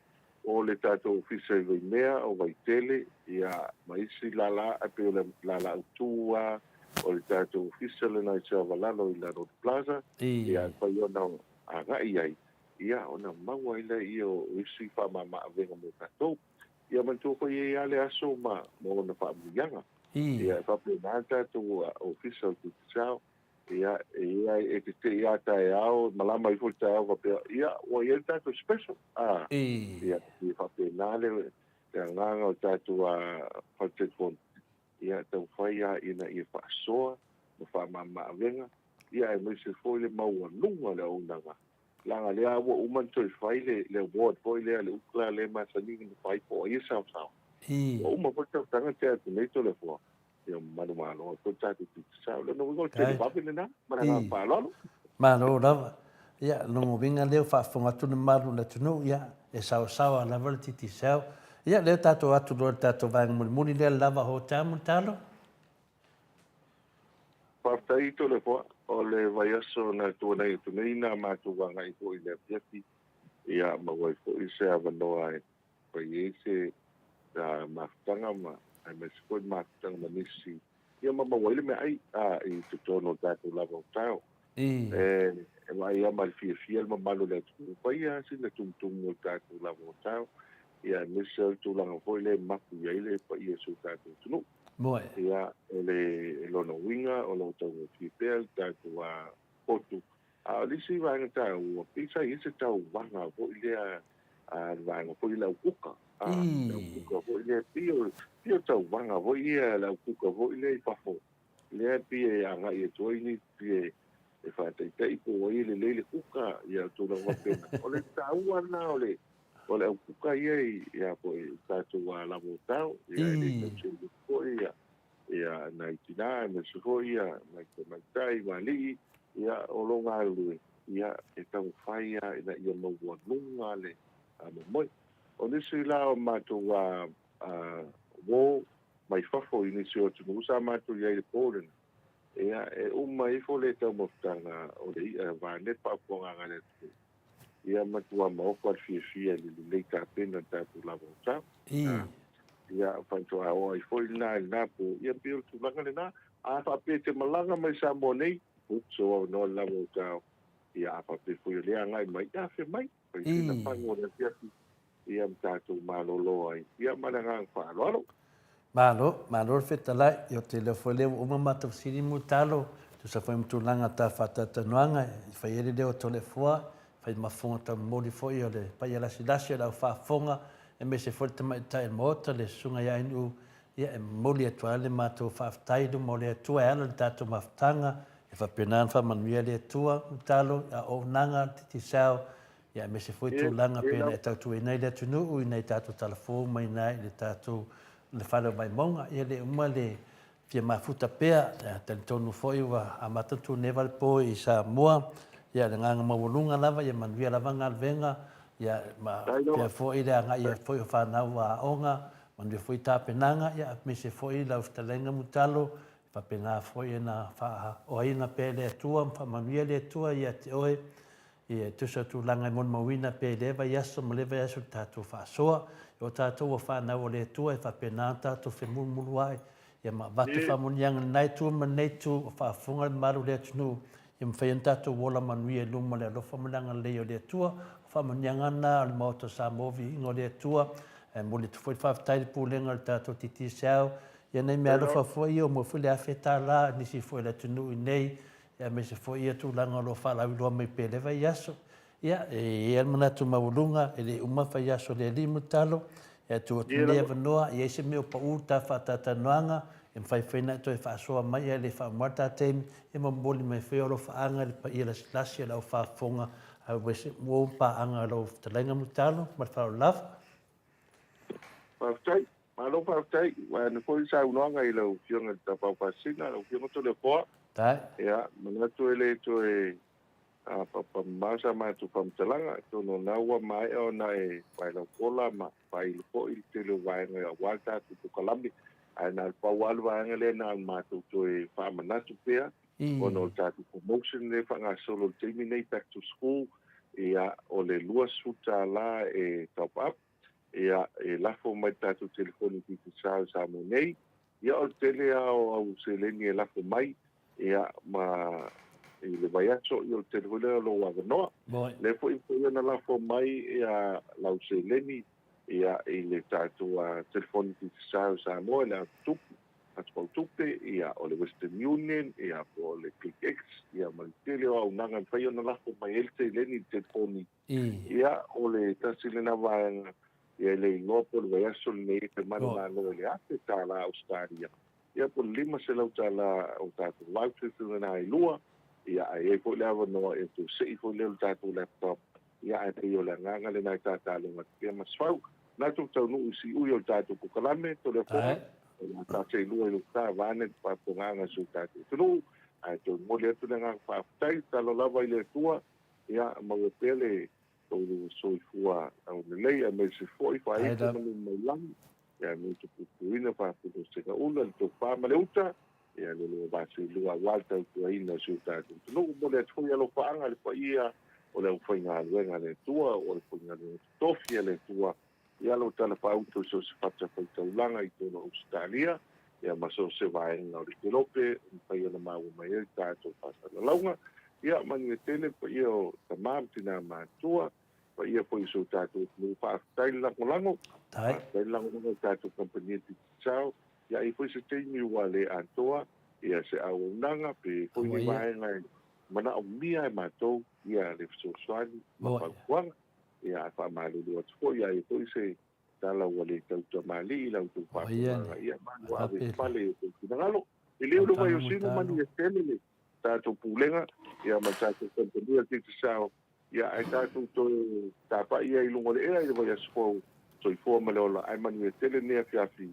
O le tatou ofisa i Vaimea, o Vaitele, ia ma isi lala, e pei o le lala autu lava o le tatou ofisa lena i Savalalo i lalo o le Plaza, ia e mafai ona agai i ai, ia ona maua ai lea o isi faamama-avega mo tatou. Ia manatua foi e i ai lava le aso ma ona faamanuiaga. Ia e faapena le tatou Ofisa o le Digicel, ia e i ai, e te te i a taeao, malama ifo le taeao faapea, ia ua i ai le tatou special. A, ia e faapena le agaga o le tatou fale telefoni, ia taumafai lava ina ia faasoa ma faamama-avega, ia aemaise foi le maualuga o le auaunaga Leaga lea ua uma ona toe fai le award foi lea, le UCLA lea e masani ona fai po o ai e saosaoa. Ua uma foi le tausaga na tea atu nei Toleafoa, ia manumalo ai foi le tatou Digicel. O lona uiga o le televave lena ma le agaga faaaloalo. Malo lava. Ia, lona uiga lea ua faafofoga atu le mamalu o le atunuu, ia, e saosaoa lava le Digicel. Ia, lea ua tatou atu loa i le tatou vaega mulimuli lea, le Lava Hotel Mulitalo. Faafetai Toleafoa, o le vaiaso na tuanai atu nei na matou agai foi i le afiafi, ia maua ai foi se avanoa e fai ai se mafutaga ma aemaise foi le mafutaga ma nisi Ia ma maua ai le meaai i totonu o le tatou lava o tao. E vaai lava ma le fiafia le mamalu o le atunuu, fai lava sina tumutumu o le tatou lava o tao, ia aemaise o le tulaga foi lea e mapu i ai le paia o si o tatou atunuu. Ia, o le lona uiga o lo o taugofie pea le tatou potu. A o le isi vaega taua, pei sa i ai se tauvaga foi lea a le vaega foi le au kuka. Le au kuka foi lea, pei o, pei o tauvaga foi ia le au kuka foi lea i fafo, lea e pei e agai atu ai nisi e faataitai po o ai e lelei le kuka, ia tulaga faapena. O le taua lena o le o le au kuka ia i foi i tatou lava o tao, ia e le tau seleni foi ia ia nai tina aemaise foi ia nai tamaitai ma alii ia o lo o galulue ia e taumafai lava ina ia maualuga le momoe. O nisi la o matou uo mai fafo i nisi o atunuu sa matou i ai i le po lena, ia e uma ifo le taumafataga o le i'a vaeane le faafofogaaga a le atunuu, ia matua maofa le fiafia i le lelei tapena o le tatou lava o tau. Ia faatoa oo ai foi lena i lena po, ia pei o le tulaga lena. A faapea e te malaga mai Samoa nei, book sou avanoa i le lava o tau, ia a faapea foi o lea agai mai, ia afe mai, fai sina pago o le afiafi, ia ma tatou malolo ai. Ia ma le agaga faaaloalo. Malo, malo le fetalai. Ia ou te iloa foi lea ua uma matou fesili mo talo, tusa foi ma tulaga ta faatalatalanoaga i fai ai le leo o Toleafoa, fai ma fofoga taumomoli foi o le paia lasilasi o le au faafofoga, aemaise foi le tamaitai o le Maota, le Susuga ia Ainuu, ia e momoli atu lava le matou faafetai i luma o le Atua e ala i le tatou mafutaga, ia faapena ona faamanuia le Atua, talo, a o auaunaga a le Digicel, ia aemaise foi tulaga pei ona e tautuaina ai le atunuu i nai tatou talafou mai ina i le tatou le fale o Vaimauga. Ia le uma le fia mafuta pea, ia talitonu foi ua amata ona tuneva le po i Samoa, ia le agaga maualuga lava ia manuia lava galuega, ia ma pea foi le agai ai foi o fanau a aoga, manuia foi tapenaga, ia aemaise foi lau fetalaiga Mutalo, faapena foi ona faaoaina pea e le Atua ma faamanuia le Atua ia te oe Ia, e tusa o tulaga e molimauina pea i lea vaiaso ma lea vaiaso le tatou faasoa. O tatou ua fanau o le Atua e faapena ona tatou femulumuluai, ia ma avatu faamanuiaga i lena itu ma lenei itu, o faafofoga le mamalu o le atunuu, ia mafai ona tatou ola manuia i luma o le alofa ma le agalelei o le Atua. O faamanuiaga na o le Maota o Samoa, viiga o le Atua. Ae momoli atu foi le faafetai i le Pulega o le tatou Digicel, ia nai meaalofa foi ia ua maua foi le $1,000 i nisi foi o le atunuu i inei, aemaise foi ia tulaga o lo o faalauiloa mai pea i lea vaiaso. Ia, e i ai lava le manatu maualuga, e le uma faiaso o le Alii ma Talo, e tuu atu nei avanoa, e i ai se mea o pau le ta faatalatalanoaga, e mafai foi ona e toe faasoa mai ae le faauma le ta taimi, ia ma momoli mai foi alofaaga i le paia lasilasi o le au faafofoga aemaise mo paaga a lau fetalaiga Mulitalo. Ma le faaaloalo lava. Faafetai. Malo faafetai. Vaeane foi le saunoaga i lau Afioga i le Tapaau Faasisina, lau Afioga Toleafoa. Faafetai. Ia, manatu e le toe papamamao sa matou faamatalaga, atonu o lena ua maea ona e failaupola ma faailo foi le tele o vaega aua le tatou polokalame. Ae na o le pau lava le vaega lea na o le matou toe faamanatu pea ona o le tatou promotion lea e faagasolo i le taimi nei, back to school, ia, o le $20 e top up. Ia, e lafo mai le tatou telefoni Digicel i Samoa nei. Ia, o le tele lava o au seleni e lafo mai, ia, ma i le vaiaso, ia o le tele foi lea o lou avanoa. Lea foi e mafai ona lafo mai ia lau seleni, ia, i le tatou telefoni Digicel i Samoa i le atotupu, atopautupe, ia, o le Western Union, ia, po o le ClickX, ia, ma le tele o auaunaga e mafai ona lafo mai ai le seleni i le telefoni. Ia, o le tasi lena vaega, ia e le iloa po o le vaiaso lenei e manumalo i le $1,000 Ausetalia, ia po o le $500 o tatou vouchers lena e lua, ia ae i ai foi le avanoa e toe sei foi lea o le tatou laptop, ia ae pei o le agaga lena e tataloga atu pea Masefau. Manatu ua taunuu i siui o le tatou kokalame, Toleafoa, o le a taseilua i lou sa vaeane le faafofogaaga a si o tatou atunuu, ae toe momoli atu le agaga faafetai, tatalo lava i le Atua Ia, maua pea le tou soifua aulelei aemaise foi faaitu ma luma mai lagi, ia aemaise puipuiina faafunosega ula, le tofa ma le uta, ia le lua vaseilua aua le tautuaina o si o tatou atunuu. Momoli atu foi alofaaga i le paia o le aufaigaluega a le Atua, o le aufaigaluega totofi a le Atua, ia lou tala faauto i so o se fatafaitaulaga i totonu o Ausetalia. Ia, ma so o se vaega o le kelope e mafai ona maua mai ai le tatou faasalalauga. Ia, manuia tele le paia o tama ma tina matutua, paia foi i si o tatou atunuu. Faafetai le lagolago, faafetai le lagolago i le tatou kamupani a Digicel. Ia, a i ai foi se taimi ua le atoa ia se auaunaga pe i ai foi ni vaega e manaomia e matou ia le fesoasoani ma fautuaga, ia, ae faamalulu atu foi, a i ai foi se tala ua le tautamalii i la outou faafofoga, ia malu ave i fale i outou finagalo. E le o le Vaiosino manuia tele le tatou pulega ia ma le tatou kamupani a le Digicel, ia ae tatou toe tapai ia i luga o le ea i le vaiaso fou. Soifua ma le ola, ae manuia tele lenei afiafi.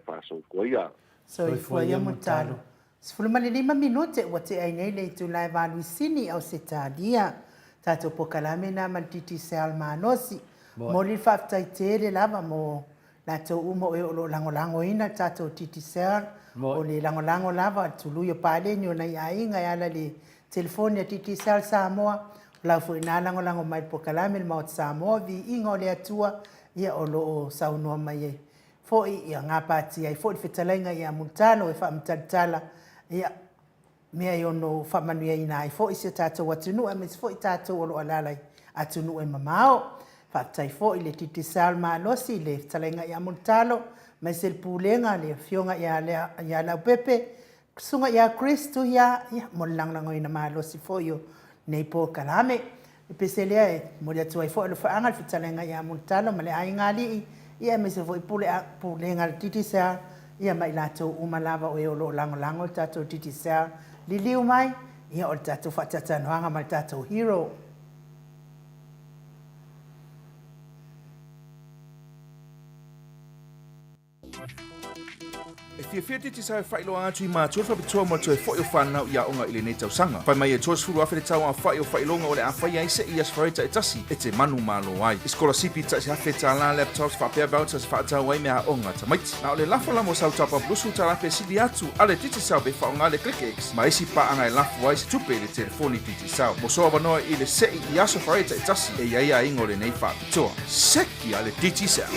Faasoifua ia. Soifua ia Mulitalo. 15 minute ua tea ai nei le itula e valuisini i Ausetalia. Tatou pokalame na ma le Digicel malosi. Momoli le faafetai tele lava mo latou uma o e o lo o lagolagoina le tatou Digicel. O le lagolago lava a le tului o paleni o nai aiga e ala i le telefoni a Digicel Samoa. O lau foi na lagolago mai i le pokalame le Maota Samoa, viiga o le Atua, ia o lo o saunoa mai ai foi ia gapatia ai foi le fetalaiga ia Mulitalo e faamatalitala ia mea e ono faamanuiaina ai foi si o tatou atunuu aemaise foi tatou o lo o alaala i atunuu e mamao. Faafetai foi i le Digicel malosi i le fetalaiga ia Mulitalo aemaise le Pulega le Afioga ia Leaupepe Susuga ia Chris Tuia, ia, mo le lagolagoina malosi foi o lenei polokalame. Le pese lea e momoli atu ai foi alofaaga i le fetalaiga ia Mulitalo ma le aiga alii, ia aemaise foi pule a, pulega a le Digicel, ia ma i latou uma lava o e o lo o lagolago le tatou Digicel. Liliu mai, ia o le tatou faatataanoaga ma le tatou hero. E fiafia Digicel e faailoa atu i matua le faapitoa mo le toe foi o fanau i aoga i lenei tausaga. Fai mai e 30,000 le tau aofai o faailoga o le a faia ai se'i i Aso Faraile taitasi e te manumalo ai. I sikolasipi tasi $1,000, laptops faapea vouchers e faatau ai mea aoga a tamaiti. A o le lafo la mo sau top up $20 pe sili atu a le Digicel pe faaaoga le ClickX ma isi paaga e lafo ai se tupe i le telefoni Digicel. Mo sou avanoa i le se'i i Aso Faraile taitasi e i ai aiga o lenei faapitoa. Seki a le Digicel.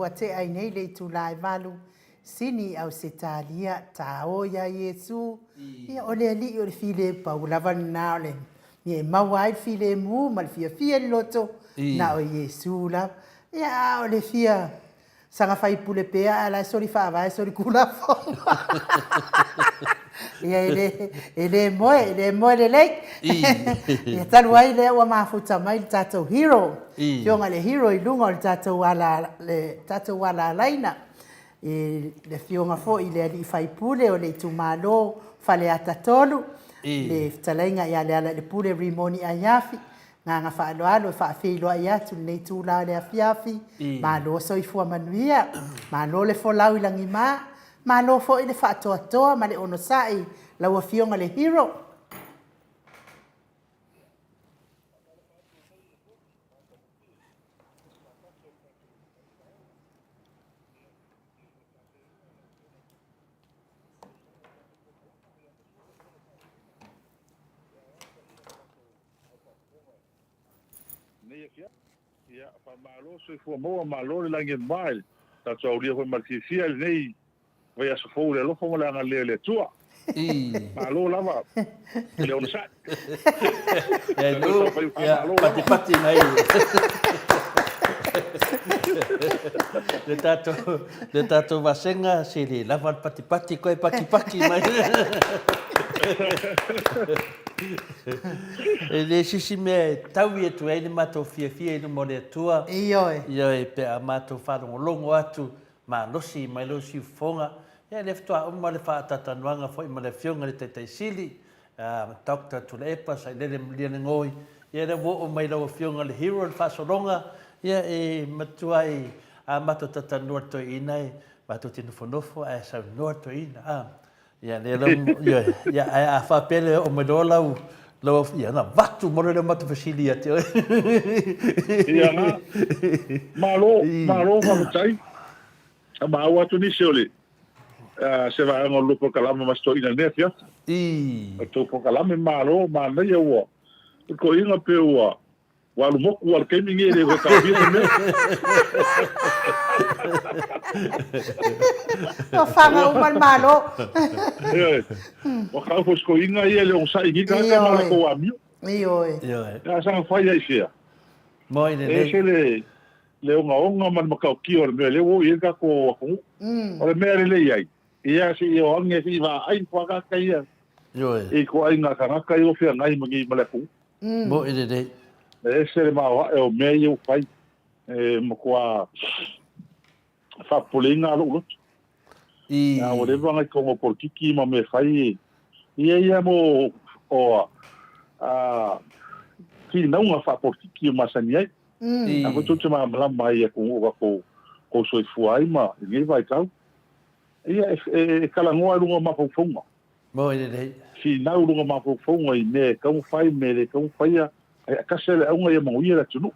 ua tea ai nei le itula e valu, sini i Ausetalia, tāo iā Iesu, ia o le Alii o le filemu, pau lava lena o le mea e maua ai le filemu ma le fiafia i le loto, na o Iesu lava. Ia a o le fia Saga faipule pea ae la e soli faavae soli kulafono. Ia e le, e le moe, e le moe lelei. Ia talu ai lea ua mafuta mai le tatou hero. Afioga i le hero i luga o le tatou ala, le tatou ala alaina. I le afioga foi i le alii faipule o le itumalo Faleata 3, le fetalaiga ia Lealailepule Rimoni Aiafi. Agaga faaaloalo e faafeiloai atu i lenei itula o le afiafi. Malo soifua manuia, malo le folau i lagima, malo foi le faatoatoa ma le onosai lau Afioga le Hero. Nei afiafi, ia, faamalo soifua maua, malo le lagi e mama i tatou aulia foi ma le fiafia i lenei vaiaso fou i le alofa ma le agalelei o le Atua. Malo lava i le onosai. Ia lu, ia, patipati mai. Le tatou, le tatou vasega, se le lava le patipati, koe pakipaki mai. E le se isi mea e taui atu ai le matou fiafia i luma o le Atua. Ioe. Ioe, pe a matou faalogologo atu, malosi mai lou siufofoga. Ia, lea faatoa uma le faatatanuaga foi ma le Afioga i le Taitai Sili, Doctor Tuilaepa Sailele Malielegaoi. Ia, lea ua oo mai i lau Afioga le hero le faasologa. Ia, e matuai a matou talatalanoa i le toeaina, e matou te nofonofo ae saunoa le toeaina. A. Ia, lea lau, ioe, ia, ae a faapea le oo mai loa lau, lau, ia, ona avatu uma loa lea o matou fesili ia te oe. Ia na, malo, malo faafetai. A maua atu nisi o le, se vaega o le lua polokalame ma si toeaina i lenei afiafi. O le tou polokalame, malo, manaia ua, o le toeaina pei ua, Ua alu motu lava i le taimi lenei e le toe taofia se mea. Ua faga uma le Malo. Ioe. Ua tau foi si toeaina ia i le onosai i nei tagata ma latou amio. Ioe. Ioe. A saga fai ai fea. Moi lelei. E ese le le ogaoga ma le matautia o le mea lea ua oo i ai le tatou atunuu. O le mea e lelei ai, ia se i o age se i vaai fuakaka ia Ioe. i ituaiga tagata ia ua feagai ma nei ma le atunuu. Moi lelei. E ese le maoae o mea ia ua fai. E matua faapopoleina lava lou loto. I. A ua leva ona i totonu o polokiki ma mea fai. Ia ia mo o a finauga faapolokiki e masani ai. I. A foi tou te malamalama ai i atunuu o tatou kou soifua ai ma i lenei vaitau. Ia e talanoa i luga o mafaufauga. Moi lelei. Finau luga mafaufauga i mea e taumafai, mea e le taumafaia, ae tasi lava le auga ia manuia le atunuu.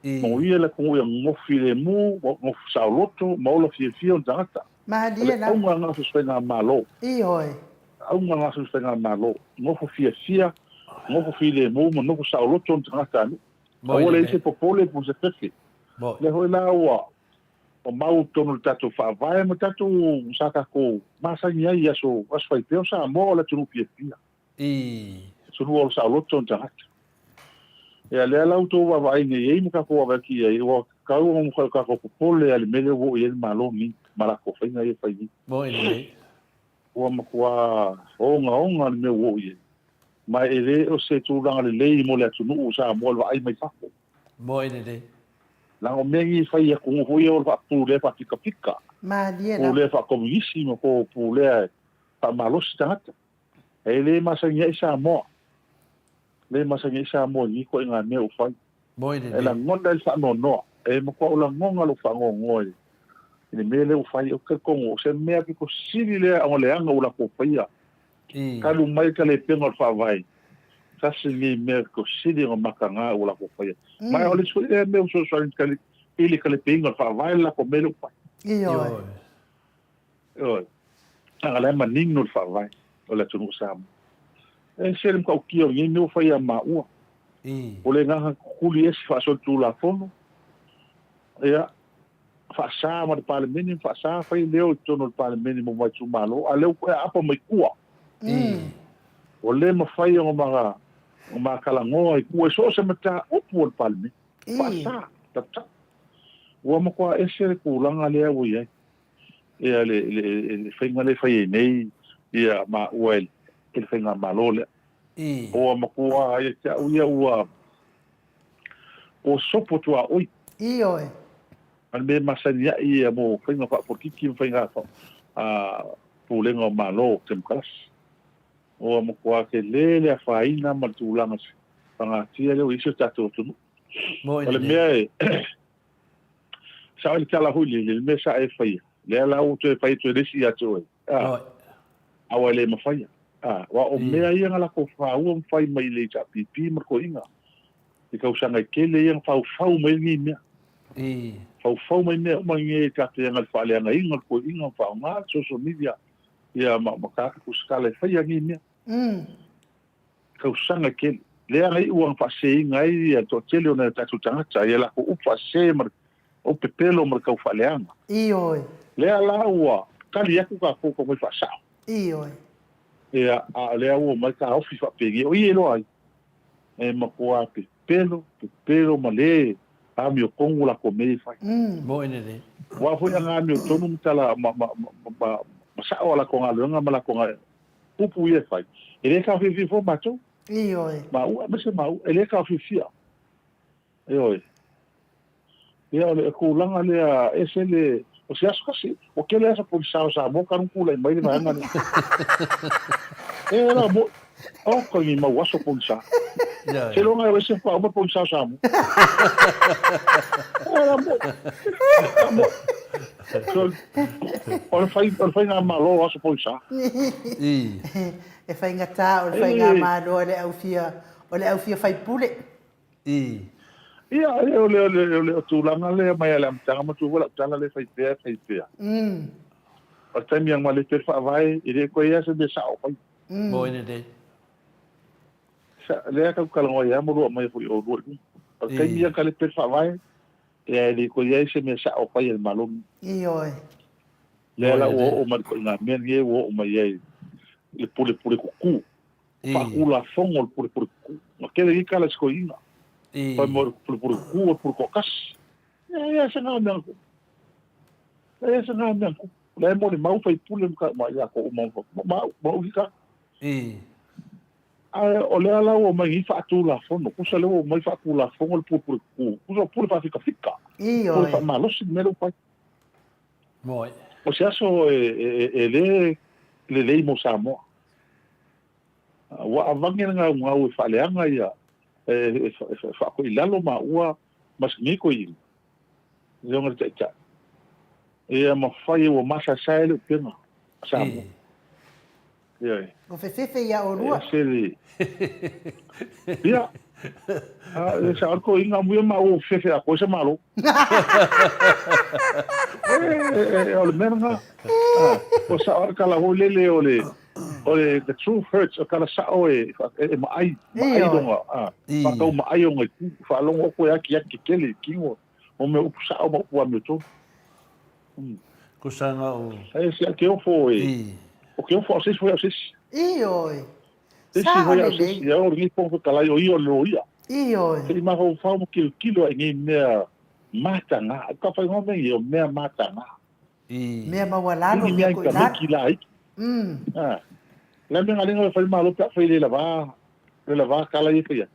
Manuia le atunuu ia nonofo filemu, nonofo saoloto ma ola fiafia ona tagata. Malie O le lava. auga lena o so o se faigamalo. Ioe. Auga lena o so o se faigamalo, nofo fiafia, nofo filemu ma nofo saoloto ona tagata nuu. Moi Aua le i ai lelei. se popole po o se fefe. Moi. Lea foi la ua Ua mau i totonu o le tatou Faavae ma tatou sa tatou masani ai i aso aso faipea o Samoa o le atunuu fiafia. I. Atunuu o saoloto ona tagata. Ia lea la ua outou vaavaai nei i ai ma tatou vaavaai atu i ai, ua tatau ona matua tatou popole lava i le mea lea ua oo i ai le Malo lenei ma latou faiga ia e fai nei. Moi lelei. Ua matua ogaoga le mea ua oo i ai. Ma e le o se tulaga lelei mo le atunuu o Samoa i le vaai mai fafo. Moi lelei. Leaga o mea nei e fai i atunuu foi ia o le faapulea faapikapika, Malie lava. pulea faakomunisi ma po pulea e faamalosi tagata. E le masani ai Samoa. Le masani ai Samoa i nei ituaiga mea ua fai. Moi E lelei. lagona ai le faanoanoa. E matua ou lagona lou faanoanoa i le mea lea ua fai. Ou te talitonu o se mea pito sili lea ona leaga ua latou faia. Talu mai ka lepega o le Faavae, tasi lenei mea pito sili ona mataga ua latou faia. Ma o le isi foi lea mea ua fesoasoani i le talepeina o le Faavae le latou mea lea ua fai. Ioe. Ioe. Leaga la e manino le Faavae o le atunuu o Samoa. E ese le matautia o lenei mea ua fai ia maua. O le agaga tutuli ese faasolitulafono, ia, Faasa ma le Palemene ma faasa fai leo i totonu o le Palemene mo ma itumalo, a o lea ua toe aapa mai tua. Ua le mafai ona ma talanoa i tua i so o se mataupu a le Palemene. Faasa, tatau. Ua matua ese le tulaga lea ua i ai. Ia le, le, le faiga lea e fai ai nei ia maua e le faigamalo lea. Ua matua ia te au ia ua ua sopo tuaoi. Ioe. Ma le mea e masani ai ia mo faiga faapolokiki ma faiga pulega o Malo temokarasi. Ua matua tele le afaina ma le tulaga pagatia lea ua i ai si o tatou atunuu. O le mea e sao ai le tala foi lele, le mea sa e faia, lea la ua toe fai atu e le isi ia te oe. Aua e le mafaia. Aua o mea ia na latou faua ma fai mai i le HRPP ma le toeaiina i tausaga e tele ia na faufau mai ai lenei mea. Faufau mai mea uma nei ta te aga i le faaleagaina o le toeaiina ma faaaoga le social media ia ma tagata tusitala e faia nei mea. Tausaga e tele. Lea na iu ona faaseseina ai le toatele o nai o tatou tagata i a latou upu faasese ma le upu pepelo ma le tau faaleaga. Ioe. Lea la ua tali atu tatou tau mai faasao. Ioe. Ia, a o lea ua omai taofi faapenia, o i e iloa ai, e matua pepelo, pepelo ma le amiotonu latou mea ia e fai. Moe lelei. Aua foi a na amiotonu ma tala, ma, ma, ma, ma, ma sao a latou galuega ma latou upu ia e fai, e le taofiofia fua matou. Ioe. Maua, aemaise maua, e le taofiofia. Ioe. Ia, o le tulaga lea, ese le, o se aso tasi, ua tele aso pogisa o Samoa talu tulai mai le vaega lea. E la mo, o ka ni mau aso pogisa. Seiloga e o ese faatoa uma pogisa o Samoa. E la mo, la mo. So, o le fai, o le faigamalo o aso pogisa. E faigata o le faigamalo a le au fia, o le au fia faipule. I. Ia, o le, o le, o le tulaga lea mai a le amataga, matua foi lau tala lea fai pea, fai pea. O le taimi a male pea le faavae, e le koe ia se mea sao fai. Mo ene nei. Sa, lea kau talanoa ia mo lua mai foi o lua i luga. O le taimi a kale pea le faavae, ia e le koe ia se mea sao fai e le Malo. Ioe. Lea la ua oo mai le koina mea nei ua oo mai ai le pulepule kuku. Faatulafono le pulepule kuku. Na tele i kala se koina. Fai mo le pulepule kuku o le pule toatasi. Ia ia se ngā mea ku. Ia ia se ngā mea ku. Le mo le mau fai pule ma ma ia ko uma ma ma u ka. A o lea la ua mai ni faatulafono. Kusa le ua mai faatulafono le pulepule kuku. Kusa pule faafikafika. Pule faamalosi le mea lea ua fai. Moi. O se aso e le lelei mo Samoa. Ua avage le gaugau e faaleaga ia, e faakoilalo maua ma si nei toeaina, le Afioga i le Taitai. Ia ma fai ua masaesae le upega a Samoa. Ioe. Ua fefefe ia olua. E ese le... Ia, e sao le toeaina amuia maua ua fefefe atoa se Malo. E, o le mea lena. Ua sao le tala foi lele o le o le the truth hurts, o tala sao e, e maai, maai lona, faatau maai ona itu, faalogo atu e akiaki tetele i tino, o mea upu sao ma upu amiotonu. Kusa nga o. E se ke ofo e. O ke ofo o se isi foi au se isi. Ioe. Se isi foi au se isi. Ia o lenei Fofoga Fetalai o ia o le loia. Ioe. Se i mafaufau ma tilotilo ai nei mea mataga. Ka whai ngā mea o mea mataga. Mea maualalo, mea koilalo. Ni mea laiti. Ah. Le mea ngalenga le fai malo pe fai le lava, le lava kala ia faia.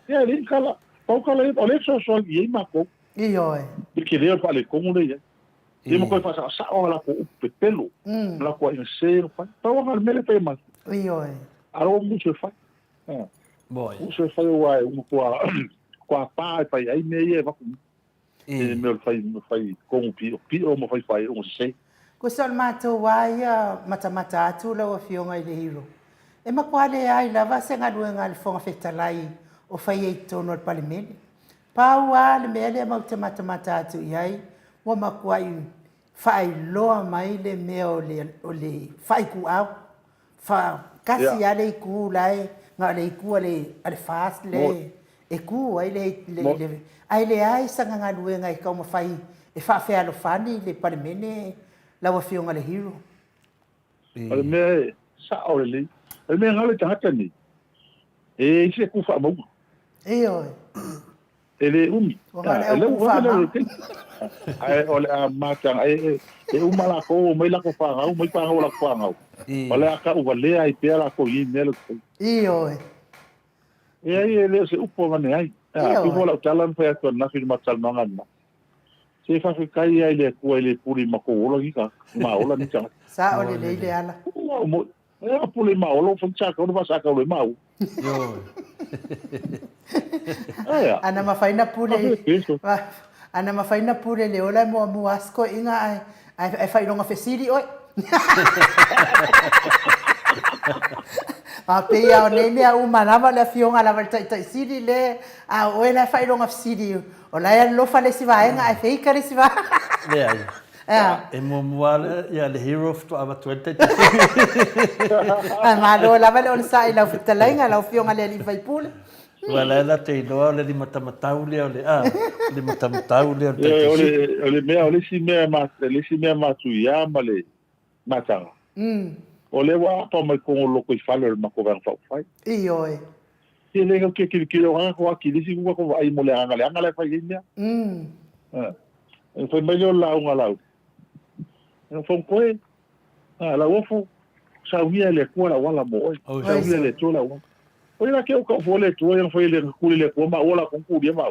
Ia le kala, pau kala ia, o le fesoasoani i ai matou. Ioe. I le tele o le faaletonu lea e i ai. Ia ma toe faasaosao a latou upu pepelo, ma latou aiga sese na fai. Pau lava le mea lea e fai e matou. Ioe. A o musu e fai. Musu e fai aua e uma kua pa e fai ai mea ia e avatu mai. I mea o le fai, fai kogu piʻopiʻo ma fai faaiuga sese. Kusa o le matou a ia matamata atu lau Afioga i le Hero. E matua leai lava se galuega a le Fofoga Fetalai o faia i totonu o le Palemene. Pau a le mea lea matou te matamata atu i ai, ua matuai faailoa mai le mea o le, o le faaituau. Fa, tasi lava le itu la e, na o le itu a le, a le FAST lea e, e tu ai le, le, le, ae leai sana galuega e taumafai E faafealofani le Palemene lau Afioga le Hero. O le mea e sao lelei, o le mea e galo i tagata nei, e i ai se ku faamauga. Ioe. E le umi. Ua galo e au ku faamau. Ae o le a mataga, e, e uma lakou, omai lako fanau, omai fanau a lako fanau. O le a tauvalea ai pea lakou i nei mea le. Ioe. Leai, e le o se upu avane ai. A, pei foi o lau tala na fai atu ananafi i le matou talanoaga ananafi. Se faafetai lava i le Atua e le pule i matou ola ni tagata, ma ola ni tagata. Sao lelei le ala. Ua moi. E a pule ma ola, ua fai sakau na faasakau le mau. Aia. Ana mafai na pule ana mafai na pule le ola e muamua a sikoiga ae ae failoga fesili oe. A pei lava o nei mea uma lava, o le afioga lava i le Taitai Sili le, a o oe la e faailoga fesili, o la e alofa le isi vaega ae feika le isi vaega. Leai. Ea. E muamua lava le hero faatoa avatu ai le Taitai Sili. Ae malo lava le onosai i lau fetalaiga, lau afioga i le alii faipule. Aua o la e latou iloa o le limatamatau lea o le, a, limatamatau lea o le Taitai Sili. O le mea, o le isi mea, le isi mea matuia ma le mataga, o lea ua apa mai totonu o le lotoifale o le matou Vaega Faaupufai. Ioe. E le gau ke kilokilo o ko aki le isi ua ko vaai mo le agaga leaga la e fai ai mea. E fai mai lea o le lauga a Laauli. E Fonotoe, Lauofo, saunia e le Atua le auala mo oe. Saunia e le Atua le auala. O ia la ke o ka fo le Atua ia fai le kuli le Atua ma ua la kuli ma.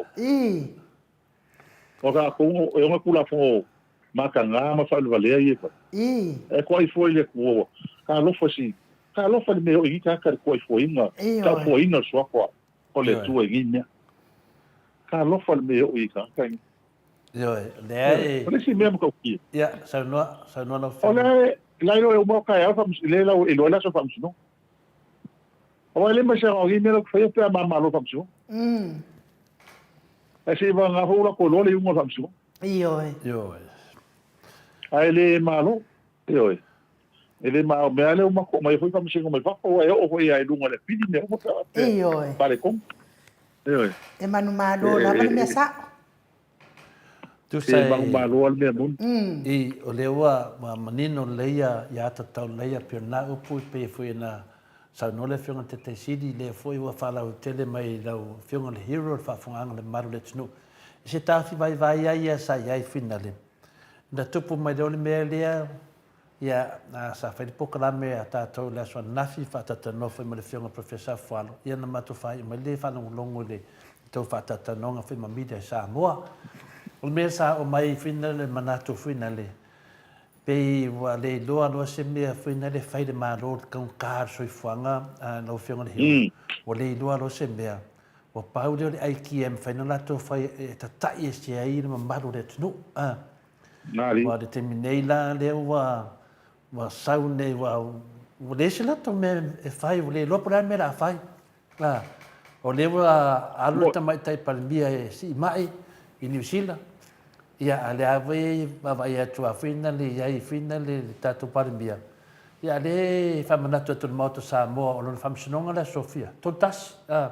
O ka ko e ona kula fo mataga ma faalevalea ia e fai. E kuai fua i le Atua. Ka alofa si, ka alofa le mea o i tagata i le kuai fuaina, taufuaina o le suafa o le Atua i nei mea. Ka alofa le mea o i tagata nei. Ioe, lea e... O le isi mea matautia. Ia, saunoa, saunoa lau Afioga. O lea, la iloa e uma o taeao le lau e iloa ai le aso o faamasinoga. Aua e le ma se aoga i mea la faia pe a mamalo faamasinoga. Ae se i vagana foi ua latou iloa le iuga o le faamasinoga. Ioe. Ioe. Ae le malo. Ioe. E le ma, o mea lea ua matou aumai foi faamasinoga mai fafo, aua e oo foi lava i luga o le apili mea uma pe a faapea. Ioe. Faaletonu. Ioe. E manumalo lava le mea sao. Tusa e manumalo lava le mea moni. I, o lea ua manino lelei ia ata tau lelei a pei o lena upu e pei foi ona saunoa le Afioga i le Taitai Sili, lea foi ua faalautele mai i lau Afioga le Hero, le faafofogaaga a le mamalu o le atunuu. I se taofi vaivai lava ia sa i ai finale, na tupu mai loa le mea lea, ia, sa fai le polokalame a tatou i le aso ananafi, faatatalanoa foi ma le Afioga i le Professor Afualo, ia na matou faaiu mai le faalogologo i le tou faatatalanoaga foi ma media i Samoa. O le mea sa oo mai foi le manatu foi lale, pei ua le iloa loa se mea foi lale e fai le Malo i le taugata o le soifuaga, lau Afioga i le Hero, ua le iloa loa se mea, ua pau lea o le aikia e mafai ona latou fai e tata'i ese ai le mamalu o le atunuu. Aua o le taimi nei la lea ua ua sau nei ua ua leai se latou mea e fai, ua le iloa po o le a le mea o le a fai. A, o lea ua alu le Tamaitai Palemia e sii ma'i i Niu Sila, ia a o lea foi e vaavaai atu lava foi na le i ai foi na le tatou Palemia, ia a o lea e faamanatu atu i le Maota o Samoa o lona faamasinoga le Aso Sofia, 31, a,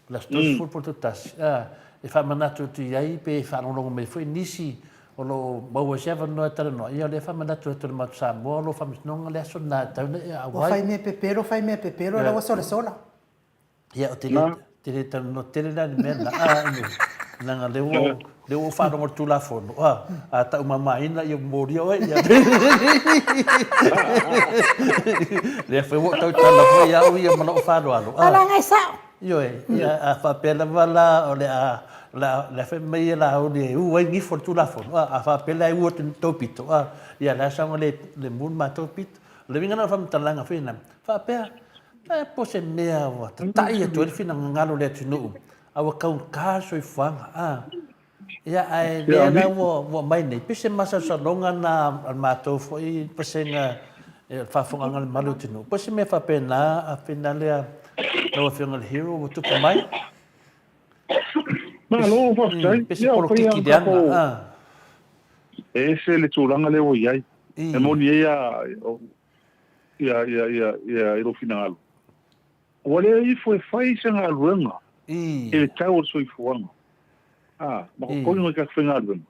o le aso 30 po o le 31, a, e faamanatu atu i ai pe faalogologo mai foi nisi o lo o maua ai se avanoa e talanoa, ia o lea e faamanatu atu i le Maota Samoa o lou faamasinoga le aso lena e tatau ona e Ua auai. fai mea pepelo, fai mea pepelo, la ua solasola. Ia, ou te le, te le talanoa tele la i le mea lena, a, inu, leaga lea ua, lea ua ou faalogo i le Tulafono, a, a taumamaina, ia molia oe, ia. Lea foi ua ou tautala foi au ia ma lou faaaloalo, a. A leaga e sao. Ioe, ia, a faapea lava la o le a, o le a, le a fai mai ia Laauli e u ai gifo le Tulafono, a, a faapea la e u atu i le tou pito, a, ia o le a saogalemu le matou pito. O le uiga lena o le faamatalaga foi lena, faapea, e po o se mea ua tata'i atu ai le finagalo o le atunuu, a ua taugata le soifuaga, a. Ia, ae lea la ua aumai nei, pei se masalosaloga lena a le matou foi vasega o le faafofogaaga a le mamalu o le atunuu, po o se mea faapena a fina lea lau Afioga i le Hero ua tupu mai. Malo, faafetai. Pei se polokiki leaga, a. E ese le tulaga lea ua i ai. E moni ai ia i lou finagalo. Ua le ifo e fai se galuega i le tau o le soifuaga, a, ma totogi mai tatou faigaluega.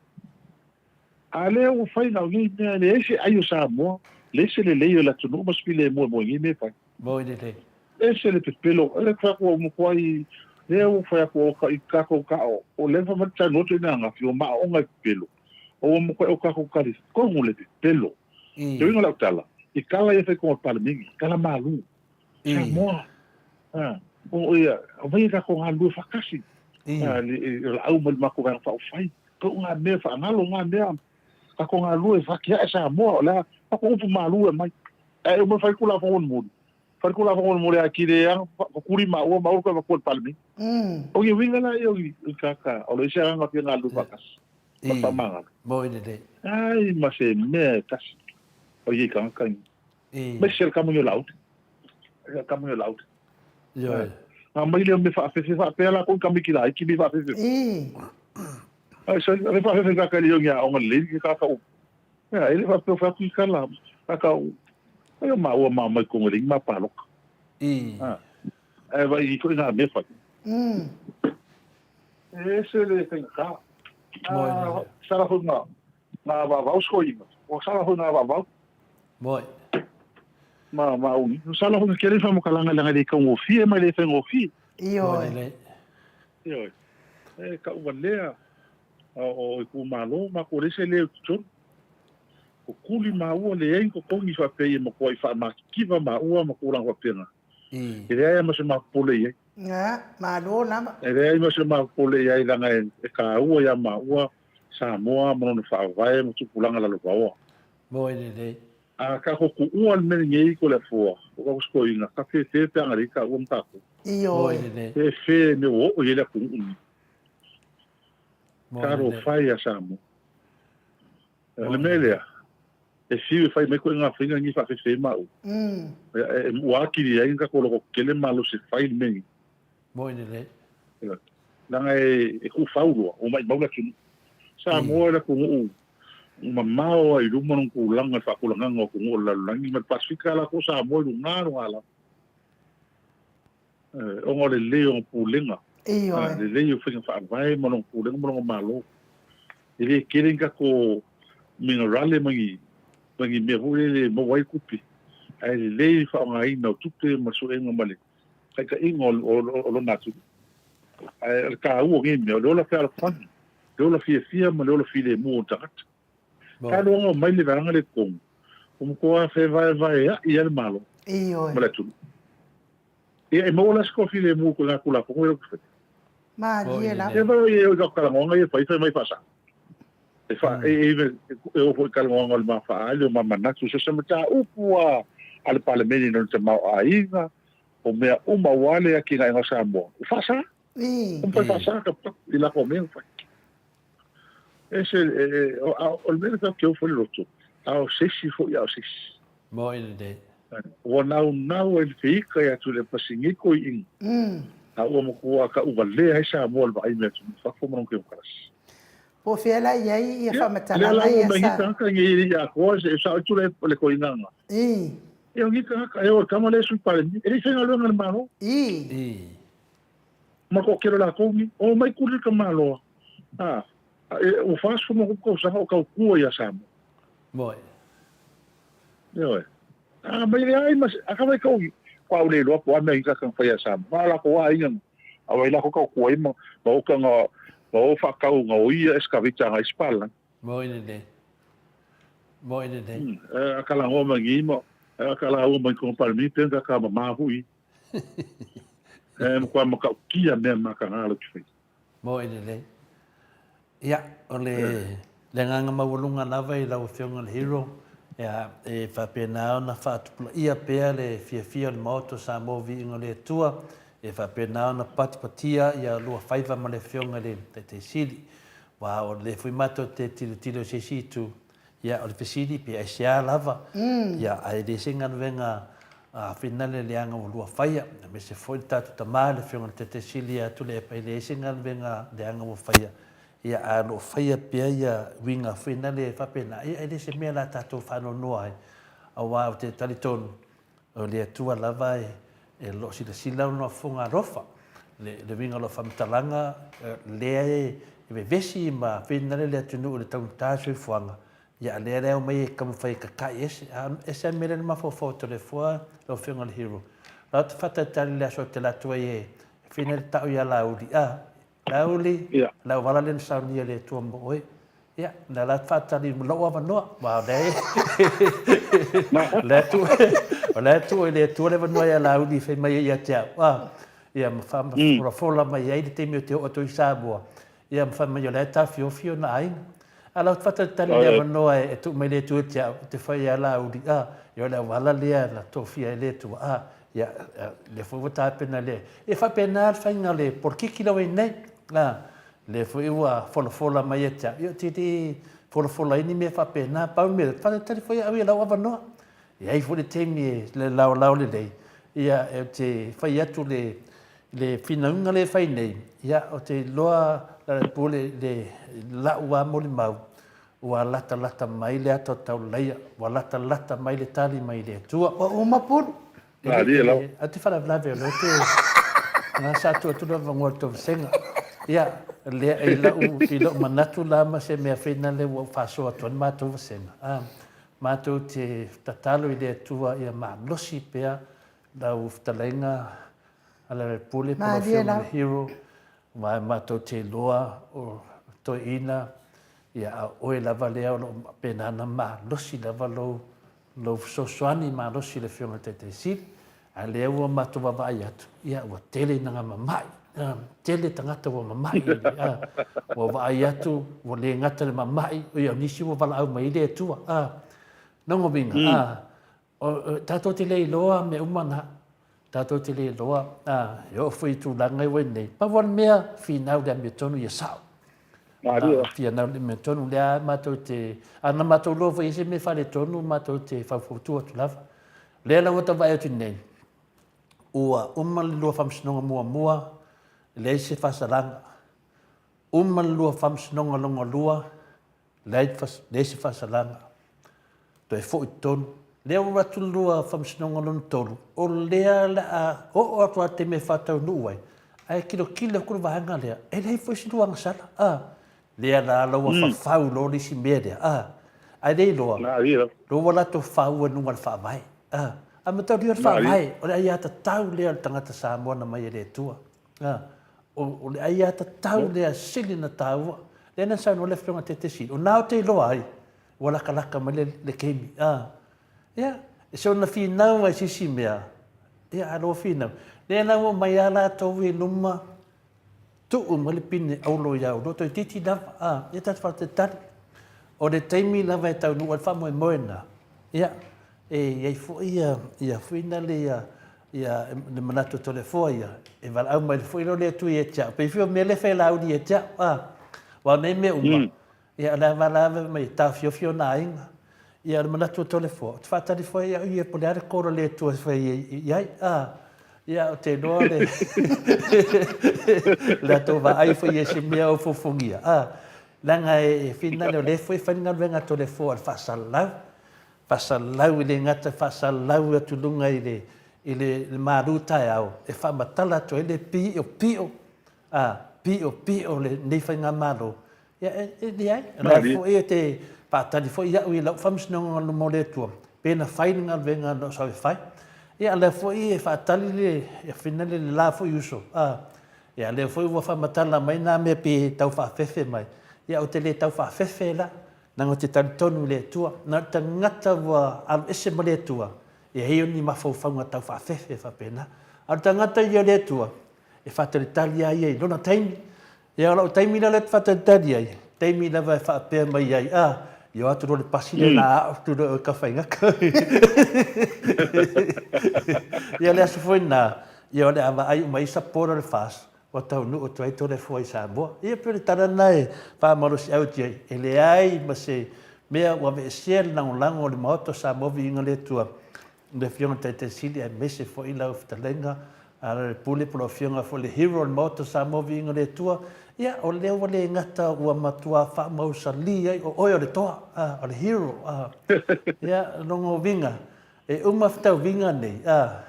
A lea ua fai na o nei mea, e leai se ai o Samoa, leai se lelei o le atunuu ma se filemu e moe nei mea e fai. Moi lelei. Ese le pepelo, e le fai atu ua matuai, lea ua fai atu o ka i tatou ka o, o lea fai mai le tanu atu ina angafi, ua maaoga i pepelo, o ua matuai o tatou talitonu le pepelo. Te uiga o lau tala, i tala ia fai tonu a le Palemene, tala malu. Samoa, a, o ia, aumai e tatou galulue faatasi, a, le, o laau ma le matou Vaega Faaupufai, pau ngā mea faagalo ngā mea, tatou galulue fatiae Samoa, o le a, tatou upu malu e aumai. Ae uma fai Tulafono mulimuli, fai le Tulafono mulimuli a kile a kuli maua maua ka vatua le Palemene. O ni uiga la ia o ni kaka, o lo isi agaga fia galulue faatasi, ma faamagalo. Moi lelei. Ai ma se mea e tasi o iei tagata ni. Aemaise le kamuni o Laauli. Le kamuni o Laauli. Ioe. Nga mai lea me faafefe faapea la ko kamiki la iki me faafefe. Ai so le faafefe ka ka le ngia onga le ki ka ka u. Ya ele faapea fa ku kala ka ka u. Ai o maua ma mai ko ngere ma paloka. Ah. Ai vai i ko nga me fa. E se le fenga. Moi. Sala fu nga nga va va usko ima. O sala fu nga va va. Moi. Ma ma uni. Sala fu kele fa mo kalanga langa le kaungofie ma le fengofie. Ioe. Ioe. E ka uvalea o i ku malo ma ko lese le totonu. Ko kuli maua le ai ko kongi faapea ia matua i faamakikiva maua ma tulaga faapena. E leai ma se mapopole i ai. Nga, malo lava. E leai ma se mapopole i ai leaga e taua ia maua Samoa ma lona faavae ma tupulaga lalovaoa. Moe lelei. A tatou tuua le mea lenei ko le Afoa, o tatou sikoina, ka fefe pe agalelei taua ma tatou. Ioe. Moe lelei. Fefe mea ua oo i ai le atunuu lenei. Moe Talo lelei. fai a Samoa. O le Moe mea lelei. lea, e fiu e fai mai koe ngā whainga ngi whaafefe ma u. E mua akili ai nga tatou lototetele malosi e fai le mea nei. Moe lelei. Leaga e tuufau loa, ua maimau le atunuu. Samoa e le atunuu mamao lava i luma lona tulaga i le faatulagaga o atunuu o le lalolagi ma le Pasefika latou Samoa i luga luga lava. Ona o le lelei o lona pulega, lelei o faiga faavae ma lona pulega ma lona Malo. E le tele ni tatou minerale ma ni ma ni mea foi lele e maua ai tupe, ae lelei le faaaogaina o tupe ma suega ma le taitaiga o lona atunuu. Ae o le taua o nei mea, o le ola fealofani, le ola fiafia ma le ola filemu o le tagata. Talu ona omai le vaega lea i totonu, ua matua fevaevaea'i lava le Malo ma le atunuu. Ia, e maua la se toafilemu i ngā Tulafono ia ou te faia. Malie lava. E vai e o i talanoaga ia e fai, fai mai faasao. E fa, e, e, e oo foi i talanoaga o le ma faaali, o ma manatu, so se mataupu a, a le Palemene no le tamaoaiga, o mea uma aua le atinaega o Samoa, ua faasa. Ua mafai faasa ka i lako mea ua fai. Ese, e, e, o, a, o le mea lea tatou te ofo i le loto, a o se isi foi a o se isi. Moi lelei. Ua naunau ai le feika ia Tuilaepa Pasiniko i inga. A ua matua taʻuvalea ai Samoa i le vaai mai atunuu i fafo ma lona temokarasi. Po o fea la i ai ia Ia, lea faamatalaga la ua ia mai ni sa. tagata nei e le i atoa, se e sao atu le, le koinaga. Ia, o ni tagata, e o le tama lea e Sui Palemia, e le i faigaluega i le Malo. Ma toatele o latou nei, omai kuli le tamaloa, a, ua 43 tausaga o tautua ia Samoa. Moi. Ioe. A mai leai ma se, a ka vai kau, ko au le iloa po o a mea i ka fai ia Samoa. Na o latou aiga na, a wai lakou tautua ai ma, ma o ka nga, ma o faatau nga o ia excavator agai i Spalang. Moi lelei. Moi lelei. A ka lagoa mai ngi ma, a ka lauga mai kona Palemene, pe ka ka mama hui. E matua matautia mea mataga lau te fai. Moi lelei. Ia, o le, le agaga maualuga lava i lau Afioga i le Hero, ia, e faapena ona faatupulaia pea le fiafia o le Maota o Samoa Viiga o le Atua, e faapena ona patipatia ia lua faiva ma le Afioga i le Taitai Sili. Aua o lea foi matou te tilotilo i se isi itu, Ia, o le fesili, pe aisea lava, ia, ae le se galuega finale leaga ua lua faia, aemaise foi le tatou tama, le Afioga i le Taitai Sili ia Tuilaepa, e leai se galuega leaga ua faia, ia, ae o lo o faia pea ia uiga finale faapena, ia, e le se mea la tatou faanoanoa ai, aua ou te talitonu, O le Atua lava e lo o silasila ona fofoga alofa. Le, le uiga o lau faamatalaga, lea e vevesi ma finagalo le atunuu i le taugata o le soifuaga, ia a lea la e omai e taumafai e tata'i ese. A ese lava le mea lea na mafaufau atu Toleafoa lau Afioga i le Hero, o la ou te faatalitali i le aso ou te alu atu ai e finagalo le ta'u ia Laauli, a, Laauli, o le auala lea na saunia e le Atua mo oe. Ia, o lea la ou te faatalitali i lou avanoa, aua o lea e, o lea e tuu, o lea e tuu e le Atua le avanoa ia Laauli e fai mai ai ia te au, a, ia ma faafolafola mai ai le taimi ou te oo atu ai i Samoa, ia ma fai mai o la e taofiofi ona aiga. A o la ou te faatalitali i le avanoa e tuu mai le Atua ia te au, ou te fai ia Laauli, a, ia o le auala lea na tofia ai le Atua, a, ia, lea foi ua tapena le, ia faapena le faiga o le polokiki la ua i ai nei, a, lea foi ua folafola mai ia te au, ia ou te le folafola ai ni mea faapena, pau le mea, faatalitali foi au i lau avanoa. E i ai foi le taimi e laolao lelei, ia, ou te fai atu le, le finauga lea e fai nei, ia, ou te iloa Lealailepule le la'u lava molimau, ua latalata mai le ata o taulaia, ua latalata mai le tali mai le Atua. Ua uma pulu. Malie lava. Ou te faalavelave o lea ou te na sa tuu atu le avanoa i le tou vasega. Ia, lea i la'u i la'u manatu la ma se mea foi lea ua ou faasoa atu ai le matou vasega, a, matou te tatalo i le Atua ia malosi pea lau fetalaiga Lealailepule po o lau Malie Afioga i le lava. Hero, aua matou te iloa o toeaina, ia a o oe lava lea o lo o faapena ona malosi lava lou, lou fesoasoani malosi i le Afioga i le Taitai Sili. A lea ua matou vaavaai atu, ia ua tele ina mama'i, tele tagata ua mama'i, ua vaai atu ua le gata i le mama'i, ia o nisi ua valaau mai ai le Atua. Lona uiga, tatou te le iloa mea uma na. Tatou te le iloa, e oo foi i tulaga ua i ai nei. Pau lava le mea, finau i le amiotonu ia sao. Finau i le amiotonu, lea matou te, a na matou iloa foi i ai se mea faaletonu, matou te faufautua atu lava. O lea la ua tau vaai atu nei, ua uma le lua faamasinoga muamua, leai se faasalaga. Uma le lua faamasinoga lona lua, leai, leai se faasalaga. Toe foi i totonu. Lea ua atu le lua faamasinoga lona tolu, o lea o le a oo atu lava i le taimi e faataunuu ai, ae tilotilo atu le vaega lea, e leai foi se lua agasala. A, lea la la ua fafau loa le isi mea lea, a, ae le iloa, lea ua latou faua i luga o le faavae. A, a mataulia le faavae, o le aiatatau lea o le tagata Samoa na aumai e le Atua. A, o le aiatatau lea sili ona taua. Lea na saunoa le Afioga Tetesili, o na ou te iloa ai, ua lakalaka mai le, le taimi. A, ia, e soona finau ai se isi mea, ia, a loa finau. Lea la ua omai lava latou i luma, tuu mai le pine auro ia outou, toeitiiti lava, a, ia tatou faatalitali. O le taimi lava e taunuu ai le faamoemoe lena, ia, e i ai foi ia, ia foi na le ia, ia le manatu o Toleafoa ia, e valaau mai foi lea o le Atua ia te au. Pei foi o mea lea e fai e Laauli ia te au, a, aua o nei mea uma, ia o le a valaau mai e taofiofi ona aiga. Ia o le manatu o Toleafoa, ou te faatali foi au ia po o le a le call a le Atua e fai i ai, a, ia ou te iloa le le a tou vaai foi i se mea o fuafuagia, a, leaga e finagalo o lea foi e fai le galuega a Toleafoa o le faasalalau, Faasalalau e le gata faasalalau atu luga i le i le malu taeao e faamatala atu ai le piʻo piʻo a piʻo piʻo lenei faigamalo. Ia e, e leai, o la foi e te faatali foi iaʻu i lau faamasinoga mo le Atua, pe na fai le galuega na ou sau e fai. Ia, o lea foi e faatali le, e finale le la foi uso, a, ia, lea foi ua faamatala mai nā mea pe tau faafefe mai. Ia, ou te le tau faafefe la, Leaga ou te talitonu i le Atua. Na o le tagata ua alu ese ma le Atua, e ai ni mafaufauga tau faafefe faapena. A o le tagata ia o le Atua, e faatalitali lava ia i lona taimi. Ia o lau taimi la lea ou te faatalitali ai, taimi lava e faapea mai ai, a, ia o atu loa le pasi lea na ao atu loa e oe Tafaigata. Ia le aso foi lena, ia o le a vaai uma ai support o le FAST, Ua taunuu atu ai Toleafoa i Samoa. Ia pei o le tala lena e faamalosiau atu ai, e leai ma se mea ua aveesea le lagolago o le Maota o Samoa Viiga le Atua i le Afioga i le Taitai Sili aemaise foi lau fetalaiga a le Pule po o lau Afioga foi le Hero o le Maota o Samoa Viiga le Atua. Ia, o lea ua le gata ua matua faamausali ai o oe o le toa, a, o le hero. A. Ia, lona uiga, e uma fetauviga nei, a,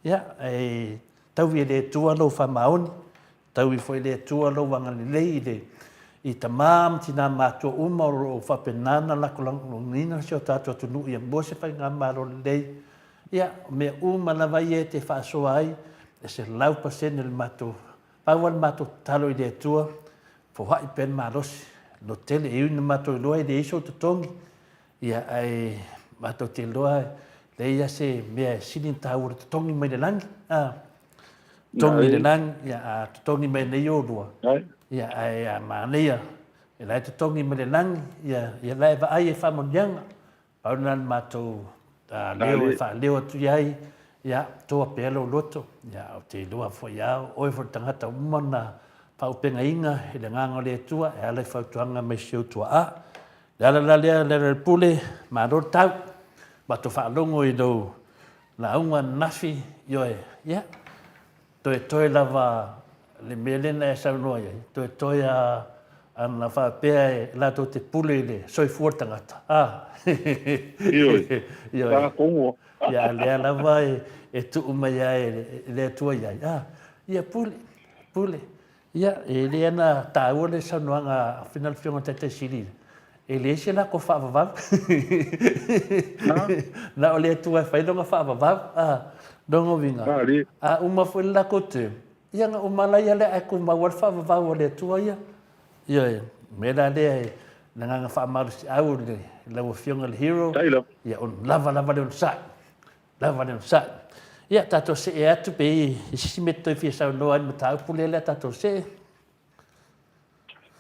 Ia, e taui e le Atua lou faamaoni. Tau ifo i le Atua lou agalelei i le i tamā ma tinā matua uma o lo o faapena ona lagolagoina si o tatou atunuu ia maua se faigamalo lelei. Ia, o mea uma lava ia e te faasoa ai, e 100% le matou, pau lava le matou tatalo i le Atua, foai pea le malosi, lototele, e ui ina matou iloa e leai sou totogi, ia, ae matou te iloa e leai lava se mea e sili ona taua i le totogi mai le lagi, a. Totogi i le lagi, ia, a totogi mai nei oulua, ia, ae a manaia, e la e totogi mai le lagi, ia, ia la e vaai e faamanuiaga. Pau lena le matou leo e faaleo atu i ai, ia, toa pea lou loto, ia, ou te iloa foi lava, o oe foi le tagata uma na faaupegaiga i le agaga o le Atua e ala i fautuaga mai si ou tuaa. Le ala la lea, Lealailepule, malo le tau, matou faalogo i lou lauga ananafi, ioe, ia, toetoe lava le mea lea na e saunoa i ai, toetoe a ana faapea e latou te pule i le soifua o le tagata, a. Ioe, Ioe. Tākongo. Ia, a lea lava e, e tuu mai ai e le Atua i ai, a, ia pule, pule. Ia, e le ana taua le saunoaga a Fina le Afioga i le Taitai Sili, e leai se lako faavavau. Na o le Atua e fai lona faavavau. A, lona uiga, a uma foi le latou term, ia na uma la ia lea ae tumau lava le faavavau a le Atua ia. Ioe, o le mea la lea e le agaga faamalosiau i lau Afioga i le Hero, ia ona lava lava le onosai. Lava le onosai. Ia, tatou see atu pe i i se isi mea e te toe fia saunoa ai i le mataupu lea o le a tatou see.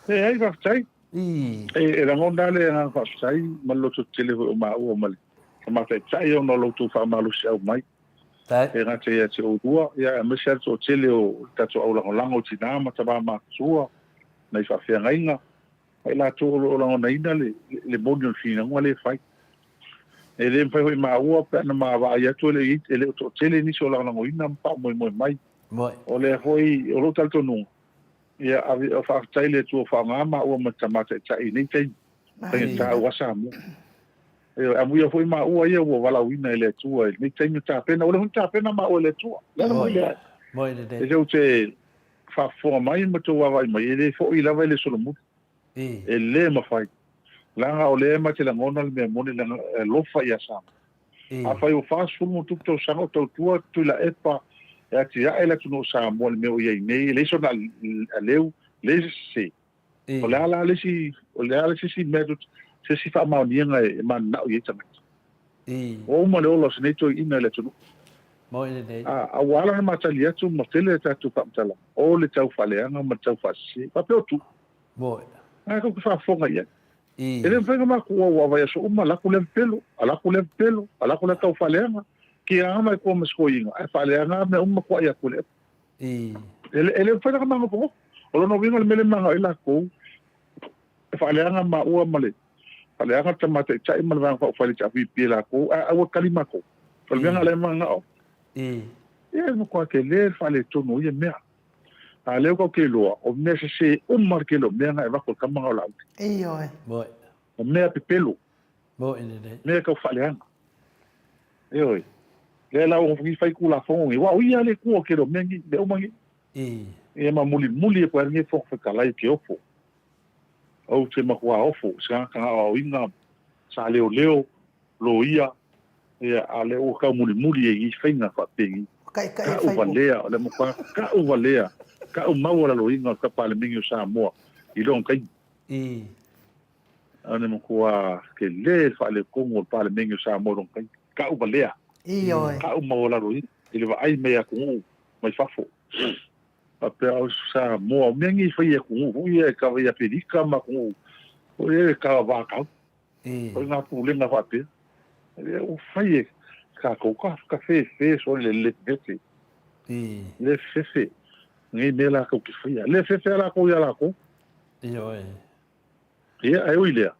Leai, faafetai. I. E lagona lava le agaga faafetai ma le lototetele foi o maua ma le Tama Taitai ona o lo outou faamalosiau mai. E gata ia te oulua, ia aemaise lava le toatele o le tatou aulagolago i tina ma tama matutua, nai faafeagaiga, ma i latou o lo o lagonaina le, le moni o le finauga lea e fai. E le mafai foi maua pe ana ma vaai atu e le, e le o toatele nisi o lagolagoina ma faamoemoe mai. O lea foi, o lou talitonuga, ia ave, o faafetai le Atua faaaoga maua ma tama taitai i nei taimi. Faigata aua Samoa. Ioe, amuia foi maua ia ua valaauina e le Atua i lenei taimi o tapena. Ua leva ona tapena maua e le Atua. Le ala foi lea. E tou te faafofoga mai ma tou vaavaai mai, e le foi lava e le solomuli. E le mafai. Leaga o lea ma te lagona le mea moni, leaga e alofa ia Samoa. Afai ua 40 ma tupu tausaga o tautua Tuilaepa e atiae le atunuu o Samoa i le mea o i ai nei, e leai sona aleu, leai se sese. O le a la le isi, o le a le isi mea, se isi faamaoniga e mananao i ai tagata. Ua uma le ola o si nei toeaina i le atunuu. A, a ua ala ona ma tali atu ma tele a tatou faamatalaga, o le tau faaleaga ma le tau faasese, faapea o Tuuu. A tou te faafofoga i ai. E le mafai ona matou auau vaiaso uma, alaku lea pepelo, alaku lea pepelo, alaku lea tau faaleaga. Kia mai kua ma se toeaina, ae faaleaga mea uma matua atu e le E le mafai ona magofogofu. O lona uiga o le mea lea e manao ai latou, e faaleaga maua ma le faaleaga le Tama Taitai ma le Vaega Faaupufai i le HRPP e latou, ae aua e tali matou. O le mea lena o lea e mananao. Ia e matua tele le faaletonu o ia mea. A o lea ua tatou te iloa, o mea sese uma le tele o mea na e avatu e le tama lena o Laauli. Ioe. O mea pepelo. Moni lelei. Mea tau faaleaga. Ioe. Lea la ua fai Tulafono nei, aua o ia le Atua o le tele o mea nei, mea uma nei. Ia ma mulimuli atu ai lenei Fofoga Fetalai ou te ofo. Ou te matua ofo i se tagata na aoaoina, sa leoleo, loia, ia, a o lea ua tau mulimuli ai i faiga faapenei. Tau valea, o le matua tau valea, tau maualaloina o le Palemene o Samoa i lona taimi. A na matua tele le faaletonu o le Palemene o Samoa i lona taimi. Tau valea. Ioe. Tau maualaloina i le vaai mai a atunuu mai fafo. Faapea o Samoa, o mea nei e fai e atunuu foi ia e kava i Aferika ma atunuu foi ia e kava vatau. O ngā pulega faapea. E ua fai e tatou ka ka fefe sole le le fefe. Le fefe. Nei mea latou te faia. Le fefe a latou ia latou. Ioe. Ia, ae ui lea,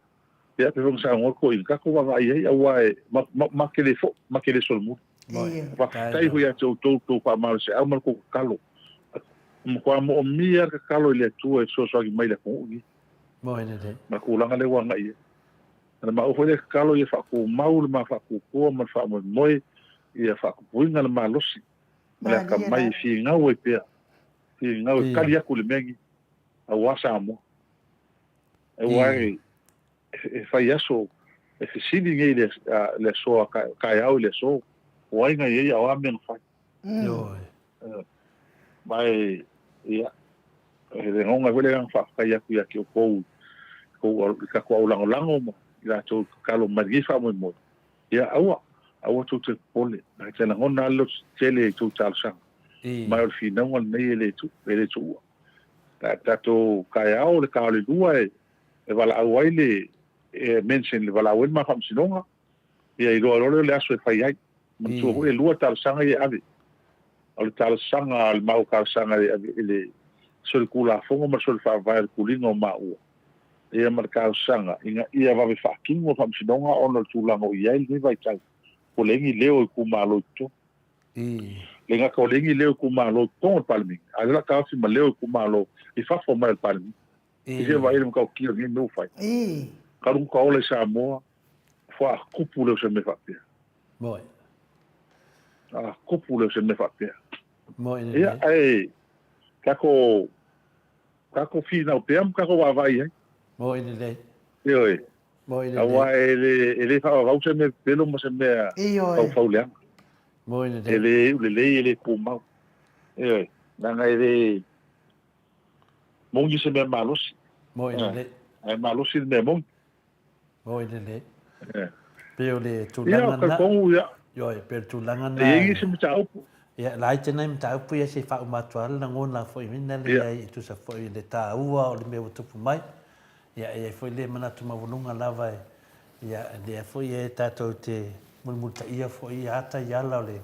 ia pei foi ona saunoa toeaiina, tatou vaavaai i ai, aua e ma, ma, ma te le foi, ma te le solomuli. Faafetai foi ia te outou le tou faamalosiau ma le tou tatalo. E matua moomia le tatalo i le Atua e fesoasoani mai i le atunuu lenei. Ma le tulaga lea ua agai i ai. O le maua foi lea tatalo ia faatumau le ma faatuatua ma le faamoemoe ia faatupuina le malosi ma le atamai e finau ai pea. Finau e tali atu i le mea lenei aua Samoa. Aua e e fai aso, e fesili nei i le aso a taeao i le aso, o ai na i ai a o a mea na fai. Ioe. Ma e, ia, e lagona ai foi le agaga faafetai atu ia te outou i tatou aulagolago ma i latou i tatalo mai i lenei faamoemoe. Ia, aua, aua tou te popole, ae te lagona lava le lototetele i tou talosaga, ma o le finauga lenei e le tuu, e le tuua. A tatou taeao le ta o le lua e e valaau ai le, e mention le valaau ai le ma faamasinoga, ia iloa loa lea o le aso e fai ai. Manatua foi e lua talosaga ia e ave. O le talosaga, le mau talosaga e ave i le solitulafono ma le solifaavae o le puliga o maua, ia ma le talosaga ina ia vave faatino le faamasinoga ona o le tulaga o i ai lenei vaitau, ua leai ni leo o itumalo i totonu. Le gata ua leai ni leo o itumalo i totonu o le Palemene, a o lea o le a taofi ma leo o itumalo i fafo mai o le Palemene. I se vaai i le matautia o lenei mea ua fai. Talu ona ola i Samoa, faatupu lea o se mea faapea. Moi. Faatupu lea o se mea faapea. Moi lelei. Ia, ae tatou, tatou finau pea ma tatou vaavaai i ai. Moi lelei. Ioe. Moi lelei. Aua e le, e le faavavau se mea pepelo ma se mea faufauleaga. Moi lelei. E le iu lelei, e le tumau. Ioe. Leaga e le, Moni se mea malosi. Moi lelei. Ae malosi le mea moni. Moi lelei. Pei o le tulaga na. Ia, talitonu, ia. Ioe, pei o le tulaga na. E i ai nisi mataupu. Ia, laiti nai mataupu ia se i faauma atu lava le lagona foi mina lea e tusa foi i le taua o le mea ua tupu mai. Ia, e i ai foi le manatu maualuga lava e, ia, lea foi e tatou te mulimulitaia foi ia ata i ala o le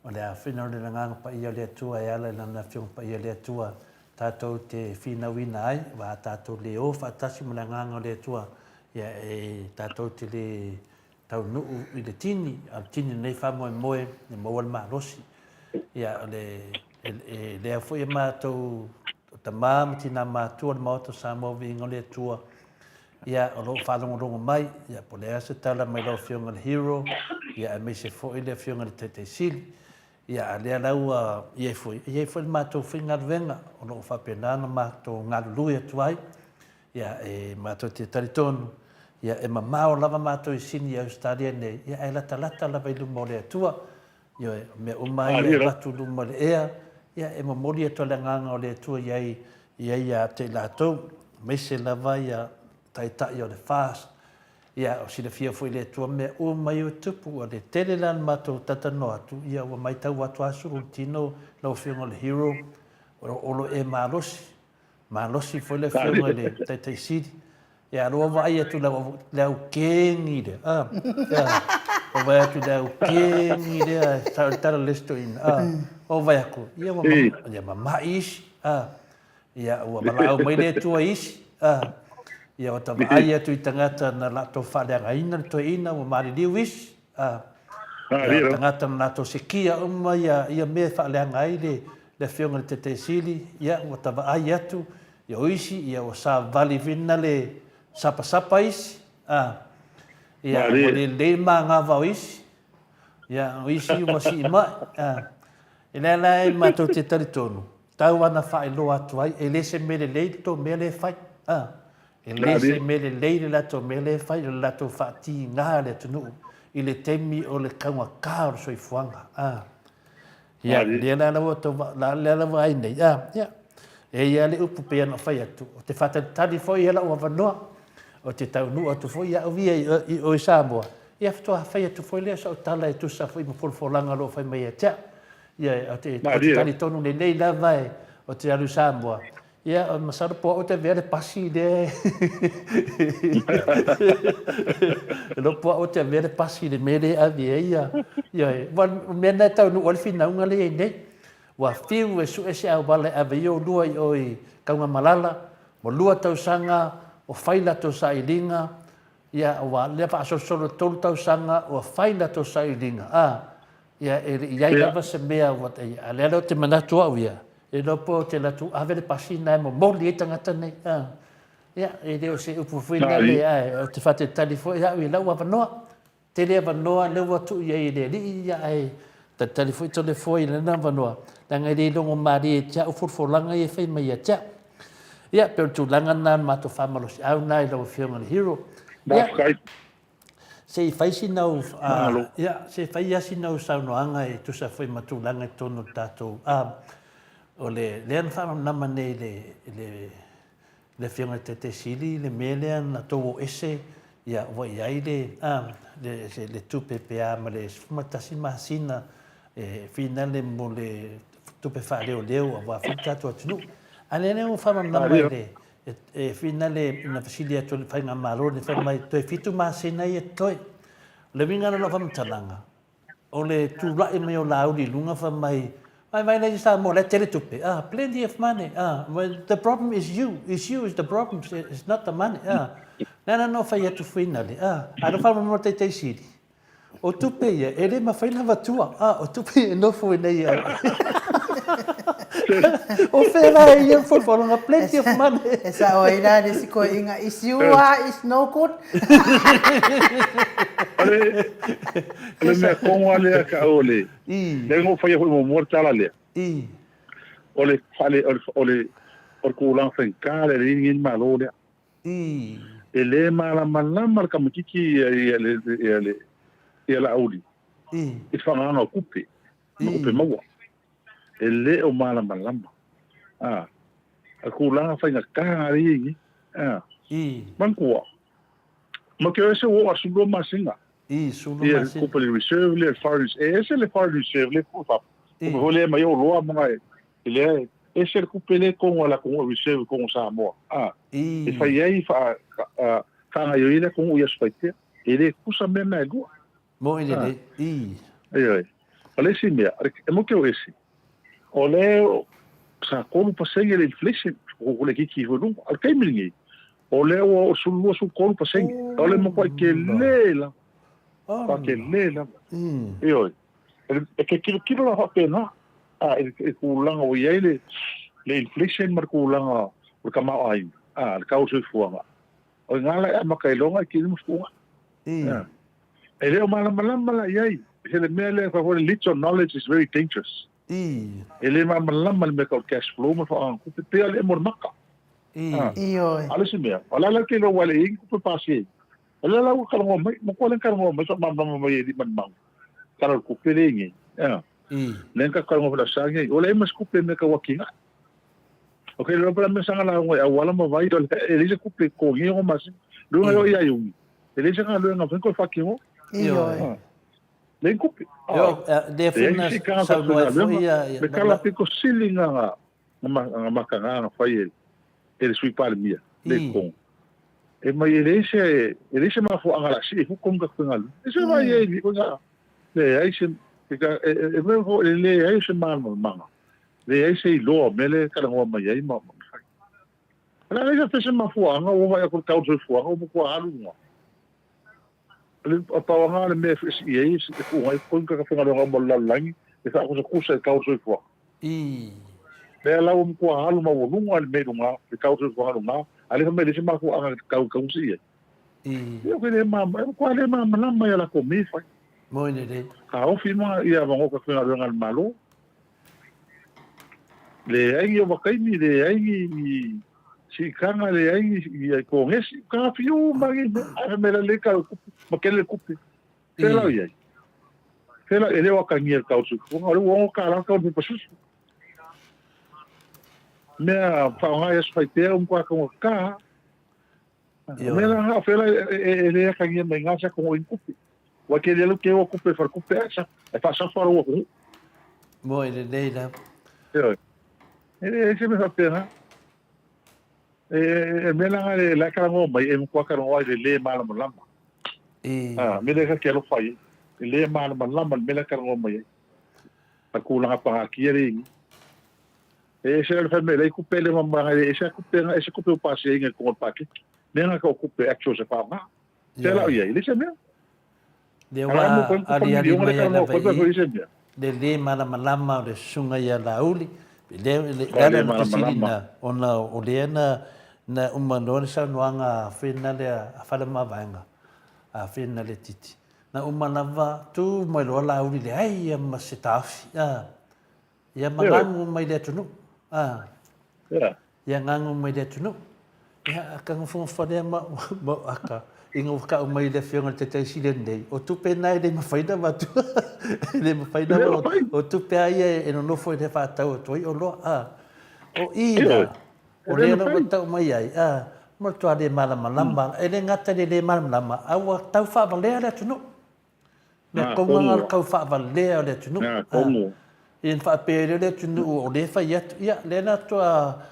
O le āwhina o le Agaga Paia o le Atua e ala i Lana Afioga Paia o le Atua tātou te fīnauina ai, wā tātou le ō whaatasi ma le Agaga o le Atua, ia e tātou te le taunuu i le tini, a o le tini lenei whaamoemoe e maua le malosi. Ia, o le, e, e lea foi e mātou o tamā ma tinā mātua o le Maota o Samoa Viiga o le Atua, Ia, o lo o faalogologo mai, ia, po o le a se tala mai lau Afioga i le Hero, ia, aemaise foi le Afioga i le Taitai Sili. Ia, a lea la ua i ai foi, e i ai foi le matou faigaluega o lo o faapena ona matou galulue atu ai, ia, e matou te talitonu, ia, e mamao lava matou i Sini i Ausetalia nei, ia, ae latalata lava i luma o le Atua. Ioe, o mea uma ia e avatu i luma o le ea, ia, e momoli atu le agaga o le Atua i ai, i ai ia te i latou, aemaise lava ia taitai o le FAST. Ia, o silafia foi e le Atua mea uma ia ua tupu, ua le tele la le matou talatalanoa atu, ia ua maitau atu lava sulu le tino lau Afioga i le Hero, o lo e malosi, Malosi foi le afioga i le Taitai Sili. Ia, ua vaai atu le au kegi lea. Ah, ua vaai atu le au kegi lea, sa o le tala le isi toeaina. Ah, ua vaai atu, ia ua ia mama'i isi. Ah, ia ua valaau mai le Atua i isi. Ah, ia ua ta vaai atu i tagata na latou faaleagaina le toeaina, ua maliliu isi. A, ia, o tagata na latou sikia uma ia, ia mea e faaleaga ai le, le Afioga i le Taitai Sili, ia, ua ta vaai atu, ia, o isi, ia, ua savali vina le sapasapa isi, a, ia, ua le lelei le magava o isi, ia, o isi ua siimai, a. E lea la e matou te talitonu, tau ana faailoa atu ai, e le se mea lelei le tou mea lea e fai, a. E le se mea lelei le latou mea lea e fai, o le latou faatiga le atunuu i le taimi o le taugata o le soifuaga. A. Ia, lea la la ua tau, la lea la ua ai nei. A, ia. E i ai le upu pei ona fai atu, o te faatalitali foi i lau avanoa, o te taunuu atu foi au ia i o i Samoa, ia faatoa fai atu foi lea o sau tala e tusa foi ma folafolaga o lo o fai mai ia te au. Ia, o te, o te talitonu lelei lava e, o te alu i Samoa, Ia, masalo po o au te avea le pasi lea e iloa po o au te avea le pasi i le mea lea e ave ai ia, ia aua o le mea lena e taunuu ai le finauga lea e i ai nei. Ua fiu e sue se auala e ave ai oulua i o i Taugamalala, ua lua tausaga o fai latou sailiga, ia ua lea faasolosolo le tolu tausaga ua fai latou sailiga, a, ia e le i i ai lava se mea ua, a o lea la ou te manatu au ia, E iloa po o te alu atu ave le pasi lena e momoli ai tagata nei. A, ia, e le o se upu foi lea le, ae ou te faatalitali foi au i lau avanoa. Tele avanoa lea ua tuu i ai e le Alii, ia ae Talitali foi Toleafoa i lena avanoa, leaga e le logo malie ia te au folafolaga ia e fai mai ia te au. Ia, pei o le tulaga lena o le matou faamalosiau lena i lau Afioga i le Hero. Ia, Faafetai. se i fai sina au, Malo. ia, se i fai lava sina au saunoaga e tusa foi ma tulaga i totonu o le tatou, o le, lea na faamalamalama nei i le, i le, le Afioga i le Taitai Sili le mea lea na tou o ese, ia, ua i ai le, le, le tupe pe a ma le 11 masina e finale mo le tupe faaleoleo aua foi le tatou atunuu. A lea lea ua faamalamalama i le, e finale ina fesili atu le Faigamalo, le fai mai toe 7 masina ia totoe. O le uiga la o lau faamatalaga, o le tulai mai o Laauli i luga fai mai, Vai vai lea i Samoa, la e tele tupe, ah, plenty of money, ah, well, the problem is you, is you is the problem, it's not the money, ah. Le ala na fai atu finale, ah, a lo faamalamalama Taitai Sili, o tupe ia, e le mafai ona avatua, ah, o tupe ia e nofo i nei O fea la e ia folafolaga, plenty of money. E sao ai la le isi koeina, is you ah, is no good. O le, o le mea kongo a lea ka o le, le ngo faia foi muamua le tala lea. O le fale, o le, o le, o le tulaga faigata lea le ni malo lea. E le malamalama le tamaititi ia, ia, le, ia, le, ia Laauli i le faagaga o tupe, ma tupe maua. E le o malamalama. A, a tulaga faigata na lea e i ai nei. A, manatua, ma ke ese ua 12 masina. 12 masina. Ia, kupe le reserve le foreign, e ese le foreign reserve le kupe fafo. Kupe foi lea e mai o loa ma e lea ese le kupe le kongo ala kongo reserve kongo Samoa. A, e fai ai fa faagaoioi le atunuu i Aso Faitea. E le tutusa mea na e lua. Moni lelei. Ii. Ioe. O le isi mea, e moke o ese, o le sa 3% le inflation, o le kiki foi luga. A o le taimi lenei, o lea ua o 12, 13%. O le matuai tele lava. Matua tele lava. Ioe. E te tilotilo la faapena, a, i le tulaga ua i ai le inflation ma le tulaga o le tamaoaiga, a, le tau o le soifuaga. O i ina la e amata ai loa nai kili ma fuga. E le o malamalama la i ai. Se le mea lea fai foi le little knowledge is very dangerous. E le malamalama le mea tau cash flow ma le faaaogaina tupe, pei lava le emo o le maka. Ioe. A o le isi mea, o le a la ke iloa ua le i ai ni tupe pasi ai. O lea la ua talanoa mai, matua lea na talanoa mai faamalamalama mai e lima le mau. Tala o le tupe lea i nei. Lea na tatou talanoa foi i le Aso Sa nei, ua leai ma se tupe i mea tau atinae. Ok, le pala mea sanga la ngoi awala ma vai e leisa kupe ko ngi o masi. Lunga yo ia yungi. E leisa nga lunga fai ko faki ho. Ioe. Le kupe. Yo, le fina saunoa ai foi ia Le kala piko sili nga nga nga makanga nga fai e e le sui palemia le kong. E mai e leisa e leisa mafuaanga la si e hukom ka kuenga. E se vai e ko nga leai se e mea foi e leai se malamalamaga leai se iloa o mea lea e talanoa mai ai ma fai. O le a leai se mafuaaga ua vaai atu i le tau o le soifuaga ua matua alu i luga. O pau lava le mea e feesii ai e tuuga ai totogi tagata faigaluega uma o le lalolagi e faakusakusa i le tau o le soifuaga. Lea la ua matua alu maualuga le mea i luga, le tau o le soifuaga i luga, a o lea fai mai e leai se mafuaaga e tau sii ai. Ia e le ma, e matua le malamalama ia latou mea e fai. Moi lelei. Taofi ma ia avanoa ka faigaluega a le Malo. Leai ni ovataimi, leai ni siitaga, leai ni konesi, taofi uma nei mea. Ae fai mai la lelei tala o le tupe, ma tele le tupe. Fea la o i ai? Fea la, e le o atagia i le tau o le soifuaga, o lea ua $6 le tau o le pepa susu. Mea faaaoga i aso faitea ua matua taugata lava. O mea la na, o fea la e le atagia mai na sa kogo i tupe. Ua ke le alu ke o tupe faletupe ae sa e faasafa lou atunuu. Mo e lelei lava. Ioe. E leai se mea faapena. E, e mea la le la e talanoa mai, e matua talanoa i le le malamalama. A, mea lea ta te alofa i ai. E le malamalama le mea la e talanoa mai ai. A tulaga pagatia le ini. E ese la le fai mai lai kupe le mamanga e ese a kupe nga ese kupe o pasi ai ngai kongo paketi. Mea nga ka o kupe actual se whaonga. Te lau iai, le se mea. Lea ua aliali mai ai lava i i le lē malamalama o le susuga ia Laauli. Lea le ala o le fesili na, ona o lea na na uma loa le saunoaga a Fena lea a Faleomavaega, a Fena Letiti. Na uma lava, tu mai loa Laauli leai ia ma se taofi, a. Ia ma gagu mai le atunuu, a. Ia gagu mai le atunuu. Ia, a ka nofonofo lea ma, ma aka, ina ua tau mai le afioga i le Taitai Sili lenei, o tupe na e le mafai ona avatu. E le mafai ona avatu. O tupe lava ia e nonofo i le faatau atu ai oloa, a. O i la, o lea la ua tau mai ai, a, matua le malamalama. E le gata i le le malamalama, a ua tau faavalea le atunuu. Mea tonu lava o le tau faavalea o le atunuu. Ia ona faapea ai lea o le atunuu o lea e fai atu, ia lea la faatoa,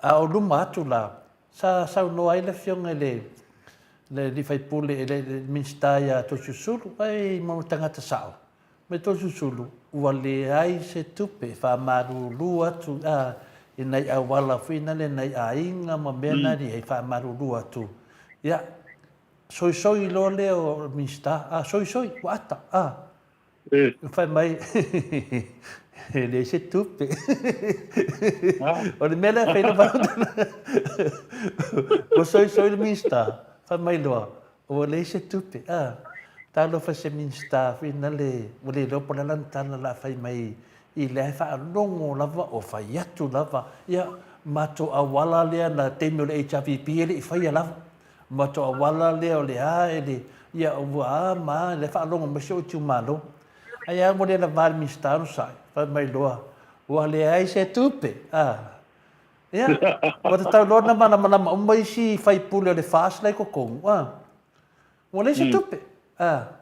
a o luma atu la, sa saunoa ai le afioga i le alii faipule, le Minisita ia Toeolesulusulu, ai ma tagata sao, mai Toeolesulusulu, ua leai se tupe e faamalulu atu i nai auala foi na le nai aiga ma mea na e faamalulu atu. Ia, soisoi loa lea o le Minisita, a, soisoi, ua ata, a. Fai mai, e leai se tupe. O le mea lea e fai le Ua soisoi le Minisita, fai mai loa, ua leai se tupe. A, talofa i se Minisita foi na le, ua le iloa po o le a lana tala o le a fai mai i lea e faalogo lava o fai atu lava, ia, matou auala lea na taimi o le HRPP e le i faia lava. Matou auala lea o le a e le, ia ua a ma a, lea e faalogo mai si ou itumalo. Ae a ua le lava le Minisita onosai, fai mai loa, ua leai se tupe, a. Ia, ua tatau loa ona malamalama uma isi faipule o le FAST la i totonu, a. Ua leai se tupe, a.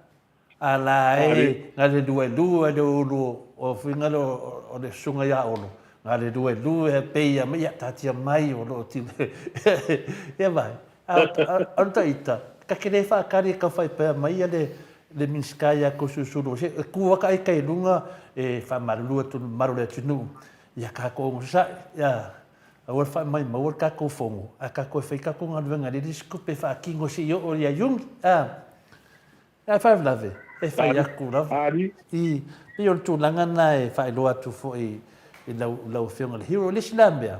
A la e galelue le ulu o fuiga le o le susuga ia Olo, galelue e pei ia mai, ia taatia mai o lo o ti ia vai. A o le taita, ta te le faatali e tau faipea mai ia le le Minisita ia Toeolesulusulu se e tu ata ita i luga e faamalulu atu i le mamalu o le atunuu, ia tatou onosai, ia aua le faamaumauina le tatou fono, ae tatou e fai tatou galuega e leai nisi tupe e faatino se i oo ia Iuni. A. Ae faalavelave, e fai atu lava. I, pei o le tulaga lena e faailoa atu foi i lau, lau Afioga i le Hero. O le isi la mea,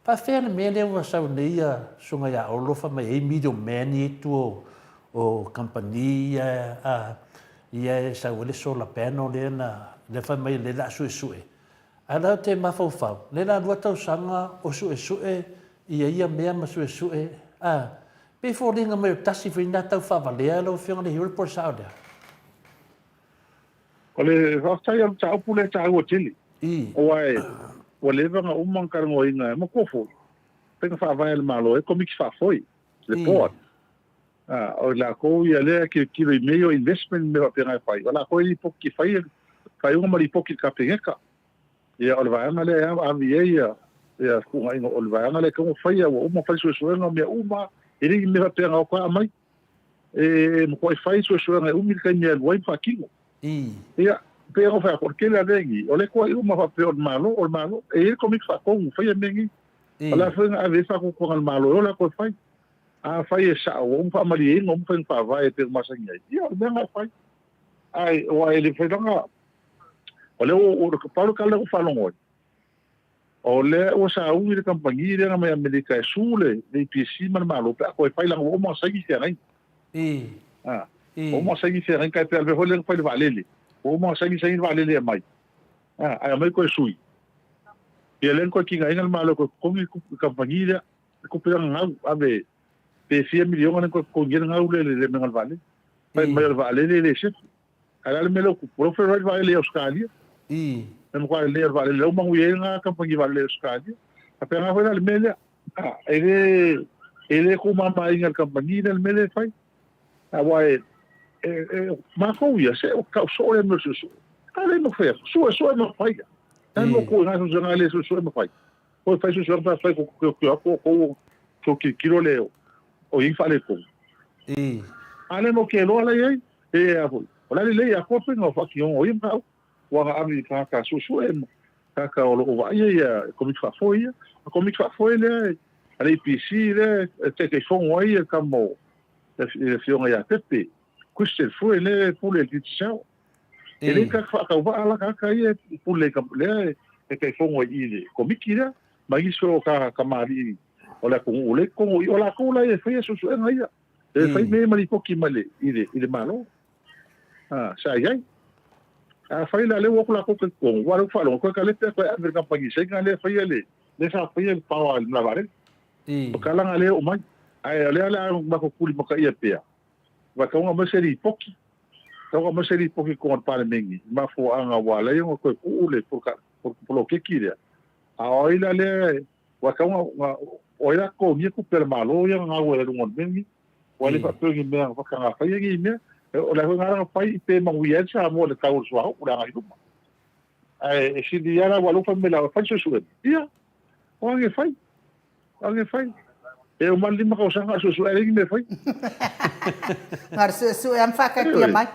faafefea le mea lea ua sau nei ia Susuga ia Olo fai mai e i ai middle man ia i tua o, o kamupani ia, a, ia e sau ai le solar panel lea na, lea fai mai lea o le a suesue. Ae la ou te mafaufau, lea la lua tausaga o suesue ia ia mea ma suesue, a, Pei foliga mai o tasi foi lena tau faavalea lau Afioga i le Hero po o le sao lea? O le faafetai o le mataupu lea e taua tele. Aua ua leva ona uma ona talanoaina e matua foi faiga faavae a le Malo e Komiti Faafoe, le Board. O i latou ia lea e tilotilo i mea ia o investment ma mea faapena e fai, o latou e lipoti e fai faaiuga ma lipoti i le Kapeneta. Ia, o le vaega lea e ave i ai ia fetuunaiga, o le vaega lea e tatau ona faia, ua uma ona fai suesuega ma mea uma, e le o ni mea faapea na o ta aumai. E matuai fai suesuega e umi le taimi e alu ai ma faatino. Ia, pei ona ou fai atu, o le tele lava mea nei, o lea e toai uma faapea o le Malo, o le Malo. E i ai le Komiti Faatonu e faia mea nei. O le a foi na ave i ai le faatuatuaga a le Malo e o latou e fai. Afai e sao, ua uma faamalieina, ua uma faiga faavae e pei ona masani ai, ia o le mea lena e fai. Ae, aua e le mafai lava ona O lea ua, pau le tala lea ua faalogo ai, o lea ua sauni le kamupani lea na mai Amerika e su le EPC ma le Malo pe a toe fai leaga ua uma ona saini feagaiga. Ua uma ona saini feagaiga, tai pei o le mea foi lea na fai i le vaalele, ua uma ona saini saini le vaalele e aumai, ae aumai toe sui. Ia lea na toe tigaina le Malo e toe totogi le kamupani lea, le tupe lea na gau, ave pe fia miliona lea na toe totogi ai le gau lea i le mea o le vaalele. Fai mai o le vaalele e le sefe. Ae o le a le mea lea ua tupu? O lea ua feiloai le vaalele i Ausetalia. E matua lelei lava le vaalele, lea ua manuia ai lena kamupani vaalele i Ausetalia. Faapena foi la le mea lea. E le, e le tuumamaina e le kamupani lea le mea lea e fai. Aua e, e, e, matou ia, se ua tau soo lea mea o le suesue. A lea e mafai atu, suesue ma fai. E mo ku ina suesuega le suesue ma fai. Ko fai suesuega pa fai ko ko ko ko ko ko kilokilo le o i faaletonu. A lea no ke loa la i ai. E a foi, o le a lelei atoa faiga o faatinoga o ia mataupu, ua na ave i tagata suesue ma tagata o lo o vaaia ia Komiti Faafoe ia. O le Komiti Faafoe lea a le EPC lea e Taitaifono ai le tama o le Afioga ia Pepe Christian Fue lea e pule i le Digicel. E le tagata faatauvaa la tagata ia e pule lea e Taitaifono ai i le Komiti lea ma nisi o tamalii o le atunuu lea i totonu i o latou la e faia suesuega ia. E fai mea ma lipoti mai le, i le, i le Malo. Sa i ai. Afai la lea ua o atu latou talitonu, aua o lea ou te faalogo, toe kalepe atu e ave i le kamupani Saina lea e faia le, lea sa faia le power i le malae vaalele. O tala na lea e oo mai. Ae o lea o le a matou tulimataia pea, aua e tatau ona aumai se lipoti, tatau ona aumai se lipoti i totonu o le Palemene i mafuaaga ua ala ai ona toe tuu le poloketi lea. A o ai la lea, aua e tatau ona, o ai la totogia tupe a le Malo ia na gau ai i luga o le mea lenei. Ua le faapea o ni mea na faia nei mea. O le a foi na fai pe manuia ai le Samoa i le tau o le suauu i le agai i luma. Ae e sili lava la aua o lea ua fai mai la e fai le suesuega. Ia, o age e fai. O age e fai. E uma le 5 tausaga a o suesue ae leai ni mea e fai. Na o le suesue lava ma faataatia mai.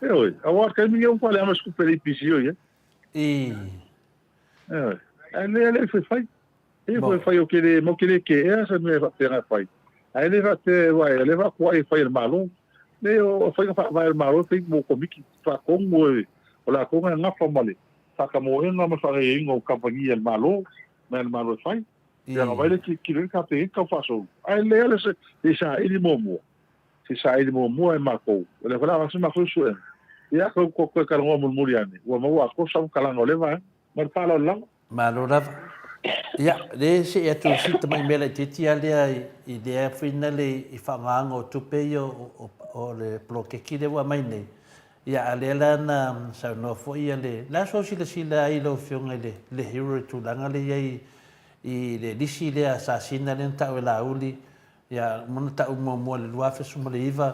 Ioe, aua o le taimi lenei ua matua leai ma se tupe a le EPC o i ai. Ioe, ae le alii foi fai. E foi fai o ke le mau ke le ke ea se mea faapena e fai. Ae le faapea aua o lea faatoai e fai e le Malo. Leai o faiga faavae a le Malo e fai mo komiti faatonu e o latou na e gafa ma le faatamoega ma le faagaoioiga o kamupani a le Malo ma le Malo e fai. Ia ona vaai lea tilotilo i le Kapeneta tau faasolo. Ae lelei lava le se i saili muamua. Se i saili muamua e matou. O lea foi o le a avatu se matou suesuega. Ia toe talanoa mulimuli ane ua maua atoa se faamatalaga o lea vaega. Ma le faaaloalo lava. Malo lava. Ia, le see atu i si tamai mea laitiiti lava lea i lea foi na le i faaaogaina o tupe ia o le poloketi lea ua aumai nei. Ia, a o lea la na saunoa foi ia le, le a sou silasila ai lau Afioga i le le Hero i le tulaga lea i ai i le lisi lea a Sasina lea na tau e Laauli, ia, uma ona tau muamua i le 2019,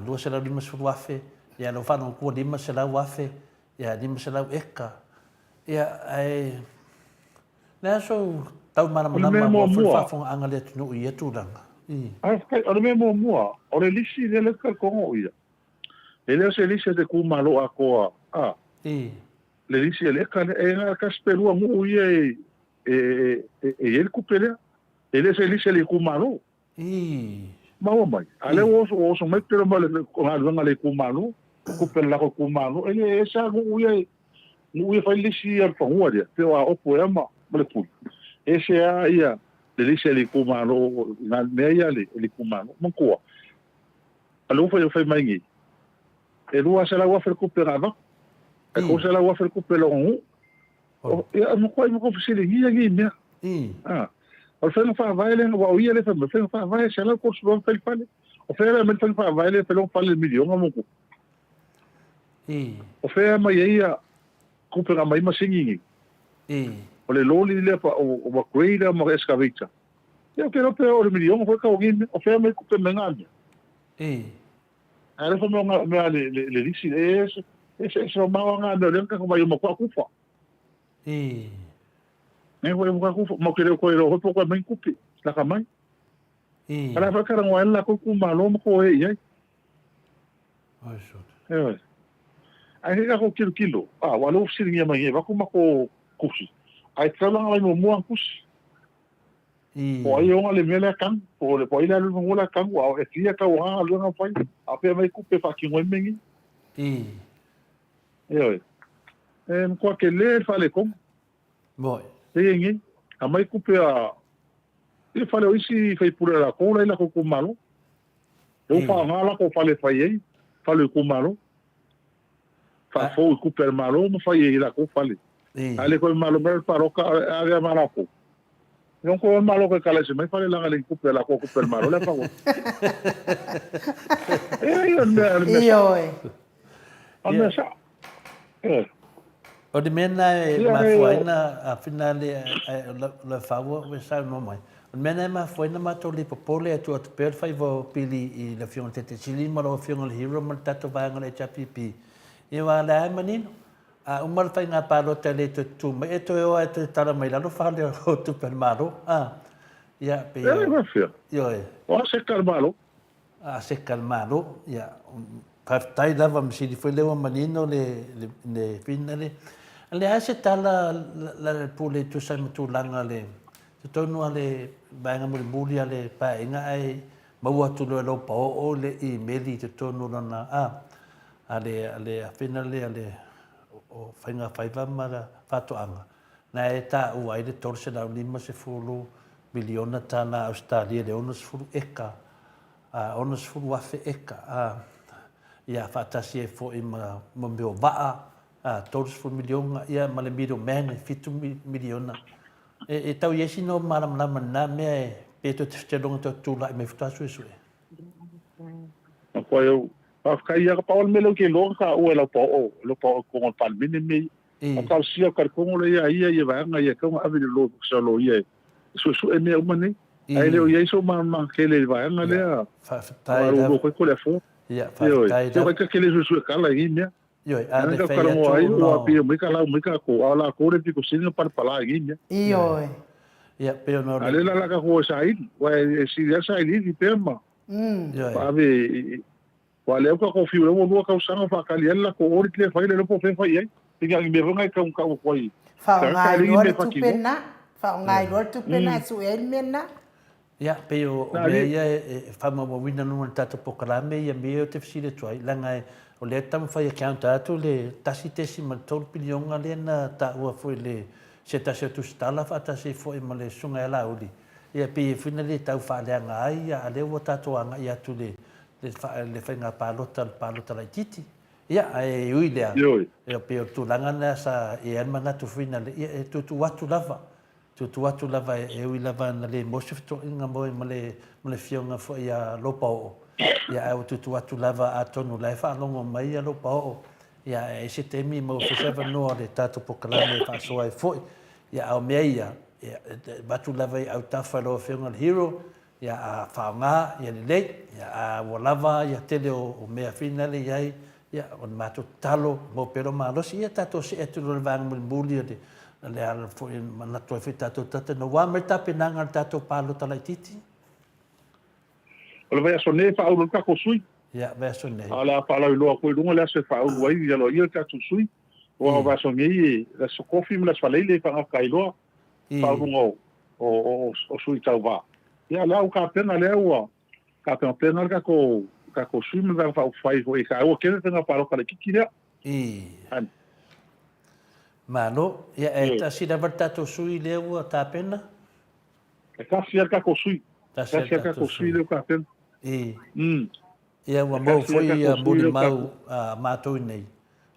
$250,000, ia, lea ua faalogo atu ua $500,000, Ia, 500 eka. Ia, ae le a sou tau malamalama mo foi le faafofogaaga a le atunuu i ia tulaga? I. Faafetai. O le mea muamua, o le lisi lea lea ou te talitonu o ia, e le o se lisi a te itumalo atoa, a. I. Le lisi a le eka lea, e na o le tasi pe lua nuu ia e, e, e, e i ai le tupe lea. E le o se lisi a le itumalo. Ii. Maua mai. A lea ua oso, ua oso mai pele mai le galuega a le itumalo, tupe a le lako itumalo. E le ese lava nuu ia, nuu ia fai lisi ia le fanua lea, pe o Aopo ea ma, ma le Pule. Ese lava ia le lisi a le itumalo, i mea ia a le itumalo. Manatua, a lea ua fai, fai mai nei, e 200,000 le tupe na avatu, ae 300,000 le tupe a lona nuu. Ia, e matuai matou fesiligia nei mea. A, o le faiga faavae lea, aua o ia lea e fai mai, o le faiga faavae e 130 fai le fale. O fea la e aumai le faiga faavae lea e fai lona fale i le miliona ma ona tupu? O fea e aumai ai ia tupe na aumai ai masini nei? O le loli lea, o ma grader ma excavator. Ia, ou te iloa pe oo i le miliona foi tau o nei mea. O fea e aumai ai tupe mai na mea? Ae alofa mai o mea le le lisi e ese ese ese mamao nga mea o lea na tatou vaai o matua kufa. I. Nei foi matua kufa mau ke leo koe lo hoi po koe mai kupi laka mai. I. Ala foi karangoa ai la ko ku malo ma ko e i ai. Oi sot. E. Ai he ka ko kilo kilo. Ah, wa lo fisilingia mai e vaku ma ko kusi. Ai taulanga mai mo mua kusi. Po ai e ona le mea lea kanu, po o le po ai le alu i fanua lea kanu, a e fia tauaga galuega na fai, a o fea mai kupe e faatino ai mea nei. Ioe. E matua tele le faaletonu. Moi. E i ai nei, aumai kupe a i le fale o isi faipule a latou la i latou itumalo. Lea ua faaaoga latou fale e fai ai fale o itumalo. Faafou i kupe a le Malo ma fai ai i latou fale. A le toe malo mai le palota a avea ma latou. E ono toe malo toe kala ese mai fale leaga le kupe a latou kupe a le Malo lea fau. E ai o le mea o le mea. Ioe. O le mea sao. O le mea lena e mafua ai na āwhina le lau fāua ua saunoa mai. O le mea lena e mafua ai na matou le popole e tuu atu pea le faiva o pili i le Afioga i le Taitaisili ma lau Afioga i le Hero ma le tatou vaega o le HRPP. Ia aua o lea lava e manino, a uma le faiga palota e le toe tutū mai, e toe o lava e toe tala mai lalo fale o tupe a le Malo. A, ia, pei o... E faafefea? Ioe. O a seka a le Malo? A seka a le Malo, ia, faafetai lava, masini foi lea ua manino le, le, le whina le. A le a se tala la le pule e tusa ai ma tulaga le, totonu a le vaega mulimuli a le paeaiga ae maua atu loa e lou paoo le imeli i totonu o lona, a, a le, a le awhina le, a le, o faiga faiva ma le faatoaga, na e taua ai le 350 miliona tala Ausetalia i le 60 eka, a 60,000 eka, a. ia, faatasi ai foi ma ma mea o vaa, a, 30 miliona, ia, ma le middle man e 7 miliona. E, e tau i ai sina o malamalama i lena mea e, pe toe te fetelonga toe tulai mai faatoa suesue. Matua eu, faafetai ia, pau o le mea lea ou te iloa na taua e lau paoo, lau paoo i totonu o le Palemene mea ia. O talosia o Kalifono lea ia ia ia vaega ia e tatau ona ave i le loa sa loia e suesue mea uma nei. Ae le o i ai sou malamalamaga tele i le vaega lea. Faafetai lava. Koe ko le afoa. Ia, faafetai lava. Ioe, ka le suesue kala i nei mea. Ioe, a le fai atu ai, ua pei mai ka lau mai ka ko, a la ko le piko sini pa pala i nei mea. Ioe. Ia, pei ona A le la la ka ko saili, wa e sili a saili i pe ma. Ioe. Pa ave Aua lea ua tatou fiu lea ua lua tausaga o faatali ai le latou audit lea e fai le iloa po o fea e fai i ai. Pei ni mea foi na e tau tau atu ai tagata e leai ni mea e faatinoa. Faaaoga ai loa le tupe na e sue ai le mea lena. Ia, pei o mea ia e faamaumauina i luga o le tatou polokalame ia mea ia ou te fesili atu ai, leaga o lea e taumafai e counter atu le 1.3 piliona lea na taua foi i le se tasi o tusitala faatasi ai foi ma le Susuga ia Laauli, ia pei e foi na le tau faaleaga ai, a o lea ua tatou agai atu i le le faiga palota, le palota laitiiti. Ia, ae ui i lea, ia pei o le tulaga lena sa i ai le manatu foi na le, ia e tuutuu atu lava, tuutuu atu lava e ui lava na le maua se fetoaiga moe ma le, ma le afioga foi ia Lopaoo, ia ae ua tuutuu atu lava atonu o la e faalogo mai ia Lopaoo, ia ae i ai se taimi maua foi se avanoa o le tatou polokalame e faasoa ai foi. Ia a o mea ia, ia e avatu lava i autafa i lau afioga i le Hero, Ia a faaaoga, ia lelei. Ia a ua lava ia tele o mea finale i ai, ia o le matou tatalo, maua pea lou malosi, ia tatou see atu loa i le vaega mulimuli o le, o le ala foi e manatu ai foi tatou tagata ina ua mai le tapenaga a le tatou palota laitiiti. O le vaiaso nei e faaulu ai le tatou sui. Ia, vaiaso nei. A o le a faalauiloa atu i luga le aso e faaulu ai aloaia le tatou sui. Aua o vaiaso nei e le aso Kofi ma le aso Faraile e faagata ai loa. Faauluga o, o, o, o sui tauva. Ia, lea ua tapena, lea ua tapenapena le tatou, tatou sui ma le Vaega Faaupufai foi e taua tele le faiga palota laitiiti lea. I. Malo. Ia, e tasi lava le tatou sui lea ua tapena? E tasi lava le tatou sui. Tasi lava le tatou sui lea ua tapena. I. Ia, ua maua foi ia molimau a matou i nei,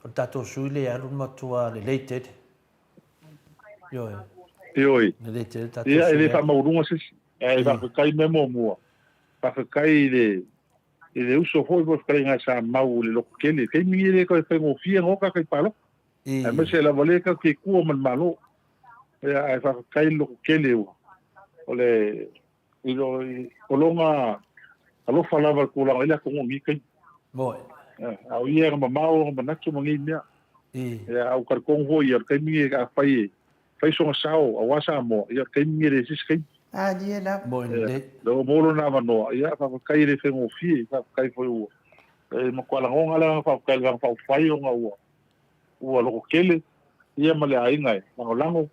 o le tatou sui lea e alu le matua lelei tele. Ioe. Ioe. Ia, e le faamaualuga se isi. Ae faafetai mea muamua. Faafetai i le i le uso foi po o le fetalaiga sa mau i le loto tele. I le taimi e le toe faigofie ona o tagata i palota. Aemaise lava lea tatou te tua ma le Malo. Ia, ae faafetai i le loto tele ua o le i lo o lona alofa lava i le tulaga o i ai le atunuu i lenei taimi. Moe. A o ia e mamao lona manatu ma nei mea. Ia, a ua talitonu foi ia, o le taimi lenei afai e fai sona sao aua Samoa, ia o le taimi lenei e leai se isi taimi. Malie lava. Moe lelei. Lea ua maua lona avanoa, ia faafetai e le faigofie, faafetai foi ua e matua lagona le agaga faafetai i le Vaega Faaupufai ona ua ua lototele ia ma le aiga e lagolago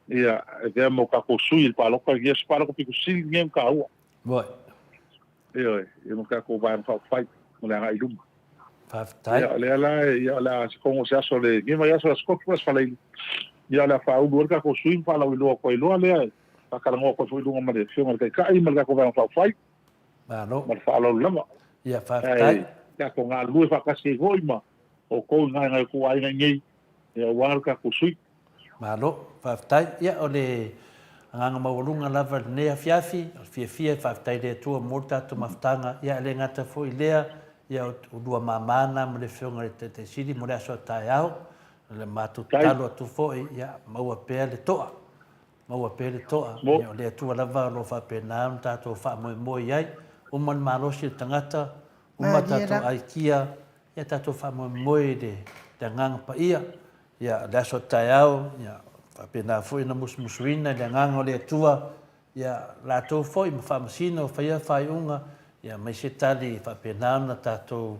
ia e avea ma o tatou sui i le palota lenei, o se palota pito sili lenei ona taua. Moe. Ioe, ia ma tatou Vaega Faaupufai mo le agai i luma. Faafetai. Ia, o lea la, ia, o le a se toga o se aso o lenei vaiaso, aso Kofi, aso Faraile, ia o le a faaulu ai le tatou sui ma faalauiloa atu ai loa lea e faatalanoa atu ai foi i luga ma le Afioga i le Taitai ma le tatou Vaega Faaupufai. Malo. Ma le faaaloalo lava. Ia, faafetai. Ae tatou galulue faatasi ai foi ma outou i nai o outou aiga i inei, ia aua le tatou sui. Malo, faafetai. Ia, o le agaga maualuga lava i lenei afiafi, o le fiafia e faafetai i le Atua mo le tatou mafutaga, ia e le gata foi i lea, ia o lua mama na ma le Afioga i le Taitai Sili mo le aso a taeao, o le matou tatalo atu foi, ia maua pea le to'a, maua pea le to'a, ia o le Atua lava o lo o faapena ona tatou faamoemoe i ai, uma le malosi o le tagata, uma tatou aikia, ia tatou faamoemoe i le Agaga Paia, ia, le aso a taeao, ia, faapena foi ona musumusuina i le Agaga o le Atua, ia, latou foi ma faamasino faia faaiuga, ia, mai se tali faapena ona tatou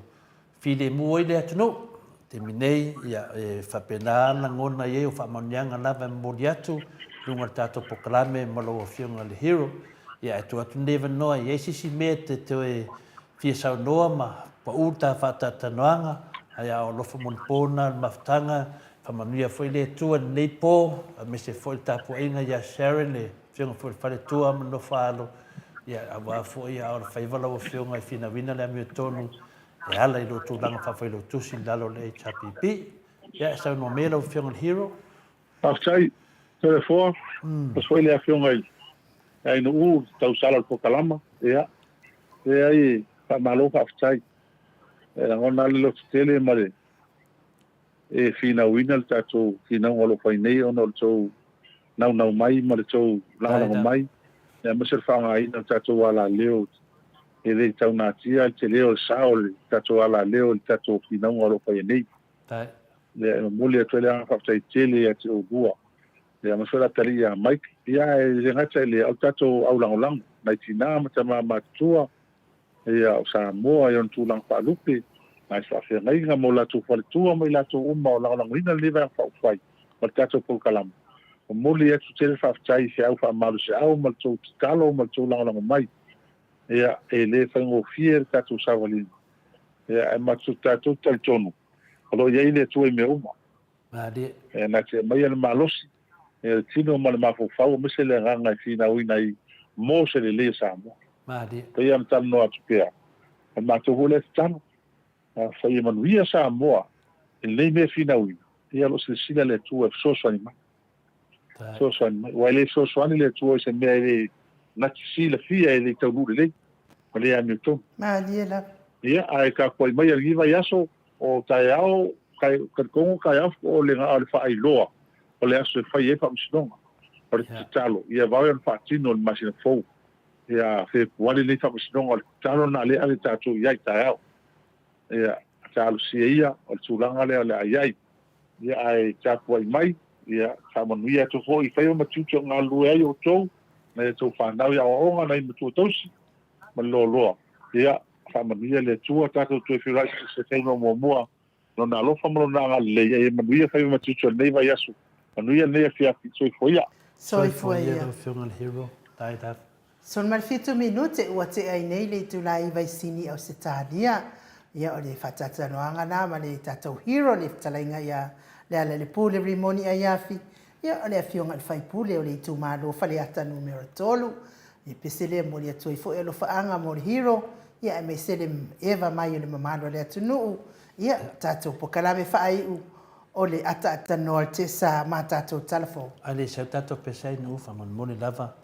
filemu ai le atunuu. Taimi nei, ia, e faapena lagona i ai o faamanuiaga lava e momoli atu i luga o le tatou polokalame ma lau Afioga i le Hero. Ia, ae tuu atu lenei avanoa i ai se isi mea e te toe fia saunoa ma pau le ta faatalatalanoaga, ae a o alofa molipo lena le mafutaga, faamanuia foi le Atua i lenei po, aemaise foi le tapuaiga ia Sharon, le afioga foi i le faletua ma le nofo a alo, ia aua foi a o le faiva lau afioga e finauina le amiotonu e ala i lou tulaga faafailautusi i lalo o le HRPP. Ia, e saunoa mai lau Afioga i le Hero. Faafetai Toleafoa, faafetai foi le Afioga i le Ainuu i le tausala o le polokalama. Ia, leai, faamalo faafetai. E lagona lava le lototele ma le e finauina le tatou finauga o lo o fai nei ona o le tou naunau mai ma le tou lagolago mai, aemaise o le faaaogaina o le tatou alaleo e le tau natia le tele o le sao o le tatou alaleo i le tatou finauga o lo o faia nei. Ia, e momoli atu ai le agaga faafetai tele ia te oulua, aemaise foi le atalii ia Mike. Ia, ae le gata i lea, o le tatou aulagolago, nai tina ma tama matutua, ia o Samoa i ona tulaga faalupe, nai faafeagaiga ma o latou faletua ma i latou uma o lagolagoina lenei Vaega Faaupufai ma le tatou polokalama. Momoli atu tele faafetai i feau faamaloseau ma le tou tatalo ma le tou lagolago mai. Ia, e le faigofie le tatou savaliga, ia, ae matou tatou talitonu o lo o i ai le Atua i mea uma. Malie. E na te aumaia le malosi, le tino ma le mafaufau aemaise le agaga e finauina ai mo se lelei o Samoa. Malie. Pei ona talanoa atu pea, o le matou foi lea tatalo, afai e manuia Samoa i lenei mea e finauina, ia o lo o silasila le Atua e fesoasoani mai. Fesoasoani mai. Aua e le fesoasoani le Atua i se mea e le na te silafia e le i taunuu lelei, ma le amiotonu. Malie lava. Ia, ae tapuai maia i lenei vaiaso, o taeao, talitonu taeao o le o le faailoa o le aso e fai ai faamasinoga. O le tatalo, ia vave ona faatino i le masina fou, ia Fepuari lenei faamasinoga, o le tatalo lena lea e ave tatou i ai taeao. Ia, talosia ia, o le tulaga lea o le a i ai. Ia, ae tapuai mai, ia, faamanuia atu foi i faiva ma tiute o galulue ai outou, nai a outou fanau i aoaoga, nai matua tausi ma le loaloa. Ia, faamanuia le Atua, tatou toe feiloai i se taimi o muamua, Lona alofa ma Lona agalelei, a ia manuia faiva ma tiute o lenei vaiaso, manuia lenei afiafi. Soifua ia. Soifua ia. Lau Afioga i le Hero, Dai lava. 17 minute ua tea ai nei le itula i Vaisini Ausetalia. Ia o le faatalatalanoaga na ma le tatou hero le fetalaiga ia Lealailepule Rimoni Aiafi, ia o le afioga i le faipule o le itumalo Faleata Numera 3. Ia pese lea momoli atu ai foi alofaaga mo le hero, ia aemaise le eva mai o le mamalu o le atunuu. Ia tatou pokalame faaiu o le ataatanoa tesa ma tatou tala fou. Ae le sau tatou pese ai nuu faamolemole lava.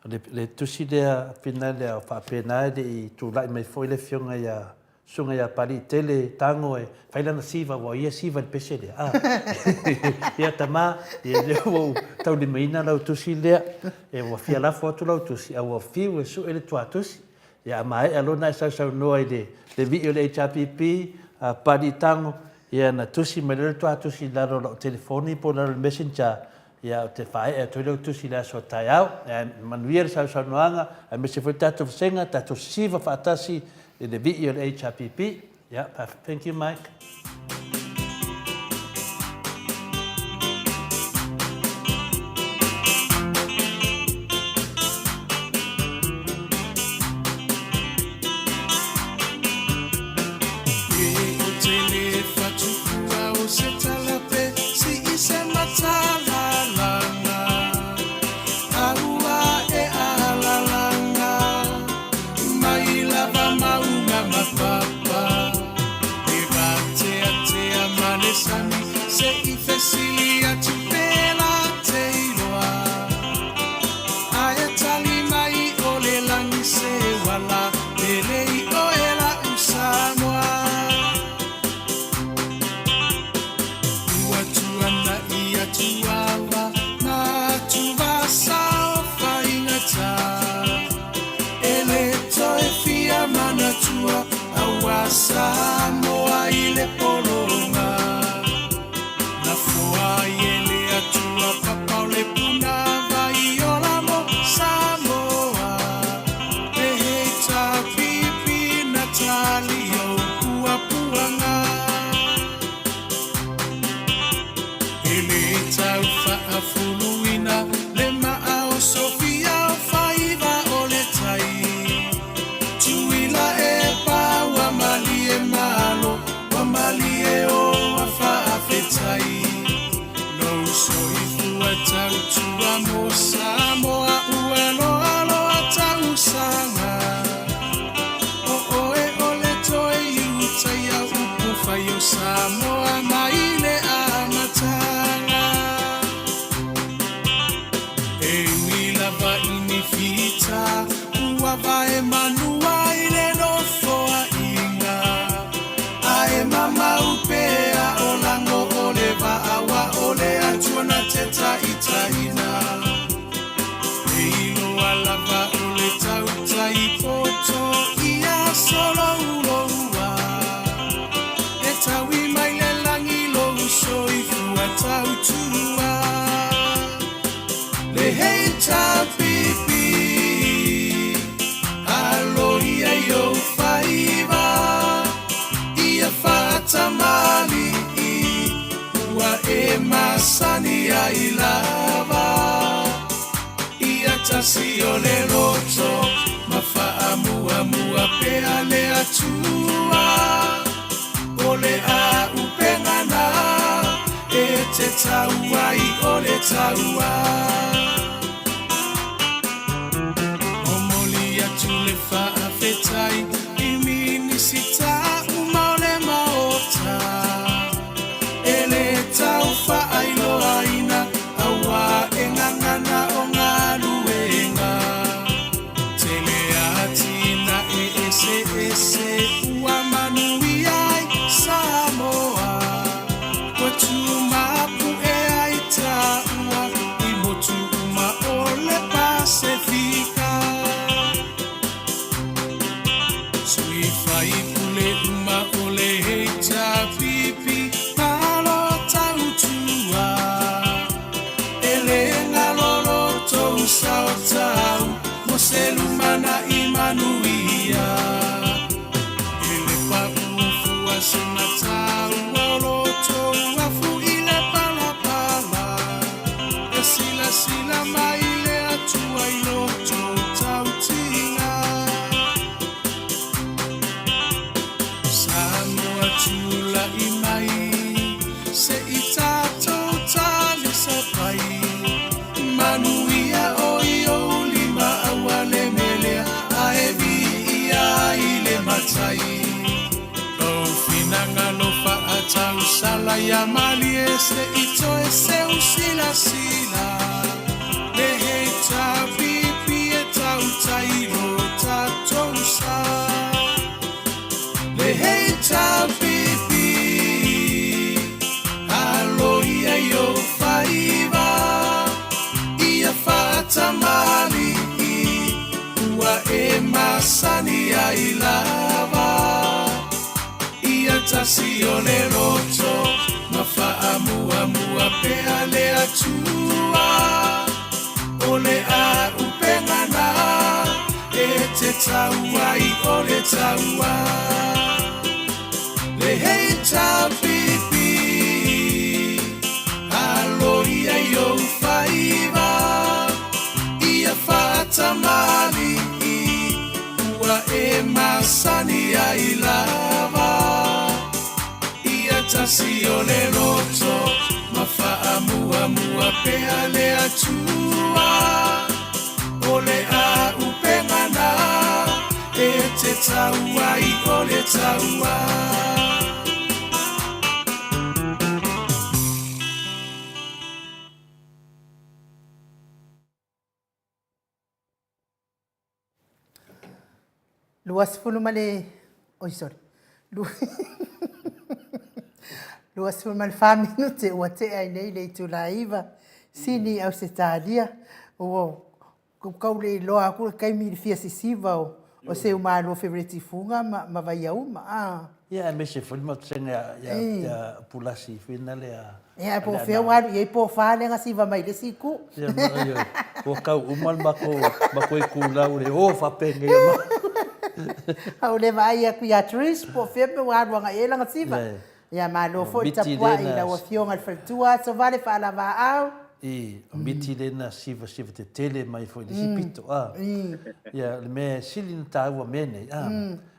O le, le tusi lea fina lea o faapena e le i tulai mai foi le afioga ia Susuga ia Paliitele Tago e fai lana siva aua o ia e siva i le pese lea. A. Ia tama, ia lea ua ou taulimaina lau tusi lea, e ua fia lafo atu lau tusi, a ua fiu e sue le tuatusi. Ia a maea loa ona e sausaunoa i le, le vii o le HRPP, a Pali Tago, ia na tusi mai loa le tuatusi i lalo o lau telefoni po o lalo o le messenger, Ia, ou te faaee atu ai lau tusi i le aso a taeao. Ae manuia le sausaunoaga, aemaise foi le tatou vasega, tatou sisiva faatasi i le vii o le HRPP. Ia, thank you Mike. Le HRPP Alo ia i ou faiva Ia faatamalii Ua e masani ai lava Ia tasi o le loto Ma faamuamua pea le Atua O le auupega na E te tau ai o le taua Momoli atu le faafetai i Minisita uma o le Maota E le tau faailoaina Aua e gagana o galuega Tele atinae eseese ua manuia ai Samoa Ua tumapu'e ai taua i motu uma o le Pasefika. Sui faipule uma o le HRPP malo tautua E le galo lo tou sao tau mo se lumanai manuia E le paʻu fua se mataua o lo tou afu i le palapala E silasila mai le Atua i lo tou tautiga Samoa tulai mai se i tatou talisapai Manuia o i ou lima aua le melea ae viia i le matai Lou finagalo faatausala ia malie se i toe seu silasila Le HRPP e tautai lo tatou sa Le HRPP Alo ia i ou faiva Ia faatamalii Ua e masani ai lava Ia tasi o le loto Ma faamuamua pea le Atua O le auupega na E te tau ai o le taua Le HRPP Alo ia i ou faiva Ia faatamalii Ua e masani ai lava Ia tasi o le loto Ma faamuamua pea le Atua O le auupega na E te tau ai o le taua. 20 ma le oi sorry 24 minute ua tea ai nei le itula 9 Sini Ausetalia ua kau le iloa aku le taimi i le fia sisiva o o seu malo Fevereti Fuga ma, ma Vaiauma a. Ia aemaise foi le matusega ia ia Pulasi foi na lea. Ia po o fea ua alu i ai po o fa lea na siva mai le isi itu. Ia ma ioe. Ua kau uma le matou matou itulau le o faapenei o ma. A ua le vaai atu ia Trish po o fea mea ua alu agai i ai lana siva. Ia malo foi le tapuai i lau Afioga i le Faletua Asovale Faalavaau. I, o miti lena siva siva tetele mai foi i le isi pito a. Ia, o le mea e sili ona taua mea nei a,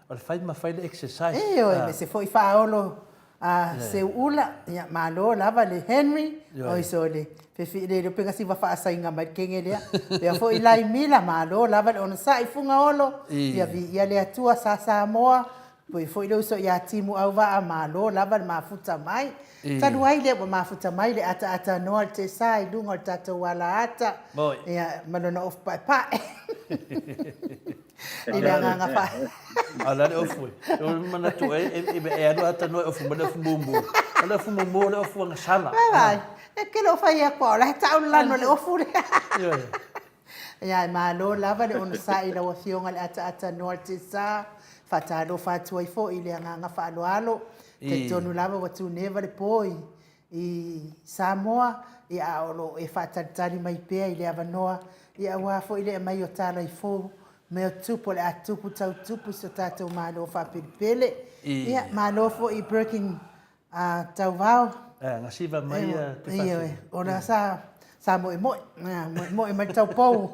o le fai ma fai le exercise. Ioe, aemaise foi faaolo a Seuula, ia malo lava le Henry, oi sole, fefi le pe gasi va faasainga mai le kenge lea. Pea foi Laimila, malo lava le onosai Fugaolo, ia viia le Atua sa Samoa, poi foi le uso ia Timu Auvaa, malo lava le mafuta mai. Talu ai lea ua mafuta mai le ataata noa le tesa i luga o le tatou alaata, ia ma lona ofu paepae. I le agaga fa... A o le a le ofu e? O le manatu e, e, e, e alu ata noa e ofu mai le ofu mumu. O le ofu mumu o le ofu agasala. Vai, e ke lo fai aku o la tau lano le ofu le. Ia e malo lava le onosai i lau Afioga i le ataata noa le tesa. Faatalofa atu ai foi i le agaga faaaloalo. Talitonu lava ua tuneva le po i i Samoa, ia a o lo o e faatalitali mai pea i le avanoa, ia aua foi le aumai o tala i fou, mea o tupu o le a tupu tau tupu i so tatou Malo faapelepele. Ia, malo foi i Birkin a Tauvao. Gasiva mai ia te whawhi. Ona sa sa moemoe, moemoe mai le taupou.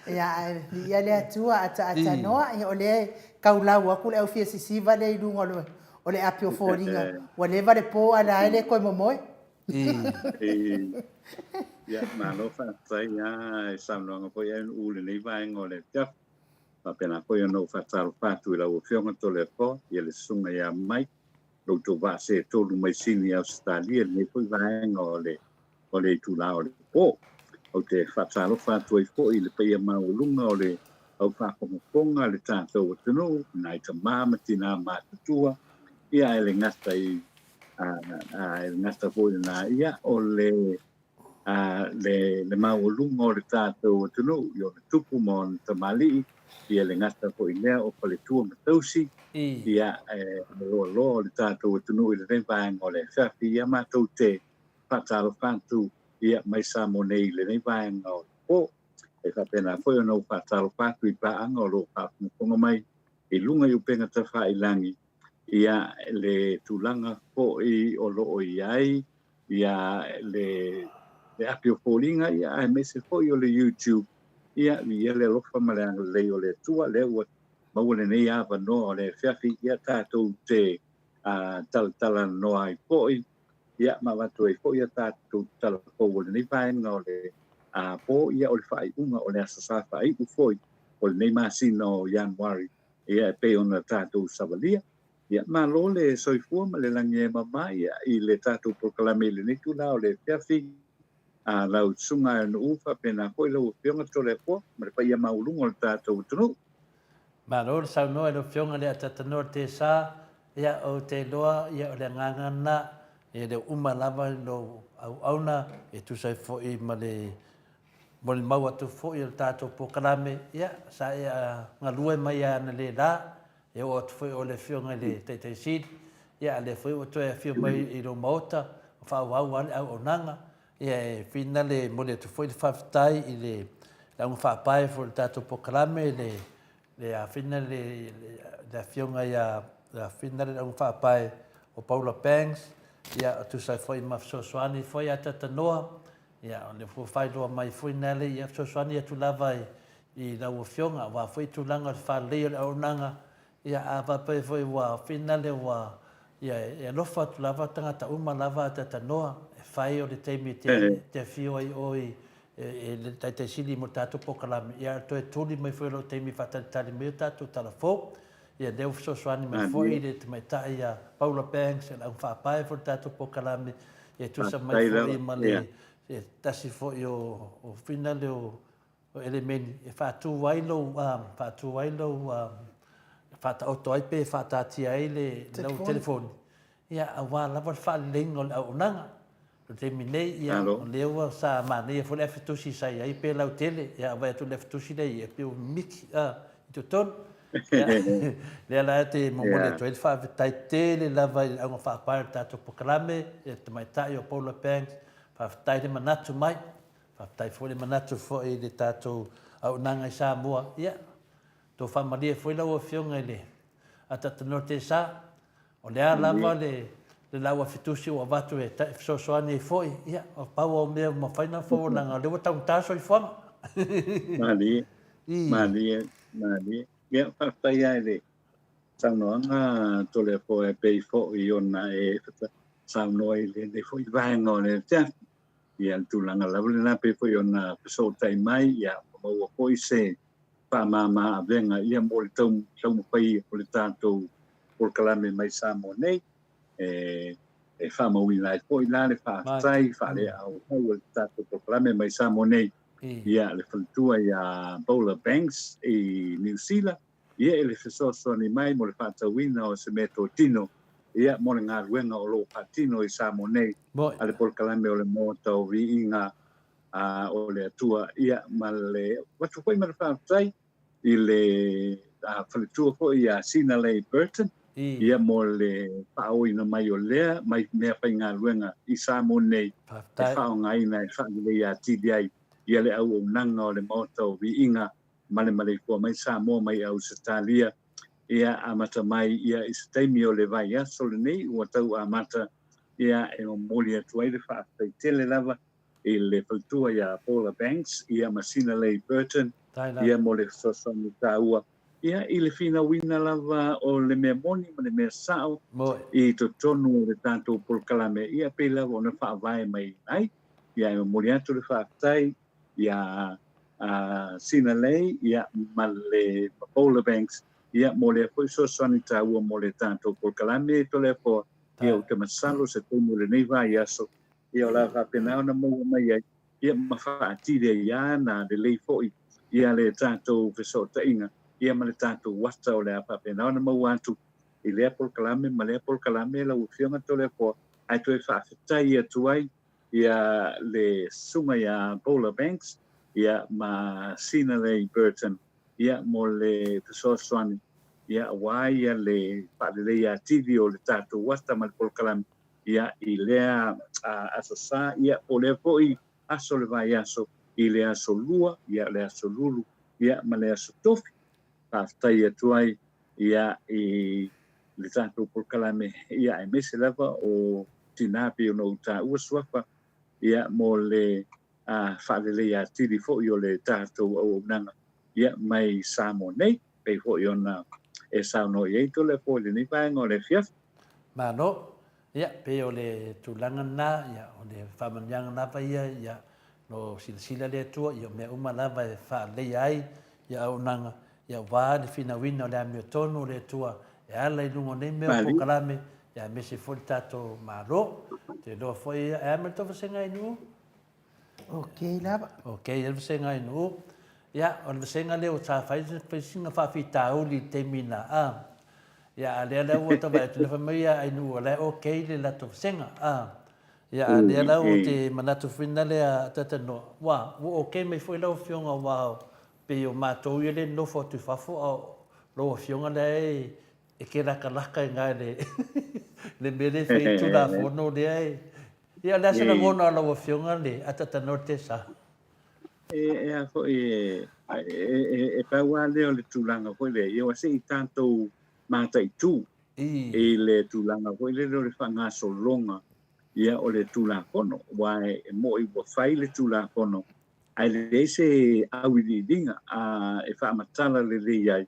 Ia, ae viia le Atua ataata noa, ia o lea e kaulau atu le au fia sisiva lea i luga o le, o le api o foliga. Ua leva le po ae la e le toe momoe. Ia, malo faafetai lava i saunoaga foi ae uu lenei vaega o le afiafi. Faapena foi ona ou faatalofa atu i lau Afioga Toleafoa, ia le Susuga ia Mike, lo outou vaa seetolu mai Sini Ausetalia i lenei foi vaega o le o le itula o le po. Ou te faatalofa atu ai foi i le paia maualuga o le au faafogafoga a le tatou atunuu, nai tama ma tina matutua, ia ae le gata i a, a, e le gata foi lena, ia o le a le, le maualuga o le tatou atunuu i ona tupu ma ona tamalii, ia le gata foi lea o faletua ma tausi, ia e loaloa o le tatou atunuu i lenei vaega o le afiafi, ia matou te faatalofa atu ia mai Samoa nei i lenei vaega o le po. E faapena foi ona ou faatalofa atu i paaga o lo o faafogafoga mai i luga i upega tafailagi, ia le tulaga foi o lo o i ai ia le le api o foliga ia aemaise foi o le YouTube ia viia le alofa ma le agalelei o le Atua lea ua maua lenei avanoa o le afiafi ia tatou te talatalanoa ai foi ia ma avatu ai foi a tatou tala fou o lenei vaega o le po ia o le faaiuga o le Aso Sa faaiu foi o lenei masina o Ianuari ia e pei ona tatou savalia. Ia, malo le soifua ma le lagi e mama ia i le tatou polokalame i lenei itula o le afiafi a lau Susuga e Nu'u faapena foi lau Afioga Toleafoa ma le paia maualuga o le tatou atunuu. Malo le saunoa i lau Afioga i le Atatanoa Tesa, ia ou te iloa ia o le agaga lena, e le o uma lava lou auauna e tusa ai foi ma le molimau atu foi o le tatou polokalame, ia sa e galue mai lava analeila, E oo atu foi o le Afioga i le Taitai Sili, ia a lea foi ua toe afio mai i lou Maota, o faaauau lava le auaunaga. Ia e finale e momoli atu foi le faafetai i le auga faapae foi o le tatou polokalame, le le finale le Afioga ia le finale le auga faapae o Paula Banks, ia tusa ai foi ma fesoasoani foi a Tatanoa, ia o lea foi ua faailoa mai foi nale ia fesoasoani atu lava i i lau Afioga, aua foi tulaga o le faaleleia o le auaunaga, ia a faapea foi ua finale ua, ia e alofa atu lava tagata uma lava a tatanoa, e fai o le taimi e te afio ai oe e le Taitai Sili mo le tatou polokalame, ia ae toe tuli mai foi lou taimi e faatalitali mai ai o tatou tala fou. Ia lea ua fesoasoani mai foi le tamaitai ia Paula Banks e le augafaapae foi le tatou polokalame, ia e tusa mai foi ma le tasi foi o finale o O elemeni e faatu ai lou, faatu ai lou, faataoto ai pe faataatia ai le lau telefoni, ia, aua lava le faaleleiga o le auaunaga. O le taimi nei, ia, o lea ua sa manaia foi le afe tusi sa i ai pe lautele, ia, a vaai atu i le afe tusi lea ia, e pei ua mimiti, a, i totonu. Ia, lea la te momoli atu ai le faafetai tele lava i le auga faapae o le tatou polokalame, i le tamaitai o Paula Banks, faafetai le manatu mai. Faafetai foi le manatu foi i le tatou auaunaga i Samoa. Ia, tou faamalie foi lau Afioga i le Atatanoa Tesa, o le a lava le le lau afitusi ua avatu e fesoasoani ai foi, ia, o pau lava o mea ua mafai ona fou leaga o lea ua taugata le soifuaga. Malie, malie, malie. Ia, faafetai lava i le saunoaga Toleafoa e pei foi ona e saunoa i lenei foi vaega o le afiafi. Ia, le tulaga lava lena pei foi ona fesootai mai, ia, ua maua foi se faamama avega ia mo le taumafai o le tatou polokalame mai Samoa nei. E, e faamauina ai foi la le faafetai faaleauau o le tatou polokalame mai Samoa nei. Ia, le faletua ia Paula Banks i Niu Sila, ia i le fesoasoani mai mo le faatauina o se meatotino ia mo le galuega o lo o faatino i Samoa nei a le polokalame o le Maota o Viiga a o le Atua ia ma le avatu foi ma le faafetai i le faletua foi ia Sina Lei Burton. ia mo le faaoina mai o lea mai meafaigaluega i Samoa nei e faaaogaina e faaleleia atili ai ia le auaunaga o le Maota o Viiga ma le maleifua mai Samoa mai Ausetalia ia amata mai ia i se taimi o le vaiaso lenei ua tau amata ia e momoli atu ai le faafetai tele lava i le faletua ia Paula Banks ia ma Sina Lei Burton ia mo le fesoasoani taua ia i le finauina lava o le mea moni ma le mea sao i totonu o le tatou polokalame ia pei lava ona faavae mai ai. Ia e momoli atu le faafetai ia Sina Lei ia ma le Paula Banks ia mo lea foi fesoasoani taua mo le tatou polokalame Toleafoa. Ia ou te masalo se taimi o lenei vaiaso ia o le a faapena ona maua mai ai ia ma faatili ai lava na lelei foi ia le tatou fesootaiga ia ma le tatou ata o le a faapena ona maua atu i lea polokalame ma lea polokalame lau Afioga Toleafoa ae toe faafetai atu ai ia le susuga ia Paula Banks ia ma Sina Lei Burton ia mo le fesoasoani ia aua ia le faaleleia atili o le tatou ata ma le polokalame ia i lea Aso Sa ia po o lea foi aso o le vaiaso i le Aso Lua ia le Aso Lulu ia ma le Aso Tofi. Faafetai atu ai ia i le tatou polokalame ia aemaise lava o tinā pei ona ou taua suafa ia mo le faaleleia atili foi o le tatou auaunaga ia mai Samoa nei pei foi ona e saunoa i ai Toleafoa i lenei vaega o le afiafi. Malo. Ia, pei o le tulaga lena, ia, o le faamanuiaga lava ia, ia, no silasila le Atua, ia, o mea uma lava e faaleleia ai ia auaunaga, ia, aua le finauina o le amiotonu o le Atua e ala i luga o nei mea o polokalame, ia, aemaise foi le tatou Malo. Ou te iloa foi, ia, e a ma le tou vasega i Nu'u? Ok lava. Ok le vasega i Nu'u. Ia, o le vasega lea ua sa fai sina faafitauli i le taimi na, a. Ia, a lea la ua tau vaai atu, lea fai mai ia Nu'u o la e ok le latou vasega, a. Ia, a lea la ua te manatu foi na lea talanoa, ua, ua ok mai foi lau Afioga aua pei o matou ia lea e nonofo atu i fafo, a o lau Afioga lea e e te latalata i ina i le mea lea e fai ai Tulafono lea e... Ia, o le a se lagona o lau Afioga le atatanoa le tesa? E a foi, e pau lava lea o le tulaga foi lea, ia se i tatou mataitu i le tulaga foi lele o le faagasologa ia o le Tulafono, aua e moni ua fai le Tulafono, ae leai se auiliiliga e faamatala lelei ai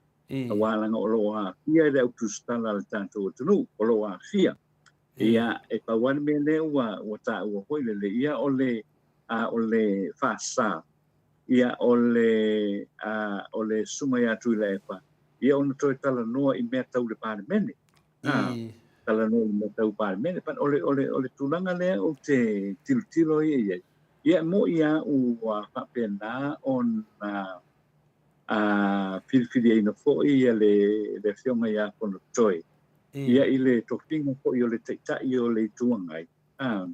aua leaga o lo o aafia le au tusitala a le tatou atunuu, o lo o aafia. Ia, e pau lava le mea lea ua, ua taua foi lele, ia o le, a, o le FASA, ia o le, a, o le Susuga ia Tuilaepa, ia ona toe talanoa i mea tau le Palemene. A, talanoa i mea tau Palemene. But o le, o le, o le tulaga lea ou te tilotilo ia i ai, ia e moni lava ua faapena ona a filifiliaina foi ia le, le Afioga ia Fonotoe, ia i le tofiga foi o le Taitai o le Itu Agai. A,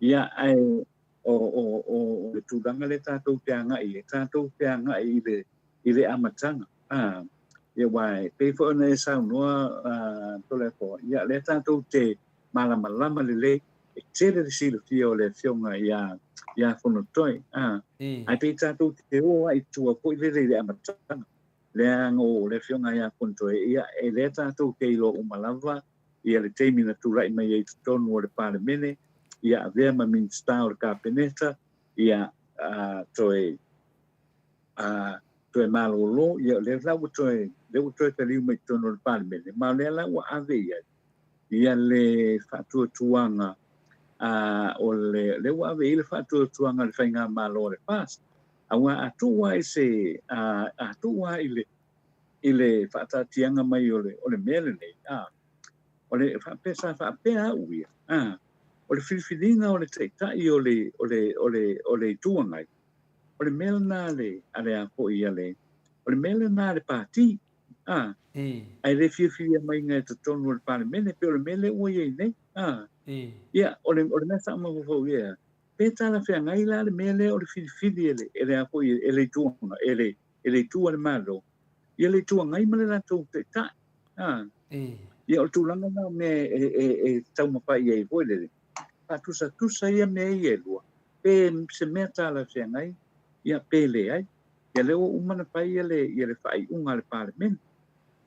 ia, ae o, o, o, o le tulaga lea tatou te agai i ai, tatou te agai i le, i le amataga. A, ia, aua e pei foi ona e saunoa, a, Toleafoa, ia, lea tatou te malamalama lelei, e tele le silafia o le Afioga ia, ia Fonotoe. A, ae pei tatou te o lava i tua foi lele i le amataga. Leaga o le Afioga ia Fonotoe, ia, e lea tatou te iloa uma lava ia le taimi na tulai mai ai i totonu o le Palemene, ia avea ma Minisita o le Kapeneta, ia, a, toe, a, toe malolo, ia, o lea la ua toe, lea ua toe taliu mai i totonu o le Palemene, ma o lea la ua ave i ai ia le faatuatuaga a, o le, lea ua ave i ai le faatuatuaga a le Faigamalo a le FAST. Aua a tuu lava i se, a, a tuu lava i le, i le faataatiaga mai o le, o le mea lenei, a, o le faapea, sa faapea au ia, a, o le filifiliga o le Taitai o le, o le, o le, o le Itu Agai, o le mea lena a le, a le a foi a le, o le mea lena a le Pati, a, ae le fiafilia maiga i totonu o le Palemene, pei o le mea lea ua i ai nei, a. Ia, o le, o le mea sa ou mafaufau i ai, pe talafeagai la le mea lea o le filifili e le, e le a foi, e le Itu Agai, e le, e le Itu a le Malo, ia le Itu Agai ma le latou Taitai, a. Ia, o le tulaga lena o mea e, e, e taumafai i ai foi lele, faatusatusa ia mea ia e lua, pe se mea talafeagai, ia pe leai. Ia lea ua uma ona fai ia le, ia le faaiuga a le Palemene.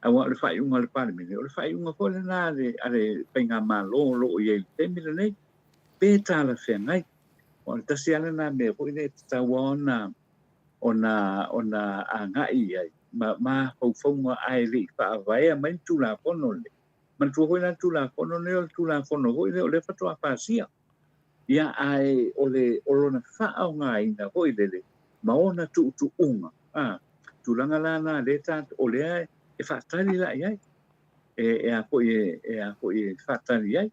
Aua o le faaiuga a le Palemene, o le faaiuga foi lena a le, a le Faigamalo o lo o i ai i le taimi lenei, pe talafeagai. O le tasi lava lena mea foi lea e tatau lava ona, ona, ona agai i ai ma mafaufauga ae le i faavaea mai le Tulafono lenei. Manatua foi la le Tulafono lenei o le Tulafono foi lea o lea faatoa pasia. Ia, ae o le, o lona faaaogaina foi lele ma ona tuutuuga, a, tulaga la na lea ta, o lea e faatali la i ai, e, e a foi e, e a foi e faatali ai.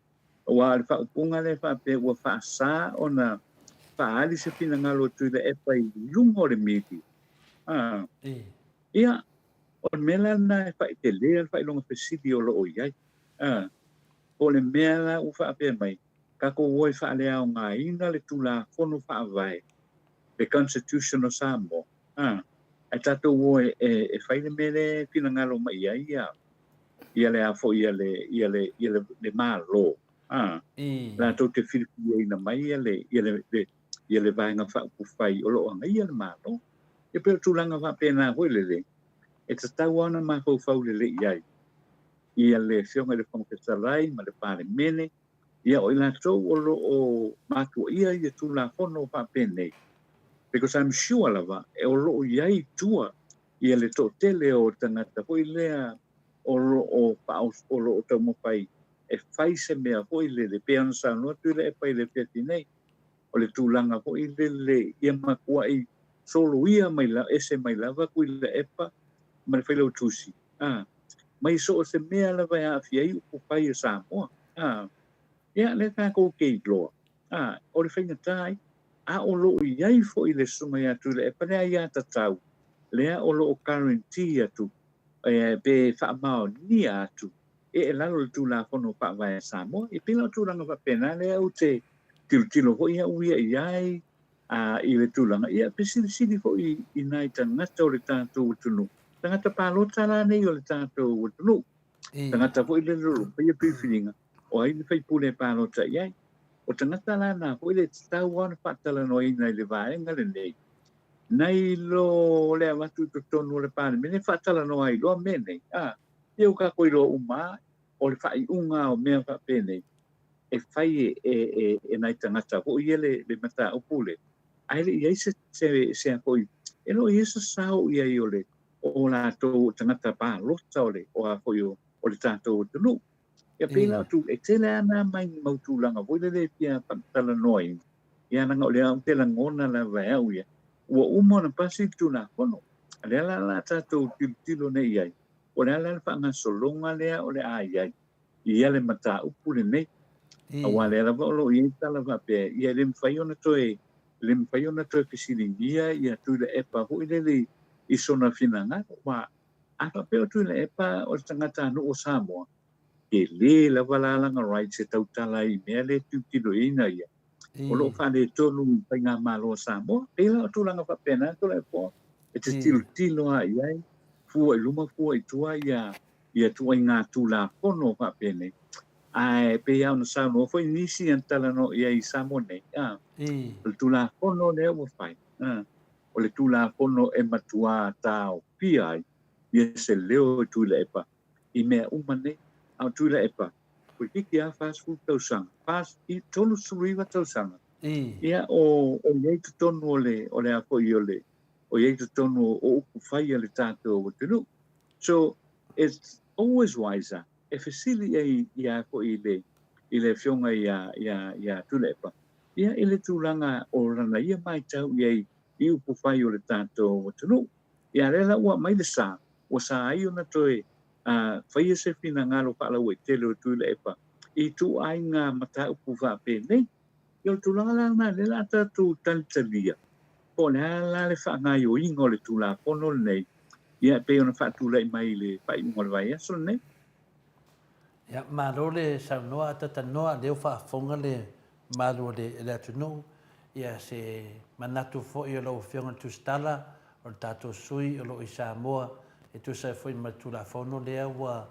Aua o le faaupuga lea e faapea ua faasa ona faaali se finagalo o Tuilaepa i luga o le media. A, ia, o le mea la lena e faaitelea le faailoga fesili o lo o i ai. A, po o le mea la ua faapea mai, tatou o e faaleaogaina le Tulafono Faavae, le Constitution o Samoa, a, ae tatou o e, e, e fai le mea lea e finagalo mai i ai ia, ia le a foi ia le, ia le, ia le, le Malo, a, latou te filifiliaina mai ia le, ia le, le, ia le Vaega Faaupufai o lo o agaia le Malo. E pei o tulaga faapena foi lele, e tatau lava ona mafaufau lelei i ai ia le Afioga i le Fofoga Fetalai ma le Palemene, ia o i latou o lo o matuaia ia Tulafono faapenei, because I'm sure lava e o lo o i ai i tua ia le toatele o tagata foi lea o lo o o lo o taumafai e fai se mea foi lele, pei ona saunoa Tuilaepa i le afiafi nei, o le tulaga foi lele ia matuai soloia mai la, ese mai lava Tuilaepa ma le Failautusi, a, mai so o se mea lava e aafia ai upu fai a Samoa. A, ia, lea tatou te iloa, a, o le faigata ai, a o lo o i ai foi le Susuga ia Tuilaepa le aiatatau lea o lo o guarantee atu, e, pe faamaonia atu e i lalo o le Tulafono Faavae a Samoa. E pei la o tulaga faapena lea ou te tilotilo foi au ia i ai, a, i le tulaga, ia, pe silisili foi i nai tagata o le tatou atunuu, tagata palota rānei o le tatou atunuu, tagata foi lele o lo o faia filifiliga, o ai le faipule e palota i ai. O tagata la na foi lea e tatau lava ona faatalanoaina i le vaega lenei, nai lo le avatu i totonu o le Palemene e faatalanoa ai loa mea nei. A, ia ua tatou iloa uma lava, o le faaiuga o mea faapenei, e fai e, e, e, e nai tagata foi ia le, le mataupu lea, ae le i ai se, se, se a foi, e le o i ai se sao i ai o le, o latou o tagata palota o le, o a foi o, o le tatou atunuu. Ia pei la o tu, e tele lava na mai mau tulaga foi lele e fia faatalanoaina, ia leaga o lea ou te lagona lava e au ia, ua uma ona pasi le Tulafono. A lea la o le a tatou tilotilo nei i ai, po o le a la le faagasologa lea o le a i ai i ia le mataupu lenei. Aua lea lava o lo o i ai tala faapea, ia e le mafai ona toe, le mafai ona toe fesiligia ia Tuilaepa foi lele i sona finagalo. Aua a faapea o Tuilaepa o le tagatanuu o Samoa, tele lava la lana rights e tautala ai i mea lea e tilotilo ia. O lo o faaletonu i Faigamalo a Samoa. Pei la o tulaga faapena Tuilaepa e te tilotilo lava i ai, fua i luma fua i tua ia ia ituaiga Tulafono faapenei. Ae pei lava ona saunoa foi nisi na talanoa i ai i Samoa nei, a, o le Tulafono lea ua fai, a, o le Tulafono e matuā taofia ai ia se leo e Tuilaepa i mea uma nei. A o Tuilaepa, toeitiiti lava 40 tausaga, 39 tausaga, ia o, o i ai i totonu o le, o le a foi o le, o i ai i totonu o upu fai a le tatou atunuu. So, it's always wiser e fesili i ai ia foi i le, i le afioga ia, ia, ia Tuilaepa, ia i le tulaga o lana ia matau i ai i upu fai o le tatou atunuu. Ia lea la ua aumai le sa, ua sa ai ona toe faia se finagalo faalauaitele o Tuilaepa i ituaiga mataupu faapenei. Ia o le tulaga la lena, lea o le a tatou talitalia po o le a la le faagaoioiga o le Tulafono lenei, ia e pei ona faatulai mai i le faaiuga o le vaiaso lenei. Ia, malo le saunoa a Tatanoa, lea ua faafofoga le mamalu o le atunuu, ia se manatu foi o lau Afioga i le Tusitala, o le tatou sui o lo o i Samoa, e tusa ai foi ma le Tulafono lea ua.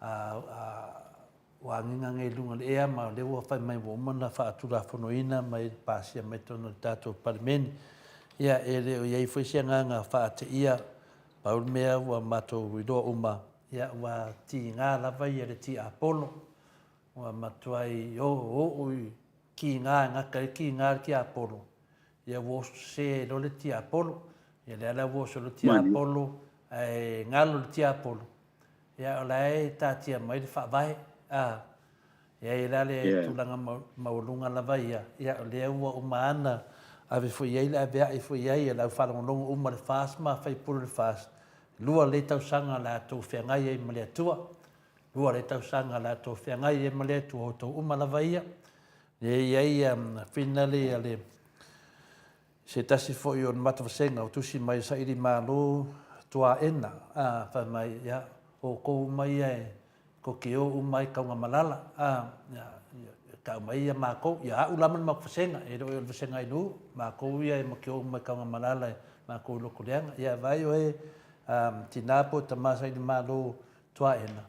Ua agiga nei i luga o le ea ma o lea ua fai mai ua uma ona faatulafonoina ma pasia mai totonu o le tatou Palemene. Ia, e le o i ai foi se agaga faateia, pau le mea ua matou iloa uma, ia ua tiga lava ia le tiapolo, ua matuai oooo i kiga e gata ai kiga le tiapolo, ia ua oso sese ai loa le tiapolo. Ia lea la ua oso loa le tiapolo ae galo le tiapolo, Ia o la e taatia mai le faavae, a, e i ai la le tulaga maualuga lava ia, ia o lea ua uma ana ave foi i ai le avea'i foi i ai e le au faalogologo uma a le FAST ma sui usufono o le FAST, lua lelei tausaga o le a tou feagai ai ma le Atua, lua lelei tausaga o le a tou feagai ai ma le Atua, o outou uma lava ia. Lea e i ai finale a le Se tasi foi o le matou vasega o tusi mai saili malo tuaena a fai mai ia outou uma ia e tou te o uma ai Taugamalala a ia tau mai ia matou ia au la ma le matou vasega e le o le vasega i nuu matou ia e ma te o uma i Taugamalala e matou i Lotoleaga ia vaai oe a tina po o tama saili malo tuaena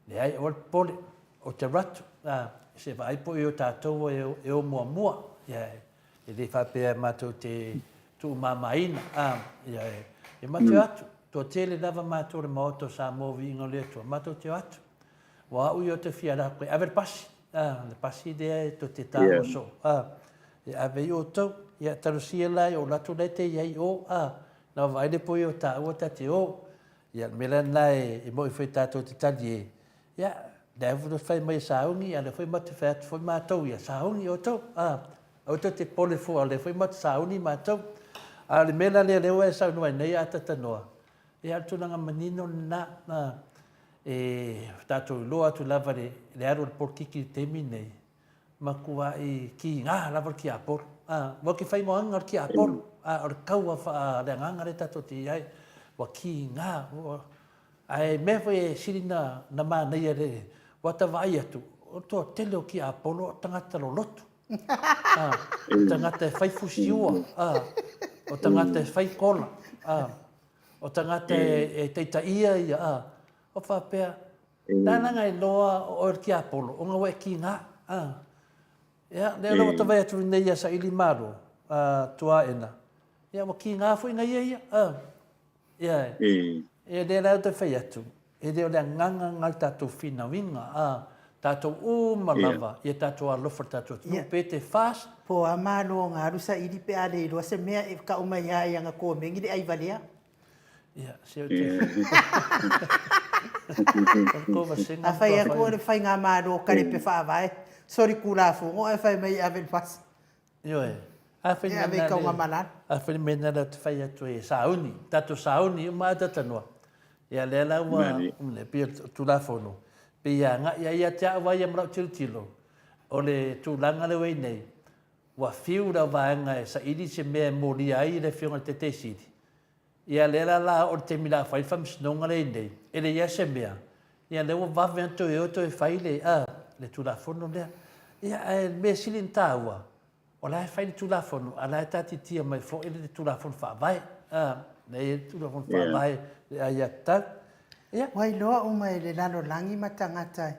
Leai, aua le popole, ou te alu atu, a, se vaai po o tatou e o muamua, ia, e le faapea matou te tuumamaina, a, ia, e matou te o atu, toatele lava matou o le Maota o Samoa Viiga o le Atua, matou te o atu. Ua au ia ou te fia alu atu e ave le pasi, a, le pasi lea e tou te taua soo, a, e ave ai outou, ia, talosia la i ou alu atu la e te i ai i o, a, na vaai le po ia o taua ta te o, Ia, o le mea la lena e moni foi tatou te talie, ia, lea foi fai mai e sauni, a o lea foi matou te fai atu foi matou ia, sauni outou, a, aua tou te popole fua, o lea foi matou te sauni matou. A o le mea la lea, lea ua e saunoa ai nei a Tatanoa, ia, o le tulaga manino lena, a, e tatou iloa atu lava le, le alu o le polokiki i le taimi lenei, matuai kiga lava le tiapolo. A, ua ke whaingoanga o le tiapolo. A, o le kaua wha le anganga le tatou te iai. Ua kiga. Ua, ae mea foi e sili na, na mānaia le, ua ta vaai atu, o le toatele o tiapolo o tagata loloto. A, o tagata e fai fusiua. A, o tagata e fai kola. A, o tagata e, e taitaia ia. A, o faapea, Nāna ngai loa o oe le tiapolo, ona ua e kīnā. A. Ia, lea la ua ta vaai atu nei ia saili malo, a, tuaena. Ia, ua kīnā foi ngai ia ia. A. Ia, e lea la ta fai atu, e le o le agaga ngai le tatou finauina, a, tatou uma lava, ia tatou alofa i le tatou atunuu, pe te fast. Po a malo nga alu saili pe a le iloa se mea e kau mai a i anga komeni le ai valea. Ia, se o te... A fai atu o le faigamalo kalepe faavae, soli Tulafono ae fai mai e ave i le fasi. Ioe. A fai E ave i Taugamalala. A fai le mea lena ou te fai atu ai e sauni, tatou sauni uma a talanoa. Ia lea la ua, e pei o le Tulafono, pei e agai ai ia te au lava ia ma lau tilotilo, o le tulaga lea ua i ai nei, ua fiu lau vaega e saili se mea e molia ai le Afioga i le Taitaisili, Ia lea la la oo le taimi la fai le faamasinoga lea i nei, e leai lava se mea, ia lea ua vave ona toe o toe fai le, a, le Tulafono lea. Ia ae o le mea sili ona taua, o la e fai le Tulafono, a o la e taatitia mai foi le Tulafono Faavae, a, lea e i ai le Tulafono Faavae, le aiatatau. Ia. Ua iloa uma e le lalolagi ma tagata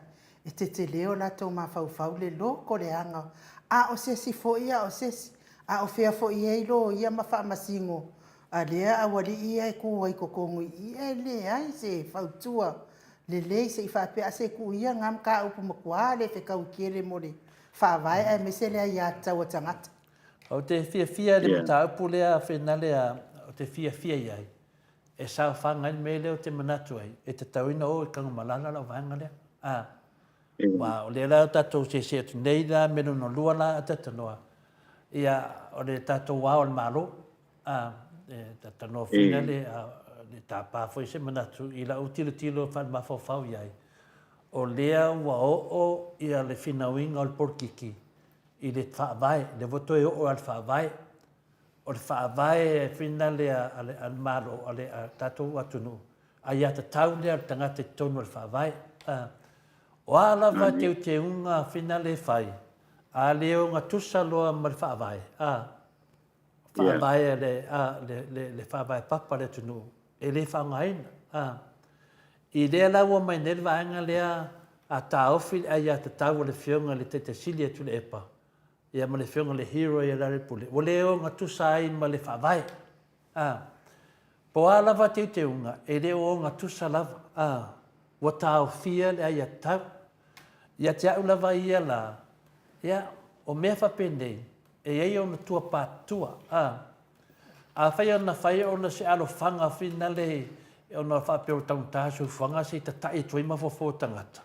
e tetele o latou mafaufau le loko leaga a o se isi foi a o se isi, a o fea foi e iloia ma faamasino a lea aualii ia e tu ai i totonu i i, e leai se fautua lelei se i faapea a se tuu ia na mataupu matua le fetaui tele mo le faavae aemaise le aiatatau a tagata. Ou te fiafia i le mataupu lea Finale ou te fiafia i ai e saofaga ai le mea lea ou te manatu ai e tatau ai ona o i Tanumalala lau vaega lea. A, aua o lea la tatou seese atu nei la mea lona lua la a talanoa, ia o le tatou ao o le Malo, a, e talanoa foi la le, le tapa foi se manatu i lau tilotilo faale-mafaufau i ai, o lea ua oo ia le finauina o le polokiki i le faavae, lea ua toe oo lava i le faavae. O le faavae finale a le Malo, a le tatou atunuu, aiatatau lea a le tagata i totonu o le faavae. O a lava teuteuga finale e fai, a le ogatusa loa ma le faavae, faavae a le, le faavae papa a le atunuu, e le faaaogaina. I lea la ua mai nei le vaega lea a taofi le aiatatau a le Afioga i le Taitai Sili ia Tuilaepa ia ma le Afioga i le Hero ia Lealailepule, ua le ogatusa ai ma le Faavae. A. Po o a lava teuteuga, e le o ogatusa lava. A. Ua taofia le aiatatau. Ia te au lava ia la, ia, o mea faapenei, e i ai ona tuapatua. A. Afai ona fai ona se alofaga finale ona faapea ua taugata le soifuaga se i tata'i atu ai mafaufau o tagata,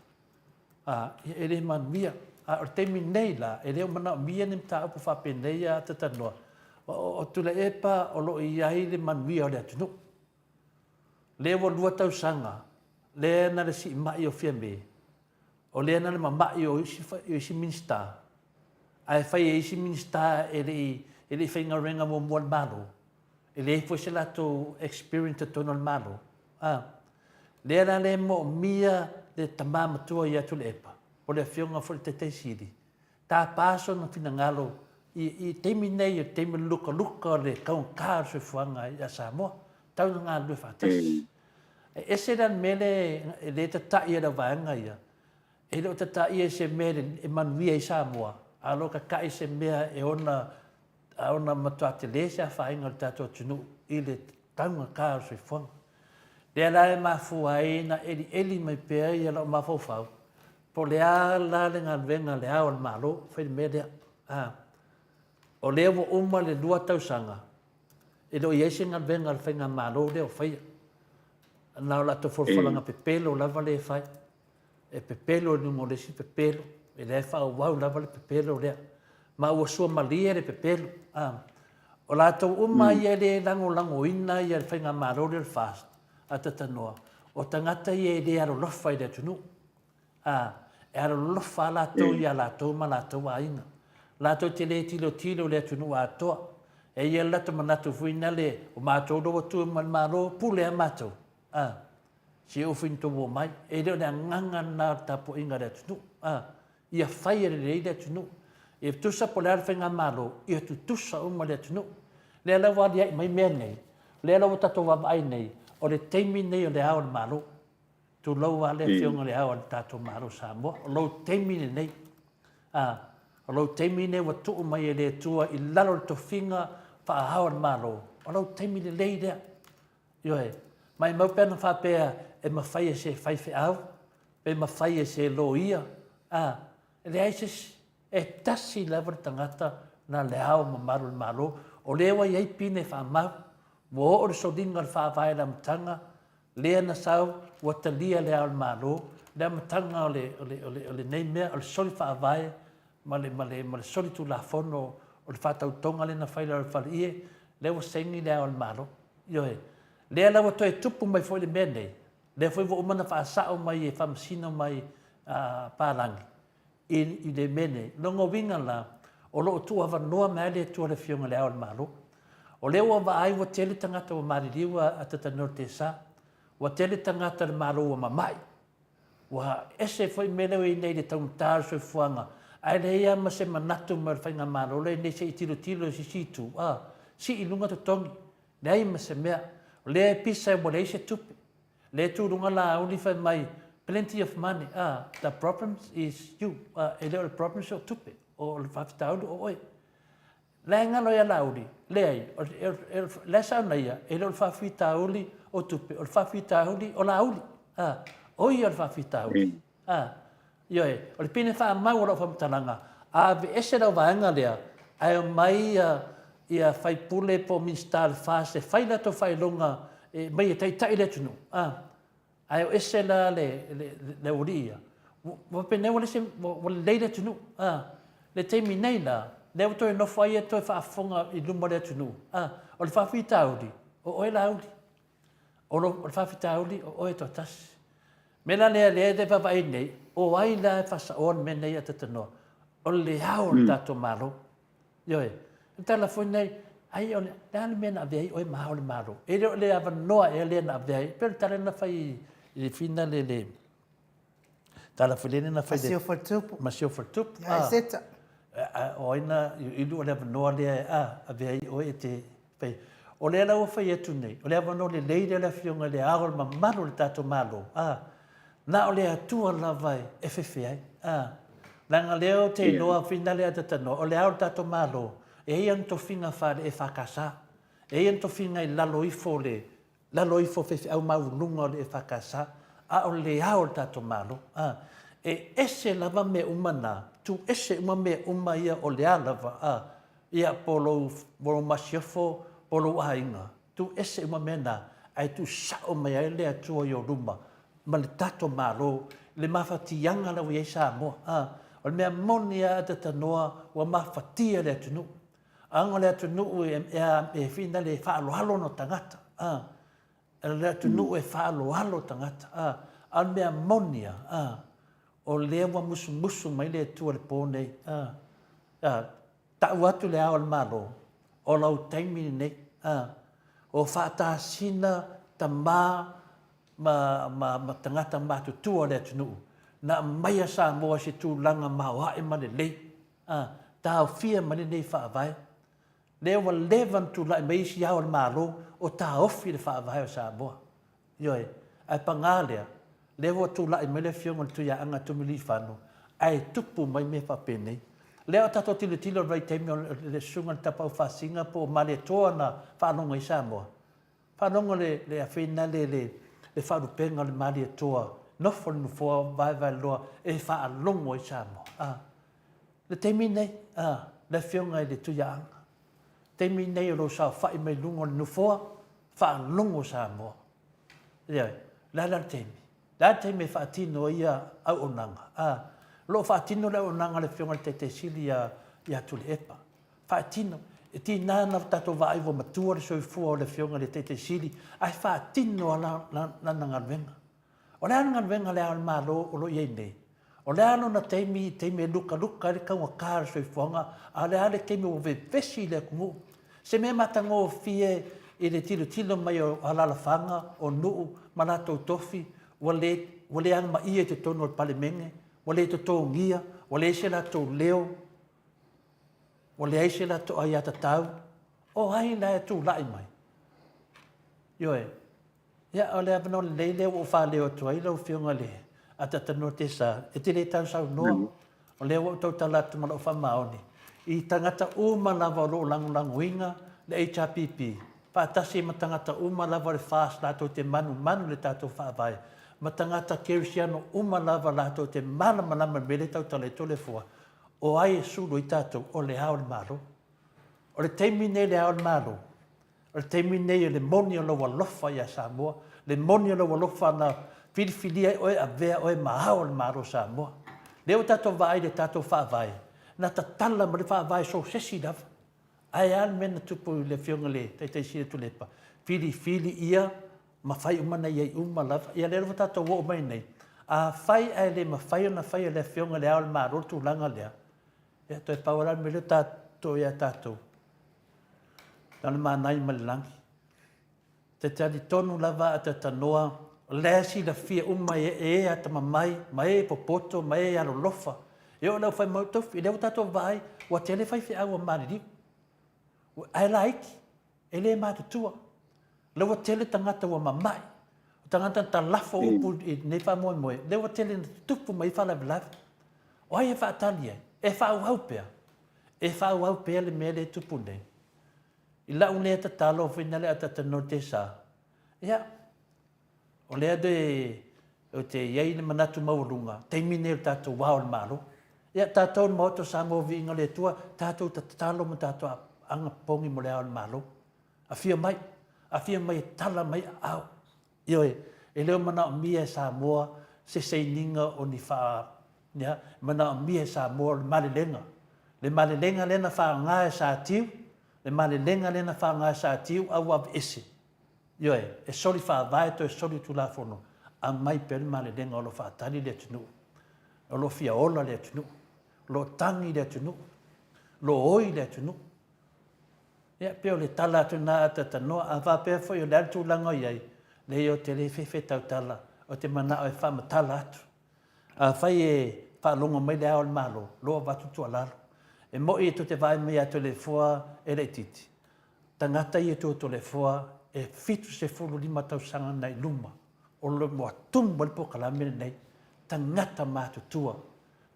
a, ia e le manuia. A o le taimi nei la, e le o manaomia ni mataupu faapenei a talanoa, o Tuilaepa o lo o i ai le manuia o le atunuu. Lea ua lua tausaga, lea na le siimai o Fiame, o lea na le mama'i o isi, o isi Minisita, ae fai e isi Minisita e le i, e le i faigaluega muamua i le Malo, e leai foi se latou experience i totonu o le Malo. A, lea la le moomia le tama matua ia Tuilaepa, po o le Afioga foi i le Taitai Sili, tapa sona finagalo i, i taimi nei, o le taimi o le lukaluka o le taugata o le soifuaga ia Samoa, tau ina galulue faatasi. E ese la le mea lea e le tata'i e lau vaega ia, e le o tata'i e se mea e manuia ai Samoa, a o lo o tata'i se mea e ona, a ona matua tele se afaina o le tatou atunuu i le taugata o le soifuaga. Lea la e mafua ai na elieli mai pea ia lau mafaufau, po o le a la le galuega a le Ao o le Malo, fai le mea lea. A, o lea ua uma le lua tausaga, E le o i ai se galuega a le Faigamalo lea o faia. Na o latou folafolaga pepelo lava lea e fai. E pepelo i luga o le isi pepelo, e leai e faaauau lava le pepelo lea. Ma ua suamalie le pepelo. A. O latou uma ia e le lagolagoina ia le Faigamalo lea o le FAST, a tatanoa, o tagata ia e le alolofa i le atunuu. Ā, e alolofa lava latou iā latou ma latou aiga. Latou te le tilotilo i le atunuu atoa. E i ai le latou manatu foi nale, o matou lea ua tu mai le Malo, pule lava matou. Ā, se ofi ni tou omai. E le o le agaga lena o le tapuaiga a le atunuu. Ā, ia faia lelei le atunuu. Ia tutusa po o le a le faigamalo, ia tutusa uma le atunuu. Lea la ua aliae mai mea nei, lea la ua tatou vaavaai nei, o le taimi lenei o le ao o le Malo. Tulou lava le Afioga i le Ao o le tatou Malo o Samoa, o lou taimi lenei. A, o lou taimi lenei ua tuu mai e le Atua i lalo o le tofiga faa-Ao o le Malo, o lou taimi lelei lea. Ioe, maimau pe ana faapea e mafai e se faifeau, pe mafai e se loia, a, e leai se isi. E tasi lava le tagata na le Ao mamalu o le Malo, o lea ua i ai pine faamau, ua oo le soliga o le Faavae i le amataga, Lea na sau, ua talia le Ao o le Malo, le amataga o le, o le, o le, o lenei mea, o le soli faavae ma le, ma le, ma le soli tulafono o le faatautoga lea na fai i lalo o le faleie, lea ua saini le Ao o le Malo. Ioe. Lea la ua toe tupu mai foi le mea nei, lea foi ua uma ona faasao mai e faamasino mai a palagi i, i le mea nei. Lona uiga la, o lo o tuuavanoa mai lava le Atua i le Afioga i le Ao o le Malo. O lea ua vaai ua tele tagata ua maliliu a Tatanua le Tesa, ua tele tagata le Malo ua mamai. Ua ese foi mea lea ua i ai nei i le taugata o le soifuaga, ae leai lava ma se manatu mai o le Faigamalo lea nei se i tilotilo i se isi itu, a, sii i luga totogi, leai ma se mea. O lea e pisa ua leai se tupe. Lea e tu i luga Laauli fai mai, plenty of money, a, the problems is you, a, e le o le problems o tupe, o le faafitauli o oe. La e galo ia Laauli, leai, o la e sao na ia, e le o le faafitauli o tupe, o le faafitauli o Laauli, a, o ia o le faafitauli, a, ioe, o le pine faamau o lau faamatalaga, a aveese lau vaega lea, ae omai ia, ia faipule po o Minisita o le FAST e fai latou faailoga e mai e taitai le atunuu, a, Ae o ese la le, le, le aualii ia, ua penei ua leai se, ua lelei le atunuu. A, le taimi nei la, lea ua toe nofo ai ia toe faafofoga i luma o le atunuu. A, o le faafitauli, o oe Laauli. O, lo, o le faafitauli, o oe toatasi. Mea la lea, lea e vaavaai nei, o ai la e faasaoa le mea nei a Tatanoa? O le ao o le tatou Malo. Ioe. O le tala foi nei, ai o le a le mea na avea ai oe ma ao o le Malo? E le o le avanoa ea lea na avea ai. E pei o le tala na fai i le fina le le tala foi lea na fai le Masio Faletupu. Masio Faletupu. Ia e seta. O ai na ilu o le avanoa lea a avea ai oe e te fai. O lea la ua fai atu nei, o le avanoa lelei lea le Afioga i le Ao o le mamalu o le tatou Malo, a, na o le Atua lava e fefe ai, a. Leaga lea ou te iloa finale a tatanoa, o le Ao o le tatou Malo, e i ai ana tofiga faale-EFKS, e i ai ana tofiga i lalo ifo o le lalo ifo o faifeau maualuluga o le EFKS, a o le Ao o le tatou Malo, a. E ese lava mea uma na, tuu ese uma mea uma ia o le a lava, a. Ia, po o lou, po o lou masiofo, po o lou aiga, tuu ese uma mea na, ae tuu sao mai ai le Atua i ou luma, ma le tatou Malo, le mafatiaga la ua i ai Samoa. A, o le mea moni lava a Tatanoa, ua mafatia le atunuu. Aoga le atunuu e, e, e finale e faaaloalo ona tagata. A, o le atunuu e faaaloalo tagata. A, a o le mea moni lava, a, o lea ua musumusu mai le Atua i le po nei. A, a, Tau atu le Ao o le Malo, o lau taimi lenei, a, o faatasina tama ma, ma, ma tagata matutua o le atunuu, na aumaia Samoa i se tulaga maoae ma lelei, a, taofia mai lenei Faavae. Lea ua leva ona tulai mai isi Ao o le Malo o taofi le Faavae o Samoa. Ioe. Ae paga lea, lea ua tulai mai le Afioga i le Tuiaana Tumiliifano, ae tupu mai mea faapenei. Lea o tatou tilotilo i le vaitaimi o le Susuga i le Tapaau Faasina po o Malietoa na faalogo ai Samoa. Faalogo le, le afeina le, le, le faalupega o le Malietoa, nofo i le nofoa vaevaeloa e faalogo ai Samoa. A. Le taimi nei, a, le Afioga i le Tuiaana, taimi nei o lou saofai mai luga o le nofoa, faalogo Samoa. Ioe. O le a la le taimi? O le a le taimi e faatino ai ia auaunaga? A, o lo o faatino le auaunaga a le Afioga i le Taitai Sili ia, ia Tuilaepa. Faatino. E tiga ona tatou vaai ua matua le soifua o le Afioga i le Taitai Sili, ae faatino lava lana galuega. O le a le galuega a Le Ao o le Malo o lo o i ai nei? O le a lona taimi i taimi e lukaluka ai le taugata o le soifuaga, a o le a le taimi ua vevesi le atunuu? Se mea matagofie i le tilotilo mai o alaalafaga, o nuu ma latou tofi ua le ua le agamaia i totonu o le Palemene, ua le totogia, ua leai se latou leo, ua leai se latou aiatatau. O ai la e tulai mai? Ioe. Ia, o le avanoa lelei lea ua ou faaleo atu ai lau Afioga i le Atatanoa Tesa, e te le tausaunoa, o lea ua ou tautala atu ma lau faamaoni i tagata uma lava o lo o lagolagoina le HRPP, faatasi ai ma tagata uma lava o le FAST latou te manumanu i le tatou Faavae, ma tagata kerisiano uma lava latou te malamalama i le mea lea e tautala ai Toleafoa, o ai e sulu ai tatou? O le Ao o le Malo. O le taimi lenei le Ao o le Malo, O le taimi lenei o le moni o lou alofa ia Samoa, le moni o lou alofa na filifilia ai oe avea oe ma Ao o le Malo o Samoa. Lea ua tatou vaai i le tatou Faavae, na tatala ma le Faavae so o se isi lava. Ae a le mea na tupu i le Afioga i le Taitai Sili o Tuilaepa? Filifili ia ma fai uma na i ai uma lava. Ia lea ua tatou oo mai nei, afai ae le mafai ona faia e le Afioga i le Ao o le Malo le tulaga lea, ia toe pau lava le mea lea ua totoe ia tatou, Na o le manaia ma le lagi. Te talitonu lava a Tatanoa, o la e silafia uma e e atamamai, ma e popoto, ma e alolofa. E oo i le aufai mau tofi, lea ua tatou vaai, ua tele faifeau ua maliliu. Ae laiti, e le matutua. La ua tele tagata ua mamai, o tagata na talafo upu i lenei faamoemoe, lea ua tele ina tutupu mai ai faalavelave. O ai e faatali ai? E faaauau pea. E faaauau pea le mea lea e tupu nei. I lau lea tatalo foi na le atata no te sa, ia, o lea de ou te i ai le manatu maualuga, taimi nei o le tatou ao o le Malo. Ia, tatou le Maota o Samoa Viiga o le Atua, tatou tatalo ma tatou aga popogi mo le ao o le Malo. Afio mai, afio mai e tala mai aao. Ioe, e le o manaomia e Samoa se sainiga o ni faa, ia, e manaomia e Samoa le malelega. Le malelega lea na faaaoga e Satiu, le malelega lea na faaaoga e Satiu a ua aveese. Ioe, e soli faavae toe soli Tulafono, aumai pea le malelega o lo o faatali le atunuu. O lo o fia ola le atunuu. O lo o tagi le atunuu. O lo o oi le atunuu. Ia, pei o le tala atu lena a Tatanoa, a faapea foi o le a le tulaga o i ai, leai ou te le fefe tautala, ou te manao e faamatala atu. Afai e faalogo mai le Ao o le Malo, loa avatu tuualalo. E moni tou te vaai mai ia Toleafoa e laitiiti. Tagata ia tua Toleafoa e 75 tausaga na i luma o lo ua tumu ai le polokalame lenei, tagata matutua,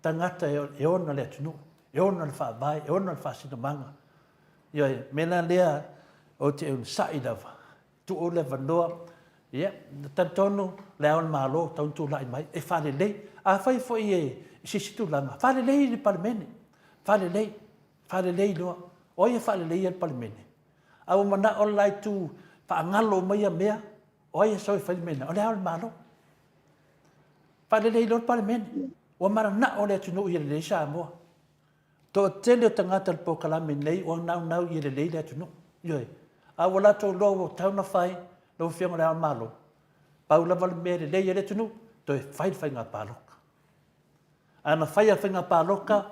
tagata e ona le atunuu, e ona le faavae, e ona le faasinomaga. Ioe, mea la lea ou te onosai lava, tuu le avanoa, ia, talitonu Le Ao o le Malo tau tulai mai e faalelei. Afai foi e se isi tulaga, faalelei le Palemene, faalelei. Faalelei loa. O ai e faaleleia le Palemene? A ua manao le la itu faagalo uma ia mea, o ai e sau e fai le mea lena? O Le Ao o le Malo. Faalelei loa le Palemene. Ua mananao le atunuu ia lelei Samoa. Toatele o tagata o le polokalame nei ua naunau ia lelei le atunuu. Ioe. A ua latou iloa ua tatau ona fai, lau Afioga i Le Ao o le Malo, pau lava le mea e lelei ai le atunuu, toe fai le faiga palota. A na faia le faiga palota,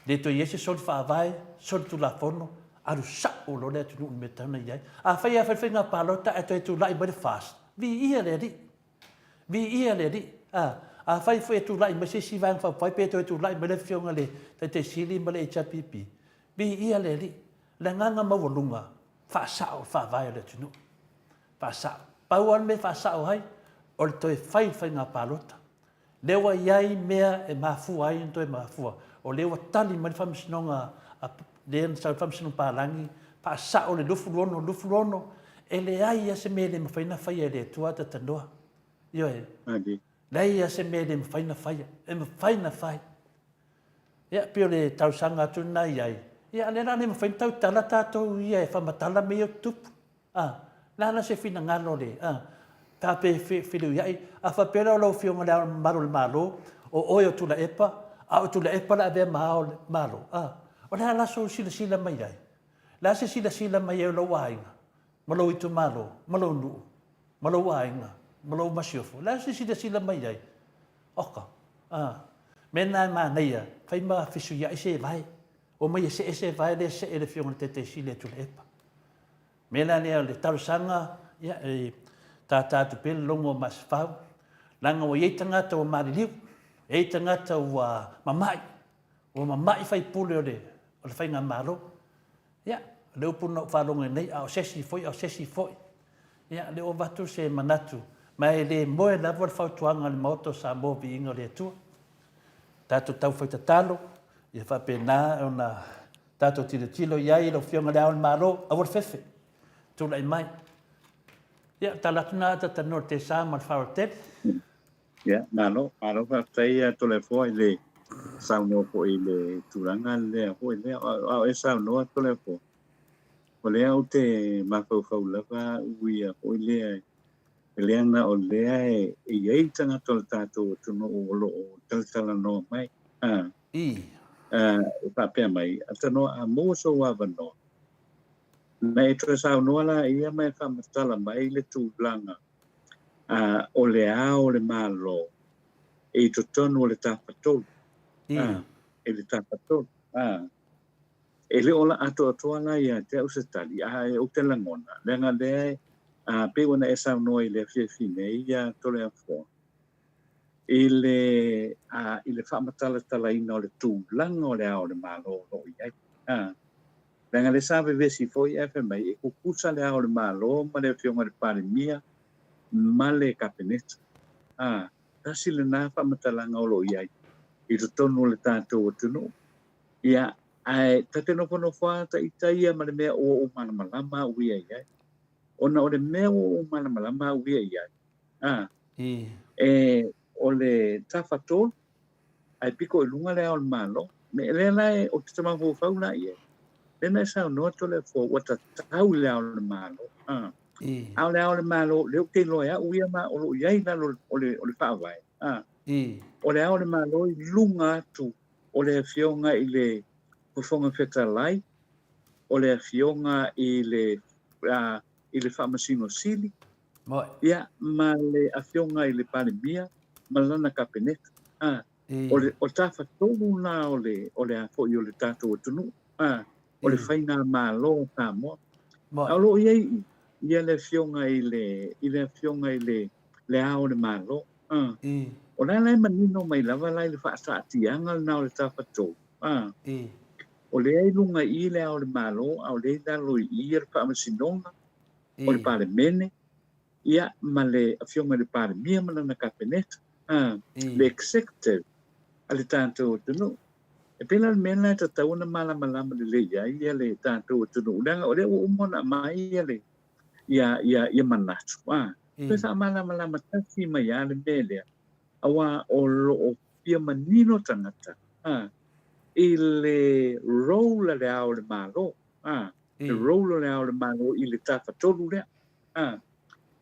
le toe i ai se soli faavae, soli tulafono, alu sao loa le atunuu i le mea e tatau ona i ai. Afai lava e fai le faiga palota ae toe tulai mai le FAST, viia le Alii. Viia le Alii. A, afai foi e tulai mai se isi Vaega Faaupufai pe toe tulai mai le Afioga i le Taitai Sili ma le HRPP, viia le Alii. Le agaga maualuga, faasao le faavae o le atunuu. Faasao. Pau lava le mea e faasao ai, o le toe fai le faiga palota. Lea ua i ai mea e mafua ai ona toe mafua, o lea ua tali mai le Faamasinoga a lea na sau le Faamasinoga Palagi, faasao le 26 26, e leai lava se mea e le mafai ona faia e le Atua a tatanoa. Ioe. Leai lava se mea e le mafai ona faia, e mafai ona fai. Ia, pei o le talosaga atu lena i ai, ia a o lea o le a le mafai ona tautala tatou ia e faamatala mea ia o tutupu. A, le a la se finagalo o le, a, pe a pe feliuiai, a faapea la o lau Afioga i Le Ao Mamalu o le Malo, o oe o Tuilaepa, a o Tuilaepa le avea ma Ao o le Malo, a, o le a la sou silasila mai ai? Le a se silasila mai ai o lou aiga, ma lou itumalo, ma lou nuu, ma lou aiga, ma lou masiofo? Le a se silasila mai ai? Oka, a, mea na e manaia, fai ma fesuiai se vae. Omai e see se vae lea e see le Afioga i le Taitaisili a Tuilaepa. Mea la lea o le talosaga, ia, e tātā atu pea le logo o Masefau, leaga ua i ai tagata ua maliliu, e i ai tagata ua mama'i, ua mama'i faipule o le, o le faigamalo. Ia, o le upu na ou faalogo ai nei, a o se isi foi, a o se isi foi. Ia, o lea ua avatu se manatu, ma e le moe lava le fautuaga a le Maota o Samoa Viiga o le Atua. Tatou taufai tatalo, ia faapena ona Tatou tilotilo i ai lau Afioga i Le Ao o le Malo, aua le fefe, tulai mai. Ia, tala atu na ata tanoa le Tesa ma le Faaoratele. Ia, malo, malo faafetai ia Toleafoa i le saunoa foi i le tulaga lea foi lea. A o e saunoa Toleafoa, o lea ou te mafaufau lava au ia foi lea, leaga o lea e i ai tagata o le tatou atunuu o lo o talatalanoa mai. A. I. E faapea mai, Atanoa, a maua sou avanoa, na e toe saunoa laia ma e faamatala mai le tulaga o le Ao o le Malo i totonu o le Tafatolu. I. I le Tafatolu. E le o la atoatoa la ia te au se tali, ae ou te lagona, leaga lea e pei ona e saunoa i le afiafi nei ia Toleafoa, i le, a, i le faamatalatalaina o le tulaga o le Ao o le Malo o lo o i ai. A, leaga lea sa vevesi foi ae fai mai e kukusa le Ao o le Malo ma le Afioga i le Palemia ma le Kapeneta. A, tasi lena faamatalaga o lo o i ai i totonu o le tatou atunuu. Ia, ae ta te nofonofo lava ta ita ia ma le mea ua ou malamalama au ia i ai. Ona o le mea ua ou malamalama au ia i ai, A. I. E, o le Tafatolu, ae piko i luga le Ao o le Malo. Me, lea la e, ou te mafaufau la i ai, lea na e saunoa Toleafoa, ua tatau i le Ao o le Malo. A. I. A o le Ao o le Malo, lea ou te iloa e au ia ma o lo o i ai i lalo o le, o le Faavae. A. I. O le Ao o le Malo i luga atu o le Afioga i le Fofoga Fetalai, o le Afioga i le, a, i le Faamasino Sili, Moi. Ia, ma le Afioga i le Palemia ma lana Kapeneta. A, I. o le, o le tafatolu lena o le, o le a foi o le tatou atunuu, a, o le I. Faigamalo o Samoa. Moi. A o lo o i ai i i, ia le Afioga i le, i le Afioga i le, le Ao o le Malo. A, I. o la la e manino mai lava la i le faataatiaga lena o le tafatolu, a, I. O lea i luga i i le Ao o le Malo, a o lea i lalo i i le Faamasinoga o le Palemene, ia, ma le Afioga i le Palemia ma lana Kapeneta, a, le Executive a le tatou atunuu. E pei la o le mea lena e tatau ona malamalama lelei ai ia le tatou atunuu, leaga o lea ua uma ona aumai ia le, ia, ia, ia manatu, a, toe faamalamalama tasi mai lava le mea lea, aua o lo o fia manino tagata, a, i le role a le Ao o le Malo, a, le role o le Ao o le Malo i le Tafatolu lea, a.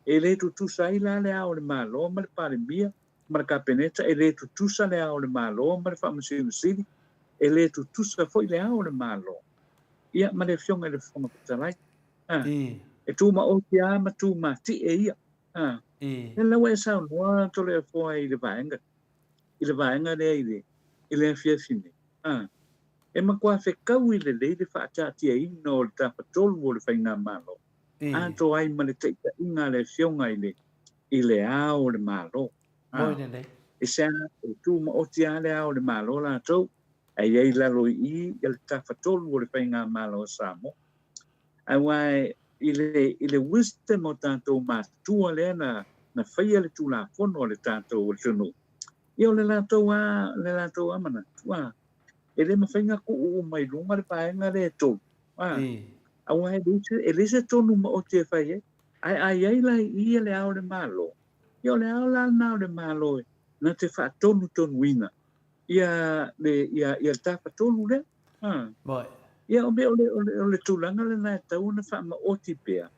E le tutusa ai la le Ao o le Malo ma le Palemia ma le Kapeneta, e le tutusa le Ao o le Malo ma le Faamasino Sili, e le tutusa foi le Ao o le Malo, ia, ma le Afioga i le Fofoga Fetalai. A, e tumaoti lava ma tumatie ia. A, lea la ua e saunoa Toleafoa i le vaega, i le vaega lea i le, i le afiafi nei. A, e matua fetaui lelei le faataatiaina o le Tafatolu o le Faigamalo, atoa ai ma le taitaiga a le Afioga i le, i le Ao o le Malo. A, e se a, e tumaoti lava le Ao o le Malo latou, ae i ai i lalo i i ia le Tafatolu o le Faigamalo a Samoa. Aua i le, i le wisdom o tatou matua lea na, na faia le Tulafono a le tatou atunuu, ia o le latou lava, le latou lava manatu, a, e le mafai ona tuu uma i luga le vaega lea e tolu, a, aua e leai se, e leai se tonu maoti e fai ai. Ae a i ai la i i le Ao o le Malo, ia o le Ao la lena o le Malo e na te faatonutonuina ia le, ia, ia le Tafatolu lea. A. Ia, o mea, o le, o le, o le tulaga lena e tatau ona faamaoti pea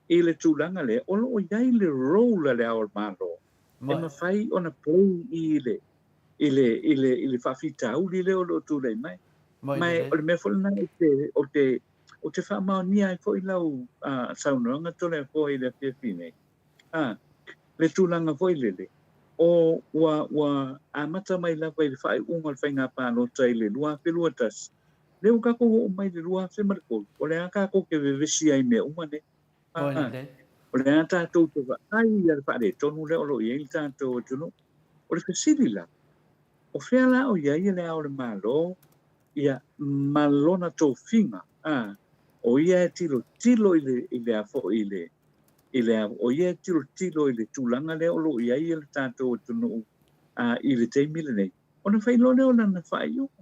i le tulaga lea, o lo o i ai le role a le Ao o le Malo e mafai ona play i le, i le, i le, i le faafitauli lea o lo o tulai mai. Ma o le mea foi lena ou te, ou te, ou te faamaonia ai foi lau saunoaga Toleafoa i le afiafi nei, a, le tulaga foi lele, o ua, ua amata mai lava i le faaiuga o le faiga palota i le 2021, lea ua tatou oo mai i le 2003, o le a tatou te vevesi ai i mea uma nei? A, o le a tatou te vaai i le faaletonu lea o lo o i ai le tatou atunuu? O le fesili la, o fea la o i ai le Ao o le Malo ia ma lona tofiga, a, o ia e tilotilo i le, i le a foi, i le, i le a, o ia e tilotilo i le tulaga lea o lo o i ai le tatou atunuu a, i le taimi lenei, ona fai loa lea o lana faaiuga.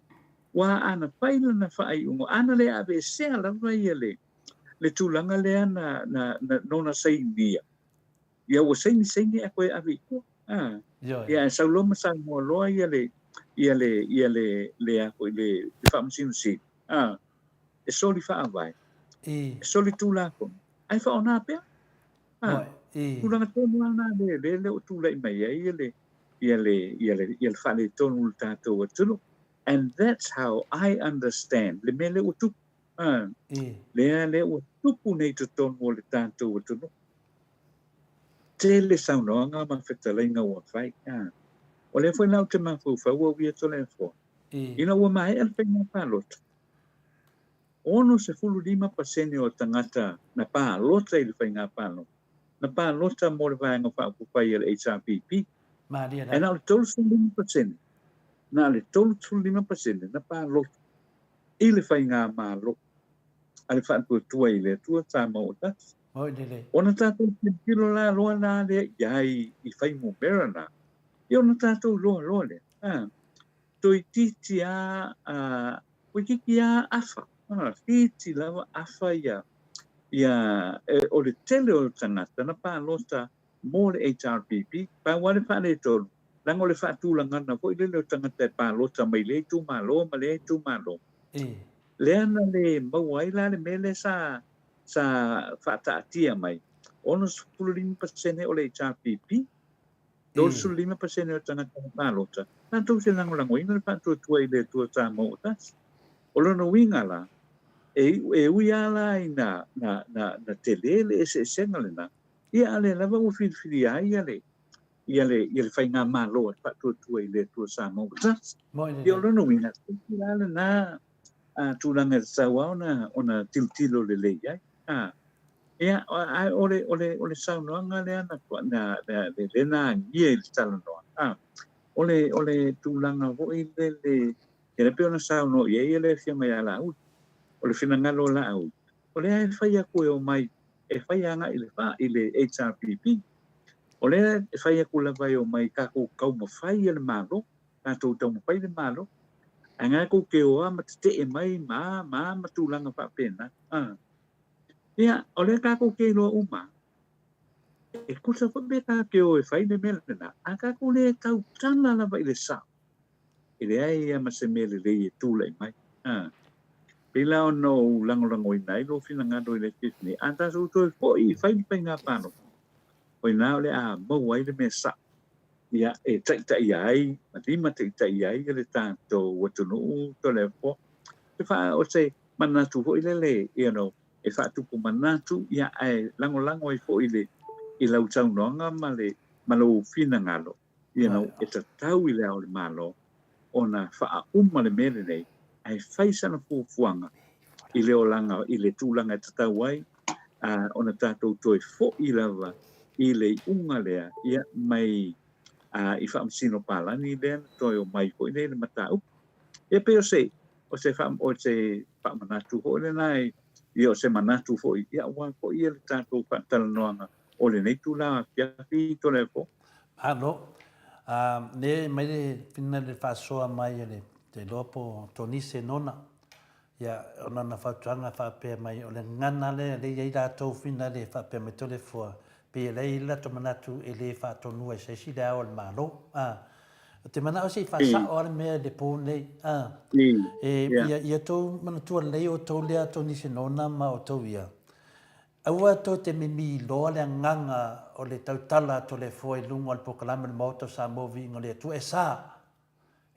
Aua a na fai lana faaiuga, a na le aveesea lava ia le, le tulaga lea na, na, na, nona sainia, ia ua saini saini ae toe ave i tua. A, ia ae sau loa ma saunoa loa ia le, ia le, ia le, le a foi, le, le Faamasino Sili, a, e soli faavae, e soli tulafono, ae faaaoga pea. A, tulaga tonu lava lena le, le, le o tulai mai ai ia le, ia le, ia le, ia le faaletonu o le tatou atunuu. And that's how I understand le mea lea ua tupu. A, lea, lea ua tupu nei i totonu o le tatou atunuu. Tele saunoaga ma fetalaiga ua fai. A, o lea foi la ou te mafaufau ua uia Toleafoa, ina ua maea le faiga palota, 65% o tagata na palota i le faiga palota, na palota mo le Vaega Faaupufai a le HRPP. Ae na o le 35%, na o le 35% na palota i le faigamalo a le Faatuatua i le Atua Samoa ua Tasi. Ona tatou tilotilo la loa la lea i ai i fuainumera na, ia ona tatou iloa loa lea, a, toeitiiti lava, a, toeitiiti lava afa, a, iti lava afa ia, ia, e, o le tele o tagata na palota mo le HRPP, pau lava le faaletonu, leaga o le faatulagaga foi lele o tagata e palota mai lea itumalo ma lea itumalo, lea na le maua ai la le mea lea sa, sa faataatia mai, 65% o le HRPP, 35% o tagata na palota, latou te lagolagoina le faatuatua i le Atua Samoa ua tasi. O lona uiga la, e, e ui lava la ina na, na, na tele le eseesega lena, ia a lea lava ua filifilia ai ia le, ia le, ia le faigamalo a le Faatuatua i le Atua Samoa ua tasi. Ia o lona uiga, tasi la lena a, tulaga e tatau lava ona, ona tilotilo lelei i ai. A, ia, ae o le, o le, o le saunoaga lea na, na, na, le na agia i le talanoa, a, o le, o le tulaga foi lele Ia lea pei ona saunoa i ai le Afioga ia Laauli, o le finagalo o Laauli, o lea e fai atu e omai e fai agai i le fa i le HRPP. O lea e fai atu lava e omai tatou taumafai e le Malo, tatou taumafai le Malo, ae na tou te o lava ma tetee mai ma a ma a ma tulaga faapena. A. Ia, o lea tatou te iloa uma, e tusa foi pe tatou te o e fai le mea lena, a tatou le tautala lava i le sao, e leai lava ma se mea lelei e tulai mai. A. Pei la ona ou lagolagoina ai lou finagalo i le afiafi nei, a tatou toe foi e fai le faiga palota, o i ina o le a maua ai le mea sao, ia, e taitaia ai ma limataitaia ai le tatou atunuu Toleafoa. Se fa, o se manatu foi lele, you know, e faatupu manatu, ia, ae lagolago ai foi i le, i lau saunoaga ma le, ma lou finagalo, you know, e tatau i Le Ao o le Malo ona faauma le mea lenei, ae fai sana fuafuaga i le olaga, i le tulaga e tatau ai ona tatou toe foi lava i le iuga lea, ia, mai i Faamasino Palagi lea na toe omai foi nei i le mataupu. Ia pei o se, o se, o se faamanatu foi lena, ia, o se manatu foi, ia, aua foi le tatou faatalanoaga o lenei itula afiafi Toleafoa. Malo. Ne mai le fina le faasoa mai a le te iloa po o Tonise Nona. Ia, o lana fautuaga faapea mai, o le gagana lea lea e i ai latou fina le faapea mai Toleafoa, pei e leai le latou manatu e le faatonua i se isi le ao o le Malo. A, ou te manao se i faasao lava le mea i le po nei. A, e, ia, ia outou manatua lelei outou lea Tonise Nona ma outou ia, Aua tou te mimi loa le agaga o le tautala a Toleafoa i luga o le polokalame o le Maota o Samoa Viiga o le Atua. E sa,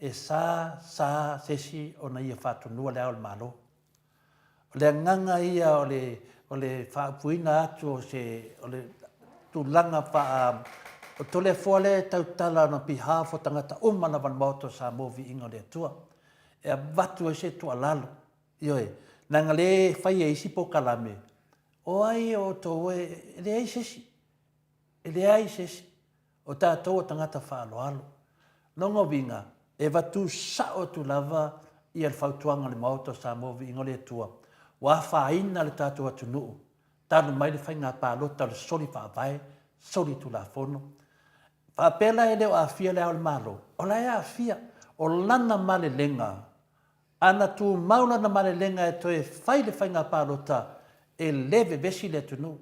e sa, sa se isi ona ia faatonuina le Ao o le Malo. O le agaga ia o le, o le faaupuina atu o se, o le tulaga faa, o Toleafoa lea e tautala on behalf o tagata uma lava o le Maota o Samoa Viiga o le Atua. E avatu ai se tuualalo Ioe, leaga lea e fai e isi polokalame, o ai o outou e, e leai se isi, e leai se isi, o tatou o tagata faaaloalo. Lona uiga, e avatu sao atu lava ia le fautuaga a le Maota o Samoa Viiga o le Atua, ua afaina le tatou atunuu talu mai le faiga palota o le soli faavae, soli tulafono. Faapea la e le o aafia le Ao o le Malo, o la e aafia, o lana malelega Ana tumau lana malelega e toe fai le faiga palota, e le vevesi le atunuu.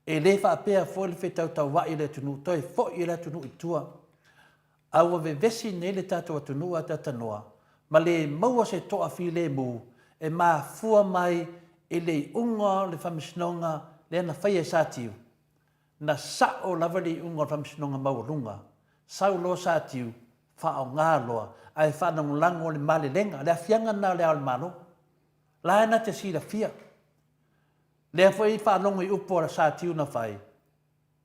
E le faapea foi le fetautaua'i o le atunuu toe fo'i le atunuu i tua. A ua vevesi nei le tatou atunuu a Tatanoa ma le maua se to'a filemu e mafua mai i le iuga o le faamasinoga lea na faia e Satiu. Na sa'o lava le iuga o le Faamasinoga Maualuga, sau loa Satiu, faaaoga loa, ae faalagolago le malelega, le afiaga lena o le Ao o le Malo. La e na te silafia. Lea foi e faalogo i upu a Satiu na fai,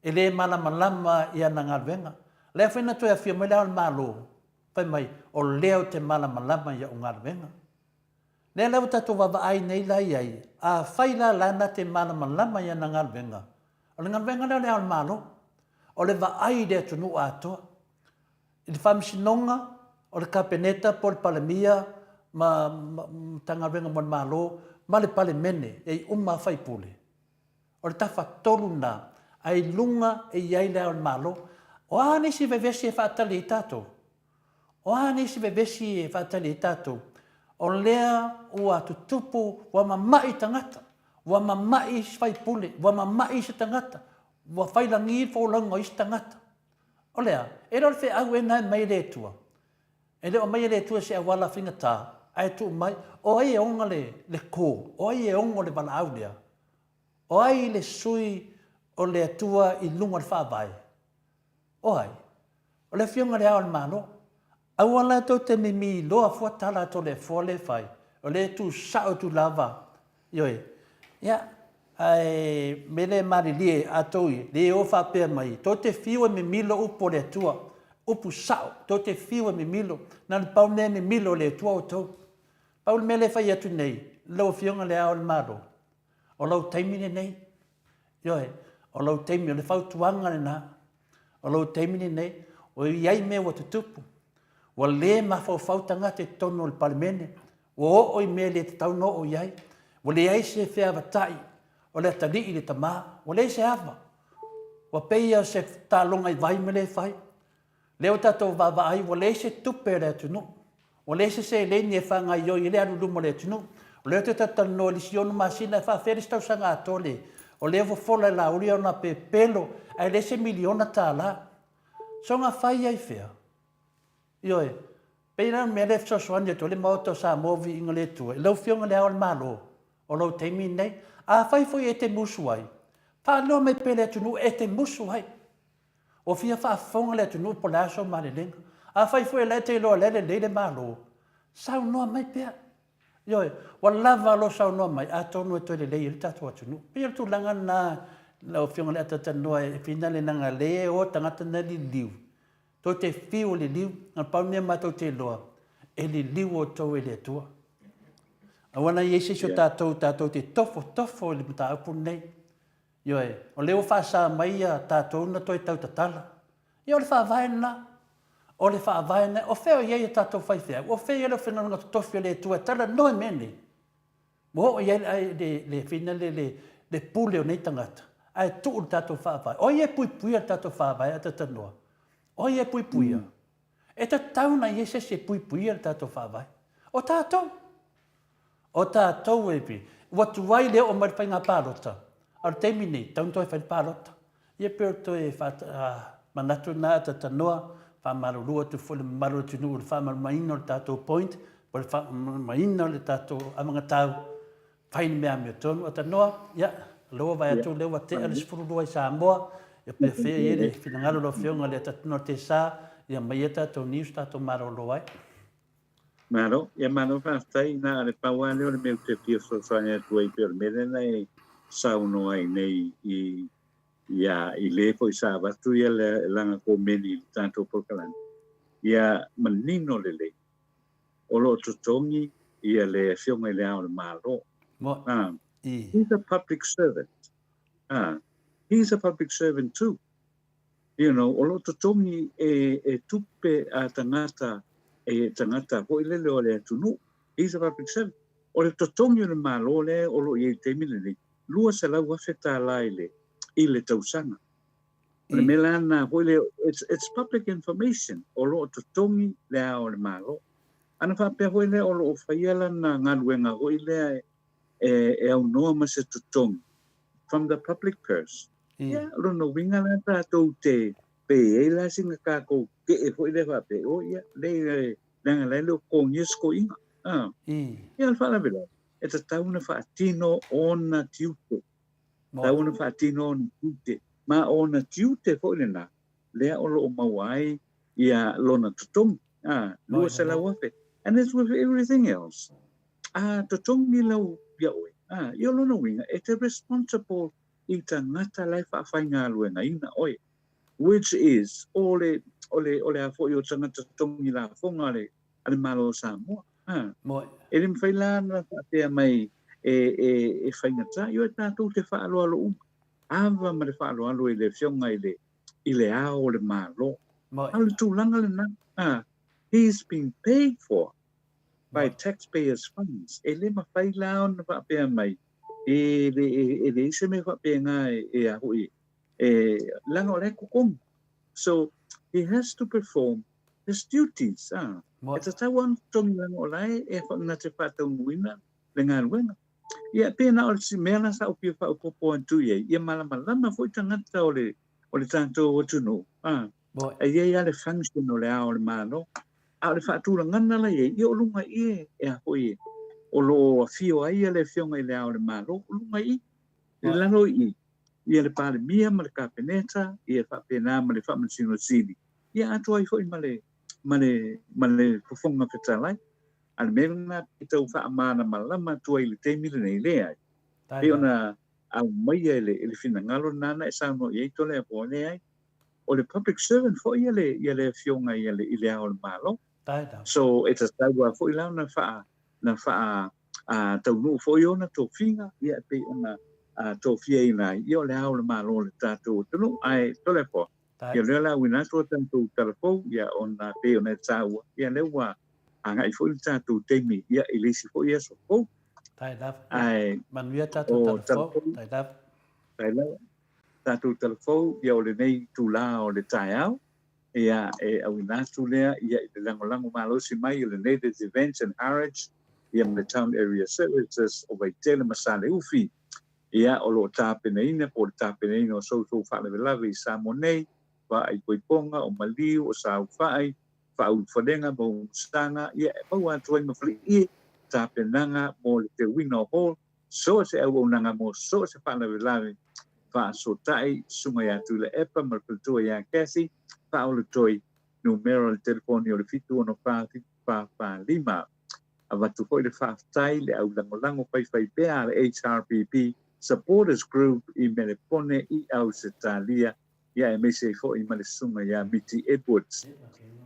e le malamalama i ana galuega. Lea foi na toe afio mai le Ao o le Malo, fai mai, o lea ou te malamalama i au galuega. Lea la ua tatou vaavaai nei la i ai, afai la la na te malamalama i ana galuega, o le galuega lea o le Ao o le Malo, o le vaai i le atunuu atoa, i le Faamasinoga, o le Kapeneta po o le Palemia ma Matagaluega mo le Malo ma le Palemene e i uma lava faipule. O le tafatolu lena, a i luga e i ai le Ao o le Malo. O a nisi vevesi e faatali ai tatou? O a nisi vevesi e faatali ai tatou? O lea ua tutupu, ua mama'i tagata, ua mama'i isi faipule, ua mama'i isi tagata, ua failagi le folauga o isi tagata. O le a? E le o le feau ea lena e aumai e le Atua? E le o aumaia e le Atua se auala faigata, ae tuu mai, o ai e ona le, le call? O ai e ona le valaau lea? O ai le sui o le Atua i luga o le Faavae? O ai? O le Afioga i le Ao o le Malo. Aua la tou te mimi loa fua tala a Toleafoa lea e fai, o lea e tu sao atu lava, ioe. Ia, ae mea lea e malilie a tou ia, le o faapea mai, tou te fiu e mimilo upu o le Atua, upu sao, tou te fiu e mimilo, na o le pau mea e mimilo e le Atua outou. Pau le mea lea e fai atu nei, lau Afioga i le Ao o le Malo, o lou taimi lenei, Ioe, o lou taimi, o le fautuaga lena, o lou taimi lenei, ua i ai mea ua tutupu. Ua le mafaufau tagata i totonu o le Palemene, ua oo i mea e le tatau ona oo i ai. Ua leai se feavatai o le atalii i le tama, ua leai se ava. Ua pei o se taaloga i vai ma le fai. Lea ua tatou vaavaai ua leai se tupe a le atunuu, ua leai se seleni e faagaoioi ai le alu i luma o le atunuu. O lea ou te talatalanoa i le isi ono masina e faafefea le isi tausaga atoa le o lea ua fofola e Laauli ona pepelo ae leai se miliona tala. Soona fai ai fea? Ioe, pei la o le mea lea e fesoasoani atu ai le Maota o Samoa Viiga le Atua i lau Afioga i Le Ao o le Malo o lou taimi lenei. Afai foi e te musu ai, faailoa mai pea i le atunuu e te musu ai. Ua fia faafofoga le atunuu po o le a sou malelega. Afai foi o la e te iloa o la e lelei le Malo, saunoa mai pea. Ioe, ua lava lou saunoa mai, atonu e toe lelei ai le tatou atunuu. E pei o le tulaga lena lau Afioga i le Atatalanoa e finale leaga o lea e o tagata na liliu, tou te fiu e liliu, na o le pau le mea matou te iloa, e liliu outou e le Atua. Aua la i ai se isi o tatou tatou te tofotofo i le mataupu lenei. Ioe, o lea ua faasa mai ia tatou na toe tautatala. Ia o le faavae lena. O le faavae lena. O fea o i ai a tatou faifeau? O fea o i ai le aufaigaluega totofi a le Atua e talanoa i mea nei? Ua oo i ai le, le, le, le, le, le pule o nei tagata, ae tuu le tatou faavae. O ai e puipuia le tatou faavae a talanoa? O ai e puipuia? E tatau ona i ai se isi e puipuia le tatou faavae. O tatou. O tatou e pei, ua tuai le oo mai le faiga palota, a o le taimi nei, tatau ona toe fai le palota. Ia pei o le toe manatu lena a Tatanoa, faamalulu atu foi i le mamalu o le atunuu i le faamalamalamaina o le tatou point, po o le faamalamalamaina o le tatou anavatau, fai le mea amiotonu. Atanoa, ia, o lea ua vaai atu o lea ua tea le 12 i Samoa, ia pe fea i ai le finagalo o lau Afioga i le Atanoa Tesa, ia aumai ia tatou news tatou malolo ai. Malo, ia malo faafetai, na o le pau lava lea o le mea ou te fia fesoasoani atu ai pei o le mea lea na e saunoa ai nei i ia i le foi sa avatu ia le lana komeni i le tatou polokalame, ia manino lelei o lo o totogi ia le Afioga i le Ao o le Malo. Ah, he's a public servant. Ah, he's a public servant too. You know, o lo o totogi e, e tupe a tagata, e tagata foi lele o le atunuu. He's a public servant. O le totogi o le Malo lea o lo o i ai i le taimi lenei, $200,000 i le, i le tausaga. O le mea la lena foi lea, it's, it's public information, o lo o totogi le Ao o le Malo. Ana faapea foi lea o lo o faia lana galuega foi lea e, e aunoa ma se totogi from the public purse. Ia, o lona uiga la tatou te pe ai la sina tatou ke'e foi lea faapea, oh ia, leai, leaga la e le o totogia se toeaina. Ah. Ia, o le faalavelave, e tatau ona faatino ona tiute. Tatau ona faatino ona tiute. Ma o ona tiute foi lena, lea o lo o maua ai ia lona totogi. Ah, 200,000. And it's with everything else. A totogi lau ia oe. Ah, ia o lona uiga, e te responsible i tagata la e faafaigaluegaina oe, which is o le, o le, o le a foi o tagata totogi lafoga a le, a le Malo o Samoa. Ha. E le mafai la ona faapea mai e, e, e faigata, ioe tatou te faaaloalo uma. Ava ma le faaaloalo i le Afioga i le, i le Ao o le Malo. A o le tulaga lena, ha, he's been paid for by taxpayers funds. E le mafai la ona faapea mai E le, e leai se mea faapena e, e a foi, e, leaga o la e totogi. So, he has to perform his duties. Ah. E tatau ona totogi leaga o la e, e na te faataunuuina le galuega. Ia, pei na o le mea la sa ou fia faaopoopo atu i ai, ia malamalama foi tagata o le, o le tatou atunuu. Ah. E i ai lava le function o le Ao o le Malo, A o le faatulagana la i ai, ia o luga i i e a foi e, o lo o afio ai ia le Afioga i le Ao o le Malo, o luga i i, i lalo i i, ia le Palemia ma le Kapeneta, ia faapena ma le Faamasino Sili, ia atoa ai foi ma le, ma le, ma le Fofoga Fetalai. A o le mea lena e tau faamalamalama atu ai i le taimi lenei, leai, pei ona aumaia i le, i le finagalo lena na e saunoa i ai Toleafoa, leai. O le public servant foi ia le, ia le Afioga ia le, i le Ao o le Malo. So, e tatau lava foi la ona faa, na faa a, taunuu foi ona tofiga, ia e pei ona a, tofiaina ai, ia o le Ao o le Malo o le tatou atunuu. Ae, Toleafoa, Ia o lea o le a auina atu a tatou tala fou, ia ona pei ona e taua, ia lea ua agai foi le tatou taimi ia i le isi foi aso fou. Tai lava. Ae manuia tatou tala fou. Tai lava. Tai lava. Tatou tala fou ia o lenei itulā o le taeao, ia e auina atu lea ia i le lagolago malosi mai o le Natives Events and Harwich ia ma le Town Area Services o Vaitele ma Saleufi. Ia, o lo o tapenaina po o le tapenaina o so outou faalavelave i Samoa nei, Vaai Poipoga, o Maliu, o Saufai, Faaulufalega ma Umusaga, ia e maua atu ai ma Faleie tapenaga mo le teuina o hall, so o se auaunaga mo so o se faalavelave faasootai, Susuga ia Tuilaepa ma le faletua ia Kathy, Faaolotoi, numera o le telefoni o le 764 7445. Avatu foi le faafetai i le au lagolago faifaipea a le HRPP Supporters Group i Melepone i Ausetalia, ia aemaise ai foi ma le susuga ia Miti Edwards.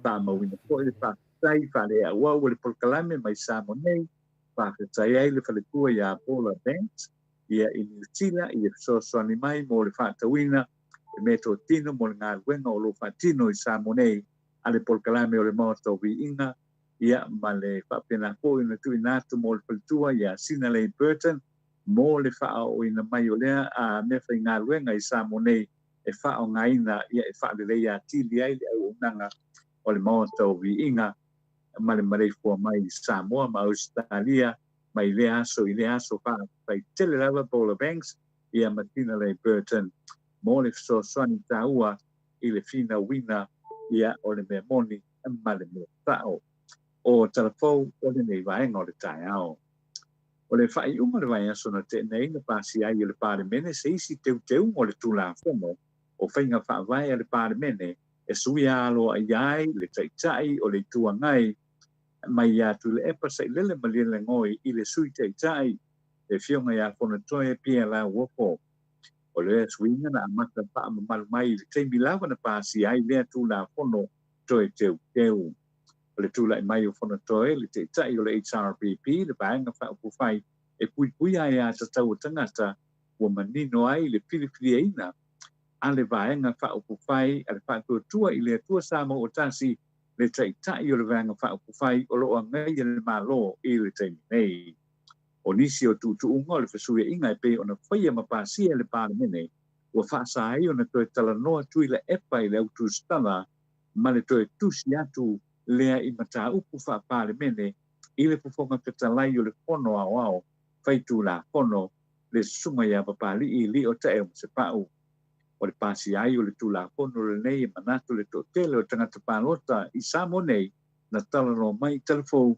Faamauina foi le faafetai faaleauau o le polokalame mai Samoa nei, faafetai ai le faletua ia Paula Banks ia i Niu Sila i le fesoasoani mai mo le faatauina le meatotino mo le galuega o lo o faatino i Samoa nei a le polokalame o le Maota o Viiga ia ma le faapena foi ona tuuina atu mo le faletua ia Sinalei Burton mo le faaooina mai o lea meafaigaluega i Samoa nei e faaaogaina ia e faaleleia atili ai le auaunaga o le Maota o Viiga ma le maleifua mai i Samoa ma Ausetalia mai lea aso i lea aso. Faafetai tele lava Paula Banks ia ma Sinalei Burton mo le fesoasoani taua i le finauina ia o le mea moni ma le mea sao. O Talafou o lenei vaega o le taeao. O le faaiuga o le vaiaso na tea nei na pasia ai e le Palemene se isi teuteuga o le Tulafono o Faiga Faavae a le Palemene e suia aloaia ai le Taitai o le Itu Agai mai ia Tuilaepa Sailele Malielegaoi i le Sui Taitai, le Afioga ia Fonotoe Pierre Lauofo. O lea suiga na amata faamamalu mai i le taimi lava na pasia ai lea Tulafono toe teuteu. O le tulai mai o Fonotoe, le Taitai o le HRPP, le Vaega Faaupufai e Puipuia Aia Tatau a Tagata, ua manino ai le filifiliaina a le Vaega Faaupufai a le Faatuatua i le Atua Samoa ua Tasi, le Taitai o le Vaega Faaupufai o lo o agaia le Malo i le taimi nei. O nisi o tuutuuga o le fesuiaiga e pei ona faia ma pasia e le Palemene, ua faasa ai ona toe talanoa Tuilaepa i le autusitala ma le toe tusi atu lea i mataupu faa-Palemene i le Fofoga Fetalai o le Fono Aoao Faitulafono, le Susuga ia Papali'i Lio Taeo Masepau. O le pasia ai o le Tulafono lenei e manatu le toatele o tagata palota i Samoa nei na talanoa mai i Talafou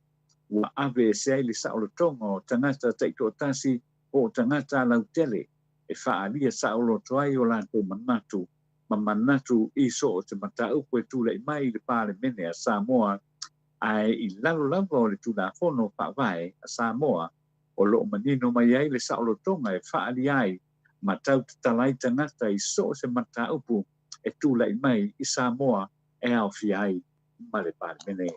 ua ave ese ai le saolotoga o tagata taitoatasi po o tagata lautele e faaalia saoloto ai o latou manatu ma manatu i so o se mataupu e tulai mai i le Palemene a Samoa, ae i lalo lava o le Tulafono Faavae a Samoa o lo o manino mai ai le saolotoga e faaalia ai ma tau tatala ai tagata i so o se mataupu e tulai mai i Samoa e aofia ai ma le Palemene.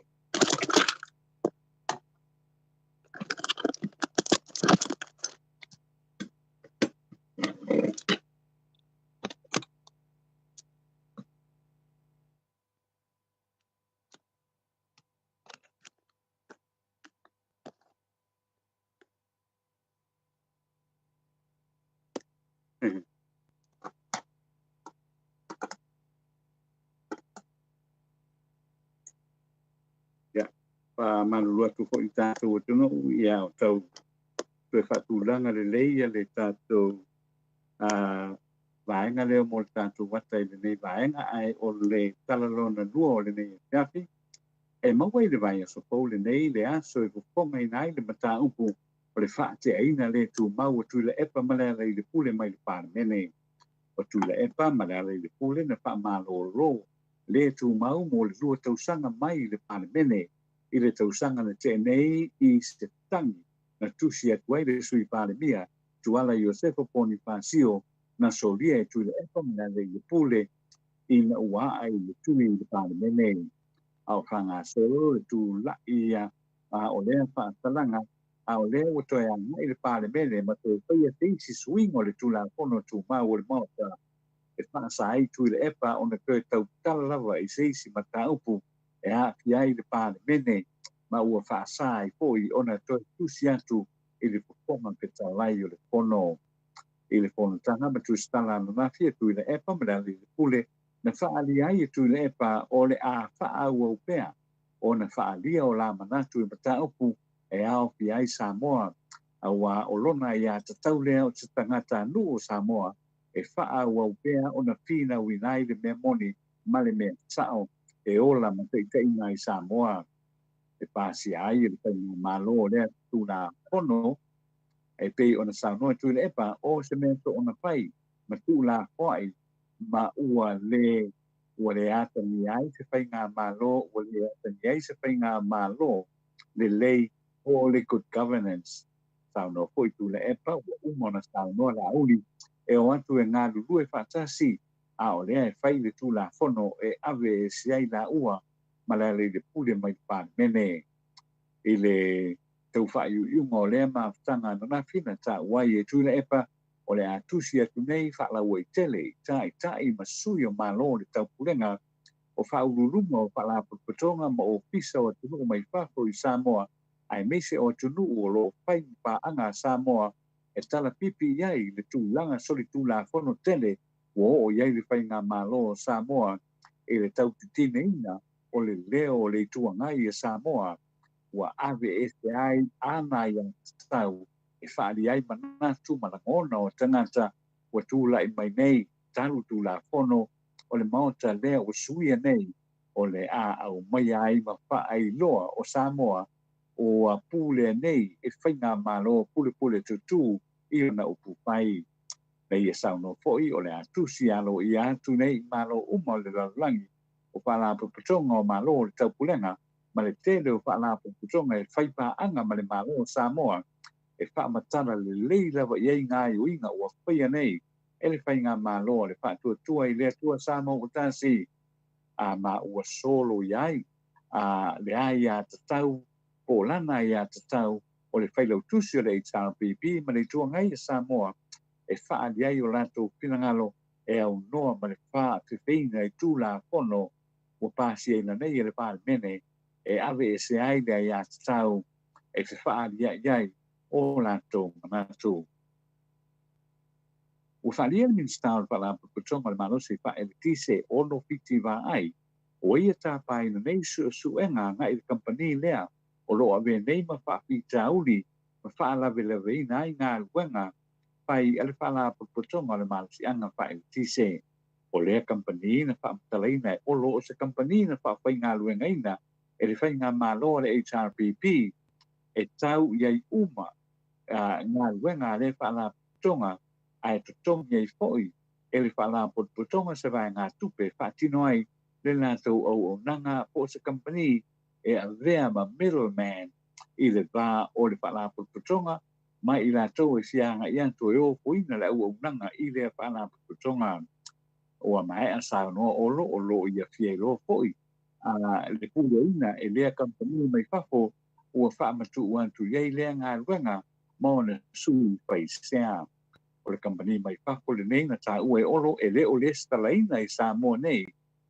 Ia, faamalulu atu foi i tatou atunuu, ia o tau toe faatulaga lelei ia le tatou vaega lea mo le tatou ata i lenei vaega, ae o le tala lona lua o lenei afiafi, e maua i le vaiaso fou lenei le aso e fofogaina ai le mataupu o le faateaina le tumau o Tuilaepa ma Lealailepule mai le Palemene. O Tuilaepa ma Lealailepule na faamalolo le tumau mo le 2 tausaga mai le Palemene i le tausaga na tea nei i se tagi na tusi atu ai le Sui Palemia Tuala Iosefa Ponifasio na solia e Tuilaepa ma Lealailepule ina ua aa i le tui i le Palemene. A o faagasolo le tula'i a o lea faasalaga, a o lea ua toe agai le Palemene ma toe faia se isi suiga o le Tulafono Tumau o le Maota. e faasa ai Tuilaepa ona toe tautala lava i se isi mataupu e aafia ai le Palemene, ma ua faasa ai foi ona toe tusi atu i le Fofoga Fetalai o le Fono. I le fonotaga ma tusitala ananafi a Tuilaepa ma Lealailepule, na faaalia ai e Tuilaepa o le a faaauau pea ona faaalia o la manatu i mataupu e aofia ai Samoa, aua o lona aiatatau lea o se tagatanuu o Samoa e faaauau pea ona finauina ai le mea moni ma le mea sao e ola ma taitaiina ai Samoa. E pasia ai e le Faigamalo o lea Tulafono e pei ona saunoa Tuilaepa o se mea soona fai ma tuulafoai ma ua le ua le atagia ai se faigamalo ua le atagia ai se faigamalo lelei po o le good governance. Saunoa foi Tuilaepa ua uma ona saunoa Laauli e o atu e galulue faatasi a o lea e fai le Tulafono e ave ese ai laua ma Lealailepule mai le Palemene. I le tau faaiuiuga o lea mafutaga ananafi na taua ai e Tuilaepa o le a tusi atu nei faalauaitele i taitai ma sui o Malo o le Taupulega, o faauluuluga o faalapotopotoga ma ofisa o atunuu mai fafo i Samoa aemaise o atunuu o lo o fai ma paaga a Samoa e talapipi i ai le tulaga solitulafono tele ua oo i ai le Faigamalo o Samoa i le tautitineina o le leo o le Itu Agai a Samoa ua ave ese ai ana aiatatau e faaalia ai manatu ma lagona o tagata ua tulai mai nei talu Tulafono o le Maota lea ua suia nei o le a aumaia ai ma faailoa o Samoa ua pulea nei e Faigamalo pulepule tutū i ona upu fai. Na ia saunoa foi o le a tusi aloaia atu nei i Malo uma o le lalolagi o Faalapotopotoga o Malo o le Taupulega ma le tele o Faalapotopotoga e fai paaga ma le Malo o Samoa e faamatala lelei lava i ai gaoioiga ua faia nei e le Faigamalo a le Faatuatua i le Atua Samoa ua tasi a ma ua solo i ai a le aiatatau po o lana aiatatau o le Failautusi o le HRPP ma le Itu Agai a Samoa e faaali ai o latou finagalo e aunoa ma le faafefeina i Tulafono ua pasiaina nei e le Palemene e aveese ai le aiatatau e fefaalia'i ai o latou manatu. Ua faaalia e le Minisita o le Faalapotopotoga o le Malosi Faa-Eletise Olo Fiti Vaai ua ia tapaina nei suesuega agai i le kamupani lea o lo o avea nei ma faafitauli ma faalavelaveina ai galuega fai a le Faalapotopotoga o le Malosiaga Faa-Eletise. O lea kamupani na faamatalaina e Olo o se kamupani na faafaigaluegaina e le Faigamalo a le HRPP e tau i ai uma galuega a lea Faalapotopotoga ae totogi ai foi e le Faalapotopotoga se vaegatupe e faatino ai le latou auaunaga po o se kamupani e avea ma middleman i le va o le Faalapotopotoga ma i latou e fia agai atu e ofoina le auaunaga i lea Faalapotopotoga. Ua maea saunoa Olo o lo o ia fia iloa foi a le puleaina e lea kamupani mai fafo ua faamatuu atu i ai lea galuega ma ona sui faisea. O le kamupani mai fafo lenei na taua e Olo e le o lesitalaina i Samoa nei,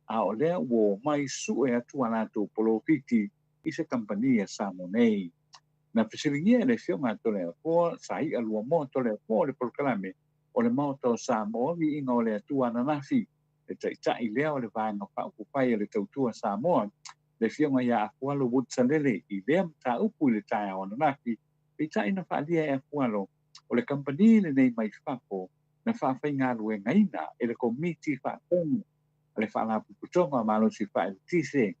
a o lea ua omai sue atu a latou polofiti i se kamupani a Samoa nei. Na fesiligia e le Afioga a Toleafoa Sai'a Luamoa Toleafoa o le polokalame o le Maota o Samoa Viiga o le Atua ananafi, le taitai lea o le Vaega Faaupufai a le Tautua Samoa, le Afioga ia Afualo Wood Salele i lea mataupu i le taeao ananafi, peitai na faaalia e Afualo o le kamupani lenei mai fafo na faafaigaluegaina e le Komiti Faatonu a le Faalapotopotoga o Malosi Faaeletise,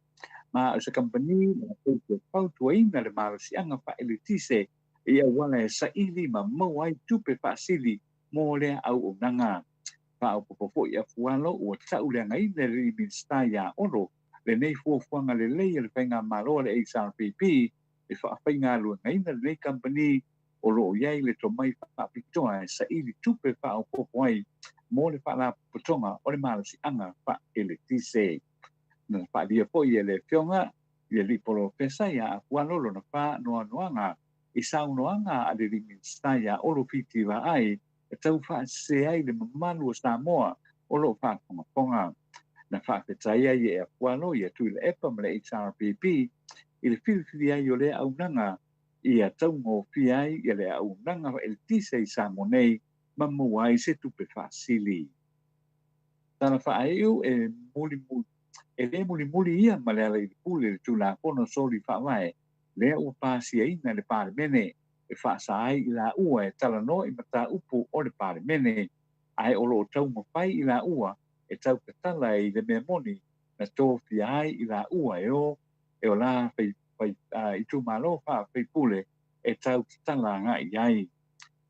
ma o se kamupani latou te fautuaina le malosiaga faaeletise i auala e saili ma maua ai tupe faasili mo lea auaunaga. Faaopoopo foi Afualo ua tauleagaina e le Minisita ia Olo lenei fuafuaga lelei a le Faigamalo a le HRPP e faafaigaluegaina lenei kamupani o lo o i ai le tomai faapitoa e saili tupe faaopoopo ai mo le Faalapotopotoga o le Malosiaga Faaeletise. Na faaalia foi e le Afioga i le Alii Polofesa ia Afualo lona faanoanoaga i saunoaga a le Alii Minisita ia Olo Fiti Vaai e tau faasese ai le mamalu o Samoa o lo o faafogafoga. Na faafetai ai e Afualo ia Tuilaepa ma le HRPP i le filifili ai o lea auaunaga ia taugofie ai le auaunaga eletise i Samoa nei ma maua ai se tupe faasili. Tala faaiu e mulimuli E le mulimuli ia ma Lealailepule le Tulafono Soli Faavae lea ua pasiaina e le Palemene e faasa ai i laua e talanoa i mataupu o le Palemene, ae o lo o taumafai i laua e tautatala i le mea moni na tofia ai i laua e o e o la itumalo faa-faipule e tautatala agai i ai.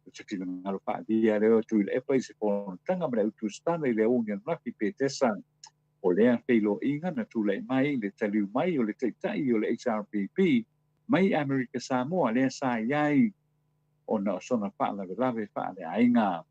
O se finagalo faaalia lea o Tuilaepa i se fonotaga ma le autusitala i le aoauli ananafi Petesa. O lea feiloaiga na tulai mai i le taliu mai o le Taitai o le HRPP mai Amerika Samoa lea sa i ai ona o sona faalavelave faaleaiga.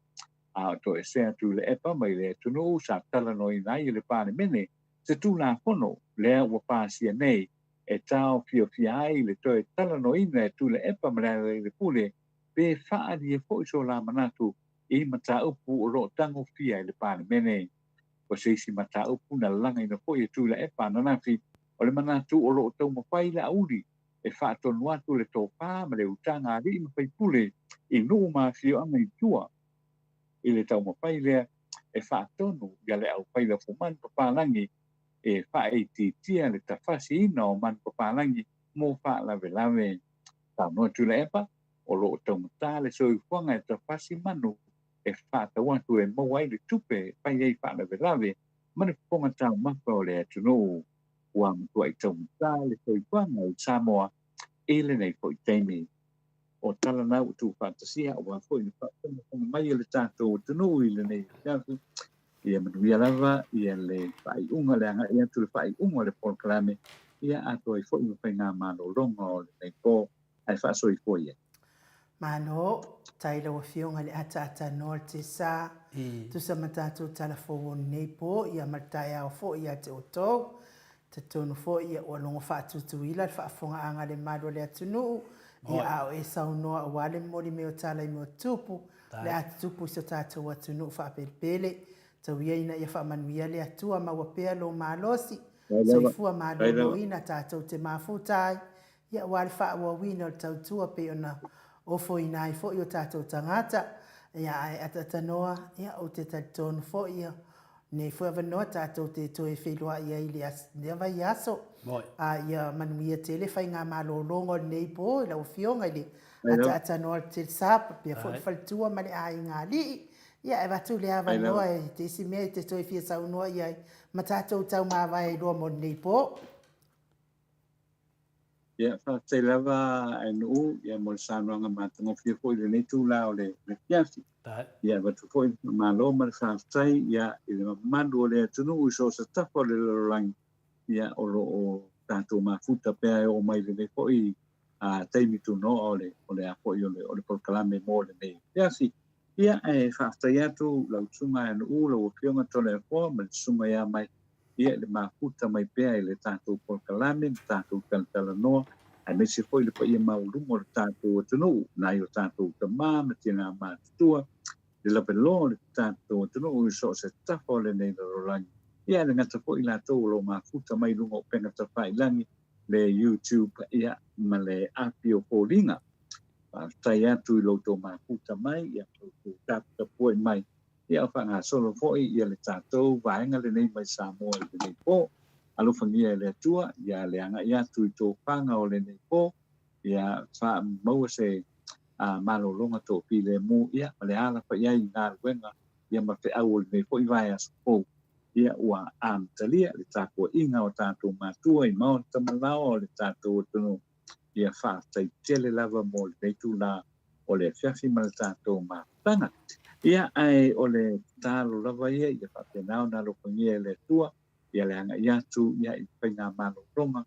A o toesea Tuilaepa mai le atunuu sa talanoaina ai e le Palemene se Tulafono lea ua pasia nei e taofiofia ai le toe talanoaina e Tuilaepa ma Lealailepule pe faaalia foi so la manatu i mataupu o lo o tagofia e le Palemene. O se isi mataupu na lalagaina foi e Tuilaepa ananafi, o le manatu o lo o taumafai le auli e faatonu atu le tofa ma le utaga a alii ma faipule i nuu ma afioaga i tua i le taumafai lea e faatonu ia le aufai lafumanu papalagi e faaitiitia le tafasiina o manu papalagi mo faalavelave. Saunoa Tuilaepa, o lo o taugata le soifuaga e tafasi manu e faatau atu e maua ai le tupe e fai ai faalavelave ma le fofoga taumafa o le atunuu. Ua matuai taugata le soifuaga i Samoa i lenei foi taimi. O tala na ua tuufaatasia aua foi le faafogafoga mai a le tatou atunuu i lenei afiafi. Ia manuia lava ia le faaiuga, le agai atu i le faaiuga o le polokalame, ia atoa ai foi ma faigamalologa o lenei po. Ae faasoifua ia. Malo, tai lau afioga i le ataata noa le tesa, tusa ma tatou tala fou o lenei po, ia ma le taeao foi ia te outou. Talitonu foi ia ua logo faatutuila le faafofogaaga a le malu o le atunuu, ia a o e saunoa aua le momoli mai o tala i mea o tupu, le a tutupu i so tatou atunuu faapelepele. Tau ia ina ia faamanuia le Atua maua pea lou malosi, soifua maloloina tatou te mafuta ai, Ia, aua le faaauauina o le tautua pei ona ofoina ai foi o tatou tagata. Ia, ae ataatanoa, ia, ou te talitonu foi, ia, nei foi avanoa tatou te toe feiloai ai i lea vaiaso. A ia manuia tele faigamalologa o lenei po i lau Afioga i le ataatanoa o le Telsap, pea foi le faletua ma le aiga alii. Ia, e avatu le avanoa e te isi mea e te toe fia saunoa i ai ma tatou taumavae ai loa mo lenei po. Ia, faafetai lava Ainuu ia mo le saunoaga matagofie foi i lenei itula o le afiafi. Ia, avatu foi le faamalo ma le faafetai ia i le mamalu o le atunuu i so o se tafa o le lalolagi ia o lo o tatou mafuta pea e oo mai i lenei foi taimi tunoa o le o le a foi o le o le polokalame mo lenei afiafi. Ia, ae faafetai atu lau Susuga Ainuu, lau Afioga Toleafoa ma le Susuga ia Mike ia i le mafuta mai pea i le tatou polokalame ma tatou talatalanoa, aemaise foi le paia maualuga o le tatou atunuu, nai o tatou tama ma tinā matutua, le laveloa o le tatou atunuu i so o se tafa o lenei lalolagi. Ia, e le gata foi i latou o lo o mafuta mai i luga o upega tafailagi, le YouTube, ia, ma le api o foliga. Faafetai atu i lo outou mafuta mai, ia, ma lo outou taputapuai mai. Ia, o faagasolo foi ia le tatou vaega lenei mai Samoa i lenei po. Alofagia e le Atua, ia le agai atu i tofaga o lenei po, ia faamaua se malologa toafilemu, ia, ma le alafai ai i galuega, ia ma feau o lenei foi vaiaso fou. Ia, ua amatalia le tapuaiga o tatou matua i maota ma laoa o le tatou atunuu. Ia faafetai tele lava mo lenei itula o le afiafi ma le tatou mafutaga. Ia, ae o le tatalo lava ia, ia faapena ona alofagia e le Atua, ia le agai atu ia i faigamalologa,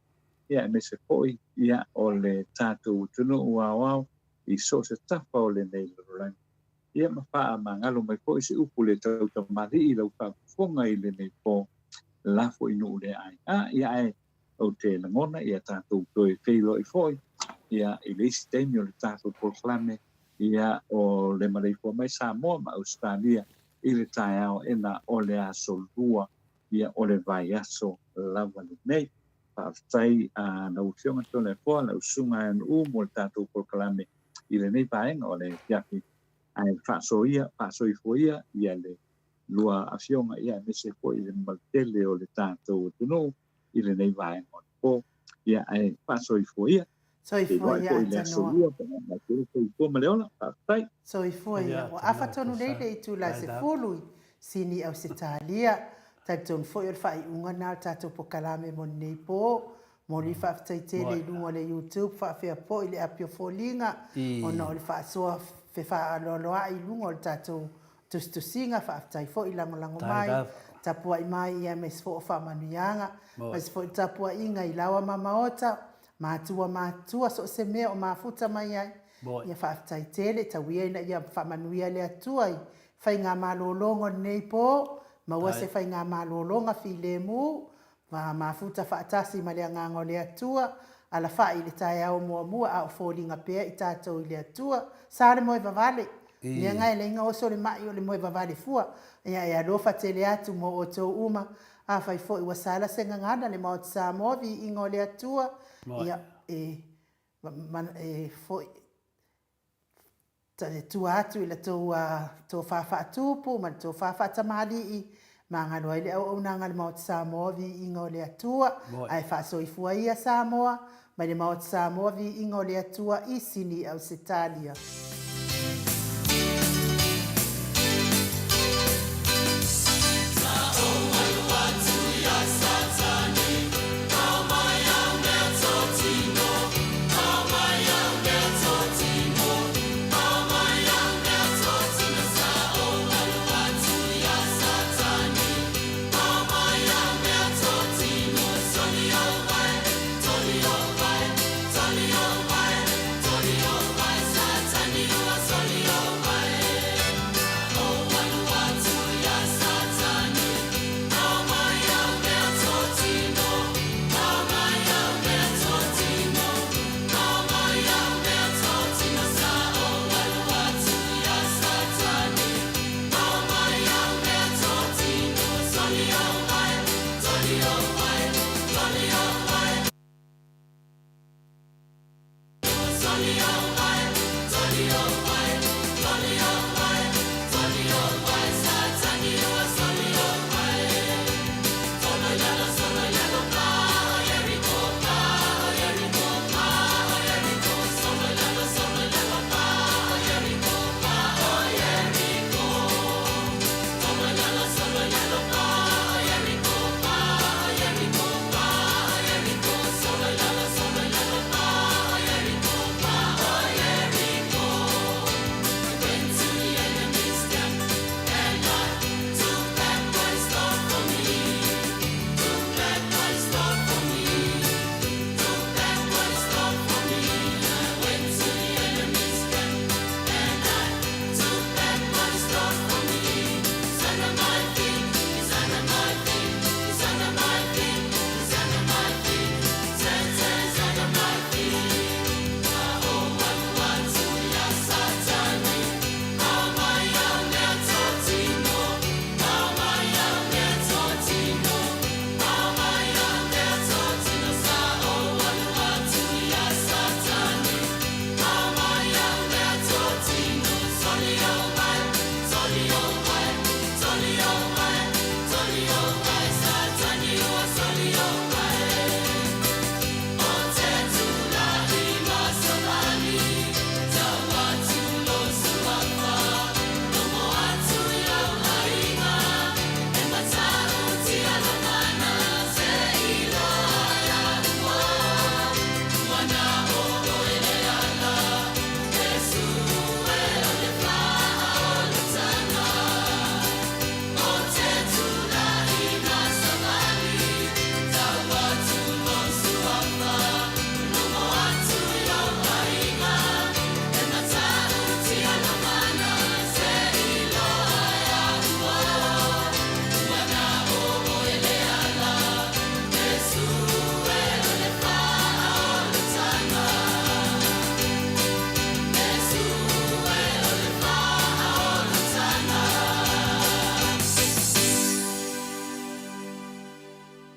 ia aemaise foi ia o le tatou atunuu aoao i so o se tafa o lenei lalolagi. Ia ma faamagalo mai foi se upu le tautamalii i lau faafofoga i lenei po, lafo i nuu le aiga. Ia ae Ou te lagona ia tatou toe feiloai foi ia i le isi taimi o le tatou polokalame ia o le maleifua mai Samoa ma Ausetalia. i le taeao ena o le aso Lua, ia o le vaiaso lava lenei. Faafetai a lau Afioga Toleafoa, lau Susuga Aeanu'u mo le tatou polokalame i lenei vaega o le afiafi, ae faasoia, faasoifua ia ia le lua afioga ia aemaise foi le mamalu tele o le tatou atunuu i lenei vaega o le po. Ia ae faasoifua ia. Soifua ia foi le aso lua pe a matou soifua ma le ola. Faafetai. Soifua ia. Ua afa tonu nei le itula e 10 i Sini Ausetalia. Talitonu foi o le faaiuga lena o le tatou pokalame mo lenei po. Momoli faafetai tele i luga o le YouTube faapea foi le api o foliga ona o le faasoa fefaaloaloa'i i luga o le tatou tusitusiga. Faafetai foi lagolago mai, tapua'i mai ia aemaise foi o faamanuiaga, aemaise foi le tapua'iga i laoa ma maota, matua matua, so o se mea o mafuta mai ai. Ia faafetai tele, tau ia ina ia faamanuia le Atua i faigamalologa o lenei po, maua se faigamalologa filemu, Ma mafuta faatasi ma le Agaga o le Atua, alafa'i i le taeao muamua a o foliga pea i tatou i le Atua. Sa le moe vavale. Mea nga e laiga oso le ma'i o le moe vavale fua. Ia e alofa tele atu mo outou uma. Afai foi ua sala se gagana le Maota Samoa viiga o le Atua, ia e, e foi, tua atu i la tou tofa faatupu ma le tofa faatamalii, magalo ai le auaunaga a le Maota Samoa viiga o le Atua, ae faasoifua ia Samoa mai le Maota Samoa viiga o le Atua i Sini Ausetalia.